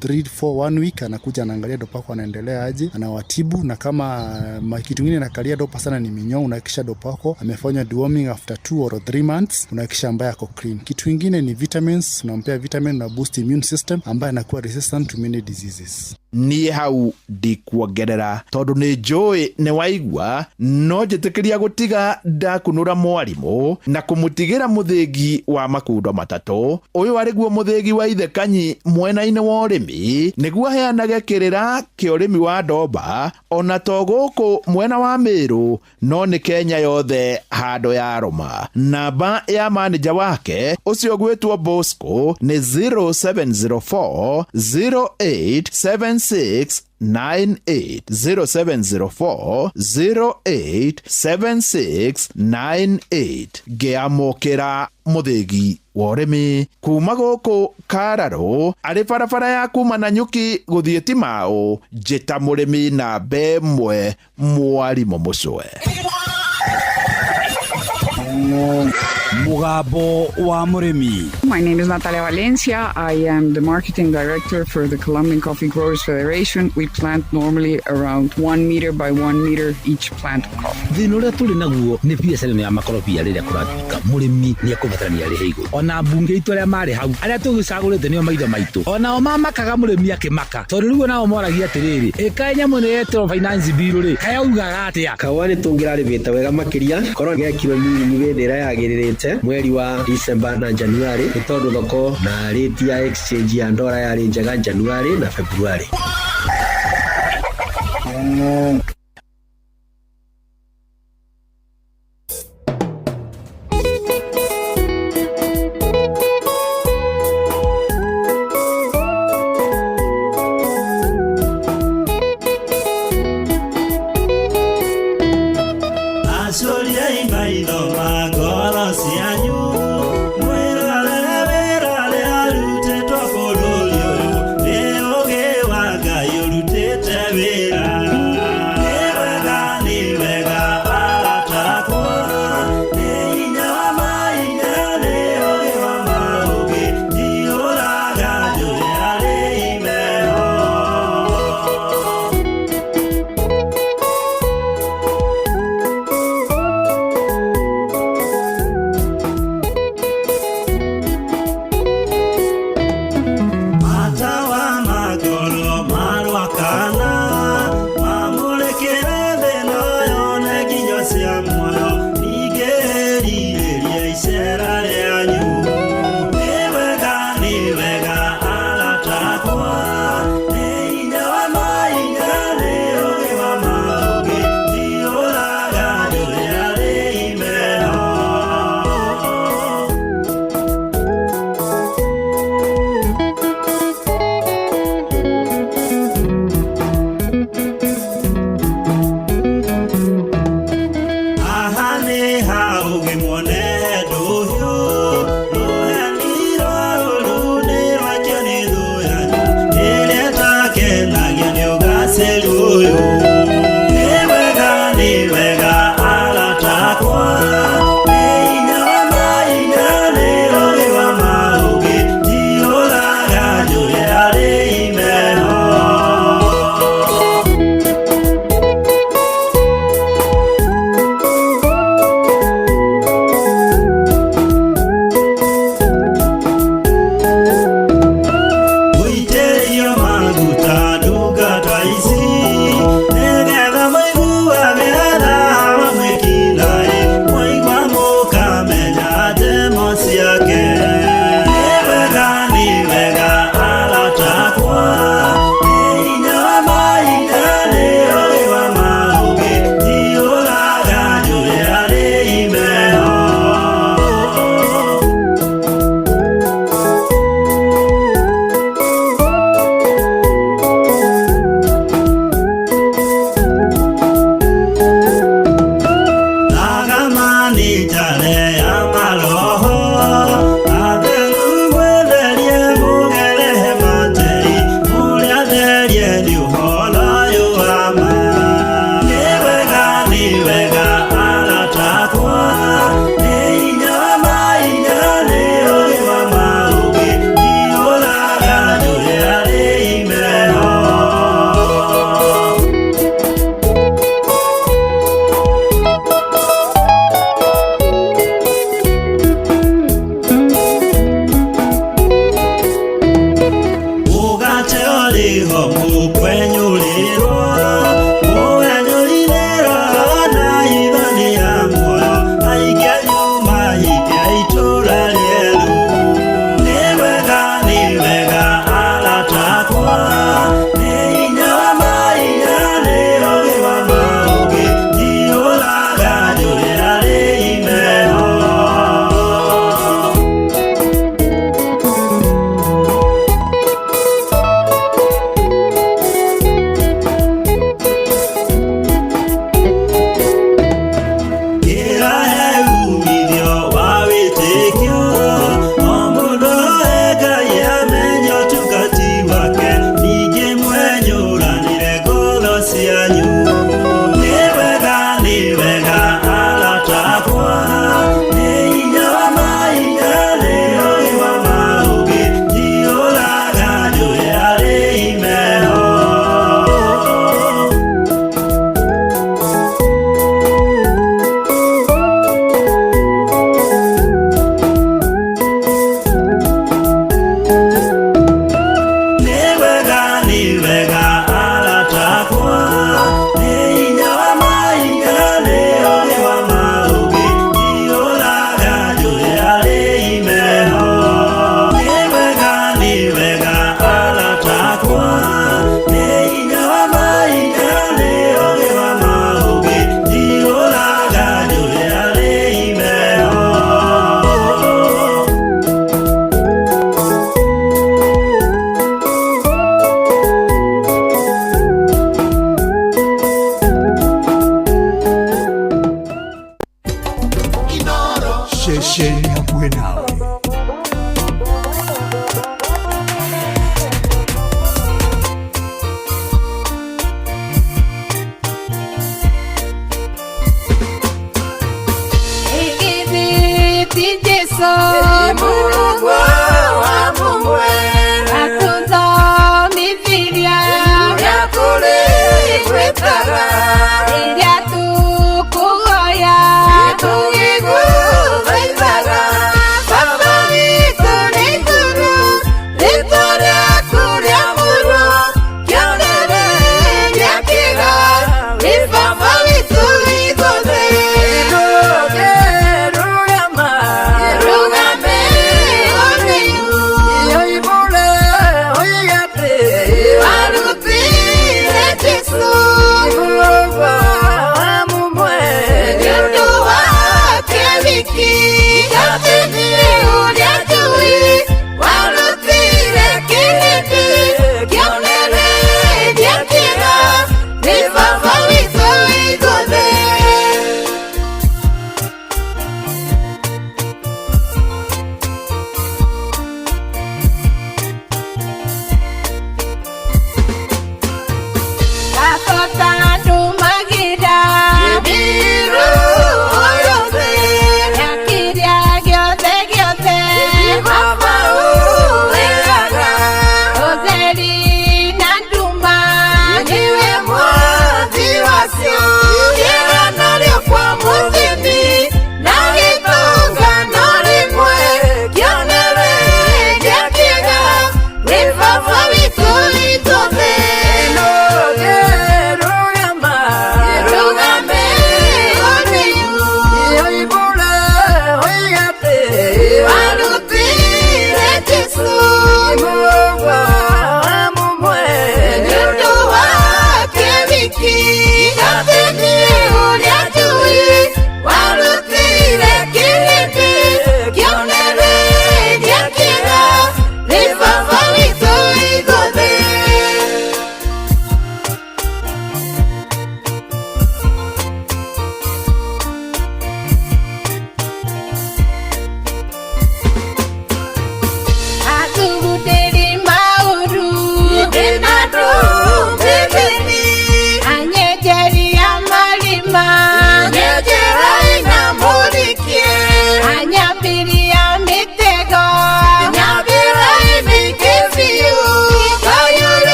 3 4 1 week, anakuja anaangalia Dorper wako anaendelea aje, anawatibu. Na kama kitu kingine nakalia Dorper sana ni minyoo, unahakikisha Dorper wako amefanya deworming after 2 or 3 months, unahakikisha ambaye ako clean. Kitu kingine ni vitamins, unampea vitamin na boost immune system ambaye anakuwa resistant to many diseases.
Niĩ hau ndikuongerera tondũ nĩ njũĩ nĩ waigua, no njĩtĩkĩria gũtiga ndakunũra mwarimũ na kũmũtigĩra mũthĩgi wa makundo matatũ. Ũyũ arĩ guo mũthĩgi wa ithe Kanyi mwena-inĩ wa ũrĩmi, nĩguo aheanage kĩrĩra kĩa ũrĩmi wa Dorper ona to gũkũ mwena wa Mĩrũ no nĩ Kenya yothe handũ ya rũma. Namba ya manĩja wake ũcio gwĩtwo Bosco nĩ 0704 0876 98 0704 087698. Ngĩamũkĩra mũthĩgi wa ũrĩmi kuma gũkũ Kararũ arĩ barabara ya kuma Nanyuki gũthiĩ Timau, njĩta mũrĩmi namba 1 mwarimũ mũcwe.
Mũgambo wa mũrĩmi.
My name is Natalia Valencia. I am the marketing director for the Colombian Coffee Growers Federation. We plant normally around 1 meter by 1 meter each plant of coffee.
Thĩna ũrĩa tũrĩ naguo nĩ biacara ĩno ya makorobia, rĩrĩa kũratuĩka mũrĩmi nĩ ekũbatarania arĩhe igũrũ. Ona mbunge itũ arĩa marĩ hau, arĩa tũgĩcagũrĩte nĩo maitho maitũ, onao mamakaga mũrĩmi akĩmaka, tondũ rĩu onao moragia atĩrĩrĩ, ĩkaĩ nyamũ ĩno yetĩrwo finance bill rĩ, kayaugaga atĩa?
Kahũa nĩ tũngĩrarĩmĩte wega makĩria korwo gekirwo mĩrĩmi hĩndĩ ĩrĩa yagĩrĩrĩte mweri wa December na January, nĩ tondũ thoko na rate ya exchange ya ndora yarĩ njega January na February.
Acũriai maitho ma ngoro cianyu, mwĩrorere wĩra ũrĩa arutĩtwo bũrũri ũyũ, nĩ ũũgĩ wa Ngai ũrutĩte wĩra. Nĩ Muone ndũhiũ rũheni rwa rũru nĩ rwakio nĩ thũ yanyu ĩrĩa ĩtakenagio nĩ ũgacĩru ũyũ. Nĩ wega nĩ wega arata akwa, nĩ hinya wa mahinya nĩ ũũgĩ wa maũgĩ, ndiũraga njũĩ arĩ imero. Gũitĩrĩrio maguta ndungata ici nĩgetha mũiguage raha wa mwĩki-naĩ, mwaigua mũkamenya njemo ciake. Nĩ wega nĩ wega arata akwa, nĩ hinya wa mahinya nĩ ũũgĩ wa maũgĩ, ndiũraga njũĩ arĩ imero. Agamani njare ya maroho, atheru mwetherie mũgere materi, mũrĩa therie nĩ ũhoro ũyũ wa ma. Nĩ wega nĩ wega arata akwa, nĩ hinya wa mahinya nĩ ũũgĩ wa maũgĩ, ndiũraga njũĩ arĩ imero. Mũgate ũrĩho mũkwenyũrĩrwo, mũwenyũrire roho na hitho nĩ ya muoyo, aingĩ anyu mahikia itũũra rĩerũ. Nĩ wega nĩ wega arata akwa, nĩ hinya wa mahinya nĩ ũũgĩ wa maũgĩ, ndiũraga njũĩ arĩ imero. Kĩrahe uumithio wa wĩtĩkio, o mũndũ oe Ngai amenye ũtungati wake, ningĩ mwenyũranĩre ngoro cianyu. Nĩ wega nĩ wega arata akwa, nĩ hinya wa mahinya nĩ ũũgĩ wa maũgĩ, ndiũraga njũĩ arĩ imero. Nĩ wega nĩ wega arata akwa, nĩ hinya wa mahinya nĩ ũũgĩ wa maũgĩ, ndiũraga njũĩ arĩ imero. Nĩ wega nĩ wega arata akwa, nĩ hinya wa mahinya nĩ ũũgĩ wa maũgĩ, ndiũraga njũĩ arĩ imero.
Ceceni hakuhĩ nawe.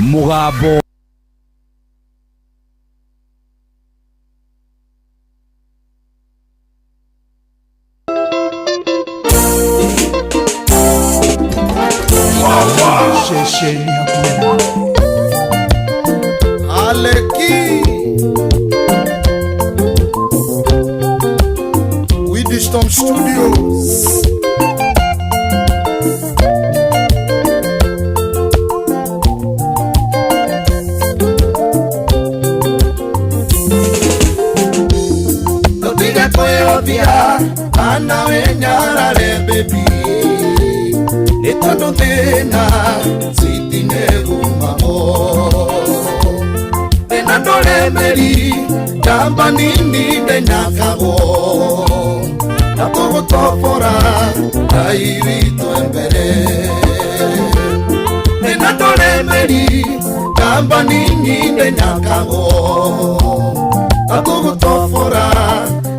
Mũgambo.
Ceceni hakuhĩ nawe.
Aleki Widistom Studios.
Tũtige kwĩhũthia kana wĩnyarare baby, nĩ tondũ thĩna citi nĩgumamo thĩna ndũrĩ mĩri njamba nini ndĩnyakagwo na tũgũtobora Ngai witũ e mbere. Thĩna ndũrĩ mĩri njamba nini ndĩnyakagwo na tũgũtobora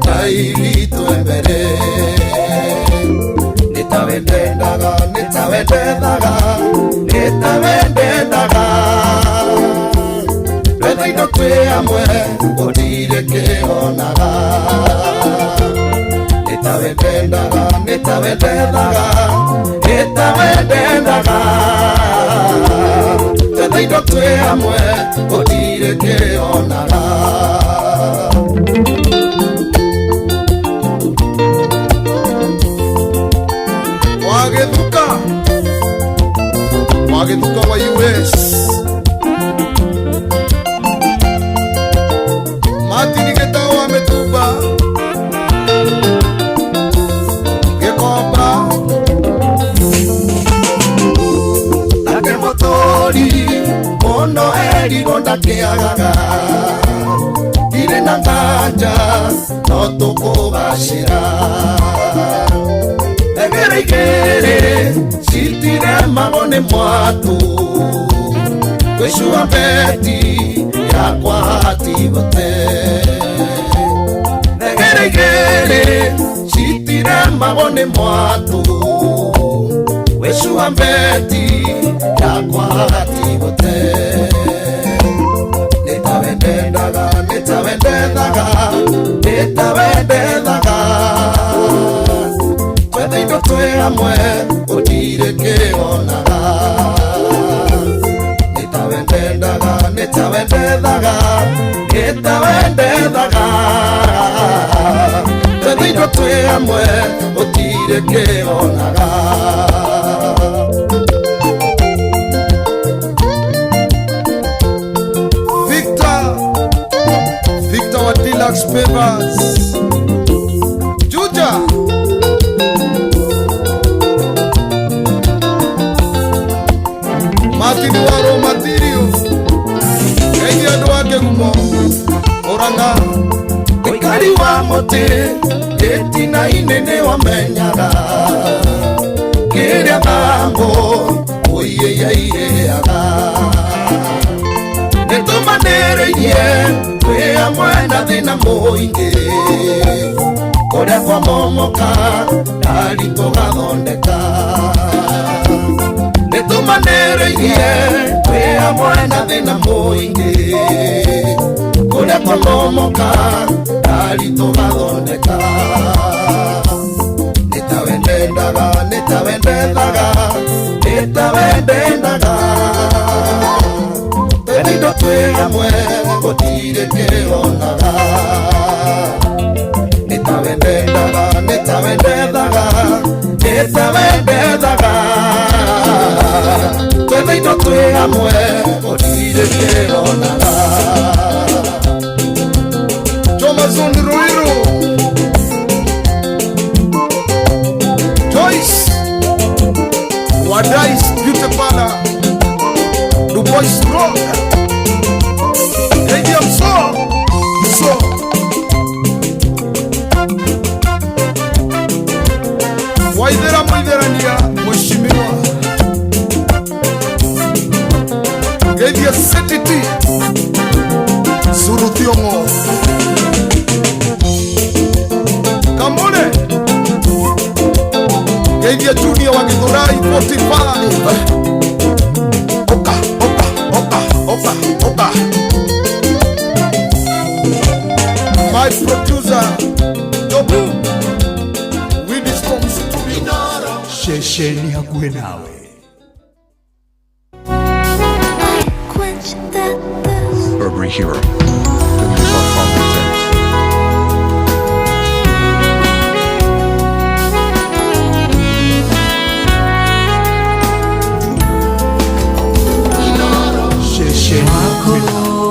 Ngai witũ e mbere. Nĩ tawe ndendaga, nĩ tawe ndethaga, nĩ tawe ndendaga, twetha indo twĩ hamwe gũtirĩ kĩonaga. Nĩ tawe ndendaga, nĩ tawe ndethaga, nĩ tawe ndendaga, twetha indo twĩ hamwe gũtirĩ kĩonaga.
Wagĩthuka, Wagĩthuka wa US, Martin Gĩtaũ wa Mĩtumba, Gĩkomba.
Nake mũtũri mũno erirwo ndakĩagaga, ndirĩ na nganja no tũkũgacĩra. Thengere igĩrĩ citiremagwo nĩ mwatũ, gwĩcua mbeti yakwa hatigũte. Thengere igĩrĩ citiremagwo nĩ mwatũ, gwĩcua mbeti yakwa hatigũte. Nĩ tawe ndendaga, nĩ tawe ndethaga, nĩ tawe ndethaga, twetha indo twĩ hamwe gũtirĩ kĩonaga. Nĩ tawe ndendaga, nĩ tawe ndethaga, nĩ tawe ndethaga, twetha indo twĩ hamwe gũtirĩ kĩonaga.
Victor, Victor wa Deluxe Papers, Juja. Martin wa Raw Materials, Geithia andũ a Kĩgumo, Mũrang'a.
Ũikari wa mũtĩ gĩtina-inĩ nĩwamenyaga kĩrĩa thambo ũiyĩiairĩaga. Nĩtũmanĩrĩirie twĩ hamwe na thĩna mũingĩ, kũrĩa kwamomoka ndari tũgathondeka. Nĩtũmanĩrĩirie twĩ hamwe na thĩna mũingĩ, kũrĩa kwamomoka ndari tũgathondeka. Nĩ tawe ndendaga, nĩ tawe ndethaga, nĩ tawe ndendaga, twetha indo twĩ hamwe gũtirĩ kĩonaga. Nĩ tawe ndendaga, nĩ tawe ndethaga, nĩ tawe ndethaga, twetha indo twĩ hamwe gũtirĩ kĩonaga.
Jomazon Ruiru, Joyce Wadais Beauty Parlor, Dubois Road, Geithia Mso Mso. Waithera Mũitherania, Mheshimiwa Geithia CTT Zuru Thiong'o, Kamule Geithia Junior wa Githurai 45. Oka, oka, oka. My producer Dobu Williston Studio.
Ceceni hakuhĩ nawe.
Burberry Hero. The new parfum presents.
Ceceni hakuhĩ nawe.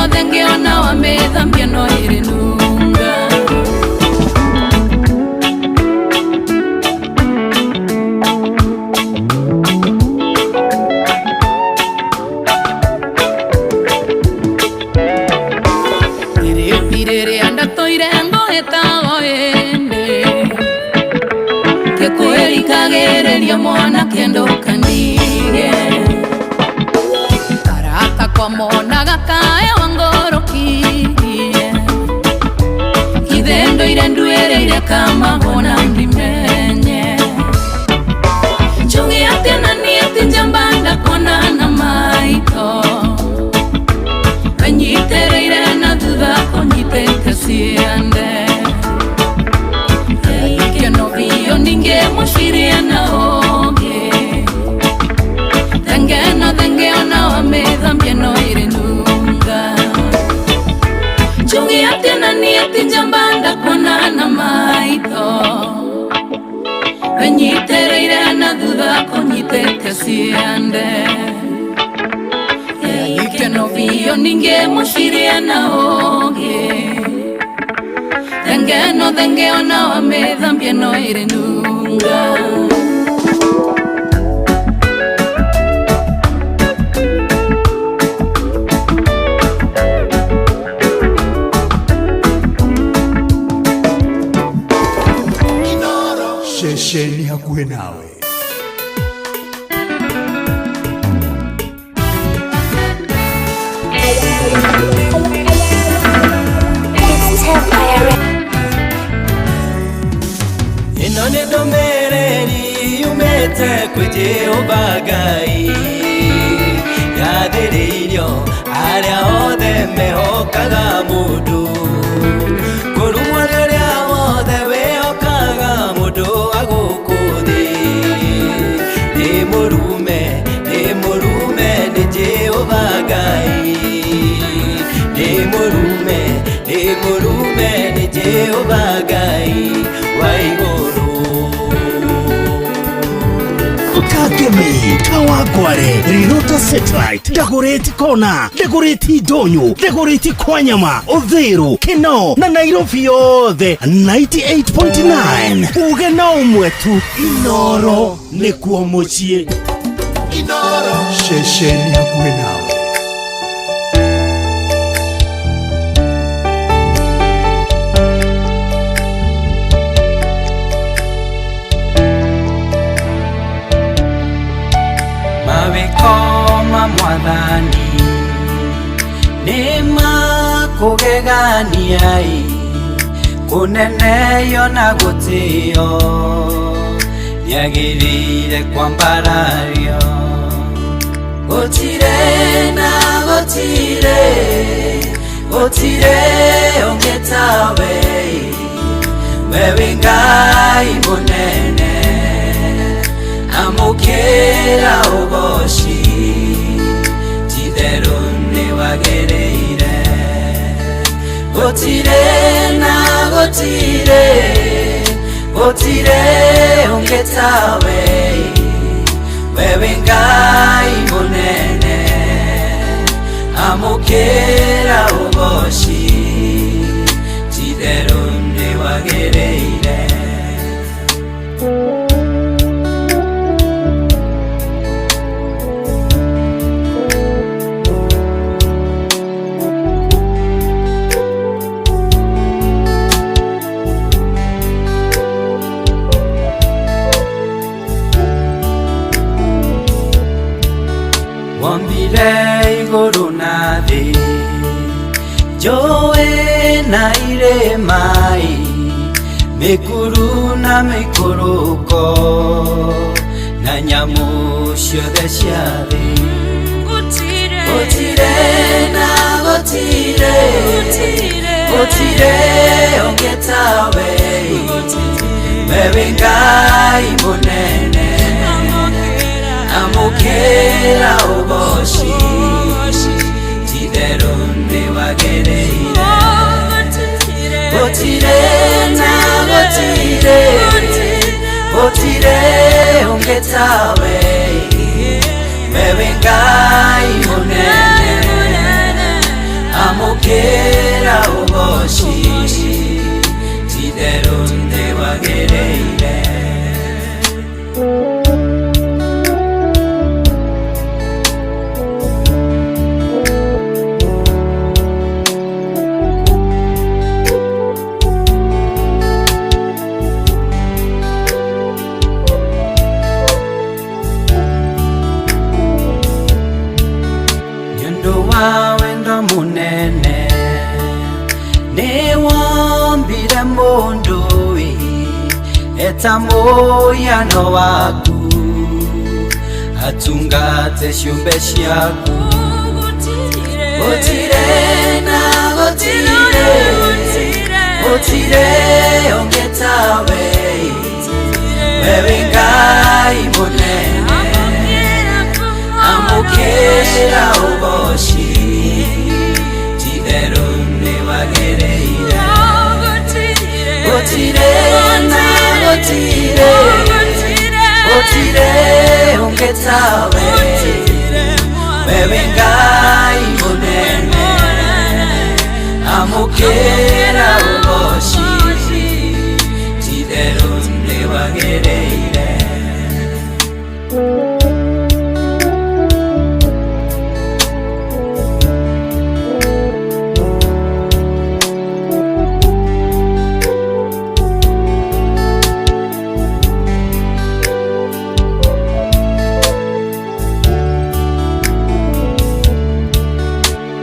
no thenge ona wamĩthambia no ĩrĩnunga. Rĩrĩa ndatũire ngoĩtagwo ĩndĩ kĩkwĩrikagĩrĩria mwanake ndũkandige arata kwa monaga kae wangorokirie ithe ndũire nduĩrĩire kamahũna ndimenye njuge atĩa na niĩ ti njamba ndakuona na maitho wanyitĩrĩire na thutha kũnyitĩte ciande ikeno biũ ningĩmũciria na ũngĩ thenge no thenge ona wamĩthambia no ĩrĩnunga njuge atĩa na niĩ ti njamba ndakuona na maitho wanyitĩrĩire na thutha kũnyitĩte ciande ikeno biũ ningĩmũciria na ũngĩ thenge no thenge ona wamĩthambia no ĩrĩnunga.
Ceceni hakuhĩ nawe.
Ĩno nĩ ndũmĩrĩri yumĩte kwĩ Jehova Ngai yathĩrĩirio arĩa othe mehokaga mũndũ kũrumwo nĩ ũrĩa wothe wĩhokaga mũndũ wa gũkũ thĩ nĩ mũrume nĩ mũrume nĩ Jehova Ngai nĩ mũrume nĩ mũrume nĩ Jehova Ngai wa igũrũ.
Kagemi, Kawangware, Rirota Satellite, Dagoretti Kona, Dagoretti Ndonyo, Dagoretti Kwanyama, Uthiru, Kinoo na Nairobi yothe 98.9. Uge na ũmwe tu, Inoro nĩkuo mũciĩ.
Ceceni hakuhĩ nawe.
Mawĩko ma mwathani nĩ makũgegania-ĩ kũneneyo na gũtĩo nĩagĩrĩire kwambarario gũtirĩ na gũtirĩ gũtirĩ ũngĩ tawe we wĩ Ngai mũnene amũkĩra ũgoci ti-itherũ nĩwagĩrĩire gũtirĩ na gũtirĩ gũtirĩ ũngĩ tawe we wĩ Ngai mũnene amũkĩra ũgoci ti-itherũ nĩwagĩrĩire. Wombire igũrũ na thĩ njũĩ na irĩma-ĩ mĩkuru na mĩikũrũko na nyamũ ciothe cia thĩ gũtirĩ na gũtirĩ gũtirĩ ũngĩ tawe we wĩ Ngai mũnene amũkĩra ũgoci ti-itherũ nĩwagĩrĩire gũtirĩ na gũtirĩ gũtirĩ ũngĩ tawe we wĩ Ngai mũnene.
Amũkĩra ũgoci ti-itherũ nĩwagĩrĩire. Nĩ ũndũ wa wendo mũnene nĩwombire mũndũ eta mũhiano waku atungate ciũmbe ciaku. Gũtirĩ na gũtirĩ, gũtirĩ ũngĩ tawe, we wĩ Ngai mũnene. Amũkĩra ũgoci ti-itherũ nĩwagĩrĩire. Gũtirĩ na gũtirĩ, gũtirĩ ũngĩ tawe, we wĩ Ngai mũnene. Amũkĩra ũgoci ti-itherũ nĩwagĩrĩire.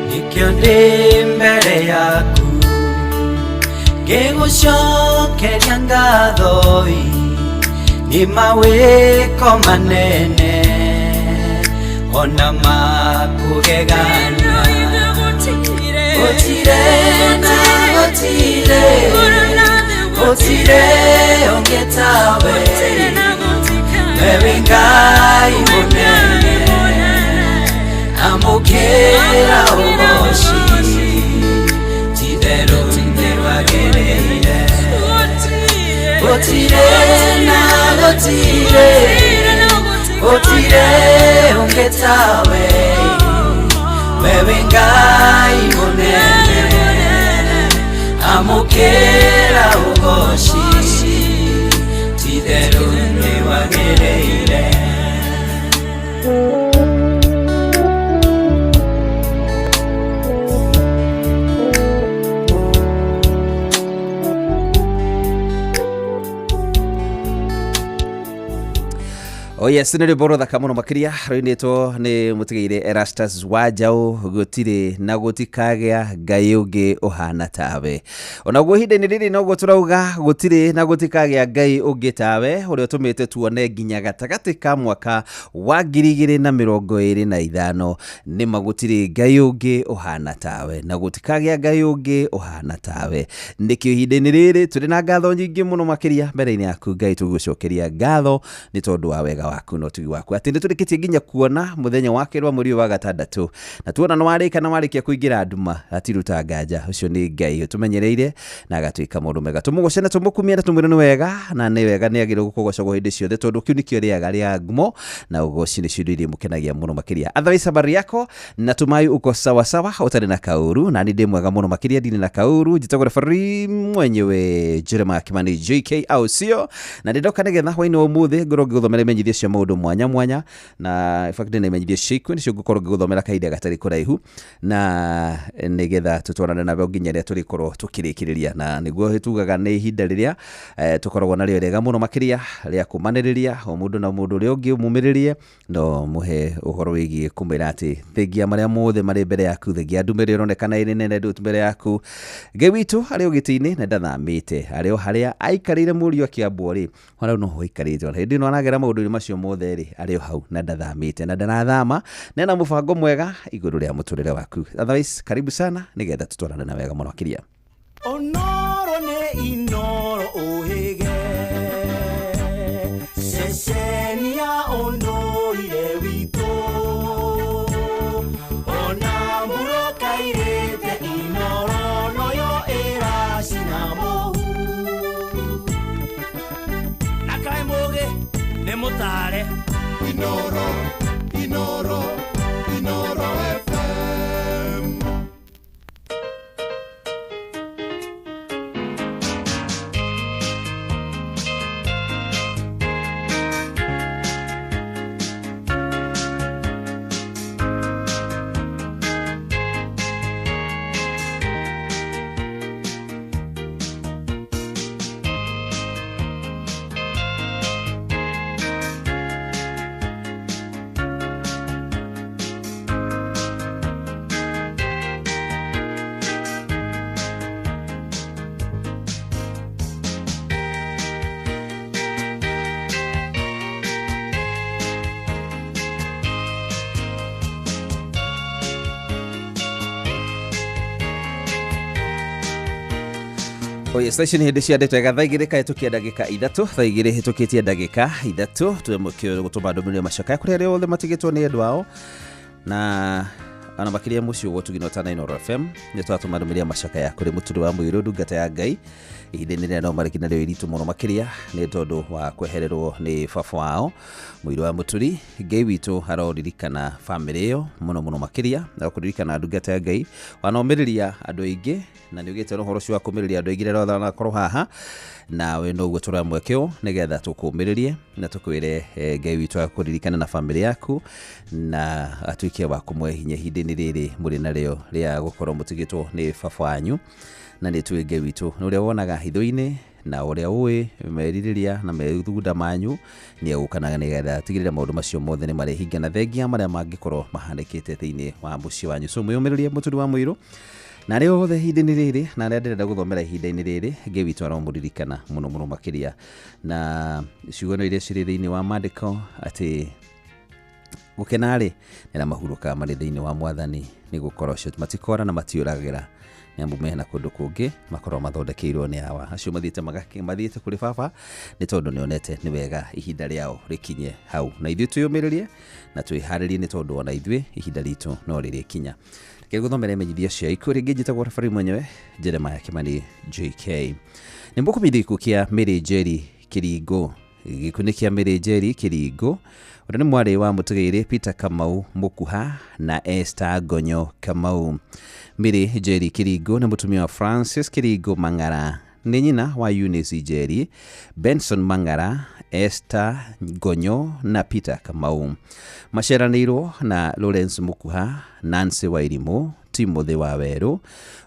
Nĩkĩo ndĩ mbere yaku ngĩgũcokeria ngatho nĩ mawĩko manene ona makũgegania. Gũtirĩ na gũtirĩ, gũtirĩ ũngĩ tawe, we wĩ Ngai mũnene. Amũkĩra ũgoci ti-itherũ nĩwagĩrĩire. Gũtirĩ na gũtirĩ, gũtirĩ ũngĩ tawe, we wĩ Ngai mũnene. Amũkĩra ũgoci ti-itherũ nĩwagĩrĩire.
Oh yes, nä rwä thaka må no makä rũinĩtwo nĩ mũtigairĩ Erastus Wanjaũ, gũtirĩ na gũtikagĩa Ngai ũngĩ ũhana tawe. Onaguo ihinda-inĩ rĩrĩ noguo tũrauga gũtirĩ na gũtikagĩa Ngai ũngĩ tawe, ũrĩa ũtũmĩte tuone nginya gatagatĩ ka mwaka wa 2025. Nĩma gũtirĩ Ngai ũngĩ ũhana tawe na gũtikagĩa Ngai ũngĩ ũhana tawe. Nĩkĩo ihinda-inĩ rĩrĩ tũrĩ na ngatho nyingĩ mũno makĩria mbere-inĩ yaku Ngai, tũgũcokeria ngatho nĩ tondũ wa wega waku na ũtugi waku atĩ nĩ tũrĩkĩtie nginya kuona mũthenya wa kerĩ wa mweri ũyũ wa gatandatũ, na tuona nĩ warĩka na warĩkia kũingĩra nduma gatiruta nganja. Ũcio nĩ Ngai ũtũmenyereire na agatuĩka mũndũ mwega. Tũmũgoce na tũmũkumie na tũmwĩre nĩ wega, na nĩ wega nĩ agĩrĩirwo gũkũgocagwo hĩndĩ ciothe, tondũ kĩu nĩkĩo rĩaga rĩa ngumo na ũgoci nĩcio indo iria imũkenagia mũno makĩria. Otherwise, habari yako? Natumai uko sawa sawa, ũtarĩ na kaũru, na niĩ ndĩ mwega mũno makĩria, ndirĩ na kaũru. Njĩtagwo referee mwenyewe Jeremiah Kimani JK, au sio? Na ndĩndoka nĩgetha hwainĩ wa ũmũthĩ ngorwo ngĩgũthomera imenyithia cia maũndũ mwanya mwanya, na in fact ndĩna imenyithia ciakwa nĩcio ngũkorwo ngĩgũthomera kahinda gatarĩ kũraihu, na nĩgetha tũtwarane nawe nginya rĩrĩa tũrĩkorwo tũkĩrĩkĩrĩria, na nĩguo tugaga nĩ ihinda rĩrĩa tũkoragwo narĩo rĩega mũno makĩria rĩa kũmanĩrĩria o mũndũ na mũndũ ũrĩa ũngĩ ũmũmĩrĩrie, no mũhe ũhoro wĩgiĩ kũmwĩra atĩ thengia marĩa mothe marĩ mbere yaku, thengia ndumĩrĩro ĩronekana ĩrĩ nene ndũ mbere yaku. Ngai witũ arĩ o gĩtĩ-inĩ na ndathamĩte, arĩ o harĩa aikarĩire mũriũ akĩambwo rĩ, ona rĩu noho aikarĩte, ona hĩndĩ ĩno aragera maũndũ-inĩ macio mothe rĩ, arĩ o hau na ndathamĩte na ndarathama, na ena mũbango mwega igũrũ rĩa mũtũrĩre waku. Otherwise, karibu sana nĩgetha tũtwarane na wega mũno makĩria.
Onoro nĩ inoro ũhĩge ceceni ya ũndũire witũ, ona mbura kairĩte inoro noyo ĩracina mũhu,
na kaĩ mũgĩ nĩ mũtare.
Inoro, Inoro, Inoro FM.
Oye, station hĩndĩ cia ndeto ega thaa igĩrĩ kahĩtũkia ndagĩka 3, thaa igĩrĩ hĩtũkĩtie ndagĩka 3, twĩmũkĩo gũtũma ndũmĩrĩri ya macakaya kũrĩ arĩa othe matigĩtwo nĩ endwa ao na ona makĩria mũciĩ ũguo tugino ta Inooro FM. Nĩ twatũma ndũmĩrĩri ya macakaya kũrĩ mũturi wa mũirũ ndungata ya Ngai ihinda-inĩ rĩrĩa no marĩki narĩo iritũ mũno makĩria nĩ tondũ wa kwehererwo nĩ baba wao mũirũ wa mũturi. Ngai witũ aroririkana bamĩrĩ ĩyo mũno mũno makĩria na kũririkana ndungata ya Ngai wanomĩrĩria andũ aingĩ na nĩ ũgĩte na ũhoro ũcio wa kũmĩrĩria andũ aingĩ rĩrĩa othe haha nawe noguo tũramwekeo nĩgetha tũkũmĩrĩrie na tũkwĩre Ngai witũ akũririkane na bamĩrĩ yaku na atuĩke wa kũmwe hinya ihinda-inĩ rĩrĩ mũrĩ narĩo rĩa gũkorwo mũtigĩtwo nĩ baba wanyu. Na nĩ tũĩ Ngai witũ nĩ ũrĩa wonaga hitho-inĩ na ũrĩa ũĩ merirĩria na methugunda manyu nĩ egũkanaga nĩgetha atigĩrĩre maũndũ macio mothe nĩ marĩhinga na thengia marĩa mangĩkorwo mahanĩkĩte thĩinĩ wa mũciĩ wanyu. So mwĩyũmĩrĩrie mũturi wa mũirũ na arĩa othe ihinda-inĩ rĩrĩ na arĩa ndĩrenda gũthomera ihinda-inĩ rĩrĩ, Ngai witũ aromũririkana mũno mũno makĩria. Na ciugo no iria cirĩ thĩinĩ wa maandĩko atĩ gũkena-rĩ nĩ arĩa mahurũkaga marĩ thĩinĩ wa mwathani, nĩ gũkorwo acio matikora na matiũragĩra nĩ amu mena kũndũ kũngĩ makorwo mathondekeirwo nĩ awa. Acio mathiĩte mathiĩte kũrĩ baba nĩ tondũ nĩonete nĩ wega ihinda rĩao rĩkinye hau. Na ithuĩ twĩyũmĩrĩrie na twĩharĩrie nĩ tondũ ona ithuĩ ihinda ritũ no rĩrĩkinya. Reke gũthomera imenyithia cia ikuũ rĩngĩ. Njĩtagwo Referee mwenyewe Jeremiah Kimani JK. Nĩ mũkũmithia gĩkuũ kĩa Mary Njeri Kĩringũ. Gĩkuũ nĩ kĩa Mary Njeri Kĩringũ ũrĩa nĩ mwarĩ wa mũtigairĩ Peter Kamau Mũkuha na Esther Gonyo Kamau. Mary Njeri Kĩringũ nĩ mũtumia wa Francis Kĩringũ Mang'ara, nĩ nyina wa Eunice Njeri, Benson Mang'ara, Esther Gonyo na Peter Kamau. Maciaranĩirwo na Lawrence Mũkuha, Nancy Wairimũ, Timothy Wawerũ,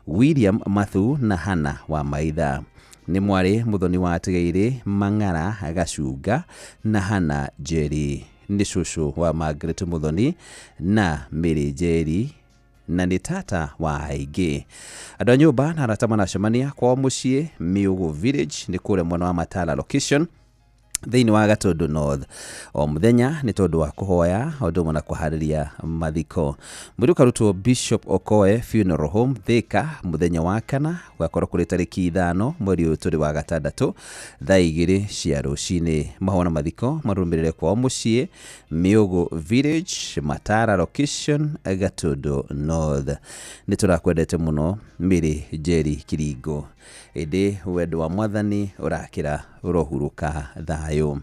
William Mathu na Hannah wa Maitha. Nĩ mwarĩ mũthoni wa atigairĩ Mang'ara Gacunga na Hannah Njeri. Nĩ cũcũ wa Margaret Mũthoni na Mary Njeri na nĩ tata wa aingĩ. Andũ a nyũmba na arata maracemania kwao mũciĩ Mĩũgũ Village nĩ kũrĩa mwena wa Matala location thĩinĩ wa Gatundu North o mũthenya nĩ tondũ wa kũhoya ũndũ ũmwe na kũharĩria mathiko. Mwĩrĩ ũkarutwo Bishop Okoe Funeral Home Thika mũthenya wa kana gũgakorwo kũrĩ tarĩki 5 mweri ũyũ tũrĩ wa gatandatũ thaa 2 cia rũcinĩ. Mahoya na mathiko marũmĩrĩre kwao mũciĩ Mĩũgũ Village Matara location Gatundu North. Nĩ tũrakwendete mũno Mary Njeri Kĩringũ, ĩndĩ wendo wa mwathani ũrakĩra ũrohurũka thayũ.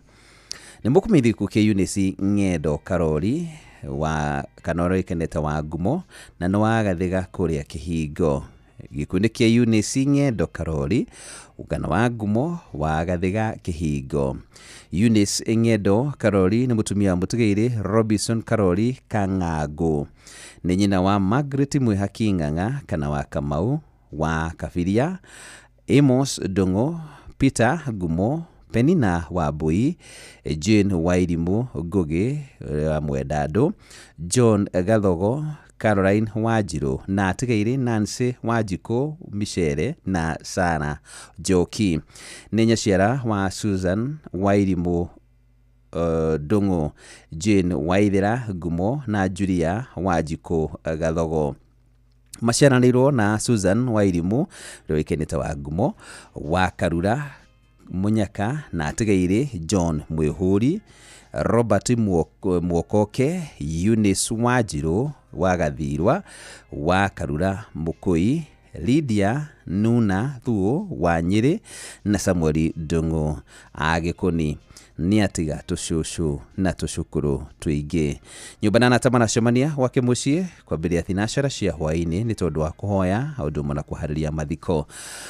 Nĩ mũkũmithia gĩkuũ kĩa Eunice Ng'endo Karori wa kana ũrĩa wa ngumo na nĩ wa Gathiga kũrĩa Kĩhingo. Gĩkuũ nĩ kĩa Eunice Ng'endo Karori kana wa ngumo wa Gathiga Kĩhingo. Eunice Ng'endo Karori nĩ mũtumia wa mũtigairĩ Robinson Karori Kang'angũ. Nĩ nyina wa Margaret Mwĩhaki Ng'ang'a kana wa Kamau wa Kabiria, Amos Ndung'u, Peter Ngumo, Penina Wambui, Jane Wairimũ Ngugi wa Mwendandũ, John Gathogo, Caroline Wanjirũ na atigairĩ Nancy Wanjikũ Micere na Sarah Njoki. Nĩ nyaciara wa Susan Wairimũ Ndung'u, Jane Waithera Ngumo na Julia Wanjikũ Gathogo. Maciaranĩirwo na Susan Wairimũ ũrĩa ũĩkaine wa Ngumo wa Karura Munyaka na atigairĩ John Mwĩhũri, Robert Mwokoke, Eunice Wanjirũ wa Gathirwa wa Karura Mũkũi, Lydia Nuna Thuo wa Nyĩrĩ na Samuel Ndung'u a Gĩkũni. Nĩ atiga tũcũcũ na tũcũkũrũ tũingĩ. Nyũmba na arata maracemania gwake mũciĩ kwambĩrĩria thinacara cia hwaĩ-inĩ nĩ tondũ wa kũhoya ũndũ ũmwe na kũharĩria mathiko.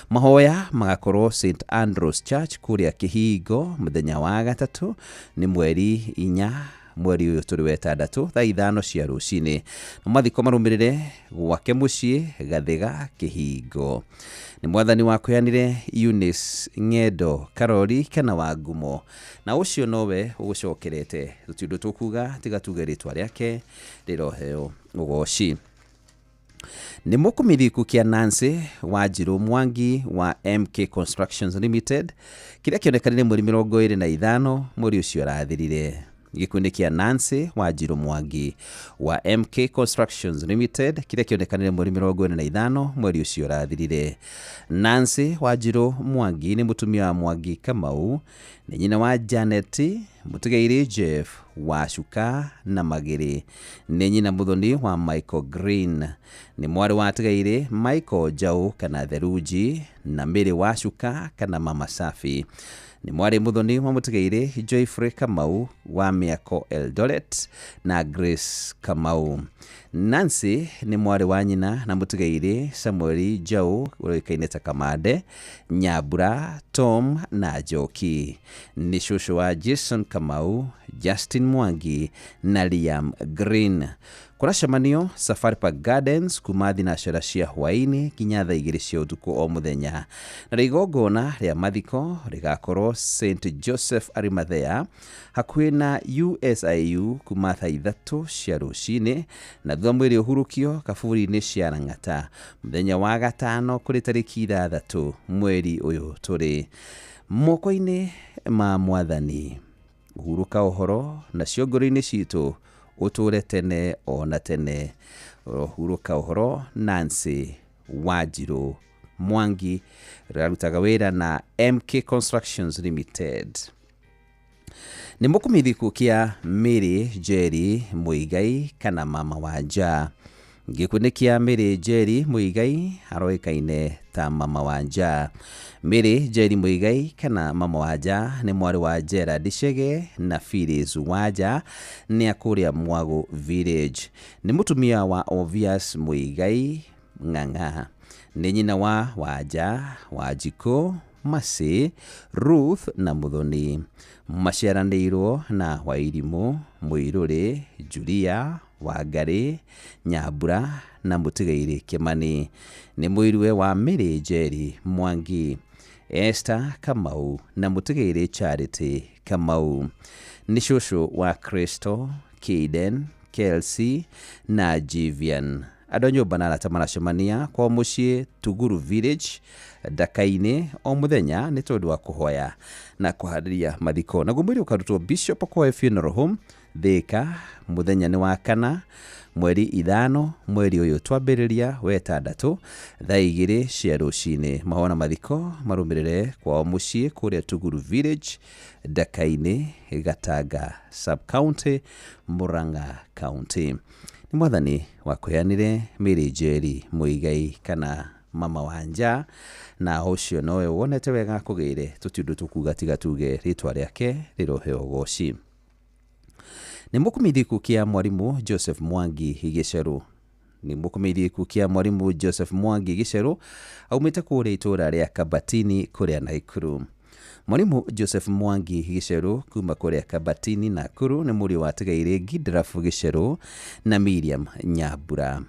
Mahoya magakorwo St Andrews Church kũrĩa Kĩhingo mũthenya wa gatatũ nĩ mweri 4 mweri ũyũ tũrĩ wa ĩtandatũ thaa 5 cia rũcinĩ. Mathiko marũmĩrĩre gwake mũciĩ Gathiga Kĩhingo. Nĩ mwathani wakũheanire Eunice Ng'endo Karori kana wa ngumo na ũcio nowe ũgũcokerete. Tũtirĩ ũndũ tũkuga tiga tuge rĩtwa rĩake rĩroheo ũgoci. Nĩ mũkũmithia gĩkuũ kĩa Nancy Wanjirũ Mwangi wa MK Constructions Limited kĩrĩa kĩonekanire mweri 25 mweri ũcio ũrathirire. Gĩkuũ-inĩ kĩa Nancy Wanjiru Mwangi wa MK Constructions Limited kĩrĩa kĩonekanire mweri 45 mweri ũcio ũrathirire. Nancy Wanjiru Mwangi nĩ mũtumia wa Mwangi Kamau, nĩ nyina wa Janet Mũtigairĩ Jeff Wacuka na Magĩrĩ, nĩ nyina mũthoni wa Michael Green, nĩ mwarĩ wa Tigairĩ Michael Njaũ kana Theruji na Mary Wacuka kana Mama Safi, nĩ mwarĩ mũthoni wa Mũtigairĩ Joyfrey Kamau wa Mĩako Eldoret na Grace Kamau. Nancy nĩ mwarĩ wa nyina na Mũtigairĩ Samuel Njaũ ũrĩkaine ta Kamande, Nyambura, Tom na Njoki, nĩ cũcũ wa Jason Kamau, Justin Mwangi na Liam Green. Kũracemanio Safari Park Gardens kuma thinacara cia hwaĩ-inĩ nginya thaa 2 cia ũtukũ o mũthenya, na igongona rĩa mathiko rĩgakorwo St Joseph Arimathea hakuhĩ na USIU kuma thaa 3 cia rũcinĩ, na thutha mwĩrĩ ũhurũkio kaburi-inĩ cia Lang'ata mũthenya wa gatano kũrĩ tarĩki 6 mweri ũyũ tũrĩ. Moko-inĩ ma Mwathani hurũka ũhoro nacio ngoro-inĩ citũ ũtũre tene o na tene. Hurũka ũhoro Nancy Wanjiru Mwangi rarutaga wĩra na MK Constructions Limited. Nĩ mũkũmithĩku kĩa Mary Njeri Muigai kana Mama Wanja. Gĩkuũ-inĩ kĩa Mary Njeri Muigai aroĩkaine ta Mama Wanja. Mary Njeri Muigai kana Mama Wanja nĩ mwarĩ wa Gerald Chege na Phyllis Wanja, nĩ a kũrĩa Mwago Village. Nĩ mũtumia wa Obvious Muigai Ng'ang'a, nĩ nyina wa Wanja, Wanjikũ, Mercy, Ruth na Muthoni. Maciaranĩirwo na Wairimũ, Mũirũrĩ, Julia, Wangarĩ, Nyambura na Mũtigairĩ Kĩmani. Nĩ mũiruwe wa Mary Njeri Mwangi, Esther Kamau na Mũtigairĩ Charity Kamau. Nĩ cũcũ wa Crystal, Kaden, Kelsey na Jivian. Andũ a nyũmba na arata maracemania kwa mũciĩ Tuguru Village Ndaka-inĩ o mũthenya nĩ tondũ wa kũhoya na kũharĩria mathiko. Naguo mwĩrĩ ũkarutwo Bishop Okoe Funeral Home Thika mũthenya nĩ wa kana mweri 5 mweri ũyũ twambĩrĩria wetandatũ thaa 2 cia rũcinĩ. Mahoya na mathiko marũmĩrĩre kwao mũciĩ kũrĩa Tuguru Village Ndaka-inĩ, Gatanga Sub-County, Murang'a County. Nĩ Mwathani wakũheanire Mary Njeri Muigai kana Mama Wanja, na ũcio nowe wonete wega akũgĩire, tũti ũndũ tũkuga tiga tuge rĩtwa rĩake rĩroheo ũgoci. Nĩ mũkũmithĩku kĩa mwarimũ Joseph Mwangi Gĩcerũ. Nĩ mũkũmithĩku kĩa mwarimũ Joseph Mwangi Gĩcerũ aumĩte kũrĩa itũũra rĩa Kabatini kũrĩa Naikuru. Mwarimu Joseph Mwangi Gĩcerũ kuma kũrĩa Kabatini Nakuru nĩ mũriũ wa Tigairĩ Gidrafu Gĩcerũ na Miriam Nyambura.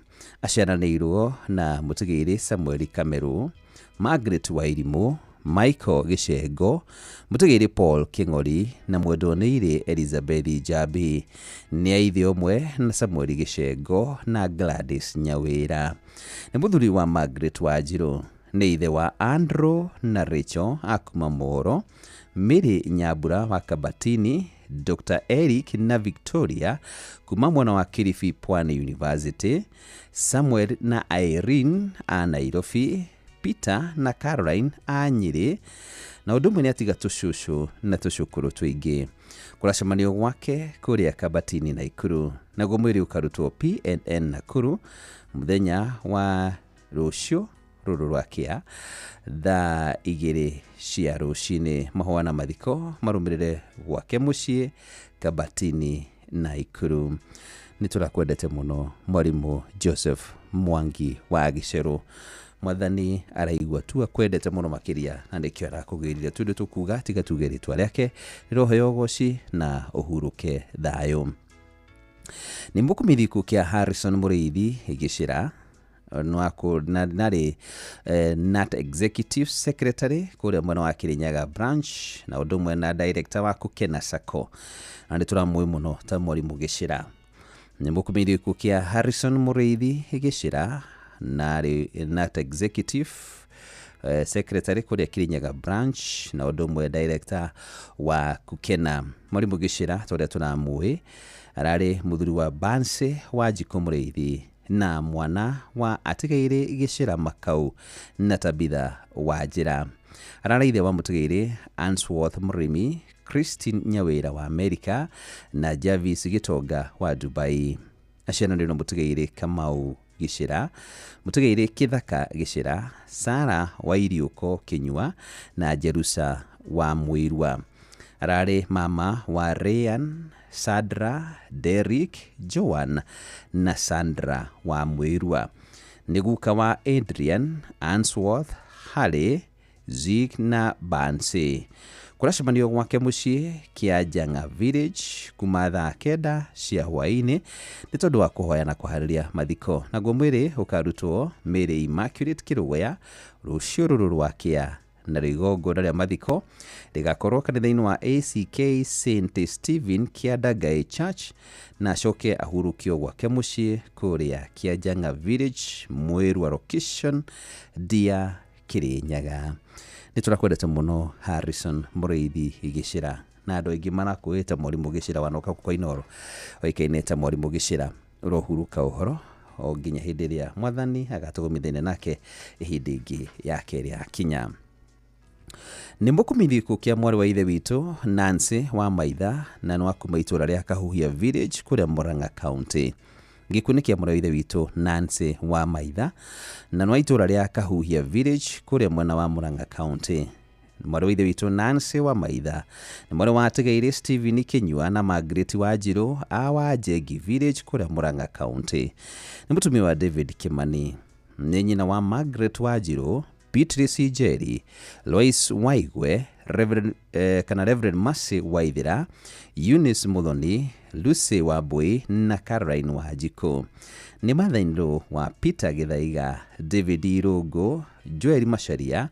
Aciaranĩirwo na Mũtigairĩ Samuel Kameru, Margaret Wairimũ, Michael Gĩcengo, Mũtigairĩ Paul Kĩng'ori na mwendwa nĩ Elizabeth Njambi. Nĩ aithe ũmwe na Samuel Gĩcengo na Gladys Nyawĩra. Nĩ mũthuri wa Margaret Wanjirũ. Nĩ ithe wa Andrew na Rachel akuma Moro, Mary Nyambura wa Kabatini, Dr. Eric na Victoria kuma mwena wa Kilifi Pwani University, Samuel na Irene a Nairobi, Peter na Caroline a Nyĩrĩ, na ũndũ ũmwe nĩ atiga tũcũcũ na tũcũkũrũ tũingĩ. Kũracemanio gwake kũrĩa Kabatini Naikuru, naguo mwĩrĩ ũkarutwo PNN Nakuru mũthenya wa rũciũ rũrũ rwa kĩa thaa 2 cia rũcinĩ. Mahoya na mathiko marũmĩrĩre gwake mũciĩ Kabatini Naikuru. Nĩ tũrakwendete mũno mwarimũ Joseph Mwangi wa Gĩcerũ. Mwathani araigua tu akwendete mũno makĩria na nĩkĩo arakũgĩrire. Tũndũ tũkuga tiga tuge rĩtwa rĩake rĩroheo ũgoci na ũhurũke thayũ. Nĩ mũkũmithĩku kĩa Harrison Mũrĩithi Gĩcĩra narĩ NAT Executive Secretary kũrĩa mwena wa Kirinyaga Branch na ũndũ ũmwe na Director wa Kũkena Sacco, na nĩ tũramũĩ mũno ta mwarimũ Gĩcĩra. Nĩ mũkũmithĩku kĩa Harrison Mũrĩithi Gĩcĩra narĩ NAT Executive Secretary kũrĩa Kirinyaga branch na ũndũ ũmwe director wa Kukena. Mwarimũ Gĩchĩra ta ũrĩa tũramũĩ ararĩ mũthuri wa Bansi wa Njikũ Mũrĩithi na mwana wa Atigaire Gĩchĩra Makau na Tabitha wa Njĩra. Ararĩ ithe wa Mũtigaire Answorth Mũrĩmi, Christine Nyawĩra wa Amerika na Jarvis Gĩtonga wa Dubai. Aciaranĩirwo na Mũtigaire Kamau Gĩchĩra, Mũtigaire Kĩthaka Gĩchĩra, Sara wa Iriũko Kĩnyua na Jerusa wa Mwĩrua. Ararĩ mama wa Ryan, Sandra, Derrick, Joan na Sandra wa Mwĩrua. Nĩ guka wa Adrian, Answorth, Harry, Zig na Bansi. Kũracemanio gwake mũciĩ Kĩanjang'a Village kuma thaa 9 cia hwaĩ-inĩ nĩ tondũ wa kũhoya na kũharĩria mathiko. Naguo mwĩrĩ ũkarutwo Mary Immaculate Kĩrũgũya rũciũ rũrũ rwa kĩa, na igongona rĩa mathiko rĩgakorwo kanitha-inĩ wa ACK St Stephen Kĩandangai Church na acoke ahurũkio gwake mũciĩ kũrĩa Kĩanjang'a Village, Mwĩrua location, Ndia, Kĩrĩnyaga. Nĩ tũrakwendete mũno Harrison Mũrĩithi Gĩchĩra, na andũ aingĩ marakũĩte Mwarimũ Gĩchĩra wanoka kwa Inooro oĩkaine ta Mwarimũ Gĩchĩra. Ũrohurũka ũhoro o nginya hĩndĩ ĩrĩa mwathani agatũgũmithania nake ihinda ĩngĩ yake rĩakinya. Nĩ mũkũmithie gĩkuũ kĩa mwarĩ wa ithe witũ Nancy wa Maitha na nĩ wa kuma itũũra rĩa Kahuhia Village kũrĩa Murang'a County. Gĩkuũ nĩ kĩa mwarĩ wa ithe witũ Nancy wa Maitha na nĩ wa itũũra rĩa Kahuhia Village kũrĩa mwena wa Murang'a County. Mwarĩ wa ithe witũ Nancy wa Maitha nĩ mwarĩ wa Atigaire Stephen Kĩnyua na Margaret Wanjirũ a Wanjengi Village kũrĩa Murang'a County. Nĩ mũtumia wa David Kimani. Nĩ nyina wa Margaret Wanjirũ, Beatrice Njeri, Lois Waigwe, Reverend, kana Reverend Mercy Waithera, Eunice Muthoni, Lucy Wambui na Caroline Wanjikũ. Nĩ mother-in-law wa Peter Gĩthaiga, David Irũngũ, Joel Macharia,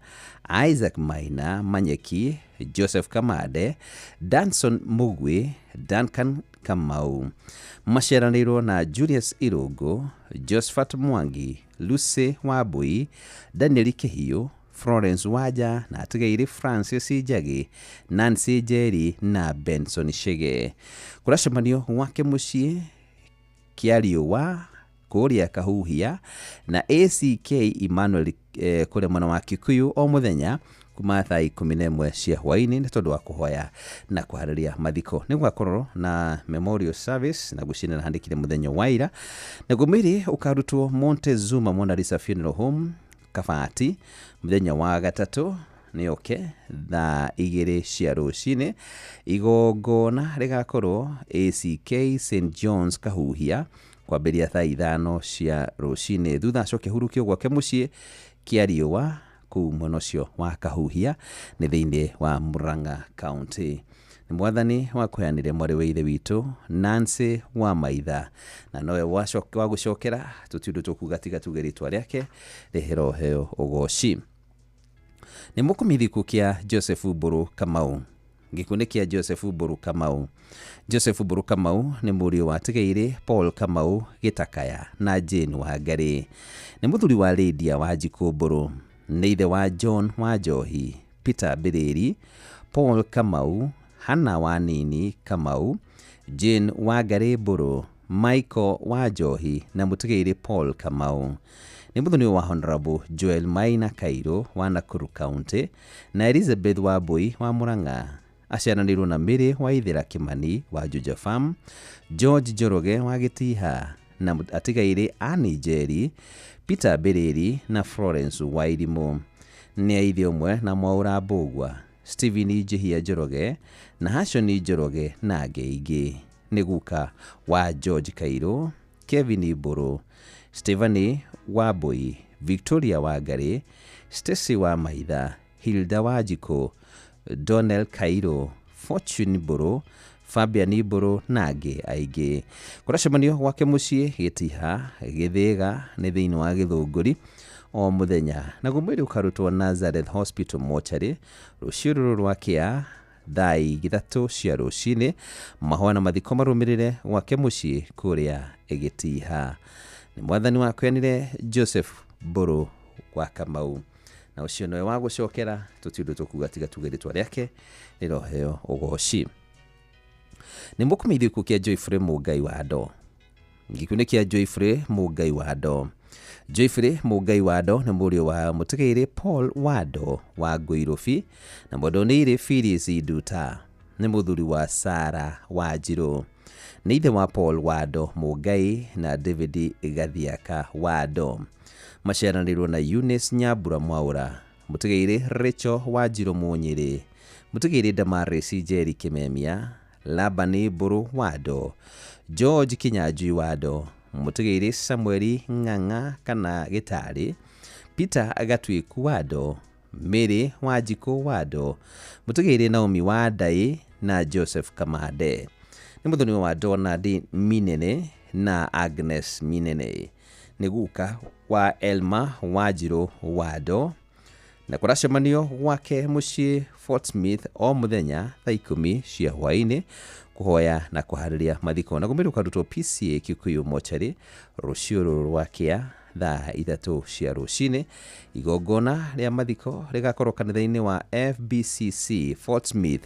Isaac Maina Manyeki, Joseph Kamande, Danson Mugwi, Duncan Kamau. Maciaranĩirwo na Julius Irũngũ, Josephat Mwangi, Lucy Wambui, Daniel Kĩhiũ, Florence Wanja na Atigaire Francis Njagi, Nancy Njeri na Benson Chege. Kũracemanio gwake mũciĩ kĩa Riũa kũrĩa Kahuhia na ACK Emmanuel kũrĩa mwena wa Kikuyu o mũthenya kuma thaa 11 cia hwaĩ-inĩ nĩ tondũ wa kũhoya na kũharĩria mathiko. Nĩ gũgakorwo na memorial service na gwĩciria nĩhandĩkire mũthenya wa ira. Naguo mwĩrĩ ũkarutwo Montezuma Mona Lisa Funeral Home Kabati mũthenya wa gatatũ nĩ oke thaa 2 cia rũcinĩ. Igongona rĩgakorwo ACK St John's Kahuhia kwambĩrĩria thaa 5 cia rũcinĩ. Thutha acoke hurũkio gwake mũciĩ kĩa Riũa kũu mwena ũcio wa Kahuhia nĩ thĩinĩ wa Murang'a County. Nĩ mwathani wa kũheanire mwarĩ wa ithe witũ Nancy wa Maitha na nowe wa gũcokera tũti ũndũ tũkuga tiga tuge rĩtwa rĩake rĩhĩroheo ũgoci. Nĩ mũkũmithi gĩkuũ kĩa Joseph Mbũrũ Kamau. Gĩkuũ nĩ kĩa Joseph Mbũrũ Kamau. Joseph Mbũrũ Kamau nĩ mũriũ wa Atigaire Paul Kamau Gĩtakaya na Jane Wangari. Nĩ mũthuri wa Lydia Wanjikũ Mbũrũ. Nĩ ithe wa John wa Njohi, Peter Mbĩrĩri, Paul Kamau, Hannah Wanini Kamau, Jane Wangari Mbũrũ, Michael wa Njohi na Mũtigaire Paul Kamau. Nĩ mũthoni wa Honorable Joel Maina Kairũ wa Nakuru County na Elizabeth Wambui wa Murang'a. Aciaranĩirwo na Mary Waithera Kimani wa Juja Farm, George Njoroge wa Gĩtiha na Atigaire Annie Njeri, Peter Mbĩrĩri na Florence Wairimũ. Nĩ a ithe ũmwe na Mwaũra Mbũgua, Stephen Njihia Njoroge na Hashoni Njoroge na angĩ aingĩ. Nĩ guka wa George Kairũ, Kevin Mbũrũ, Stephanie Wambui, Victoria Wangari, Stacy wa Maitha, Hilda Wanjikũ, Donald Kairũ, Fortune Mbũrũ, Fabian Mbũrũ na angĩ aingĩ. Kũracemanio gwake mũciĩ Gĩtiha, Gĩthĩga nĩ thĩinĩ wa Gĩthũngũri o mũthenya. Naguo mwĩrĩ ũkarutwo Nazareth Hospital Mortuary rũciũ rũrũ rwa kĩa thaa 3 cia rũcinĩ. Mahoya na mathiko marũmĩrĩre gwake mũciĩ kũrĩa Gĩtiha. Nĩ mwathani wakũheanire Joseph Mbũrũ wa Kamau Na ũcio nĩwe wa gũcokera tũtirĩ ũndũ tũkuga tiga tuge rĩtwa rĩake rĩroheo ũgoci. Nĩ mũkũmenyithio gĩkuũ kĩa Joyfrey Mũngai wa Ndo. Gĩkuũ nĩ kĩa Joyfrey Mũngai wa Ndo. Joyfrey Mũngai wa Ndo nĩ mũriũ wa mũtigairĩ Paul Wando wa Ngũirũbi na mwendonĩire Phyllis Nduta. Nĩ mũthuri wa Sarah Wanjirũ. Nĩ ithe wa Paul Wando Mũngai na David Gathiaka Wando. Maciaranĩirwo na Eunice Nyambura Mwaũra, mũtigairĩ Rachel Wanjirũ Mũnyĩrĩ, mũtigairĩ Damaris Njeri Kĩmemia, Labani Mbũrũ Wando, George Kinyanjui Wando, mũtigairĩ Samuel Ng'ang'a kana Gĩtarĩ, Peter Gatuĩku Wando, Mary Wanjikũ Wando, mũtigairĩ Naomi Wandaĩ na Joseph Kamande. Nĩ mũthoni wa Donald Minene na Agnes Minene. Nĩ guka wa Elma Wanjirũ Wando na kũracemanio gwake mũciĩ Fort Smith o mũthenya thaa 10 cia hwaĩ-inĩ kũhoya na kũharĩria mathiko na gũmĩrwo karutwo PCA Kikuyu mochari rũciũ rũrũ rwa kĩa thaa 3 cia rũcinĩ. Igongona rĩa mathiko rĩgakorwo kanitha-inĩ wa FBCC Fort Smith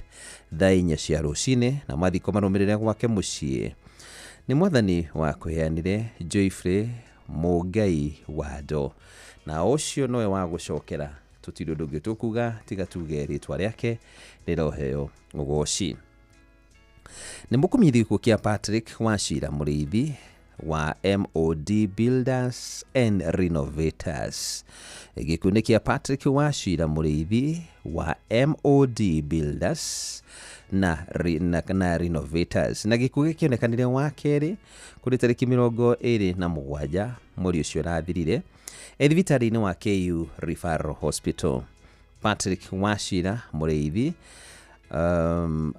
thaa 4 cia rũcinĩ na mathiko marũmĩrĩre gwake mũciĩ. Nĩ mwathani wa kũheanire Joyfrey Mũngai Wando na ũcio nowe wa gũcokera tũtirĩ ũndũ ũngĩ tũkuga tiga tuge rĩtwa rĩake rĩroheo ũgoci. Nĩ mũkũmenyithio gĩkuũ kĩa Patrick Wachira Mũrĩithi wa MOD Builders and Renovators. Gĩkuũ nĩ kĩa Patrick Wachira Mũrĩithi wa MOD Builders na Renovators na gĩkuũ gĩkĩonekanire wa kerĩ kũrĩ tarĩki 27 mweri ũcio ũrathirire thibitarĩ-inĩ wa KU Referral Hospital. Patrick Wachira Mũrĩithi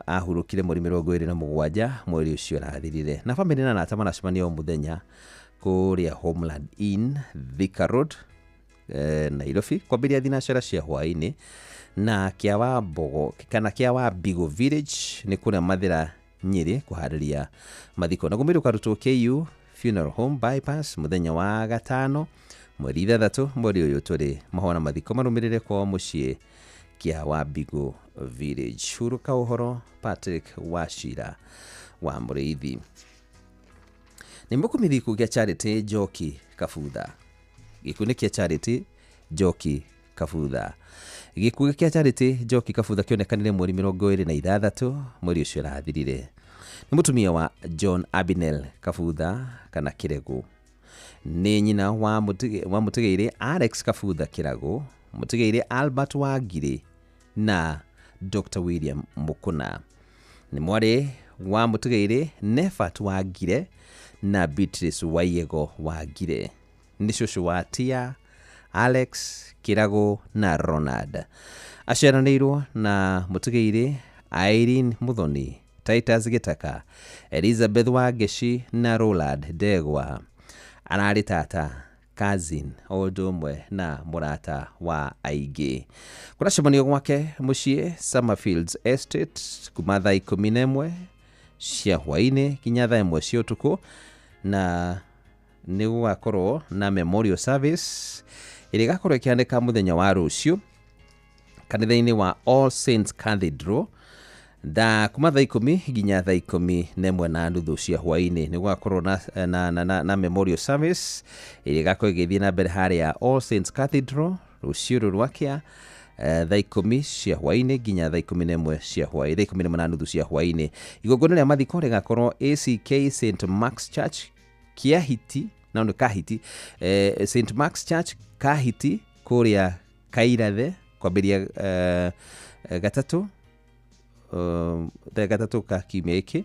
ahurũkire mweri 27 mweri ũcio ũrathirire na bamĩrĩ na arata maracemania o mũthenya kũrĩa Homeland Inn Thika Road Nairobi kwambĩrĩria thinacara cia hwaĩ-inĩ na kĩa Mbogo kana kĩa Wambigo Village nĩ kũrĩa Mathĩra Nyĩrĩ kũharĩria mathiko na gũmĩrwo karutwo KU Funeral Home Bypass mũthenya wa gatano mweri 6 mweri ũyũ tũrĩ. Mahona mathiko marũmĩrĩre kwao mũciĩ kĩa Wambigo Village. Hurũka ũhoro Patrick Wachira wa Mũrĩithi. Nĩ mũkũmenyithio gĩkuũ kĩa Charity Njoki Kabutha. Gĩkuũ nĩ kĩa Charity Njoki Kabutha. Gĩkuũ kĩa Charity Njoki Kabutha kĩonekanire mweri 26 mweri ũcio ũrathirire. Nĩ mũtumia wa John Abinel Kabutha kana Kĩregu. Nĩ nyina wa mũtigairĩ Alex Kabutha Kĩragũ, mũtigairĩ Albert Wangiri na Dr. William Mukuna. Nĩ mwarĩ wa mũtigairĩ Nefat Wangire na Beatrice Waiyego Wangire. Nĩ cũcũ wa Tia, Alex Kĩragũ na Ronald. Aciaranĩirwo na mũtigairĩ Irene Muthoni, Titus Gĩtaka, Elizabeth Wangeci na Roland Ndegwa. Ararĩ tata, cousin o ũndũ ũmwe na mũrata wa aingĩ. Kũracemanio gwake mũciĩ Summerfields Estate kuma thaa 11 cia hwaĩ-inĩ nginya thaa 1 cia ũtukũ na nĩ gũgakorwo na memorial service ĩrĩa ĩgakorwo ĩkĩhanĩka mũthenya wa rũciũ kanitha-inĩ wa All Saints Cathedral kuma thaa 10 nginya thaa 11:30 cia hwaĩ-inĩ. Nĩ gũgakorwo na memorial service ĩrĩa ĩgakorwo ĩgĩthiĩ na mbere harĩa All Saints Cathedral rũciũ rũrũ rwa kĩa thaa 10 cia hwaĩ-inĩ nginya thaa 11 cia hwaĩ, thaa 11:30 cia hwaĩ-inĩ. Igongona rĩa mathiko rĩgakorwo ACK St Mark's Church Kĩahiti, na nĩ Kahiti, St Mark's Church Kahiti kũrĩa Kairathe kwambĩrĩria gatatũ thaa gatatũ ka kiumia gĩkĩ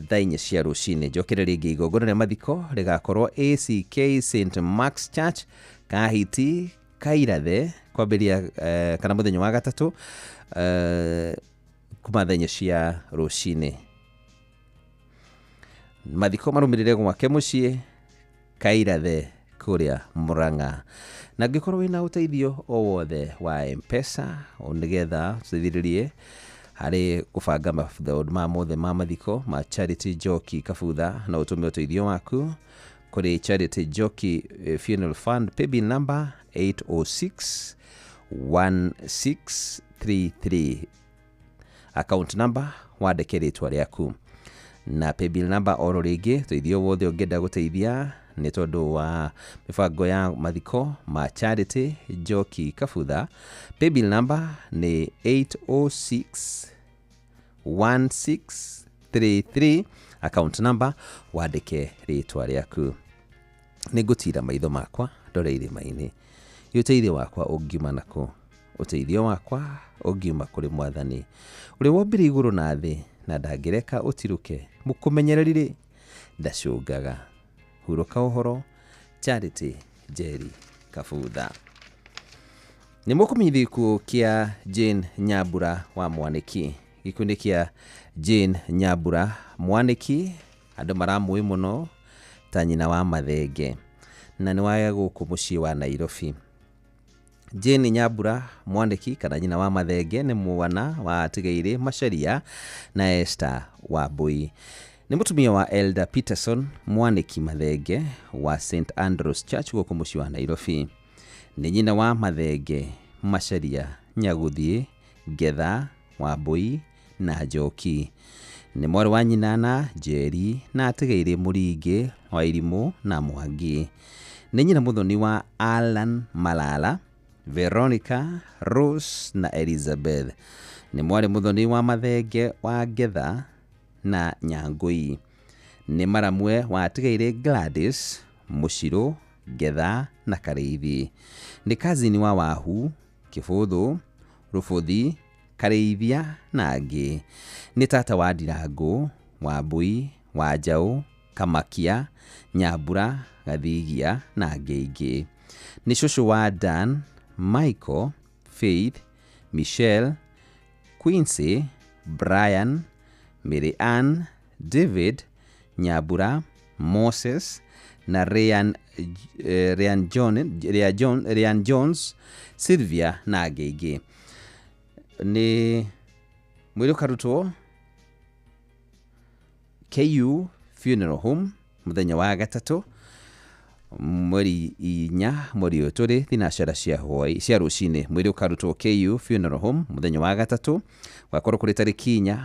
thaa 4 cia rũcinĩ. Njokere rĩngĩ igongona rĩa mathiko rĩgakorwo ACK St Mark's Church Kahiti Kairathe kwambĩrĩria kana mũthenya wa gatatũ kuma thaa 4 cia rũcinĩ. Mathiko marũmĩrĩre gwake mũciĩ Kairathe kũrĩa Murang'a. Na angĩkorwo wĩna ũteithio o wothe wa M-Pesa nĩgetha tũteithĩrĩrie harĩ kũbanga maũndũ ma mothe ma mathiko ma Charity Njoki Kabutha, no ũtũme ũteithio waku Kũrĩ Charity Njoki Funeral Fund, paybill number 806 1633, account number wandĩke rĩtwa rĩaku na paybill number. Oro rĩngĩ, ũteithio wothe ũngĩenda gũteithia nĩ tondũ wa mĩbango ya mathiko ma Charity Njoki Kabutha, paybill number nĩ 806 1633, account number wandĩke rĩtwa rĩaku. Nĩ ngũtira maitho makwa ndore irĩma-inĩ, ũteithio wakwa ũngiuma nakũ? Ũteithio wakwa ũngiuma kũrĩ Mwathani ũrĩa wombire igũrũ na thĩ, na ndangĩreka ũtirũke. Mũkũmenyereri rĩ, ndacũngaga. Hurũka ũhoro, Charity Njeri Kabutha. Nĩ mũkũmenyithio gĩkuũ kĩa Jane Nyambura wa Mwanĩki. Gĩkuũ nĩ kĩa Jane Nyambura Mwanĩki, andũ maramũĩ mũno ta nyina wa Mathenge, na nĩ wa gũkũ mũciĩ wa Nairobi. Jane Nyambura Mwanĩki kana nyina wa Mathenge nĩ mwana wa Atigaire Macharia na Esther Wambui. Nĩ mũtumia wa Elder Peterson Mwanĩki Mathenge wa St Andrews Church gũkũ mũciĩ wa Nairobi. Nĩ nyina wa Mathenge, Macharia, Nyagũthiĩ, Ngetha, Wambui na Njoki. Nĩ mwarĩ wa nyina na Njeri na Atigaire Mũringĩ wa Irimũ na Mwangi. Nĩ nyina mũthoni wa Alan Malala, Veronica, Rose na Elizabeth. Nĩ mwarĩ mũthoni wa Mathenge wa Ngetha na Nyangũi. Nĩ maramwe wa Atigaire Gladys, Mũcirũ, Ngetha na Karĩithi. Nĩ kazini wa Wahu, Kĩbũthũ, Rũbũthi, Karĩithia na angĩ. Nĩ tata wa Ndirangũ, Wambui, Wanjaũ, Kamakia, Nyambura, Gathigia na angĩ aingĩ. Nĩ cũcũ wa Dan, Michael, Faith, Michelle, Quincy, Brian, Mary Ann, David, Nyambura, Moses na Ryan, Ryan, John, Ryan, John, Ryan Jones, Sylvia na angĩ aingĩ. Nĩ mwĩrĩ ũkarutwo KU Funeral Home mũthenya wa gatatũ mweri 4 mweri ũyũ tũrĩ thinacara cia hwaĩ cia rũcinĩ. Mwĩrĩ ũkarutwo KU Funeral Home mũthenya wa gatatũ, gwakorwo kũrĩ tarĩki 4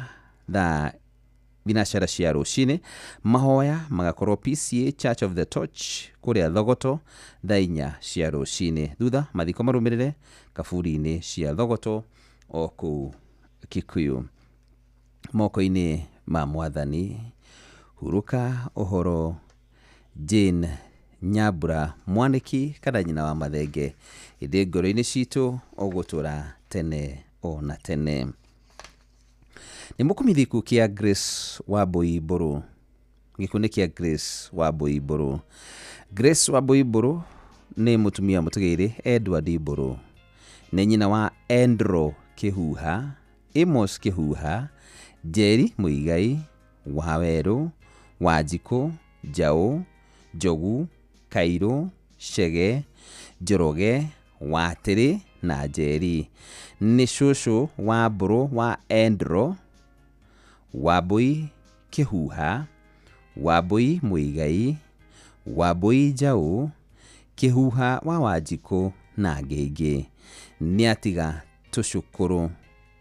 thaa thinacara cia rũcinĩ. Mahoya magakorwo PCA Church of the Torch kũrĩa Thogoto thaa 4 cia rũcinĩ. Thutha mathiko marũmĩrĩre kaburi-inĩ cia Thogoto o kũu Kikuyu. Moko-inĩ ma Mwathani, hurũka ũhoro, Jane Nyambura Mwanĩki kana nyina wa Mathenge, ĩndĩ ngoro-inĩ citũ ũgũtũra tene o na tene. Nĩ mũkũmithia gĩkuũ kĩa Grace Wambui Mbũrũ. Gĩkuũ nĩ kĩa Grace Wambui Mbũrũ. Grace Wambui Mbũrũ nĩ mũtumia mũtigairĩ Edward Mbũrũ. Nĩ nyina wa Andrew Kĩhuha, Amos Kĩhuha, Njeri Mũigai, Wawerũ, Wanjikũ, Njaũ, Njogu, Kairũ, Chege, Njoroge, Watĩrĩ na Njeri. Nĩ cũcũ wa Mbũrũ wa Andrew, Wambui Kĩhuha, Wambui Mũigai, Wambui Njaũ, Kĩhuha wa Wanjikũ na angĩ aingĩ. Nĩ atiga tũcũkũrũ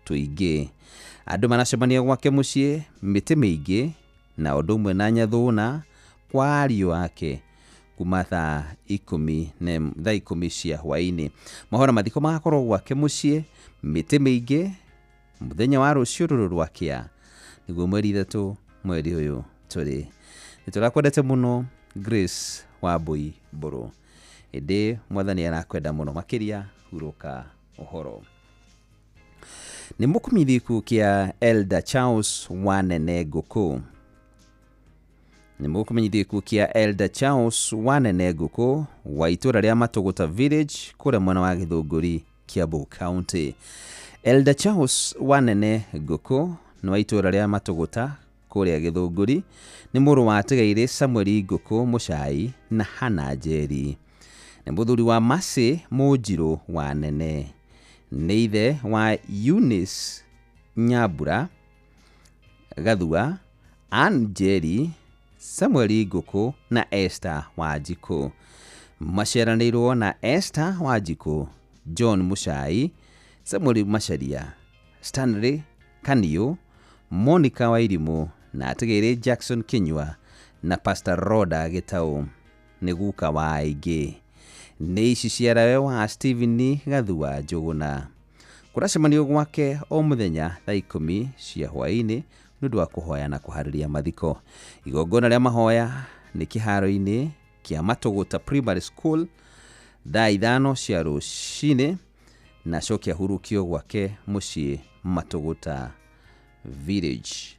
tũingĩ. Andũ maracemania gwake mũciĩ mĩtĩ mĩingĩ na ũndũ ũmwe na Nyathũna kwa ariũ ake kuma thaa 10 cia hwaĩ-inĩ. Mohoro mathiko magakorwo gwake mũciĩ mĩtĩ mĩingĩ mũthenya wa rũciũ rũrũ rwakĩa, nĩguo mweri 3 mweri ũyũ tũrĩ. Nĩ tũrakwendete mũno Grace Wambui Mbũrũ, ĩndĩ Mwathani arakwenda mũno makĩria. Hurũka ũhoro. Nĩ mũkũmithia gĩkuũ kĩa Elder Charles Wanene Ngũkũ. Nĩ mũkũmenyithio gĩkuũ kĩa Elder Charles Wanene Ngũkũ wa itũũra rĩa Matũgũta Village kũrĩa mwena wa Gĩthũngũri, Kiambu County. Elder Charles Wanene Ngũkũ nĩ wa itũũra rĩa Matũgũta kũrĩa Gĩthũngũri, nĩ mũrũ wa Atigaire Samuel Ngũkũ Mũcai na Hana Njeri. Nĩ mũthuri wa Mercy Mũnjirũ Wanene. Nĩ ithe wa Eunice Nyambura Gathua, Ann Njeri, Samuel Ngũkũ na Esther Wanjikũ. Maciaranĩirwo na Esther Wanjikũ, John Muchai, Samuel Macharia, Stanley Kaniũ, Monica Wairimũ na atigĩrĩ Jackson Kinyua na Pastor Rhoda Gĩtaũ. Nĩ guka wa aingĩ. Nĩ ici ciarawe wa Stephen Gathua Njũgũna. Kũracemanio gwake o mũthenya thaa 10 cia hwaĩ-inĩ nĩ ũndũ wa kũhoya na kũharĩria mathiko. Igongona rĩa mahoya nĩ kĩharo-inĩ kĩa Matũgũta Primary School thaa 5 cia rũcinĩ na acoke ahurũkio gwake mũciĩ Matũgũta Village.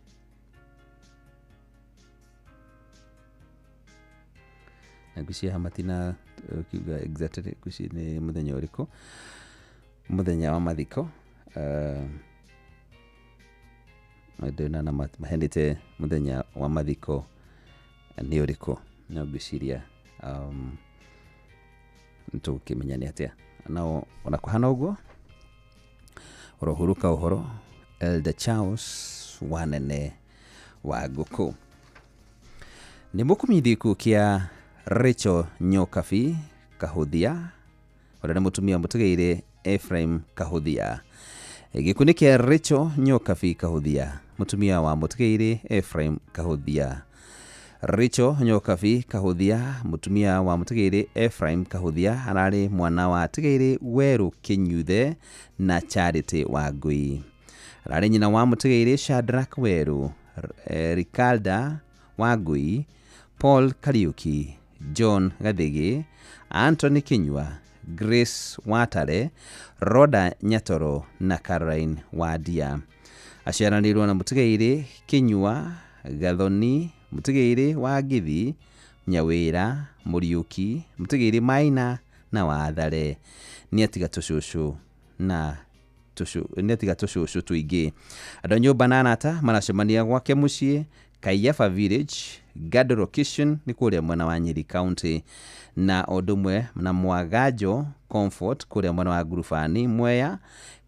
Na ngwĩciria haha matina kiuga exactly ngwĩciria nĩ mũthenya ũrĩkũ, mũthenya wa mathiko. Ndĩrona na maheanĩte mũthenya wa mathiko nĩ ũrĩkũ, no ngwĩciria nĩtũgũkĩmenya nĩ atĩa. No ona kũhana ũguo, ũrohurũka ũhoro Elder Charles Wanene wa Ngũkũ. Nĩ mũkũmithie gĩkuũ kĩa Rachel Nyokabi Kahũthia, ũrĩa nĩ mũtumia mũtigairĩ Ephraim Kahũthia. Gĩkuũ nĩ kĩa Rachel Nyokabi Kahũthia, mũtumia wa mũtigairĩ Ephraim Kahũthia. Rachel Nyokabi Kahũthia, mũtumia wa mũtigairĩ Ephraim Kahũthia, ararĩ mwana wa atigairĩ Werũ Kĩnyuthe na Charity Wangui. Ararĩ nyina wa mũtigairĩ Shadrack Werũ, Ricarda Wangui, Paul Kariuki, John Gathigi, Anthony Kinyua, Grace Watare, Rhoda Nyatoro na Caroline Wadia. Aciaranĩirwo na mũtigairĩ Kinyua, Gathoni, mũtigairĩ wa Ngithi, Nyawĩra, Mũriũki, mũtigairĩ Maina na Wathare. Nĩ atiga tũcũcũ na nĩ atiga tũcũcũ tũingĩ. Andũ a nyũmba na arata maracemania gwake mũciĩ Kaiafa Village, Gado Location nĩ kũrĩa mwena wa Nyeri County, na o ũndũ ũmwe na Mwaganjo Comfort kũrĩa mwena wa Ngurubani Mwea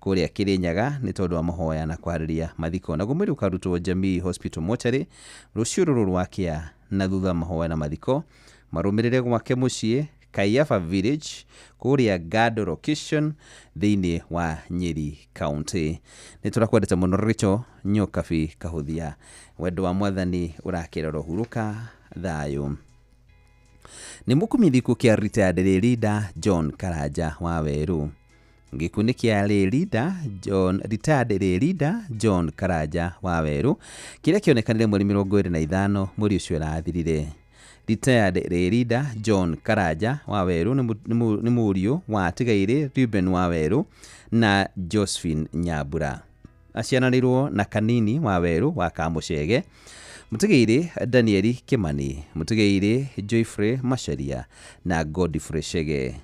kũrĩa Kĩrĩnyaga nĩ tondũ wa mahoya na kũharĩria mathiko. Naguo mwĩrĩ ũkarutwo Jamii Hospital Mortuary rũciũ rũrũ rwa kĩa, na thutha mahoya na mathiko marũmĩrĩre gwake mũciĩ Kaiafa Village kũrĩa Gado Location thĩinĩ wa Nyeri County. Nĩ tũrakwendete mũno Rachel Nyokabi Kahũthia. Wendo wa Mwathani ũrakĩra ũrohurũka thayũ. Nĩ mũkũmithie gĩkuũ kĩa retired leader John Karanja wa Werũ. Gĩkuũ nĩ kĩa leader John, retired leader John Karanja wa Werũ kĩrĩa kĩonekanire mweri 25 mweri ũcio ũrathirire. Retired leader John Karanja wa Werũ nĩ mũriũ wa atigairĩ Reuben wa Werũ na Josephine Nyambura. Aciaranĩirwo na Kanini wa Werũ wa Kamũcege, mũtigairĩ Danieli Kimani, mũtigairĩ Joyfrey Macharia na Godfrey Chege.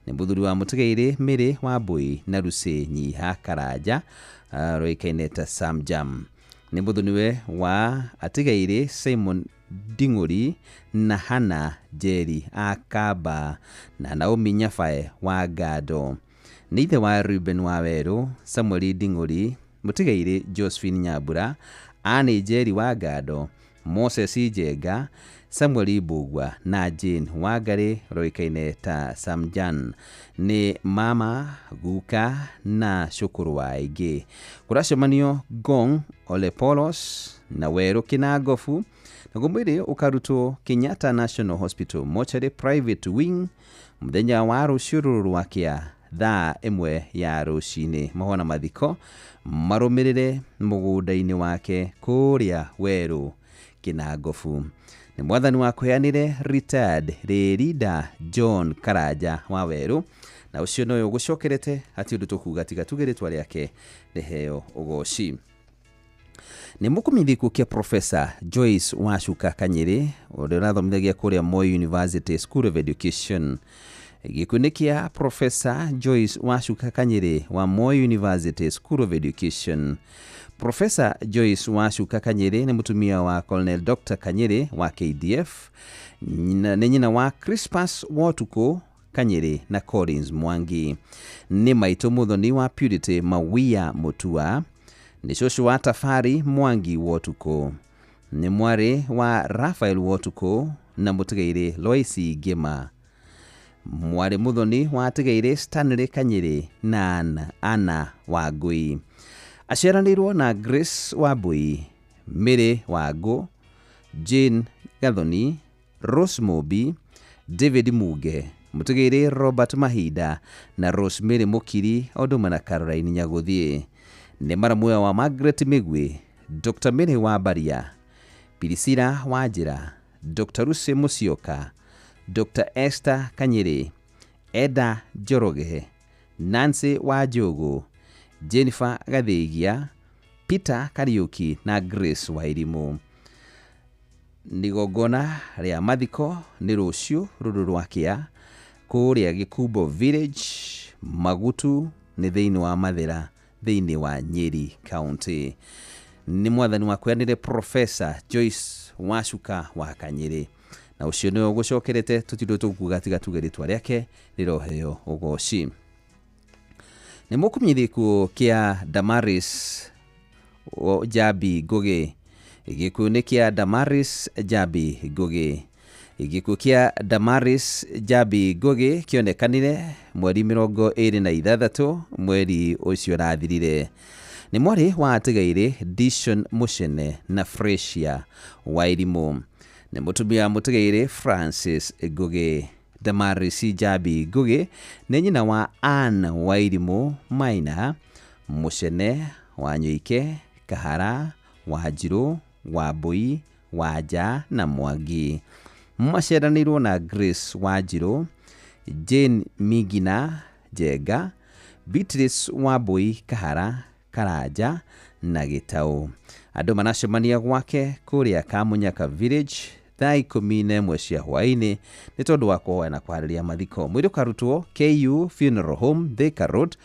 Nĩ mũthuri wa mũtigairĩ Mary Wambui na Lucy Nyiha Karanja roĩkaine ta Sam Jam. Nĩ mũthoniwe wa atigairĩ Simon Nding'ũri na Hannah Njeri a Kamba na Naomi Nyabae wa Ngando. Nĩ ithe wa Reuben wa Werũ, Samuel Nding'ũri, mũtigairĩ Josephine Nyambura, Anne Njeri wa Ngando, Moses Njenga, Samuel Mbugua na Jane Wangari roĩkaine ta Samjan. Nĩ mama, guka na cũkũrũ wa aingĩ. Kũracemanio Ngong Ole Polos na Werũ Kĩnangobu, naguo mwĩrĩ ũkarutwo Kenyatta National Hospital Mortuary Private Wing mũthenya wa rũciũ rũrũ rwa kĩa thaa 1 ya rũcinĩ. Mahoya na mathiko marũmĩrĩre mũgũnda-inĩ wake kũrĩa Werũ Kĩnangobu. Nĩ Mwathani wa kũheanire retired leader John Karanja wa Werũ, na ũcio noyo ũgũcokerete hatirĩ ũndũ tũkuga tiga tuge rĩtwa rĩake rĩheo ũgoci. Nĩ mũkũmithie gĩkuũ kĩa Professor Joyce Wacuka Kanyĩrĩ ũrĩa ũrathomithagia kũrĩa Moi University School of Education. Gĩkuũ nĩ kĩa Professor Joyce Wacuka Kanyĩrĩ wa Moi University School of Education. Professor Joyce Wacuka Kanyĩrĩ nĩ mũtumia wa Colonel Dr. Kanyĩrĩ wa KDF, nĩ nyina wa Crispus Wotukũ Kanyĩrĩ na Collins Mwangi. Nĩ maitũ mũthoni wa Purity Mawia Mutua, nĩ cũcũ wa Tafari Mwangi Wotukũ. Nĩ mwarĩ wa Rafael Wotukũ na mũtigairĩ Loisi Ngĩma. Mwarĩ mũthoni wa atigairĩ Stanley Kanyĩrĩ na Anna Wangũi. Aciaranĩirwo na Grace Wambui, Mary Wangũ, Jane Gathoni, Rose Mũmbi, David Muge, mũtigairĩ Robert Mahinda na Rosemary Mũkiri o ũndũ ũmwe na Caroline Nyagũthiĩ. Nĩ maramuoya wa Margaret Mĩgwi, Dr. Mary Wambaria, Priscilla Wanjĩra, Dr. Lucy Musyoka, Dr. Esther Kanyĩrĩ, Eda Njoroge, Nancy Wanjũgũ, Jennifer Gathĩgia, Peter Kariũki na Grace Wairimũ. Igongona rĩa mathiko nĩ rũciũ rũrũ rwakĩa kũrĩa Gĩkumbo Village, Magutu nĩ thĩinĩ wa Mathĩra thĩinĩ wa Nyeri County. Nĩ mwathani wakweanĩre Professor Joyce Wacuka wa Kanyĩrĩ, na ũcio nĩwe ũgũcokerete tũtirĩ tũkuga tiga tuge rĩtwa rĩake rĩroheo ũgoci. Nĩ mũkũmenyithia gĩkuũ kĩa Damaris Njambi Ngũgĩ. Gĩkuũ nĩ kĩa Damaris Njambi Ngũgĩ. Gĩkuũ kĩa Damaris Njambi Ngũgĩ kĩonekanire mweri 26 mweri ũcio ũrathirire. Nĩ mwarĩ wa atigairĩ Dishon Mũcene na Fresia Wairimũ. Nĩ mũtumia mũtigairĩ Francis Ngũgĩ. Damaris Njambi Ngũgĩ nĩ nyina wa Ann Wairimũ Maina, Mũcene, Wanyũike, Kahara, Wanjirũ, Wambui, Wanja na Mwangi. Maciaranĩirwo na Grace Wanjirũ, Jane Mingina Njenga, Beatrice Wambui Kahara, Karanja na Gĩtaũ. Andũ maracemania gwake kũrĩa Kamunyaka Village thaa 11 cia hwaĩ-inĩ nĩ tondũ wa kũhoya na kwarĩria mathiko. Mwĩrĩ ũkarutwo KU Funeral Home, Thika Road,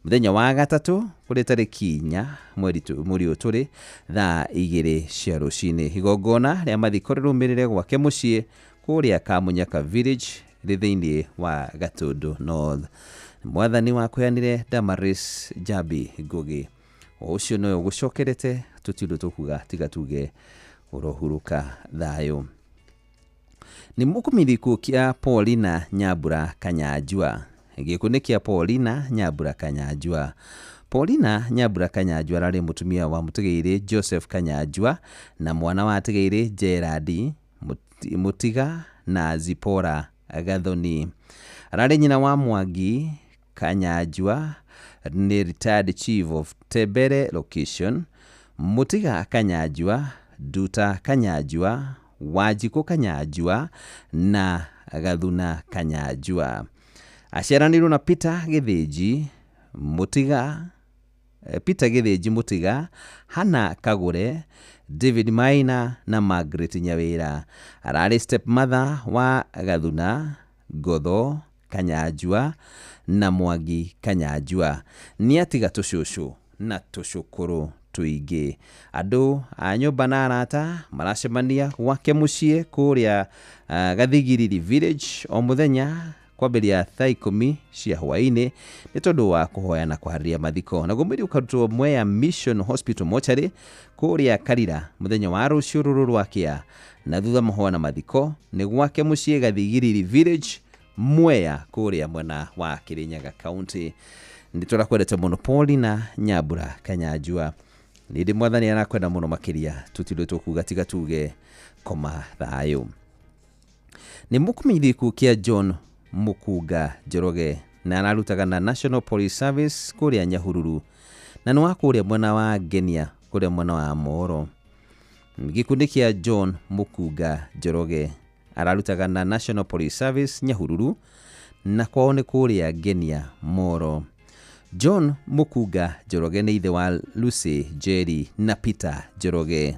mũthenya wa gatatũ kũrĩ tarĩki 4 mweri ũyũ tũrĩ thaa 2 cia rũcinĩ. Igongona rĩa mathiko rĩrũmĩrĩre gwake mũciĩ kũrĩa Kamunyaka Village rĩ thĩinĩ wa Gatũndũ North. Mwathani wakweanire Damaris Njambi Ngũgĩ, o ũcio nĩwe ũgũcokerete tũtirĩ tũkuga tiga tuge ũrohurũka thayũ. Nĩ mũkũmenyithia gĩkuũ kĩa Paulina Nyambura Kanyanjua. Gĩkuũ nĩ kĩa Paulina Nyambura Kanyanjua. Paulina Nyambura Kanyanjua ararĩ mũtumia wa mũtigairĩ Joseph Kanyanjua na mwana wa atigairĩ Gerard Mũtiga na Zipporah Gathoni. Ararĩ nyina wa Mwangi Kanyanjua, nĩ retired chief of Tebere location, Mũtiga Kanyanjua, Nduta Kanyanjua, Wanjikũ Kanyanjua na Gathuna Kanyanjua. Aciaranĩirwo na Peter Gĩthĩnji Mũtiga, Peter Gĩthĩnji Mũtiga, Hannah Kagũre, David Maina na Margaret Nyawĩra. Ararĩ stepmother wa Gathuna, Ngotho Kanyanjua na Mwangi Kanyanjua. Nĩ atiga tũcũcũ na tũcũkũrũ tũingĩ. Andũ a nyũmba na arata maracemania gwake mũciĩ kũrĩa Gathigiriri Village o mũthenya kwambĩrĩria thaa 10 cia hwaĩ-inĩ nĩ tondũ wa kũhoya na kũharĩria mathiko. Naguo mwĩrĩ ũkarutwo Mwea Mission Hospital Mortuary kũrĩa Karira mũthenya wa rũciũ rũrũ rwakĩa, na thutha mahoya na mathiko nĩ gwake mũciĩ Gathigiriri Village Mwea kũrĩa mwena wa Kirinyaga County. Nĩ tũrakwendete mũno Paulina Nyambura Kanyanjua. Nĩ ndĩ mwathani arakwenda mũno makĩria, tũtirĩ tũkuga tiga tuge koma thayũ. Nĩ mũkũmenyithia gĩkuũ kĩa John Mukunga Njoroge, na ararutaga na National Police Service kũrĩa Nyahururu, na nĩ wa kũrĩa mwena wa Ngenia kũrĩa mwena wa Moro. Gĩkundi kĩa John Mukunga Njoroge ararutaga na National Police Service Nyahururu, na kwao nĩ kũrĩa Ngenia Moro. John Mukunga Njoroge nĩ ithe wa Lucy Njeri na Peter Njoroge.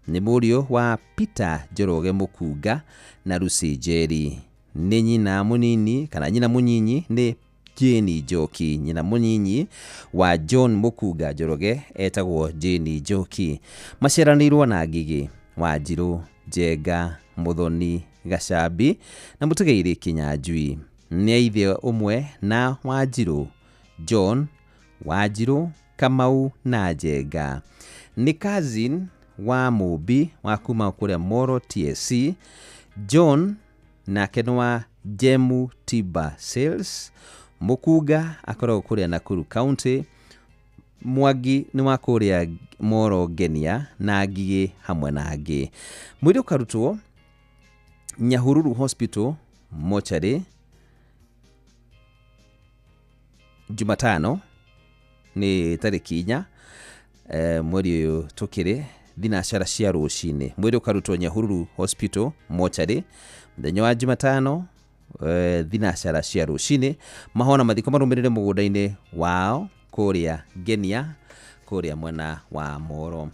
Nĩ mũriũ wa Peter Njoroge Mukunga na Lucy Njeri. Nĩ nyina mũnini kana nyina mũnyinyi nĩ Jane Njoki. Nyina mũnyinyi wa John Mukunga Njoroge etagwo Jane Njoki. Maciaranĩirwo na Ngigĩ, Wanjirũ, Njenga, Mũthoni, Gacambi na mũtigairĩ Kinyanjui. Nĩ ithe ũmwe na Wanjirũ, John, Wanjirũ, Kamau na Njenga. Nĩ cousin wa Mũmbi wa kuma kũrĩa Moro TSC, John nake nĩ wa Jemu Tiba Sales, Mũkunga akoragwo kũrĩa Nakuru County, Mwangi nĩ wa kũrĩa Moro Ngenia na Ngigĩ hamwe na angĩ. Mwĩrĩ ũkarutwo Nyahururu Hospital mochari Jumatano nĩ tarĩki 4 mweri ũyũ tũkĩrĩ thinacara cia rũcinĩ. Mwĩrĩ ũkarutwo Nyahururu Hospital mochari mũthenya wa Jumatano thinacara cia rũcinĩ. Mahona mathiko marũmĩrĩre mũgũnda-inĩ wao kũrĩa Ngenia kũrĩa mwena wa Moro.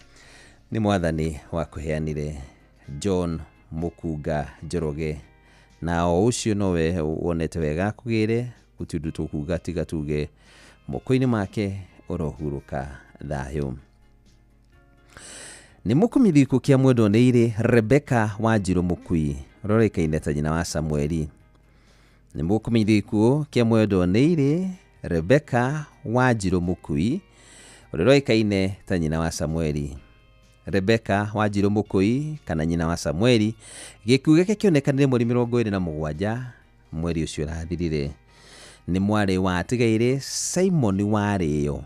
Nĩ mwathani wakũheanire John Mũkunga Njoroge, na o ũcio nowe wonete wega kũgĩre gũtirĩ ũndũ tũkuga tiga tuge moko-inĩ make ũrohurũka thayũ. Nĩ mũkũmithia gĩkuũ kĩa mwendwa nĩ irĩ Rebecca Wanjirũ Mũkui ũrorekaine ta nyina wa Samueli. Nĩ mũkũmithia gĩkuũ kĩa mwendwa nĩ irĩ Rebecca Wanjirũ Mũkui ũrĩa ũroĩkaine ta nyina wa Samueli. Rebecca Wanjirũ Mũkui kana nyina wa Samueli gĩkuũ gĩake kĩonekanire mweri 27 mweri ũcio ũrathirire. Nĩ mwarĩ wa atigaire Simon Warĩo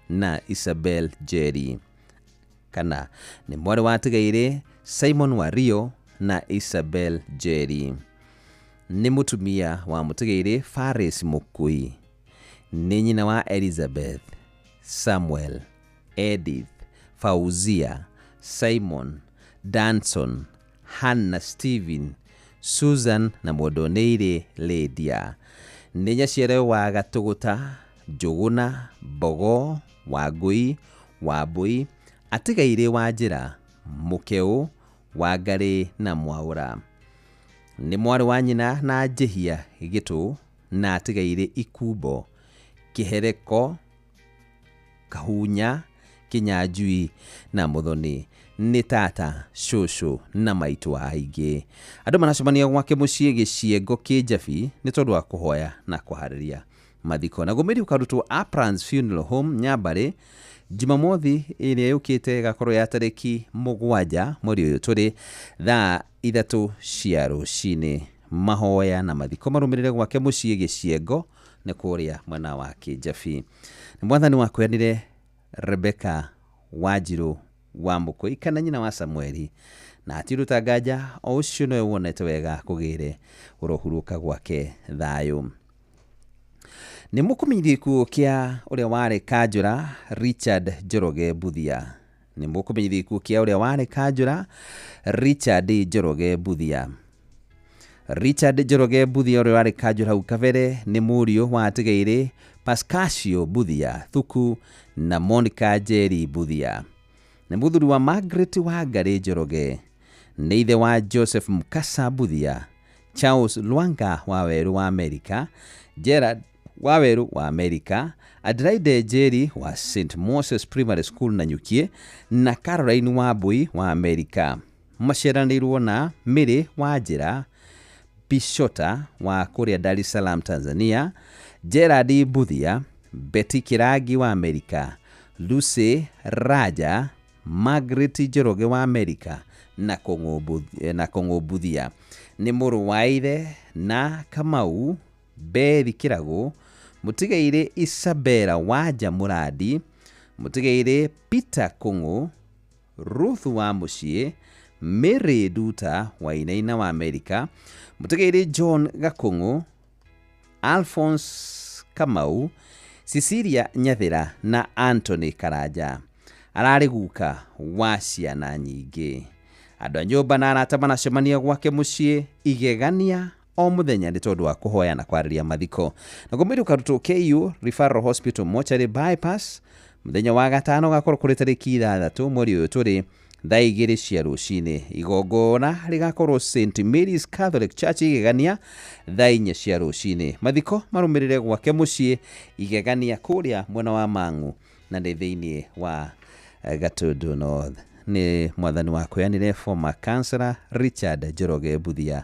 na Isabel Jerry, kana nĩ mwarĩ wa atigaire Simon Wario na Isabel Jerry. Nĩ mũtumia wa mũtigaire Faris Mũkui. Nĩ nyina wa Elizabeth, Samuel, Edith, Fauzia, Simon, Danson, Hannah Steven, Susan na mwendwa-nĩ-irĩ Lydia. Nĩ nyaciare wa Gatũgũta, Njũgũna, Mbogo, Wangũi, Wambũi, atigaire wa Njĩra, Mũkeũ, Wangarĩ na Mwaũra. Nĩ mwarĩ wa nyina na Njĩhia Gĩtũ na atigaire Ikumbo, Kĩhereko, Kahunya, Kĩnyanjui na Mũthoni. Nĩ tata, cũcũ na maitũ wa aingĩ. Andũ maracemania gwake mũciĩ Gĩciengo Kĩnjabi nĩ tondũ wa kũhoya na kũharĩria mathiko. Naguo mwĩrĩ ũkarutwo Aprans Funeral Home Nyambarĩ Jumamothi ĩrĩa yũkĩte ĩgakorwo ya tarĩki 7 mweri ũyũ tũrĩ thaa 3 cia rũcinĩ. Mahoya na mathiko marũmĩrĩre gwake mũciĩ Gĩciengo nĩ kũrĩa mwena wa Kĩnjabi. Nĩ mwathani wakũheanire Rebecca Wanjirũ wa Mũkui kana nyina wa Samueli, na atiruta nganja o ũcio nowe wonete wega kũgĩre ũrohurũka gwake thayũ. Nĩ mũkũmenyithia gĩkuũ kĩa ũrĩa warĩ kanjũra Richard Njoroge Mbuthia. Nĩ mũkũmenyithia gĩkuũ kĩa ũrĩa warĩ kanjũra Richard Njoroge Mbuthia. Richard Njoroge Mbuthia ũrĩa warĩ kanjũra hau kabere nĩ mũriũ wa atigaire Pascasio Mbuthia Thuku na Monica Njeri Mbuthia. Nĩ mũthuri wa Margaret Wangarĩ Njoroge. Nĩ ithe wa Joseph Mukasa Mbuthia, Charles Lwanga wa werũ wa Amerika, Gerard wa werũ wa Amerika, Adelaide Njeri wa St Moses Primary School Nanyukie na Caroline Wambui wa Amerika. Maciaranĩirwo na Mary wa Njĩra Bishota wa kũrĩa Dar es Salaam Tanzania, Gerard Mbuthia, Betty Kĩrangi wa Amerika, Lucy Raja, Margaret Njoroge wa Amerika na Kũng'ũ Mbuthia. Nĩ mũrũ wa ithe na Kamau Beri Kĩragũ, mũtigaire Isabella Wanja Mũrandi, mũtigaire Peter Kũng'ũ, Ruth wa Mũciĩ, Mary Nduta Wainaina wa Amerika, mũtigaire John Gakũng'ũ, Alphonse Kamau, Cecilia Nyathĩra na Anthony Karanja. Ararĩ guka wa ciana nyingĩ. Andũ a nyũmba na arata maracemania gwake mũciĩ igegania o mũthenya nĩ tondũ wa kũhoya na kwarĩria mathiko. Naguo mwĩrĩ ũkarutwo KU Referral Hospital Mortuary Bypass mũthenya wa gatano gakorwo kũrĩ tarĩki 6 mweri ũyũ tũrĩ thaa 2 cia rũcinĩ. Igongona rĩgakorwo St Mary's Catholic Church igegania thaa 4 cia rũcinĩ. Mathiko marũmĩrĩre gwake mũciĩ igegania kũrĩa mwena wa Mang'u na nĩ thĩinĩ wa Gatundu North. Nĩ mwathani wakũheanire former councillor Richard Njoroge Mbuthia,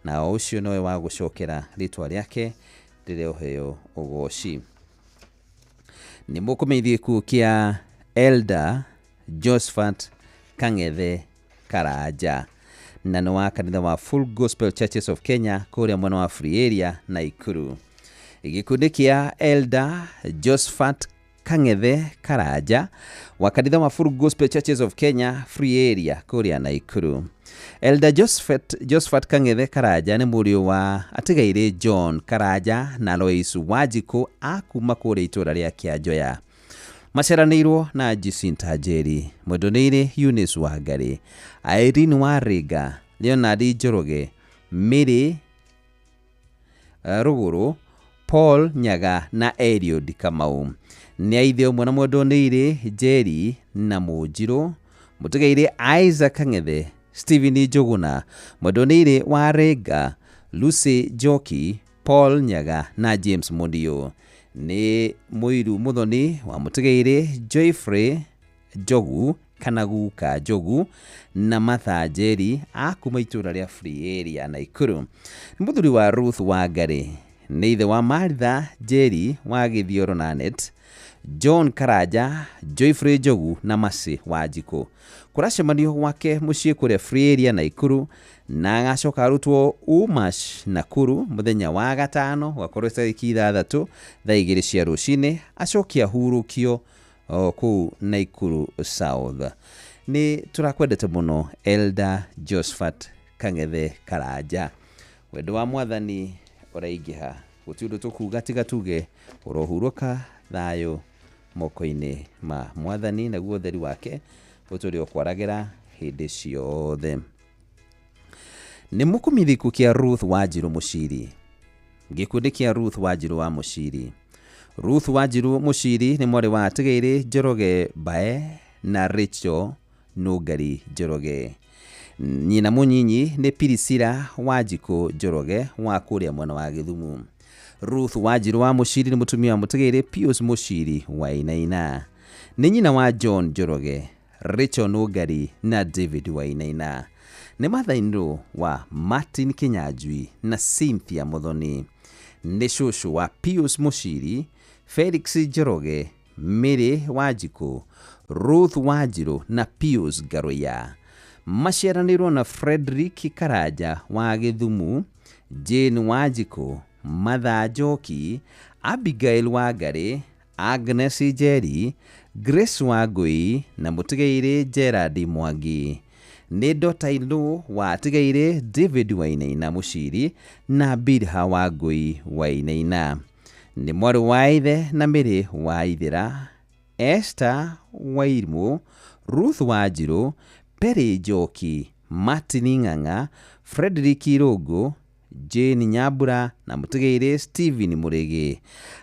na o ũcio nowe wa gũcokera rĩtwa rĩake rĩrĩa ũheo ũgoci. Nĩ mũkũmenyithia gĩkuũ kĩa Elder Josephat Kang'ethe Karanja na nĩ wa kanitha wa Full Gospel Churches of Kenya kũrĩa mwena wa Free Area Naikuru. Gĩkundi kĩa Elder Josephat Kang'ethe Karanja wa kanitha wa Full Gospel Churches of Kenya Free Area kũrĩa Naikuru. Elder Josephat Kang'ethe Karanja nĩ mũriũ wa atigairĩ John Karanja na Lois Wanjikũ a kuma kũrĩa itũũra rĩa Kĩanjoya. Maciaranĩirwo na Jacinta Njeri, Mwendonĩire Eunice Wangari, Irene Waringa, Leonard Njoroge, Mary Rũgũrũ, Paul Nyaga na Eliud Kamau. Nĩ aithe ũmwe na Mwendonĩire Njeri na Mũnjirũ, Mũtigairĩ Isaac Kang'ethe, Stephen Njũgũna, Mwendonĩire Waringa, Lucy Njoki, Paul Nyaga na James Mũndiũ. Nĩ mũiru mũthoni wa mũtigairĩ Joyfrey Njogu kana guka Njogu na Martha Njeri a kuma itũũra rĩa Free Area Naikuru. Nĩ mũthuri wa Ruth Wangari, nĩ ithe wa Martha Njeri wa Gĩthioro na Net, John Karanja, Joyfrey Njogu na Mercy Wanjikũ. Kũracemanio gwake mũciĩ kũrĩa Free Area Naikuru na agacoka arutwo Umash Nakuru mũthenya wa gatano gwakorwo tarĩki 6 thaa 2 cia rũcinĩ, acoke ahurũkio kũu Naikuru South. Nĩ tũrakwendete mũno Elder Josephat Kang'ethe Karanja. Wendo wa Mwathani ũraingĩha, gũtirĩ ũndũ tũkuga tiga tuge ũrohurũka thayũ moko-inĩ ma Mwathani, naguo ũtheri wake ũtũrĩ ũkwaragĩra hĩndĩ ciothe. Nĩ mũkumithiku kĩa Ruth Wanjirũ Mũciri. Gĩkundi kĩa Ruth Wanjirũ wa Mũciri. Ruth Wanjirũ Mũciri nĩ mwarĩ wa Atigairĩ Njoroge Mbae na Rachel Nũngari Njoroge. Nyina mũnyinyi nĩ Priscilla Wanjikũ Njoroge wa kũrĩa mwena wa Gĩthumu. Ruth Wanjirũ wa Mũciri nĩ mũtumia wa Mũtigairĩ Pius Mũciri wa Inaina. Nĩ nyina wa John Njoroge, Rachel Nũngari na David Wainaina. Nĩ mother-in-law wa Martin Kinyanjui na Cynthia Muthoni. Nĩ cũcũ wa Pius Mũciri, Felix Njoroge, Mary Wanjikũ, Ruth Wanjirũ na Pius Ngaruiya. Maciaranĩirwo na Frederick Karanja wa Gĩthumu, Jane Wanjikũ, Martha Njoki, Abigail Wangari, Agnes Njeri, Grace Wangui na mũtigairĩ Gerard Mwangi. Nĩ daughter-in-law wa atigairĩ David Wainaina Mũciri na Bilha Wangui Wainaina. Nĩ mwarĩ wa ithe na Mary Waithera, Esther Wairimũ, Ruth Wanjirũ, Perry Njoki, Martin Ng'ang'a, Frederick Irũngũ, Jane Nyambura na mũtigairĩ Stephen Mũrĩgĩ.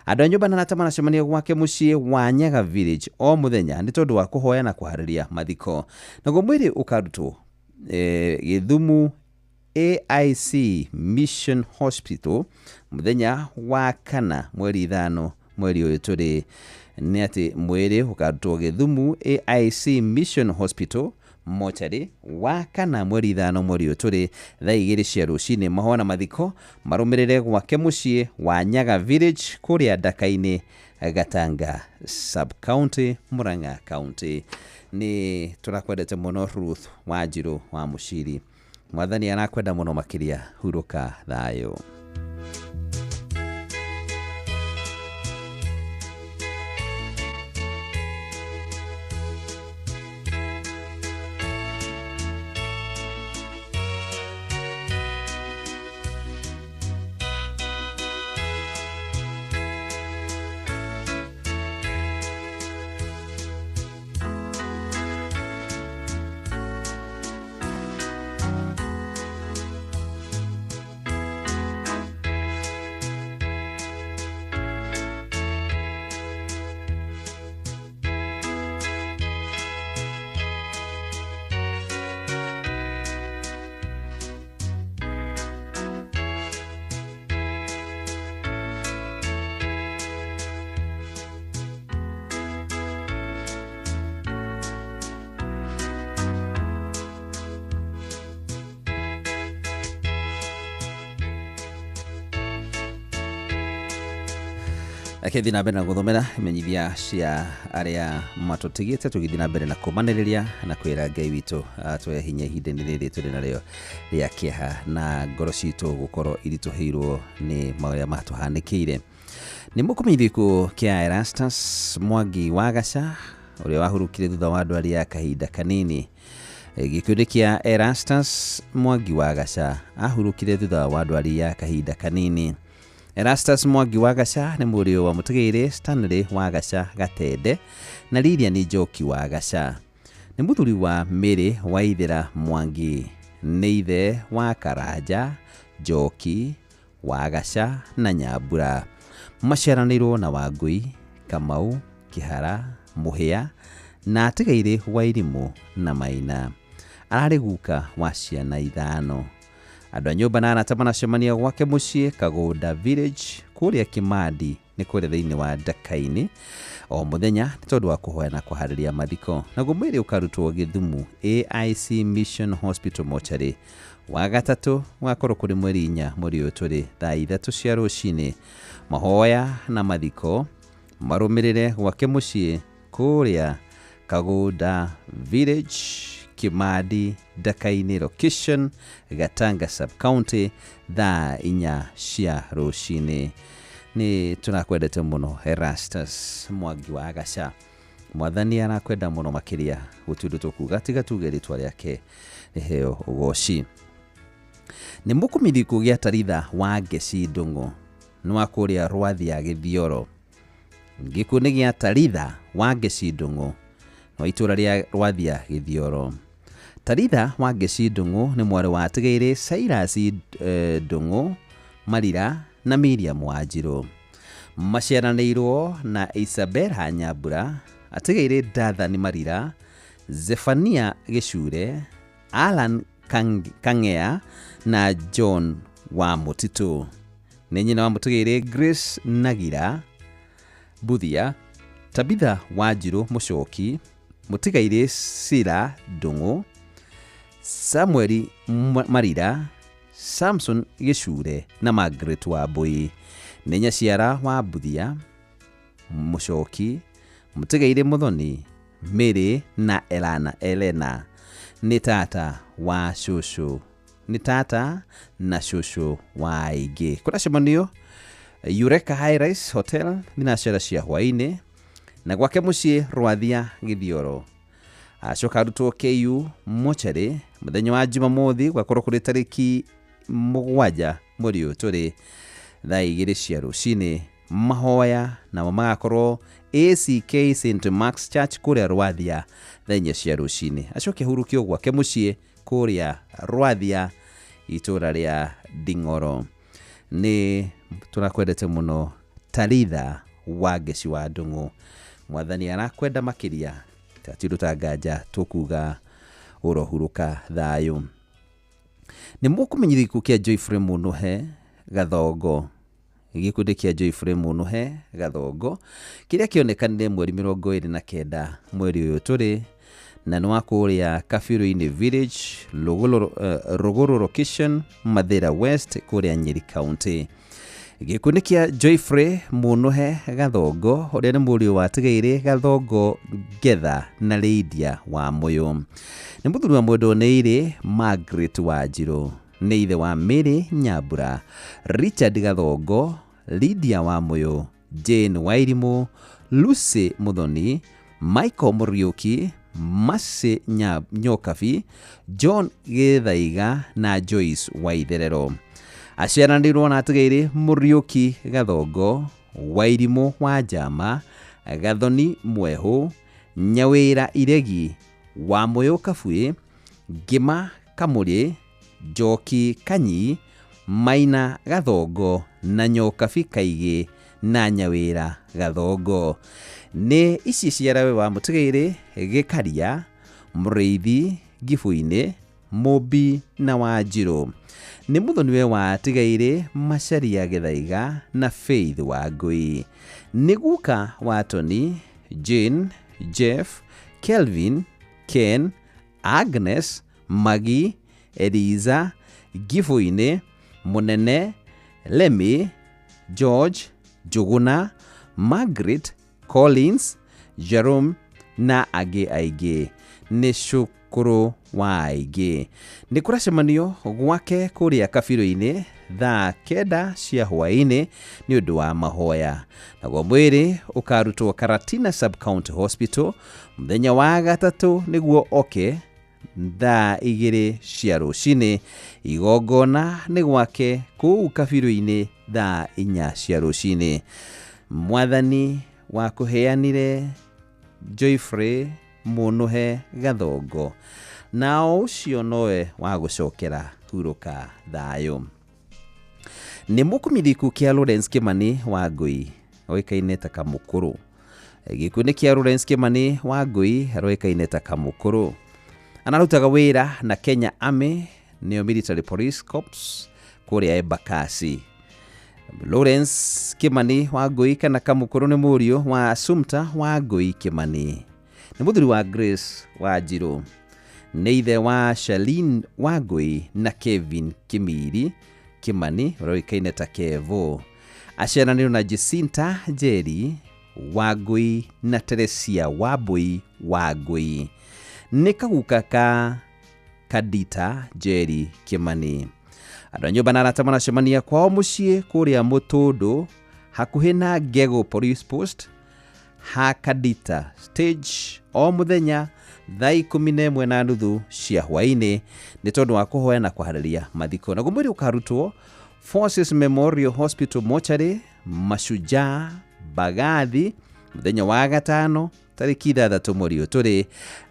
Andũ a nyũmba na arata maracemania gwake mũciĩ wa Nyaga Village o mũthenya nĩ tondũ wa kũhoya na kũharĩria mathiko. Naguo mwĩrĩ ũkarutwo Gĩthumu AIC Mission Hospital mũthenya wa kana mweri 5 mweri ũyũ tũrĩ. Nĩ atĩ mwĩrĩ ũkarutwo Gĩthumu AIC Mission Hospital mochari wa kana mweri 5 mweri ũyũ tũrĩ thaa 2 cia rũcinĩ. Mahoya na mathiko marũmĩrĩre gwake mũciĩ wa Nyaga Village kũrĩa Ndaka-inĩ, Gatanga Sub County, Murang'a County. Nĩ tũrakwendete mũno Ruth Wanjirũ wa Mũciri. Mwathani arakwenda mũno makĩria, hurũka thayũ. Reke thiĩ na mbere na gũthomera imenyithia cia arĩa matũtigĩte, tũgĩthiĩ na mbere na kũmanĩrĩria na kwĩra Ngai witũ atũhe hinya ihinda-inĩ rĩrĩ tũrĩ narĩo rĩa kĩeha na ngoro citũ gũkorwo iritũhĩirwo nĩ marĩa matũhanĩkĩire. Nĩ mũkũmenyithio gĩkuũ kĩa Erastus Mwangi wa Gaca ũrĩa wahurũkire thutha wa ndwari ya kahinda kanini. Gĩkuũ nĩ kĩa Erastus Mwangi wa Gaca, ahurũkire thutha wa ndwari ya kahinda kanini. Erastus Mwangi wa Gaca nĩ mũriũ wa Mũtũgĩire Stanley wa Gaca Gatende na Lilian Njoki wa Gaca. Nĩ mũthuri wa Mary Waithera Mwangi, nĩ ithe wa Karanja Njoki wa Gaca na Nyambura. Maciaranĩirwo na Wangũi, Kamau, Kĩhara, Mũhĩa na atigaire Wairimũ na Maina. Ararĩ guka wa ciana 5. Andũ a nyũmba na arata maracemania gwake mũciĩ Kagũnda Village kũrĩa Kĩmandi nĩ kũrĩa thĩinĩ wa Ndakainĩ o mũthenya nĩ tondũ wa kũhoya na kũharĩria mathiko. Naguo mwĩrĩ ũkarutwo Gĩthumu AIC Mission Hospital Mortuary wa gatatũ gũgakorwo kũrĩ mweri 4 mweri ũyũ tũrĩ thaa 3 cia rũcinĩ. Mahoya na mathiko marũmĩrĩre gwake mũciĩ kũrĩa Kagũnda Village Kĩmandi Ndakainĩ location Gatanga sub-county thaa 4 cia rũcinĩ. Nĩ tũrakwendete mũno Erastus Mwangi wa Gaca. Mwathani arakwenda mũno makĩria, gũtirĩ ũndũ tũkuga tiga tuge rĩtwa rĩake rĩheo ũgoci. Nĩ mũkũmithio gĩkuũ gĩa Taritha wa Ngeci Ndũng'ũ nĩ wa kũrĩa Rwathia Gĩthioro. Gĩkuũ nĩ gĩa Taritha wa Ngeci Ndũng'ũ wa itũũra rĩa Rwathia Gĩthioro. Taritha wa Ngeci Ndũng'ũ nĩ mwarĩ wa Atigaire Cyrus Ndũng'ũ Marira na Miriam Wanjirũ. Maciaranĩirwo na Isabella Nyambura, Atigaire Dathani Marira, Zephania Gĩcure, Alan Kang'ea na John wa Mũtitũ. Nĩ nyina wa Mũtũgĩire Grace Nagira Buthia, Tabitha Wanjirũ Mũcoki, Mũtigaire Sila Ndũng'ũ, Samuel Marira, Samson Gĩcure na Margaret Wambui. Nĩ nyaciara wa Buthia Mũcoki, Mũtigaire Mũthoni, Mary na Elena. Nĩ tata wa cũcũ, nĩ tata na cũcũ wa aingĩ. Kũracemanio Eureka High Rise Hotel thinacara cia hwaĩ-inĩ na gwake mũciĩ Rwathia Gĩthioro. Acoka arutwo KU Mochari mũthenya wa Jumamothi gwakorwo kũrĩ tarĩki 7 mweri ũyũ tũrĩ thaa 2 cia rũcinĩ. Mahoya namo magakorwo ACK St Mark's Church kũrĩa Rwathia thaa 4 cia rũcinĩ. Acoke ahurũkio gwake mũciĩ kũrĩa Rwathia itũũra rĩa Nding'oro. Nĩ tũrakwendete mũno Taritha wa Ngeci wa Ndũng'ũ. Mwathani arakwenda makĩria, ti ũndũ ta nganja tũkuga ũrohurũka thayũ. Nĩ mũkũmenyithio gĩkuũ kĩa Joyfrey Mũnũhe Gathongo. Gĩkundi kĩa Joyfrey Mũnũhe Gathongo kĩrĩa kĩonekanire mweri 29 mweri ũyũ tũrĩ na nĩ wa kũrĩa Kabirũ-inĩ Village, Rũgũrũ location, Mathĩra West kũrĩa Nyeri County. Gĩkundi kĩa Joyfrey Mũnũhe Gathongo ũrĩa nĩ mũriũ wa Atigaire Gathongo Ngetha na Lydia wa Mũyũ. Nĩ mũthuri wa Mwendwa Nĩirĩ Margaret Wanjirũ. Nĩ ithe wa Mary Nyambura, Richard Gathongo, Lydia wa Mũyũ, Jane Wairimũ, Lucy Mũthoni, Michael Mũriũki, Mercy Nyokabi, John Gĩthaiga na Joyce Waitherero. Aciaranĩirwo na Atigaire Mũriũki Gathongo, Wairimũ wa Njama, Gathoni Mwehũ, Nyawĩra Iregi, Wamũyũ Kabuĩ, Ngĩma Kamũrĩ, Njoki Kanyi, Maina Gathongo na Nyokabi Kaigĩ na Nyawĩra Gathongo. Nĩ ici ciarawe wa Mũtũgĩire Gĩkaria, Mũrĩithi Ngibũ-inĩ, Mũmbi na Wanjirũ. Nĩ mũthoniwe wa Atigaire Macharia Gĩthaiga na Faith Wangũi. Nĩ guka wa Tony, Jane, Jeff, Kelvin, Ken, Agnes, Maggie, Eliza, Ngibũ-inĩ, Mũnene, Lemmy, George, Njũgũna, Margaret, Collins, Jerome na angĩ aingĩ. Nĩ cukuru wa aingĩ. Nĩ kũracemanio gwake kũrĩa kabirũ-inĩ thaa 9 cia hwaĩ-inĩ nĩ ũndũ wa mahoya. Naguo mwĩrĩ ũkarutwo Karatina Sub-County Hospital mũthenya wa gatatũ nĩguo oke thaa 2 cia rũcinĩ. Igongona nĩ gwake kũu kabirũ-inĩ thaa 4 cia rũcinĩ. Mwathani wakũheanire Joyfrey Mũnũhe Gathongo, na o ũcio nowe wa gũcokera hurũka thayũ. Nĩ mũkumithĩku kĩa Lawrence Kimani wa Ngui oĩkaine ta Kamũkũrũ. Gĩkuũ nĩ kĩa Lawrence Kimani wa Ngui aroĩkaine ta Kamũkũrũ. Anarutaga wĩra na Kenya Army nĩyo Military Police Corps kũrĩa Embakasi. Lawrence Kimani wa Ngui kana Kamũkũrũ nĩ mũriũ wa Sumta wa Ngui Kimani. Nĩ mũthuri wa Grace Wanjirũ. Nĩ ithe wa Charlene wa Ngui na Kevin Kimiri Kimani ũroĩkaine ta Kevo. Aciaranĩirwo na Jacinta Njeri wa Ngui na Teresia Wambui wa Ngui. Nĩ kaguka ka Kadita Njeri Kimani. Andũ a nyũmba na arata maracemania kwao mũciĩ kũrĩa Mũtũndũ hakuhĩ na Ngegũ Police Post ha Kadita Stage o mũthenya thaa 11:30 cia hwaĩ-inĩ nĩ tondũ wa kũhoya na kũharĩria mathiko. Naguo mwĩrĩ ũkarutwo Forces Memorial Hospital Mortuary Mashujaa Mbagathi mũthenya wa gatano tarĩki 6 mweri ũyũ tũrĩ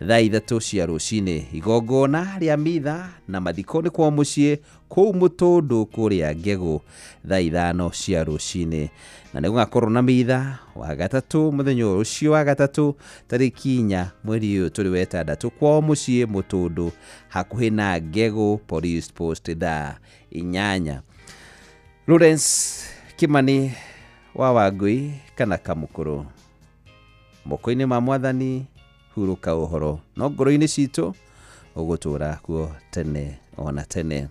thaa 3 cia rũcinĩ. Igongona rĩa mitha na mathiko nĩ kwao mũciĩ kũu Mũtũndũ kũrĩa Ngegũ thaa 5 cia rũcinĩ. Na nĩ gũgakorwo na mitha wa gatatũ mũthenya ũcio wa gatatũ tarĩki 4 mweri ũyũ tũrĩ wa ĩtandatũ kwao mũciĩ Mũtũndũ hakuhĩ na Ngegũ Police Post thaa 8. Lawrence Kimani wa Wangui kana Kamũkũrũ, moko-inĩ ma mwathani hurũka ũhoro, no ngoro-inĩ citũ ũgũtũra kuo tene ona tene.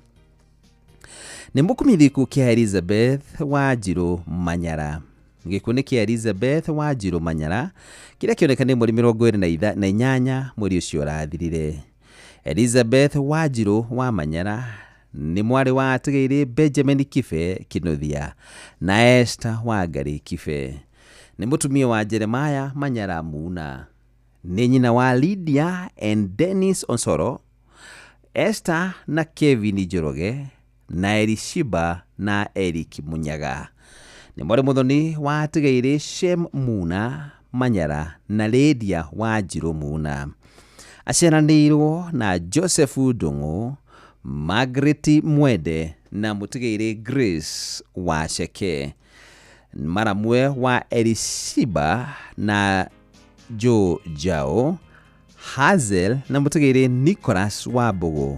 Nĩ mũkumithĩku kĩa Elizabeth Wanjirũ Manyara. Gĩkuũ nĩ kĩa Elizabeth Wanjirũ Manyara kĩrĩa kĩoneka nĩ mweri 28 mweri ũcio ũrathirire. Elizabeth Wanjirũ wa Manyara nĩ mwarĩ wa atigĩrĩ Benjamin Kibe Kinuthia na Esther Wangari Kibe. Nĩ mũtumia wa Jeremiah Manyara Muna. Nĩ nyina wa Lydia and Dennis Osoro, Esther na Kevin Njoroge na Elishiba na Eric Munyaga. Nĩ mwarĩ mũthoni wa atigĩrĩ Shem Muna Manyara na Lydia Wanjirũ Muna. Aciaranĩirwo na Joseph Ndung'u, Margaret Mwende na mũtigĩrĩ Grace Waceke. Maramwe wa Elishiba na Joe Jao, Hazel na mũtigĩrĩ Nicholas Wambũgũ,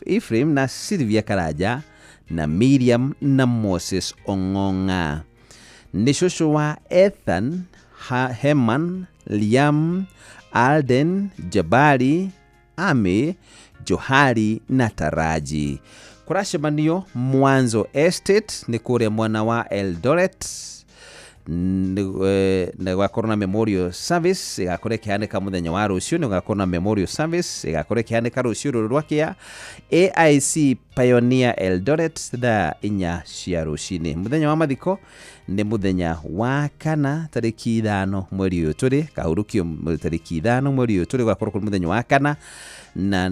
Ephraim na Sylvia Karanja na Miriam na Moses Ong'ong'a. Nĩ cũcũ wa Ethan, Heman, Liam, Alden, Jabari, Ame, Johari na Taraji. Kũracemanio Mwanzo Estate nĩ kũrĩa mwena wa Eldoret. Nĩ gũgakorwo na memorial service ĩgakorwo ĩkĩhanĩka mũthenya wa rũciũ. Nĩ gũgakorwo na memorial service ĩgakorwo ĩkĩhanĩka rũciũ rũrũ rwa kĩa AIC Pioneer Eldoret thaa 4 cia rũcinĩ. Mũthenya wa mathiko nĩ mũthenya wa kana tarĩki 5 mweri ũyũ tũrĩ, kahurũkio tarĩki 5 mweri ũyũ tũrĩ, gũgakorwo kũrĩ mũthenya wa kana na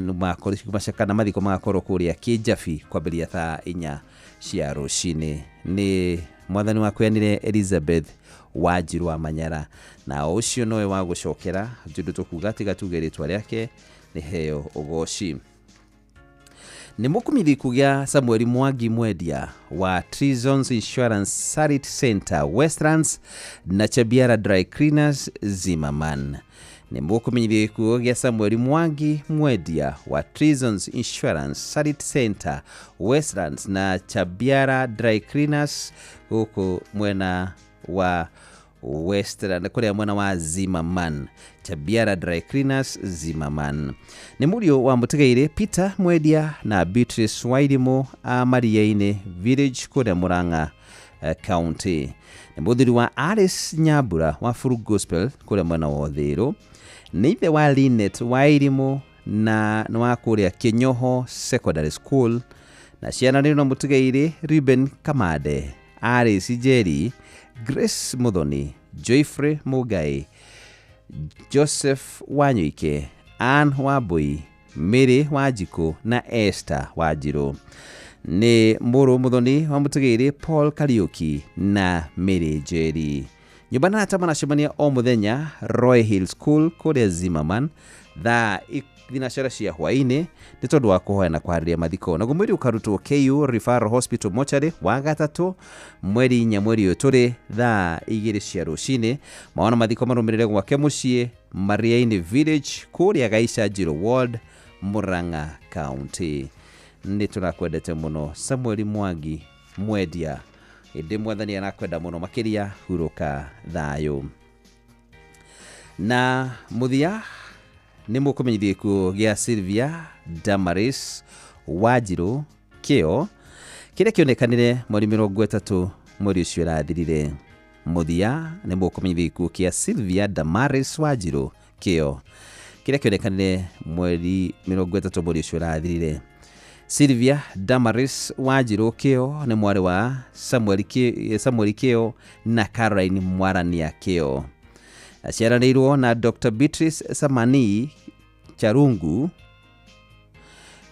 macakana mathiko magakorwo kũrĩa Kĩnjabi kwambĩrĩria thaa 4 cia rũcinĩ. Nĩ mwathani wakũheanire Elizabeth Wanjirũ wa Manyara, na o ũcio nowe wa gũcokera tondũ tũkuga tiga tuge rĩtwa rĩake nĩ heo ũgoci. Nĩ mũkumithĩku gĩa Samuel Mwangi Mwendia wa Trizons Insurance Sarit Center Westlands na Chabiara Dry Cleaners Zimmerman. Nĩ mũkumithĩku gĩa Samuel Mwangi Mwendia wa Trizons Insurance Sarit Center Westlands na Chabiara Dry Cleaners gũkũ mwena wa Westland kũrĩa mwena wa Zimmerman. Chabiara Dry Cleaners Zimmerman. Nĩ mũriũ wa mũtigairĩ Peter Mwendia na Beatrice Wairimu a Mariainĩ Village kũrĩa Murang'a County. Nĩ mũthuri wa Alice Nyambura wa Furu Gospel kũrĩa mwena wa Ũthĩrũ. Nĩ ithe wa Linet Wairimũ na nĩ wa kũrĩa Kĩnyoho Secondary School, na ciana nĩ na mũtigairĩ Ruben Kamande, Alice Njeri, Grace Muthoni, Joyfrey Mugai, Joseph Wanyuike, Ann Wambui, Mary Wanjikũ na Esther Wanjirũ. Nĩ mũrũ Muthoni wa mũtigairĩ Paul Kariuki na Mary Njeri. Nyũmba na arata maracemania o mũthenya Roy Hill School kũrĩa Zimmerman thaa thinacara cia hwaĩ-inĩ nĩ tondũ wa kũhoya na kũharĩria mathiko. Naguo mwĩrĩ ũkarutwo KU Referral Hospital Mortuary wa gatatũ mweri 4 mweri ũyũ tũrĩ thaa 2 cia rũcinĩ. Mawona mathiko marũmĩrĩre gwake mũciĩ Mariaini Village kũrĩa Gaica Njirũ Ward, Murang'a County. Nĩ tũrakwendete mũno Samuel Mwangi Mwendia, ĩndĩ mwathani arakwenda mũno makĩria, hurũka thayũ. Na mũthia nĩ mũkũmenyithia gĩkuũ gĩa Sylvia Damaris Wanjirũ Kĩo kĩrĩa kĩonekanire mweri 30 mweri ũcio ũrathirire. Mũthia nĩ mũkũmenyithia gĩkuũ kĩa Sylvia Damaris Wanjirũ Kĩo kĩrĩa kĩonekanire mweri 30 mweri ũcio ũrathirire. Sylvia Damaris Wanjirũ Kĩo nĩ mwarĩ wa Samuel Kĩo na Caroline Mwarania Kĩo. Aciaranĩirwo na Dr. Beatrice Samani Charungu,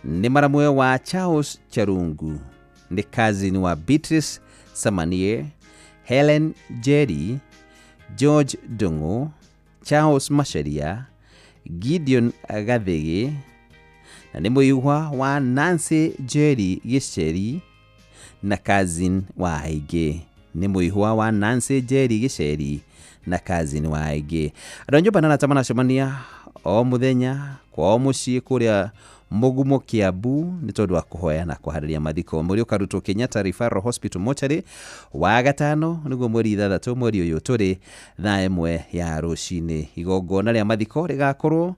nĩ maramwe wa Charles Charungu, nĩ cousin wa Beatrice Samanie, Helen Jerry, George Ndung'u, Charles Macharia, Gideon Gathigi, na nĩ mũihwa wa Nancy Jerry Gĩceri na cousin wa aingĩ. Nĩ mũihwa wa Nancy Jerry Gĩceri na cousin wa aingĩ. Andũ a nyũmba na arata maracemania o mũthenya kwao mũciĩ kũrĩa Mũgumo Kiambu nĩ tondũ wa kũhoya na kũharĩria mathiko. Mwĩrĩ ũkarutwo Kenyatta Referral Hospital Mortuary wa gatano nĩguo mweri 6 mweri ũyũ tũrĩ thaa 1 ya rũcinĩ. Igongona rĩa mathiko rĩgakorwo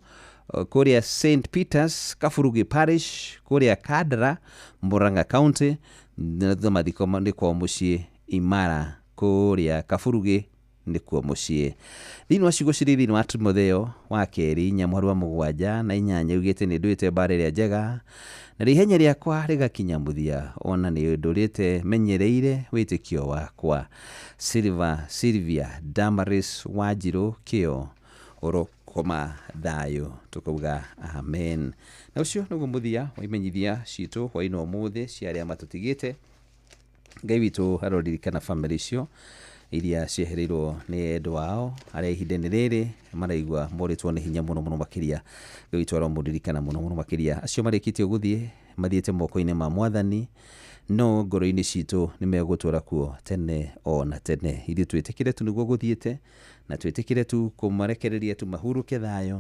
kũrĩa St Peters Kaburugi Parish kũrĩa Kandara, Murang'a County, na thutha mathiko nĩ kwao mũciĩ Imara kũrĩa Kaburugi nĩkuo mũciĩ. Thĩinĩ wa ciugo cirĩ thĩinĩ wa Timotheo wa kerĩ 4 mũhari wa 7 na 8 ugĩte nĩ ndũĩte mbara ĩrĩa njega na rĩ ihenya rĩakwa rĩgakinya mũthia, ona nĩ ndũrĩte menyereire wĩtĩkio wakwa. Sylvia Damaris Wanjirũ Kĩo, ũrokoma thayũ, tũkauga amen. Na ũcio nĩguo mũthia wa imenyithia citũ hwaĩ-inĩ wa ũmũthĩ cia arĩa matũtigĩte. Ngai witũ aroririkana bamĩrĩ icio iria ciehereirwo nĩ endwa ao arĩa ihinda-inĩ rĩrĩ maraigua morĩtwo nĩ hinya mũno mũno makĩria. Ngai witũ aromũririkana mũno mũno makĩria. Acio marĩkĩtie gũthiĩ mathiĩte moko-inĩ ma mwathani, no ngoro-inĩ citũ nĩ megũtũra kuo tene o na tene. Ithuĩ twĩtĩkĩre tu nĩguo gũthiĩte, na twĩtĩkĩre tu kũmarekereria tu mahurũke thayũ,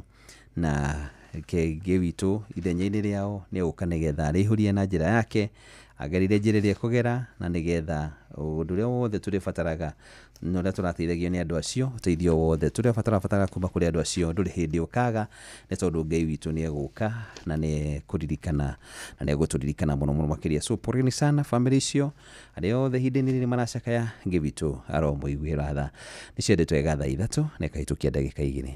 na Ngai witũ ithenya-inĩ rĩao nĩ egũka nĩgetha arĩihũrie na njĩra yake, agerire njĩra ĩrĩa ekũgera, na nĩgetha ũndũ ũrĩa wothe tũrĩbataraga na ũrĩa tũrateithagio nĩ andũ acio, ũteithio wothe tũrĩa bataraga kuma kũrĩ andũ acio ndũrĩ hĩndĩ ũkaga, nĩ tondũ Ngai witũ nĩ egũka na nĩ ekũririkana na nĩ egũtũririkana mũno mũno makĩria. So poleni sana bamĩrĩ icio arĩa othe ihinda-inĩ rĩrĩ maracakaya, Ngai witũ aromũiguĩra tha. Nĩ ciendetwo wega thaa 3 na ĩkahĩtũkia ndagĩka 2.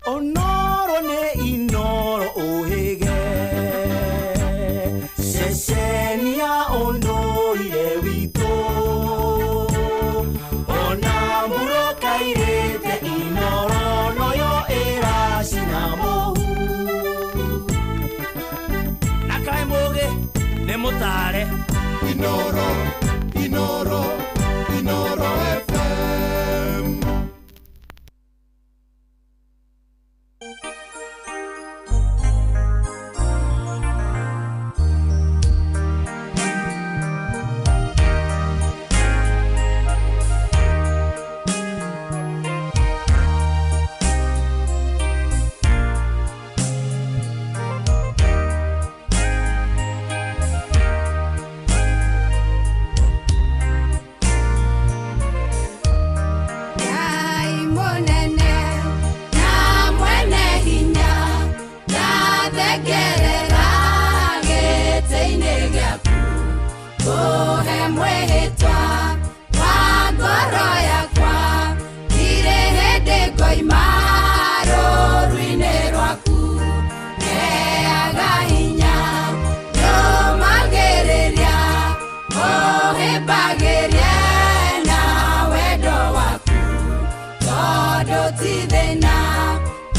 Onoro nĩ Inoro ũhĩge ceceni ya ũndũire witũ, ona mbura kairĩte Inoro noyo ĩracina mũhu.
Na kaĩ mũgĩ nĩ mũtare.
Inoro, Inoro, Inoro FM.
ti thĩna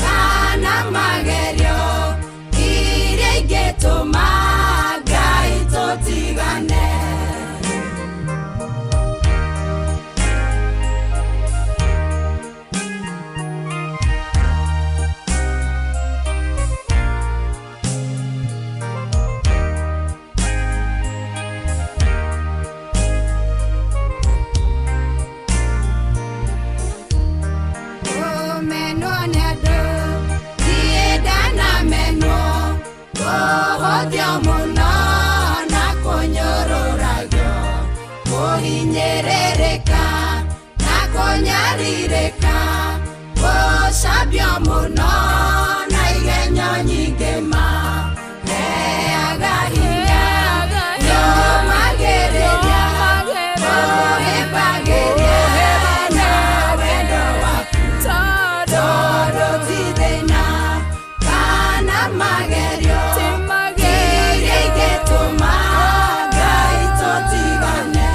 kana magerio iria ingĩtũma Ngai tũtigane. Kũmenwo nĩ andũ niĩ ndanamenwo, kũhũthio mũno na kũnyũrũragio, kũhinyĩrĩrĩka na kũnyarirĩka, gũcambio mũno na igenyo nyingĩ ma heaga hinya nyũmagĩrĩria ũhĩmbagĩria na wendo waku, tondũ ti thĩna kana magerio iria ingĩtũma Ngai tũtigane.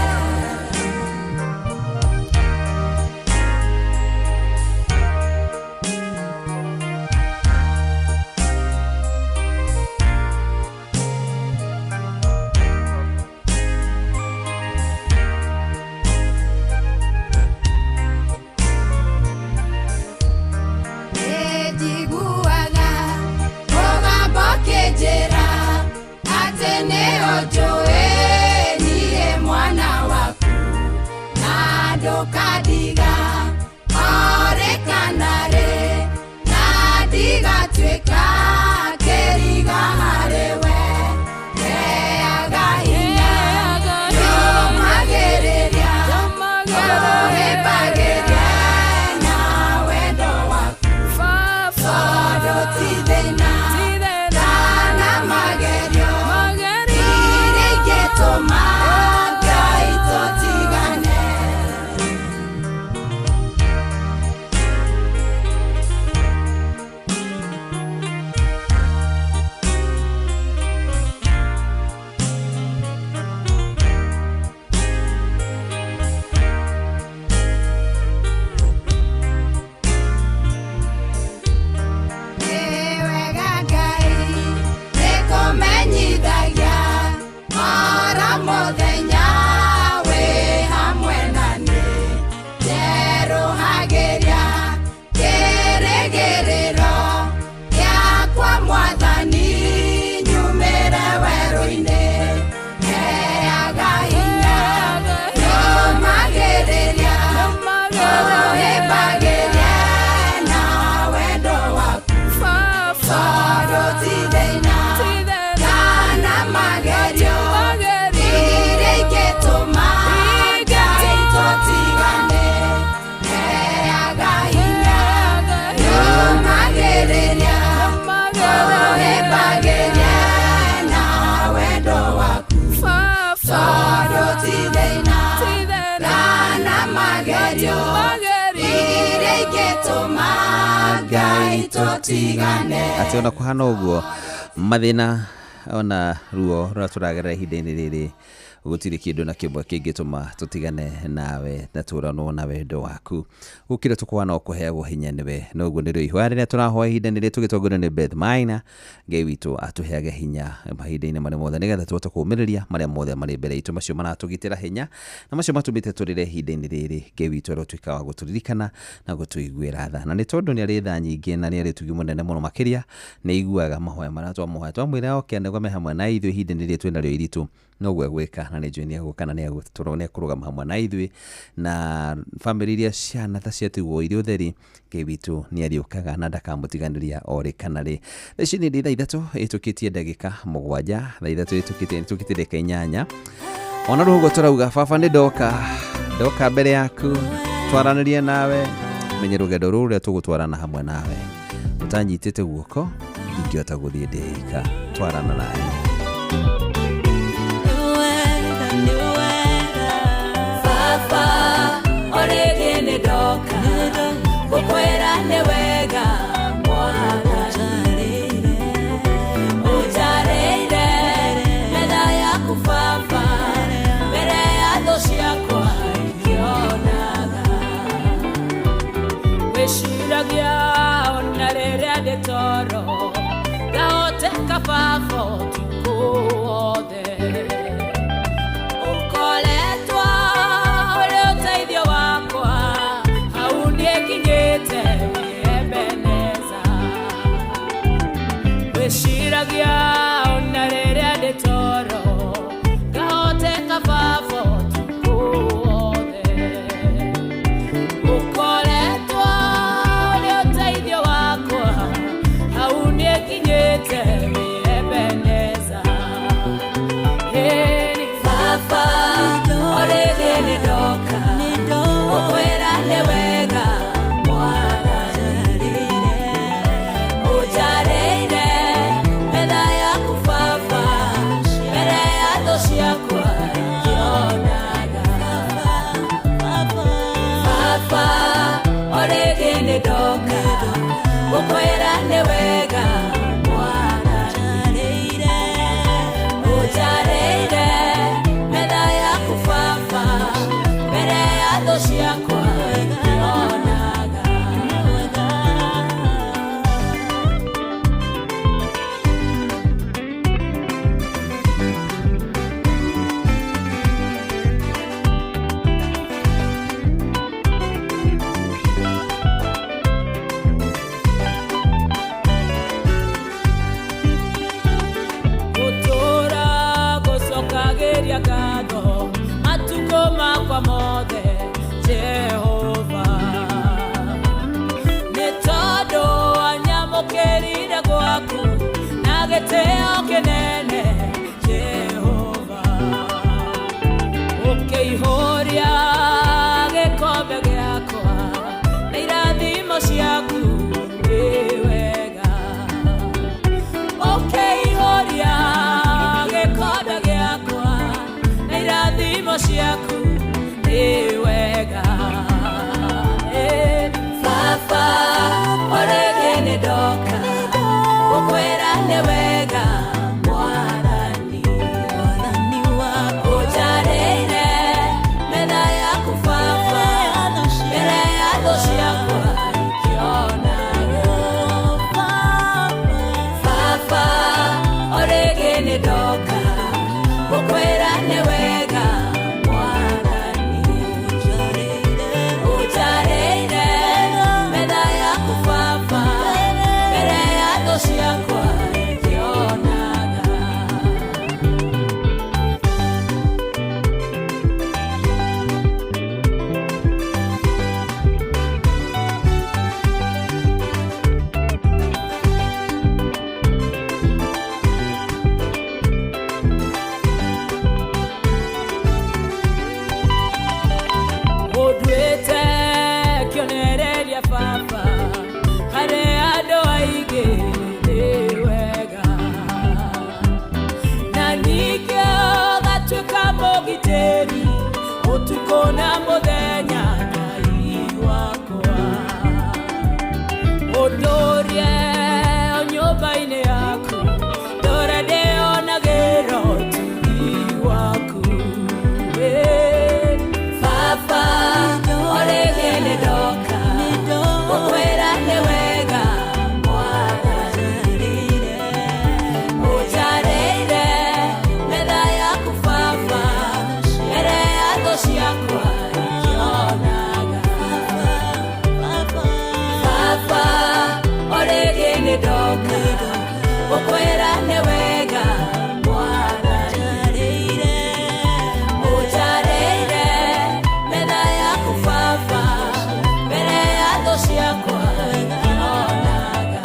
Nĩnjiguaga mũgambo ũkĩnjĩra atĩ nĩũnjũĩ niĩ mwana waku, na ndũkandiga o rĩ kana rĩ, na ndigatuĩka kĩriga harĩ we. Heaga hinya nyũmagĩrĩria ũhĩmbagĩria na wendo waku, tondũ ti thĩna kana magerio iria ingĩtũma Ngai tũtigane. Nĩ wega Ngai nĩkũmenyithagia oro mũthenya wĩ hamwe na niĩ, njerũhagĩria kĩrĩgĩrĩro gĩakwa Mwathani nyumĩre werũ-inĩ. Heaga hinya nyũmagĩrĩria ũhĩmbagĩria na wendo waku, tondũ ti thĩna kana magerio iria ingĩtũma Ngai tũtigane. Heaga hinya nyũmagĩrĩria ũhĩmbagĩria na wendo waku, tondũ ti thĩna kana magerio iria ingĩtũma Ngai tũtigane.
Atĩ ona kũhana ũguo mathĩna ona ruo rũrĩa tũragerera ihinda-inĩ rĩrĩ gũtirĩ kĩndũ na kĩmwe kĩngĩtũma tũtigane nawe na tũranwo na wendo waku gũkĩra tũkwana o kũheagwo hinya nĩwe. Noguo nĩrĩo ihoya rĩrĩa tũrahoya ihinda-inĩ rĩrĩ tũgĩtongorio nĩ Beth Maina. Ngai witũ atũheage hinya mahinda-inĩ marĩa mothe nĩgetha tũhote kũũmĩrĩria marĩa mothe marĩ mbere itũ, macio maratũgitĩra hinya na macio matũmĩte tũrĩre ihinda-inĩ rĩrĩ. Ngai witũ arotuĩka wa gũtũririkana na gũtũiguĩra tha, na nĩ tondũ nĩ arĩ tha nyingĩ na nĩ arĩ ũtugi mũnene mũno makĩria, nĩ aiguaga mahoya marĩa twamũhoya twamwĩra oke nĩguo me hamwe na ithuĩ ihinda-inĩ rĩrĩ twĩnarĩo iritũ, noguo egwĩka na nĩ njũĩ nĩ egũka na nĩ ekũrũgama hamwe na ithuĩ na bamĩrĩ iria ciana ta ciatigwo irĩ ũtheri. Ngai witũ nĩ arĩũkaga na ndakamũtiganĩria o rĩ kana rĩ. Thaa ici nĩ 3:07 thaa 3:08. Ona rĩu ũguo tũrauga baba nĩ ndoka mbere yaku twaranĩrie nawe, menye rũgendo rũrũ rũrĩa tũgũtwarana hamwe nawe, ũtanyitĩte guoko ndingĩhota gũthiĩ ndĩika, twarana nawe.
Baba orĩngĩ nĩ ndoka gũkwĩra nĩ wega Mwathani, ũnjarĩire metha yaku baba mbere ya thũ ciakwa ikĩonaga. Wĩciragia Ngwĩciragia ona rĩrĩa ndĩ toro ngahoteka baba ũtukũ wothe ũkoretwo ũrĩ ũteithio wakwa hau niĩkinyĩte wĩ Ebeneza. Ngwĩciragia ona rĩrĩa ndĩ toro ngahoteka baba ũtukũ wothe ũkoretwo ũrĩ ũteithio wakwa hau niĩkinyĩte wĩ Ebeneza. Ĩni baba orĩngĩ nĩndoka gũkwĩra nĩ wega mwathani ũnjarĩire metha yaku baba mbere ya thũ ciakwa ngĩonaga baba orĩngĩ nĩndoka gũkwĩra nĩ wega mwathani ũnjarĩire metha yaku baba mbere ya thũ ciakwa ngĩonaga. Gũtũũra gũcokagĩria ngatho matukũ makwa mothe Jehova nĩ tondũ wanyamũkĩrire gwaku na gĩtĩo kĩnene Jehova ũkĩihũria gĩkombe gĩakwa na irathimo ciaku nĩ wega ũkĩihũria gĩkombe gĩakwa na irathimo ciaku nĩ wega. Ĩ, baba orĩngĩ nĩndoka gũkwĩra nĩ wega mwathani ũnjarĩire metha yaku baba mbere ya thũ ciakwa ikĩonaga baba orĩngĩ nĩndoka gũkwĩra nĩ wega mwathani ũnjarĩire metha yaku baba mbere ya thũ ciakwa ikĩonaga. Ũnduĩte kĩonereria baba harĩ andũ aingĩ nĩ wega na ningĩ ũgatuĩka mũgitĩri ũtukũ na mũthenya Ngai wakwa ũndũrie nyũmba-inĩ yaku ndũre ndĩonagĩra ũtugi waku. Ĩ, baba orĩngĩ nĩndoka gũkwĩra nĩ wega mwathani ũnjarĩire metha yaku baba mbere ya thũ ciakwa ikĩonaga baba orĩngĩ nĩndoka gũkwĩra nĩ wega mwathani ũnjarĩire metha yaku baba mbere ya thũ ciakwa ikĩonaga.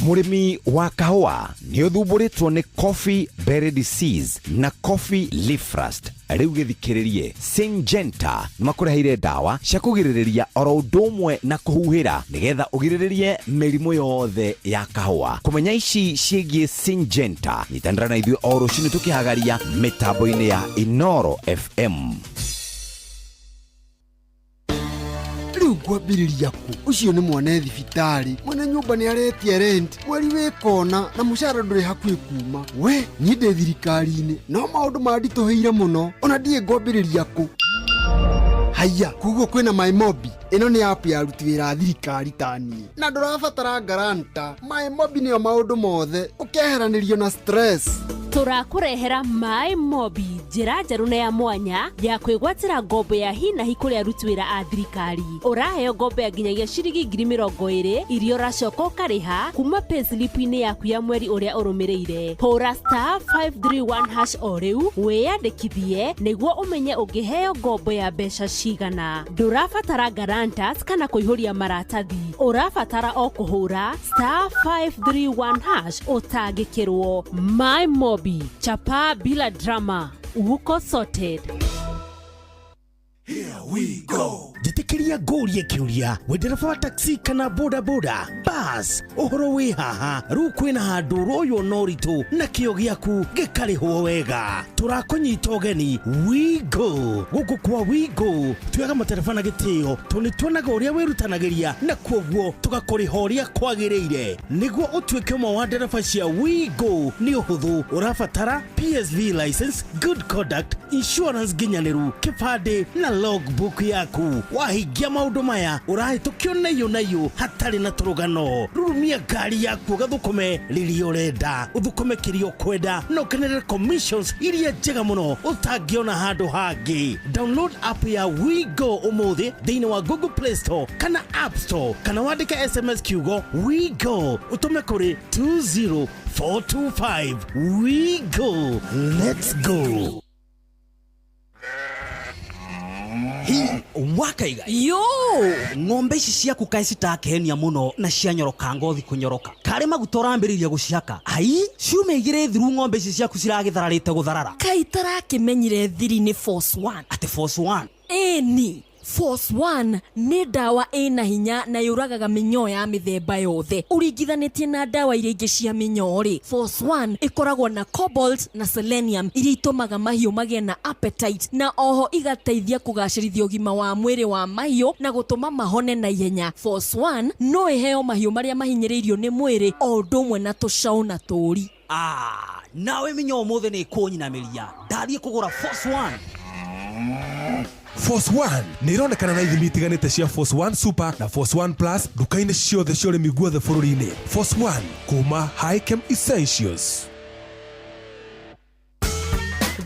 Mũrĩmi wa kahũa nĩ ũthumbũrĩtwo nĩ coffee berry disease na coffee leaf rust. Rĩu gĩthikĩrĩrie, Syngenta nĩ makũreheire ndawa cia kũgirĩrĩria oro ũndũ ũmwe na kũhuhĩra nĩgetha ũgirĩrĩrie mĩrimũ yothe ya kahũa. Kũmenya ici ciĩgiĩ Syngenta, nyitanĩra na ithuĩ o rũcinĩ tũkĩhagaria mĩtambo-inĩ ya Inoro FM.
Rĩu Ngwambĩrĩria kũ? Ũcio nĩ mwana thibitarĩ, mwene nyũmba nĩ aretia rent mweri wĩ kona na mũcara ndũrĩ hakuhĩ kuma. We niĩ ndĩ thirikari-inĩ no maũndũ manditũhĩire mũno, ona ndiĩ ngwambĩrĩria kũ. Haiya, koguo kwĩna MyMobi. Ĩno nĩ app ya aruti wĩra a thirikari ta niĩ, na ndũrabatara guarantor. MyMobi nĩyo maũndũ mothe, ũkeheranĩrio na stress.
Tũrakũrehera Maĩ Mobi, njĩra njerũ na ya mwanya ya kwĩgwatĩra ngombo ya hinahi kũrĩ aruti wĩra a thirikari. Ũraheo ngombo ya nginyagia ciringi 20,000 iria ũracoka ũkarĩha kuma payslip-inĩ yaku ya mweri ũrĩa ũrũmĩrĩire. Hũra *531# o rĩu wĩyandĩkithie nĩguo ũmenye ũngĩheo ngombo ya mbeca cigana. Ndũrabatara guarantors kana kũihũria maratathi, ũrabatara o kũhũra *531# ũtangĩkĩrwo. My Mobi, chapa bila drama, uko sorted.
Njĩtĩkĩria ngũrie kĩũria, wĩ ndereba wa taxi kana boda boda bas, ũhoro wĩ haha? Rĩu kwĩna handũ ũroywo na ũritũ na kĩo gĩaku gĩkarĩhwo wega. Tũrakũnyita ũgeni Wigo. Gũkũ kwa Wigo tuoyaga matereba na gĩtĩo, tondũ nĩ tuonaga ũrĩa wĩrutanagĩria na kuoguo tũgakũrĩha ũrĩa kwagĩrĩire. Nĩguo ũtuĩke ũmwe wa ndereba cia Wigo nĩ ũhũthũ, ũrabatara PSV license, good conduct, insurance nginyanĩru, kĩbandĩ na logbook yaku. Wahingia maũndũ maya, ũrahĩtũkio naiyũ naiyũ hatarĩ na tũrũgano. Rurumia ngari yaku ũgathũkũme rĩrĩa ũrenda, ũthũkũme kĩrĩa ũkwenda na ũkenerere commissions iria njega mũno ũtangĩona handũ hangĩ. Download app ya WeGo ũmũthĩ thĩinĩ wa Google Play Store kana App Store, kana wandĩke SMS kiugo WeGo ũtũme kũrĩ 20425. WeGo, let's go.
Hi wakaiga.
Yo.
Ng'ombe ici ciaku kaĩ citakenia mũno na cianyoroka ngothi kũnyoroka, karĩ maguta ũrambĩrĩria gũcihaka? Ai, ciumia 2 thiru ng'ombe ici ciaku ciragĩthararĩte gũtharara.
Kaĩ itarakĩmenyire thiri nĩ Force One?
Atĩ Force One?
Ĩni, Force One nĩ ndawa ĩna hinya na yũragaga mĩnyoo ya mĩthemba yothe. Ũringithanĩtie na ndawa iria ingĩ cia mĩnyoo rĩ, Force One ĩkoragwo na cobalt na selenium iria itũmaga mahiũ magĩe na appetite, na oho igateithia kũgacĩrithia ũgima wa mwĩrĩ wa mahiũ na gũtũma mahone na ihenya. Force One no ĩheo mahiũ marĩa mahinyĩrĩirio nĩ mwĩrĩ o ũndũ ũmwe na tũcaũ na tũũri.
Ah, nawe mĩnyoo ũmũthĩ nĩ ĩkũnyinamĩria, ndathiĩ kũgũra Force One.
Force One nĩ ironekana na ithimi itiganĩte cia Force One Super na Force One Plus nduka-inĩ ciothe cia ũrĩmi guothe bũrũri-inĩ. Force One kuma Hikem Essentials.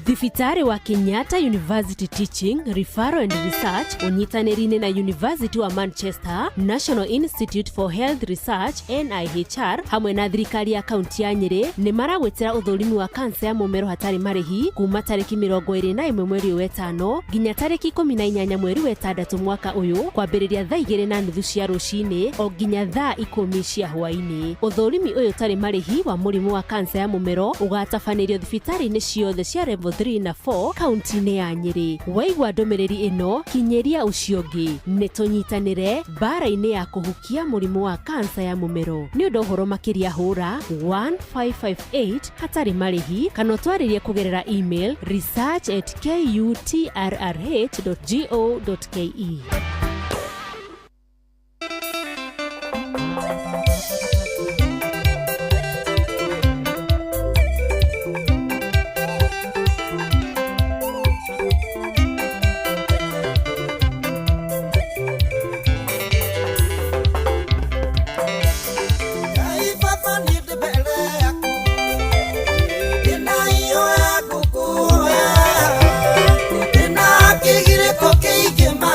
Thibitarĩ wa Kenyatta University Teaching, Referral and Research ũnyitanĩri-inĩ na University wa Manchester, National Institute for Health Research NIHR hamwe na thirikari ya kaunti ya Nyĩrĩ nĩ maragwĩtĩra ũthũrimi wa kansa ya mũmero hatarĩ marĩhi kuma tarĩki 21 mweri ũyũ wetano nginya tarĩki 18 mweri wetandatũ mwaka ũyũ, kwambĩrĩria thaa 2:30 cia rũcinĩ o nginya thaa 10 cia hwaĩ-inĩ. Ũthũrimi ũyũ ũtarĩ marĩhi wa mũrimũ wa kansa ya mũmero ũgatabanĩrio thibitarĩ-inĩ ciothe cia level 3 na 4 kaunti-inĩ ya Nyĩrĩ. Waigua ndũmĩrĩri ĩno, kinyĩria ũcio ũngĩ. Nĩ tũnyitanĩre mbara-inĩ ya kũhukia mũrimũ wa kansa ya mũmero. Nĩ ũndũ ũhoro makĩria hũra 1558 hatarĩ marĩhi kana ũtwarĩrie kũgerera email research@kutrrh.go.ke.
Ngai baba niĩ ndĩ mbere yaku, ndĩna ihoya ngũkũhoya, ndĩna kĩgirĩko kĩingĩ ma.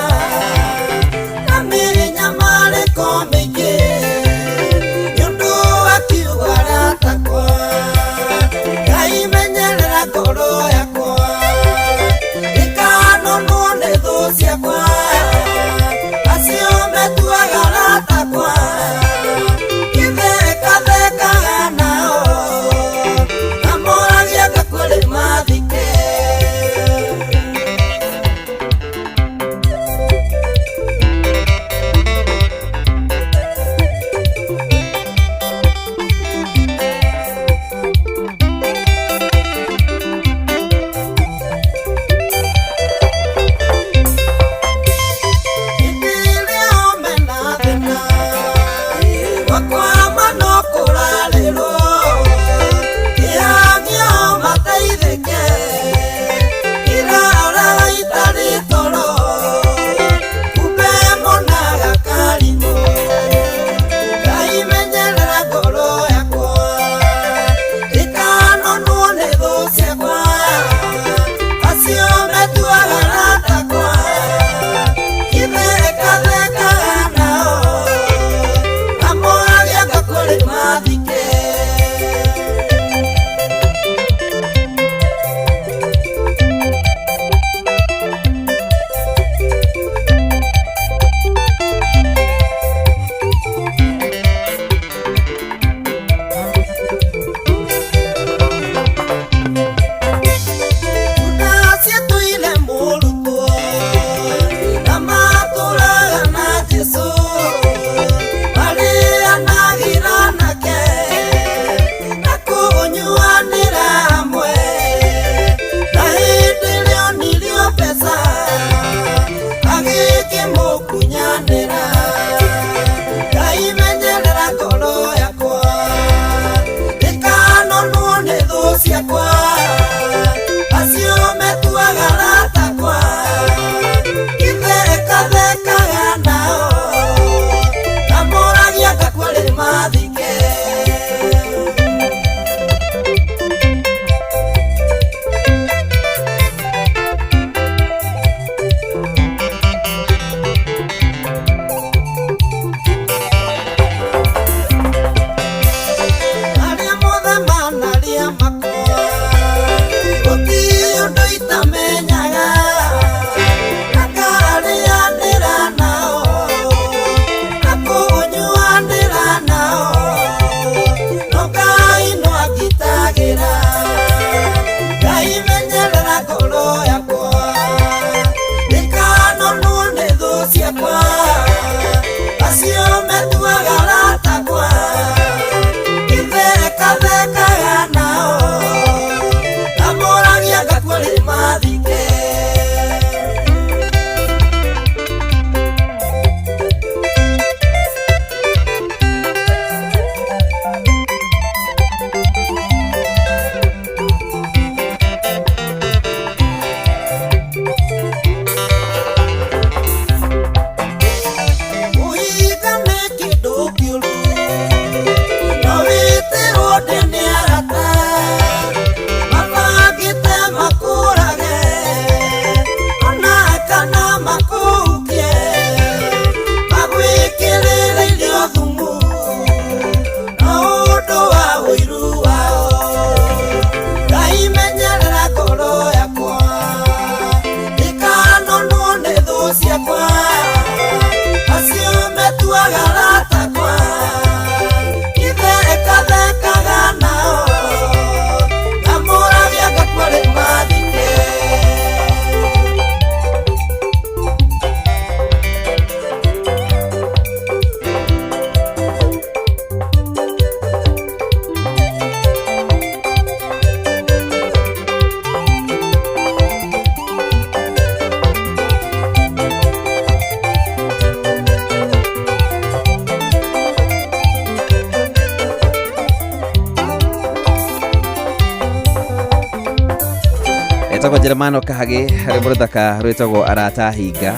Etagwo Jeremano Kahagĩ, harĩ mũthaka rwĩtagwo Arata Hinga,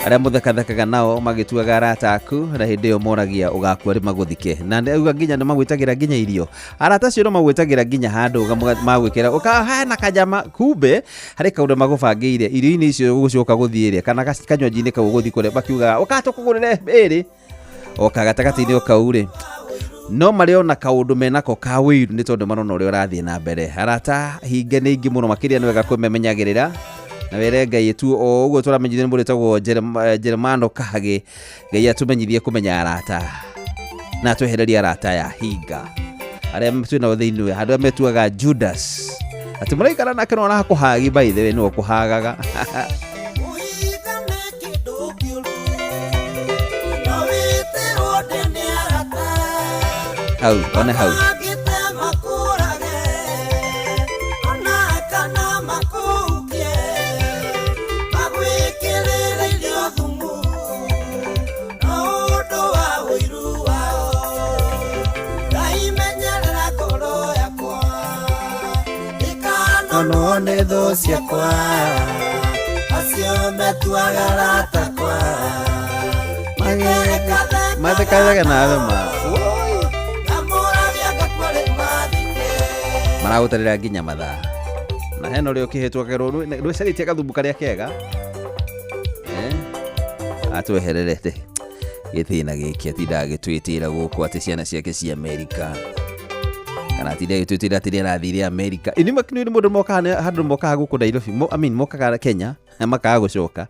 arĩa mũthekathekaga nao magĩtuaga arata aku, na hĩndĩ ĩyo moragia ũgakua rĩ magũthike, na auga nginya nĩ magwĩtagĩra nginya irio. Arata acio no magwĩtagĩra nginya handũ magwĩkĩra ũkahana kanyama, kumbe harĩ kaũndũ magũbangĩire irio-inĩ icio ũgũcoka gũthiĩ rĩ, kana kanywaji-inĩ kau ũgũthiĩ kũrĩa, makiugaga ũka tũkũgũrĩre ĩrĩ oka gatagatĩ-inĩ o kau rĩ, no marĩ ona kaũndũ menako ka wĩiru, nĩ tondũ marona ũrĩa ũrathiĩ na mbere. Arata hinge nĩ ingĩ mũno makĩria, nĩ wega kwĩmemenyagĩrĩra na were Ngai tu o ũguo tũramenyithio nĩ mũndũ wĩtagwo Jeremano Kahagĩ. Ngai atũmenyithie kũmenya arata na atwehererie arata ya hinga arĩa twĩnao thĩinĩ, handũ arĩa metuaga Judas, atĩ mũraikara nake no arakũhagi, by the way nĩwe ũkũhagaga. Hau one hau.
Magite makũrage ona kana makũhukie, magwĩkĩrĩre irio thumu no ũndũ wa ũiru wao. Ngai menyerera ngoro yakwa ĩkanonwo nĩ thũ ciakwa, acio metuaga aratakwa
mathekatheka nawe ma maragũtarĩra nginya mathaa, na hena ũrĩa ũkĩhĩtwo kerwo rwĩcarĩtie gathumbu karĩa kega. Atwehererete gĩthĩna gĩkĩ, atindaga agĩtwĩtĩra gũkũ atĩ ciana ciake cia Amerika, kana atinda agĩtwĩtĩra atĩ nĩ arathire Amerika. Nĩ mũndũ mokaga handũ, mokaga gũkũ Nairobi, I mean, mokaga Kenya makaga gũcoka.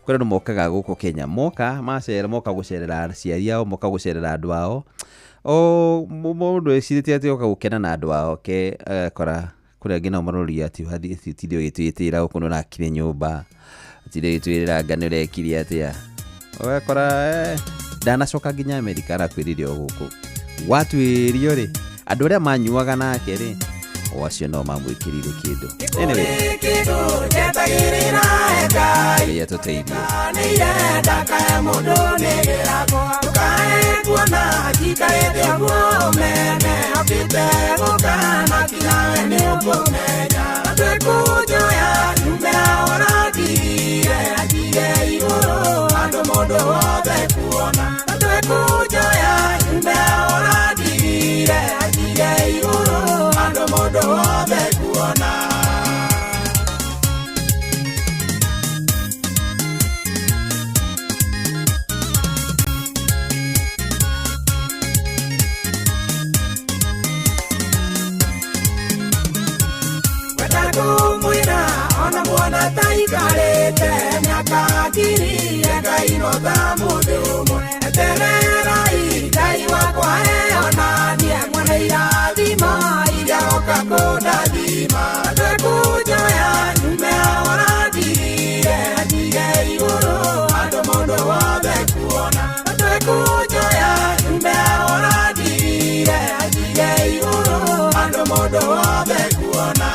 Kũrĩ andũ mokaga gũkũ Kenya, moka macera, moka gũcerera aciari ao, moka gũcerera andũ ao, o mũndũ ecirĩtie atĩ oka gũkena na andũ ao ke, agakora kũrĩ angĩ nao maroria atĩ ũrathiĩ tinde ũgĩtwĩtĩra gũkũ nĩ ũrakire nyũmba, tinde ũgĩtwĩrĩra anga nĩ ũrekire atĩa, ũgakora ndanacoka nginya Amerika, arakwĩrire o gũkũ watuĩrio rĩ, andũ arĩa manyuaga nake rĩ, o acio no mamwĩkĩrire kĩndũ. Anyway,
kĩndũ njetagĩrĩra Ngai.
Ngai atũteithie.
Nĩirenda kae mũndũ nĩgĩrakwa ndũkae kuona njikarĩte ũguo ũmene okĩte gũka na kinawe nĩ ũkũmenya atwĩkũnjoya nyume ũratigire anjige igũrũ andũ mũndũ wothe kuona atwĩkũnjoya nyume ũratigire anjige igũrũ andũ mũndũ wothe kuona. Wenda kũmwĩra ona muona taikarĩte mĩaka ngiri, Ngai no ta mũndũ ũmwe, etererai Ngai wakwa eonanie mwene irathimo iria oka kũndathima twĩkũnjoya nyume ũratigire anjige igũrũ andũ mũndũ wothe kuona twĩkũnjoya nyume ũratigire anjige igũrũ andũ mũndũ wothe kuona.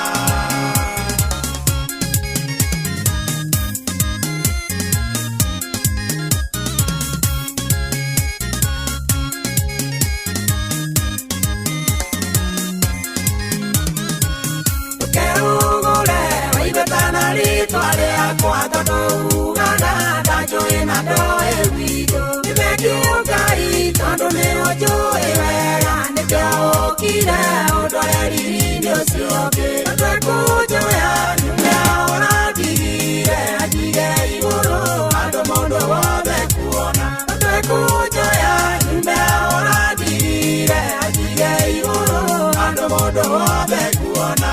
Ndũkerũgũre waigwetana rĩtwa rĩakwa tondũ ugaga ndanjũĩ na ndoĩ witũ, nĩ thengiũ Ngai tondũ nĩ ũnjũĩ wega, nĩkĩo ũkire ũndware riri-inĩ ũcio ũngĩ twĩkũnjoya nyume ũratigire anjige igũrũ andũ mũndũ wothe kuona twĩkũnjoya nyume ũratigire anjige igũrũ andũ mũndũ wothe kuona.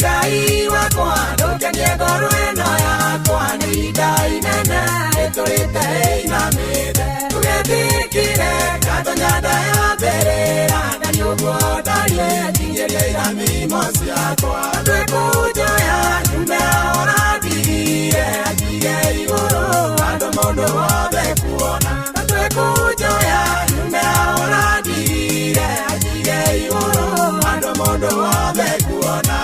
Ngai wakwa ndũkenie ngoro ĩno yakwa nĩ ihinda inene ĩtũrĩte ĩinamĩte, ndũgetĩkĩre ngatonya nda ya mbĩrĩra, ndariĩ ũguo ndariĩ nginyĩria irathimo ciakwa twĩkũnjoya nyume ũratigire anjige igũrũ andũ mũndũ wothe kuona twĩkũnjoya nyume ũratigire anjige igũrũ andũ mũndũ wothe kuona.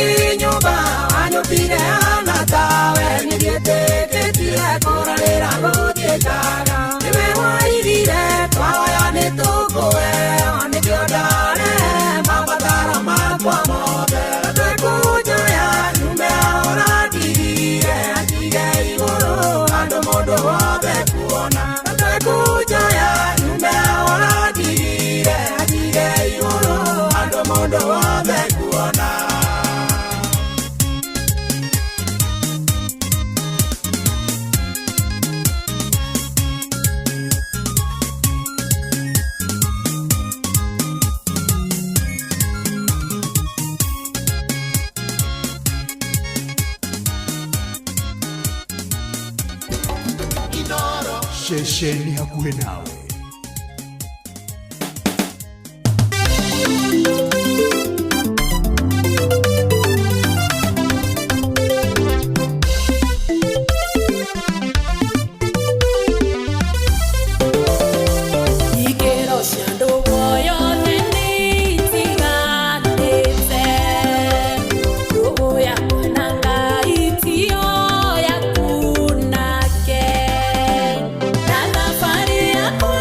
Akĩnyũmba anyũmbire hana tawe nĩndĩtĩkĩtie kũrarĩra gũtiĩkaga nĩwe waigire twahoya nĩtũkũheo nĩkĩo ndarehe mabataro makwa mothe twĩkũnjoya nyume ũrandigire anjige igũrũ andũ mũndũ wothe kuona twĩkũnjoya nyume ũrandigire anjige igũrũ andũ mũndũ wothe kuona.
Ceceni hakuhĩ nawe.
Ikĩro cia ndũgũ yothe nĩitiganĩte. Ndũgũ yakwa na Ngai tiyo yaku nake. Na thabarĩ yakwa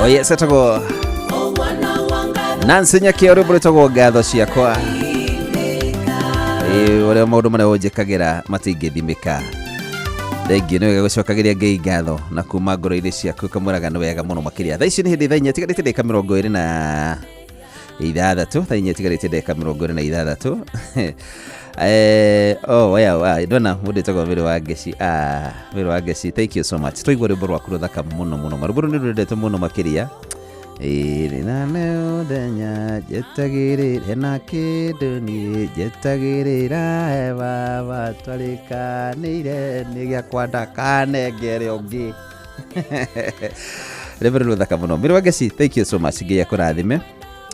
Yes, etagwo Nancy Nyakĩo, rwĩmbo rwĩtagwo Ngatho Ciakwa. Ĩĩ, ũrĩa maũndũ marĩa ũnjĩkagĩra matingĩthimĩka. Thengiũ, nĩ wega gũcokagĩria Ngai ngatho na kuma ngoro-inĩ ciaku ũkamwĩraga nĩ wega mũno makĩria. Thaa ici nĩ hĩndĩ thaa 4 itigarĩte ndagĩka 26, thaa 4 itigarĩte ndagĩka 26. Oh, oya, wa, ndona mũndũ ĩtagwo Mĩrũ wa Ngeci. Ah, Mĩrũ wa Ngeci, thank you so much. Twaigua rwĩmbo rwaku rũthaka mũno mũno, rwĩmbo rũu nĩ rwendete mũno makĩria. Ĩrĩ na mũthenya njetagĩrĩra, hena kĩndũ niĩ njetagĩrĩra, he baba twarĩkanĩire nĩ gĩakwa ndakanengere ũngĩ. Rwĩmbo rũu rũthaka mũno. Mĩrũ wa Ngeci, thank you so much, Ngai akũrathime.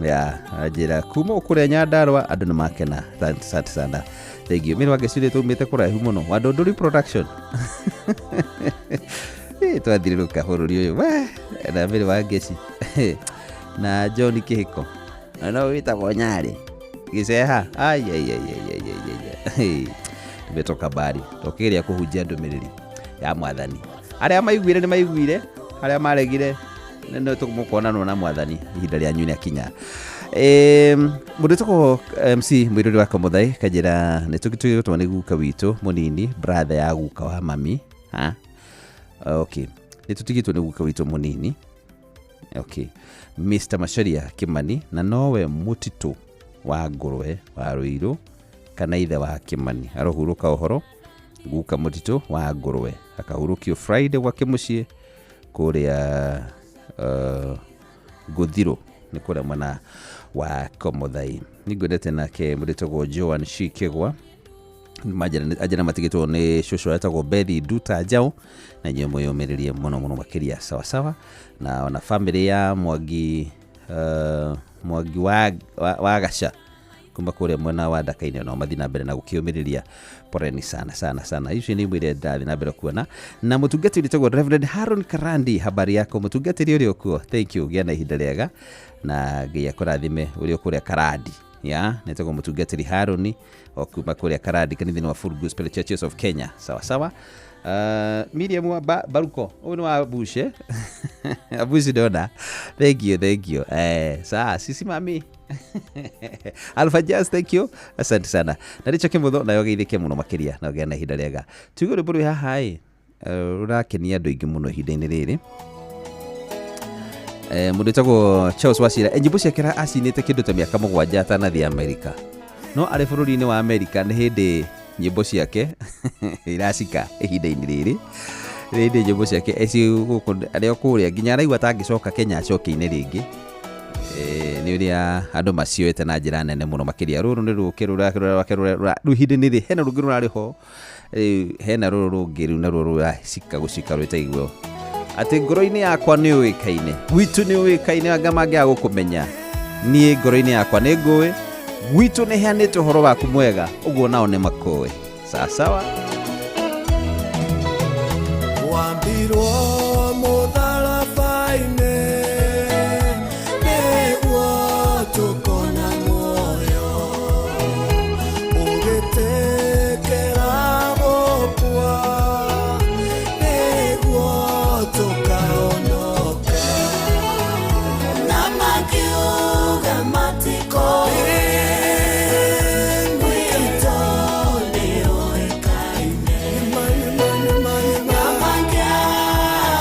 Ya njĩra kuma kũrĩa Nyandarũa andũ nĩ makena. Asante sana, thank you. Mĩrũ wa Ngeci, tũumĩte kũraihu mũno wa Ndũndũri Production. Twathirĩrũka bũrũri ũyũ we na Mĩrũ wa Ngeci na John Kĩhĩko na no wĩtagwo Nyarĩ Gĩceha. Ai, tumetoka mbari tũkĩgeria kũhunjia ndũmĩrĩri ya Mwathani. Arĩa maiguire nĩ maiguire, arĩa maregire nĩ tũkũmonanwo na Mwathani ihinda rĩanyu nĩ akinya. Mũndũ wĩtagwo MC Mũirũrĩ wa Kamũthai kanjĩra nĩ tũgĩtwo nĩ guka witũ mũnini, brother ya guka wa mami. Ha, okay, nĩ tũtigĩtwo nĩ guka witũ mũnini, okay, Mr Macharia Kimani, na nowe mũtitũ wa ngũrwe wa Rũirũ kana ithe wa Kimani. Arohurũka ũhoro guka mũtitũ wa ngũrwe, akahurũkio Friday gwake mũciĩ kũrĩa Ngũthirũ, nĩ kũrĩa mwena wa Komothai. Nĩngwendete nake mũrĩtagwo Joan Shikegwa anjĩra matigĩtwo nĩ cũcũ etagwo Bethi Nduta Njaũ, na inyuĩ mwĩyũmĩrĩrie mũno mũno makĩria. Sawa sawa. Na ona famĩlĩ ya Mwangi, Mwangi wa Gaca kuma kũrĩa mwena wa Ndaka-inĩ, no mathiĩ na mbere na gũkĩũmĩrĩria. Poleni sana sana sana. Icio nĩ imwe iria ndathiĩ na mbere kuona. Na mũtungatĩri wĩtagwo Reverend Haron Karandi, habari yako mũtungatĩri ũrĩa ũkuo? Thank you, gĩa na ihinda rĩega na Ngai akũrathime ũrĩa ũkũrĩa Karandi. Ya nĩtagwo mũtungatĩri Haroni o kuma kũrĩa Karandi, kanitha-inĩ wa Full Gospel Churches of Kenya. Sawa sawa. Miriam wa Baruko, ũyũ nĩ wa Bushe Abushi, ndona. Thank you, thank you. Saa sisi mami Alpha Jazz, thank you, asante sana. Na rĩcho kĩmũtho nayo geithĩke mũno makĩria na ũgĩe na ihinda rĩega. Tuge rwĩmbo rwĩ haha ĩ rũrakenia andũ aingĩ mũno ihinda-inĩ rĩrĩ. Mũndũ wĩtagwo Charles Wachira, nyĩmbo ciake acinĩte kĩndũ ta mĩaka 7 atanathiĩ Amerika, no arĩ bũrũri-inĩ wa Amerika nĩ hĩndĩ nyĩmbo ciake iracika ihinda-inĩ rĩrĩ. Rĩndĩ nyĩmbo ciake eci gũkũ arĩ o kũrĩa nginya araigua atangĩcoka Kenya acoke-inĩ rĩngĩ. Nĩ ũrĩa andũ macioete na njĩra nene mũno makĩria. Rũrũ nĩ rũke rũu ihinda-inĩ rĩrĩ hena rũngĩ rũrarĩ ho, hena rũrũ rũngĩ rĩu naruo rũracika gũcika rwĩtaiguo atĩ ngoro-inĩ yakwa nĩ ũĩkaine, gwitũ nĩ ũĩkaine, anga mangĩaga gũkũmenya niĩ ngoro-inĩ yakwa nĩ ngũĩ, gwitũ nĩ heanĩte ũhoro waku mwega, ũguo nao nĩ makũĩ. Sawa sawa.
Wambirwo mũtharaba-inĩ nĩguo tũkona muoyo, ũgĩtĩkĩra gũkua nĩguo tũkahonoka.
Na makiuga matikoĩ gwitũ nĩũĩkaine, na mangĩaga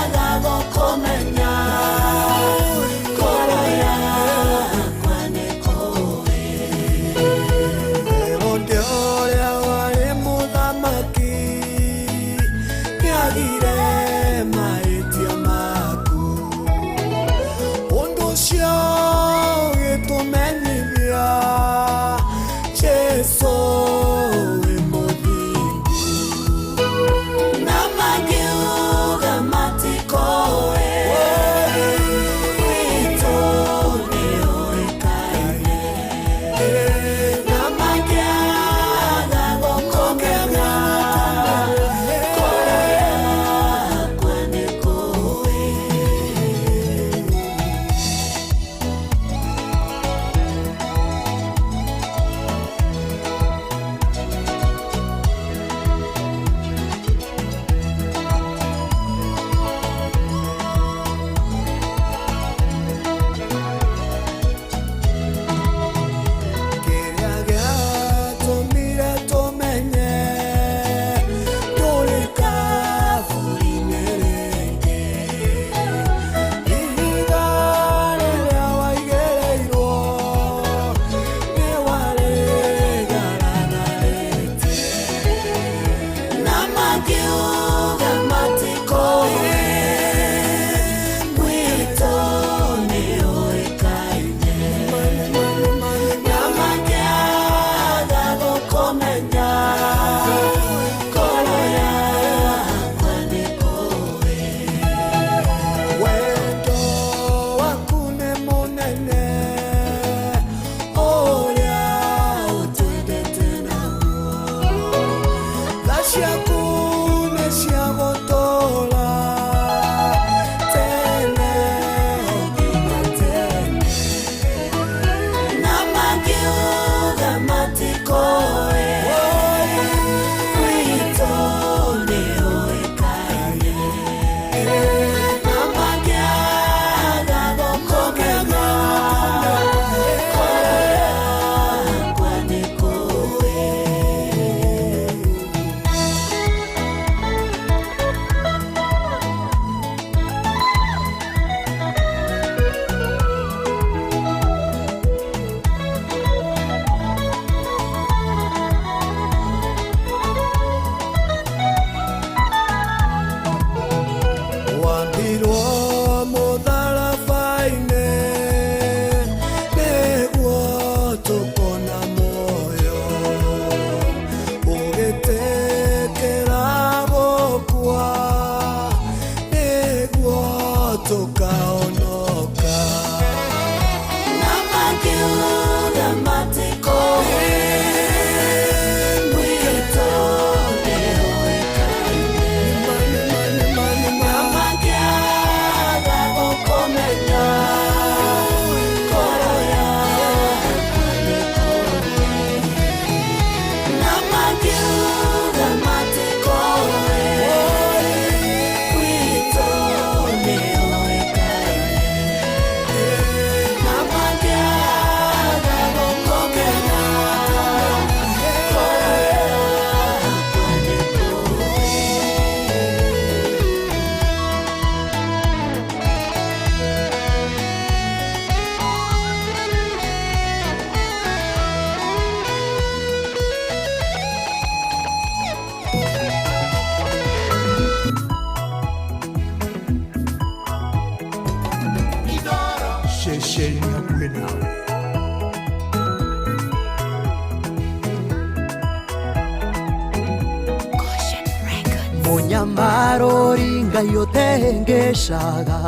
Mũnyamarũri Ngai ũtehĩngĩcaga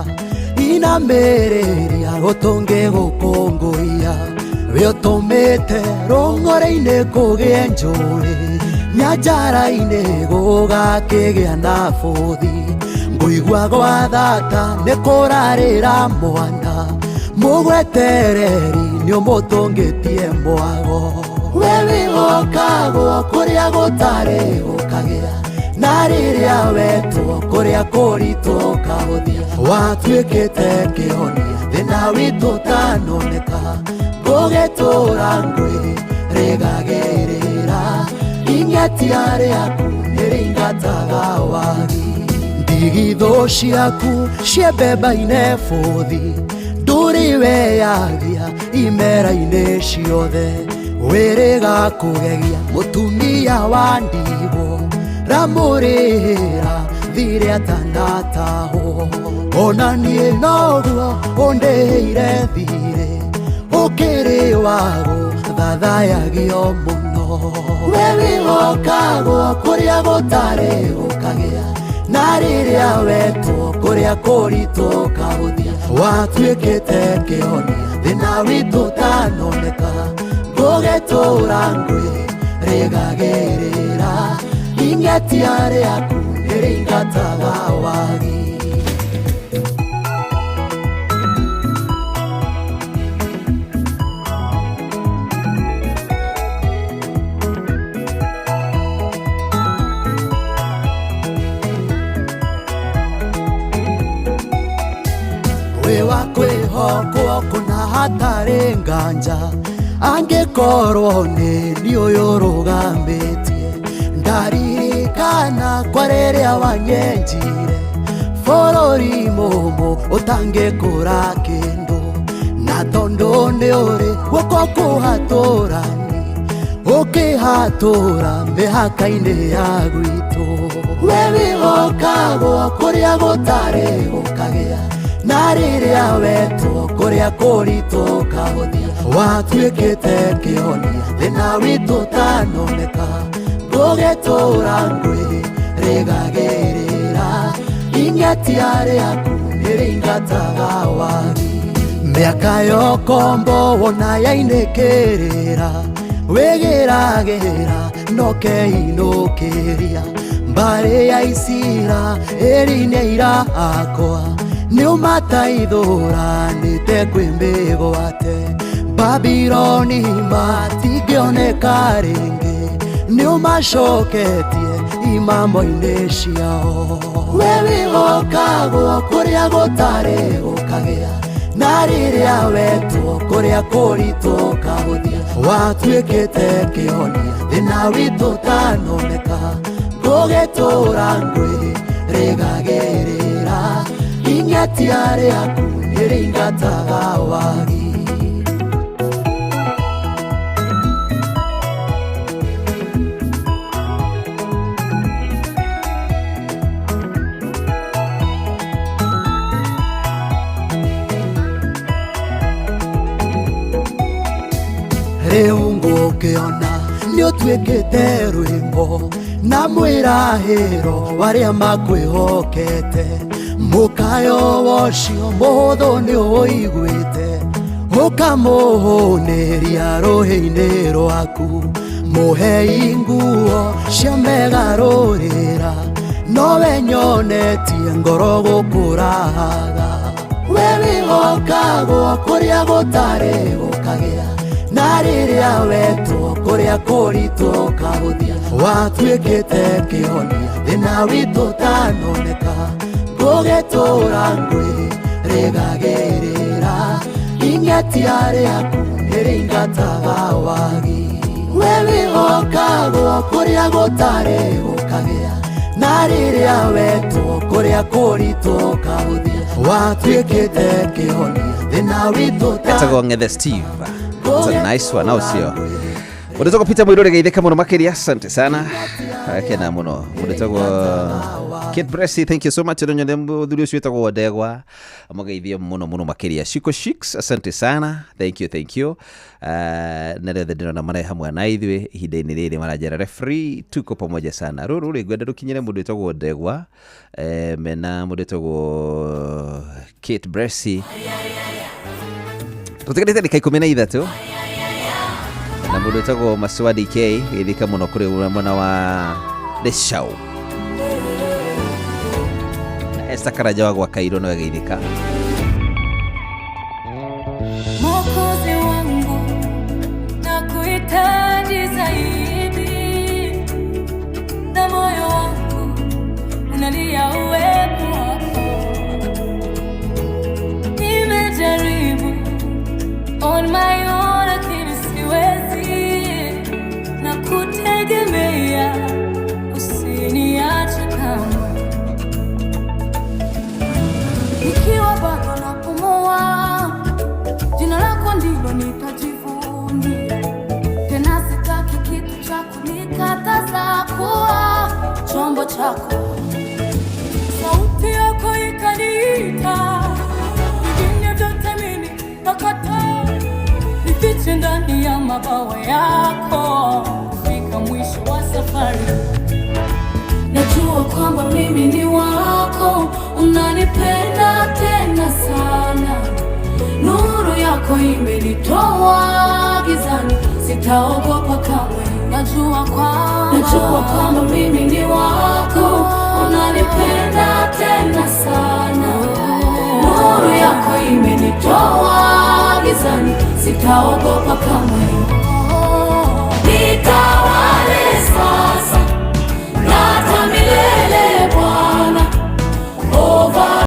inamĩrĩria gũtũngĩgũkũngũiya we ũtũmĩte rũng'ũrĩ-inĩ kũgĩe njũĩ nyanjara-inĩ gũgakĩgĩa na bũthi ngũigua gwa thata nĩ kũrarĩra mwana mũgwetereri nĩ ũmũtũngĩtie mwago we wĩhokagwo kũrĩa gũtarĩ gũkagĩa na rĩrĩa wetwo kũrĩa kũritũ ũkahũthia watuĩkĩte kĩhonia thĩna witũ ũtanoneka ngũgĩtũra ngwĩ rĩgagĩrĩra ing'etia rĩaku nĩrĩingataga wagi ndigithũ ciaku ciembemba-inĩ bũthi ndũrĩ weyagia imera-inĩ ciothe wĩrĩga kũgegia mũtumia wa ndigwo ramũrĩra thirĩ atanatahwo ona niĩ noguo ũndĩhĩire thirĩ ũkĩrĩ wago thathayagio mũno we wĩhokagwo kũrĩa gũtarĩ gũkagĩa na rĩrĩa wetwo kũrĩa kũritũ ũkahũthia watuĩkĩte kĩhonia thĩna witũ ũtanoneka ngũgĩtũra ngwĩ rĩgagĩrĩra ing'etia rĩaku nĩrĩingataga wagi wĩ wa kwĩhokwo kũna hatarĩ nganja angĩkorwo nĩ niĩ ũyũ rũgamĩtie ndaririkana kwa rĩrĩa wanyenjire bũrũri mũmũ ũtangĩkũra kĩndũ na tondũ nĩ ũrĩ guoko kũhatũrani ũkĩhatũra mĩhaka-inĩ ya gwitũ we wĩhokagwo kũrĩa gũtarĩ gũkagĩa na rĩrĩa wetwo kũrĩa kũritũ ũkahũthia watuĩkĩte kĩhonia thĩna witũ ũtanoneka ngũgĩtũra ngwĩ rĩgagĩrĩra ing'etia rĩaku nĩrĩingataga wagi mĩaka yokombo wona yainĩkĩrĩra wĩgĩragĩra nokeinũkĩria mbarĩ ya Isira ĩri nĩ aira akwa nĩũmataithũranĩte kwĩ mĩgwate Babiloni matingĩoneka rĩngĩ nĩũmacoketie imamo-inĩ ciao we wĩhokagwo kũrĩa gũtarĩ gũkagĩa na rĩrĩa wetwo kũrĩa kũritũ ũkahũthia watuĩkĩte kĩhonia thĩna witũ ũtanoneka ngũgĩtũra ngwĩ rĩgagĩrĩra ing'etia rĩaku nĩrĩingataga wagi rĩu ngũkĩona nĩũtuĩkĩte rwĩmbo na mwĩrahĩro warĩa makwĩhokete mũkayo wocio mũhũthũ nĩũiguĩte ũkamũhũnĩria rũhĩ-inĩ rwaku mũhei nguo cia megarũrĩra nowe nyonetie ngoro gũkũrahaga we wĩhokagwo kũrĩa gũtarĩ gũkagĩa na rĩrĩa wetwo kũrĩa kũritũ ũkahũthia watuĩkĩte kĩhonia thĩna witũ ũtanoneka ngũgĩtũra ngwĩ rĩgagĩrĩra ing'etia rĩaku nĩrĩingataga wagi we wĩhokagwo kũrĩa gũtarĩ gũkagĩa na rĩrĩa wetwo kũrĩa kũritũ ũkahũthia watuĩkĩte kĩhonia thĩna witũ
Etagwo Ng'ethe Steve. It's a nice one, au sio? Mũndũ Peter Mũirũrĩ geithĩka mũno makĩria, asante sana, akena mũno. Mũndũ wĩtagwo Kate Bressy, thank you so much. Rĩu nyone mũthuri ũcio wĩtagwo Ndegwa, mũgeithie mũno mũno makĩria. Shiko Shiks, asante sana, thank you, thank you. Na rĩothe ndĩrona marĩ hamwe na ithuĩ ihinda-inĩ rĩrĩ maranjĩra referee, tuko pamoja sana. Rũrũ rĩ ngwenda rũkinyĩre mũndũ wĩtagwo Ndegwa, mena mũndũ wĩtagwo Kate Bressy. Tũtigarĩte ndagĩka 13 na mũndũ wĩtagwo Maswadi K gĩthika mũno kũrĩ mwena wa Deshau na Esther Karanja wa gwa Kairũ no geithĩka.
Mwokozi wangu, nakuhitaji zaidi, na moyo wangu unalia uwepo wako. Nimejaribu on my own, lakini siwezi, na kutegemea, usiniache kamwe. Nikiwa bado napumua, jina lako ndilo nitajivunia. Tena sitaki kitu cha kunikataza kuwa chombo chako. Sauti yako ikaniita, vingine vyote mimi nakataa. Nifiche ndani ya mabawa yako, kufika mwisho wa safari. Najua kwamba mimi ni wako, unanipenda tena sana. Nuru yako imenitoa gizani, sitaogopa kamwe. Najua kwamba mimi ni wako, unanipenda tena sana. Nuru yako imenitoa gizani, sitaogopa kamwe.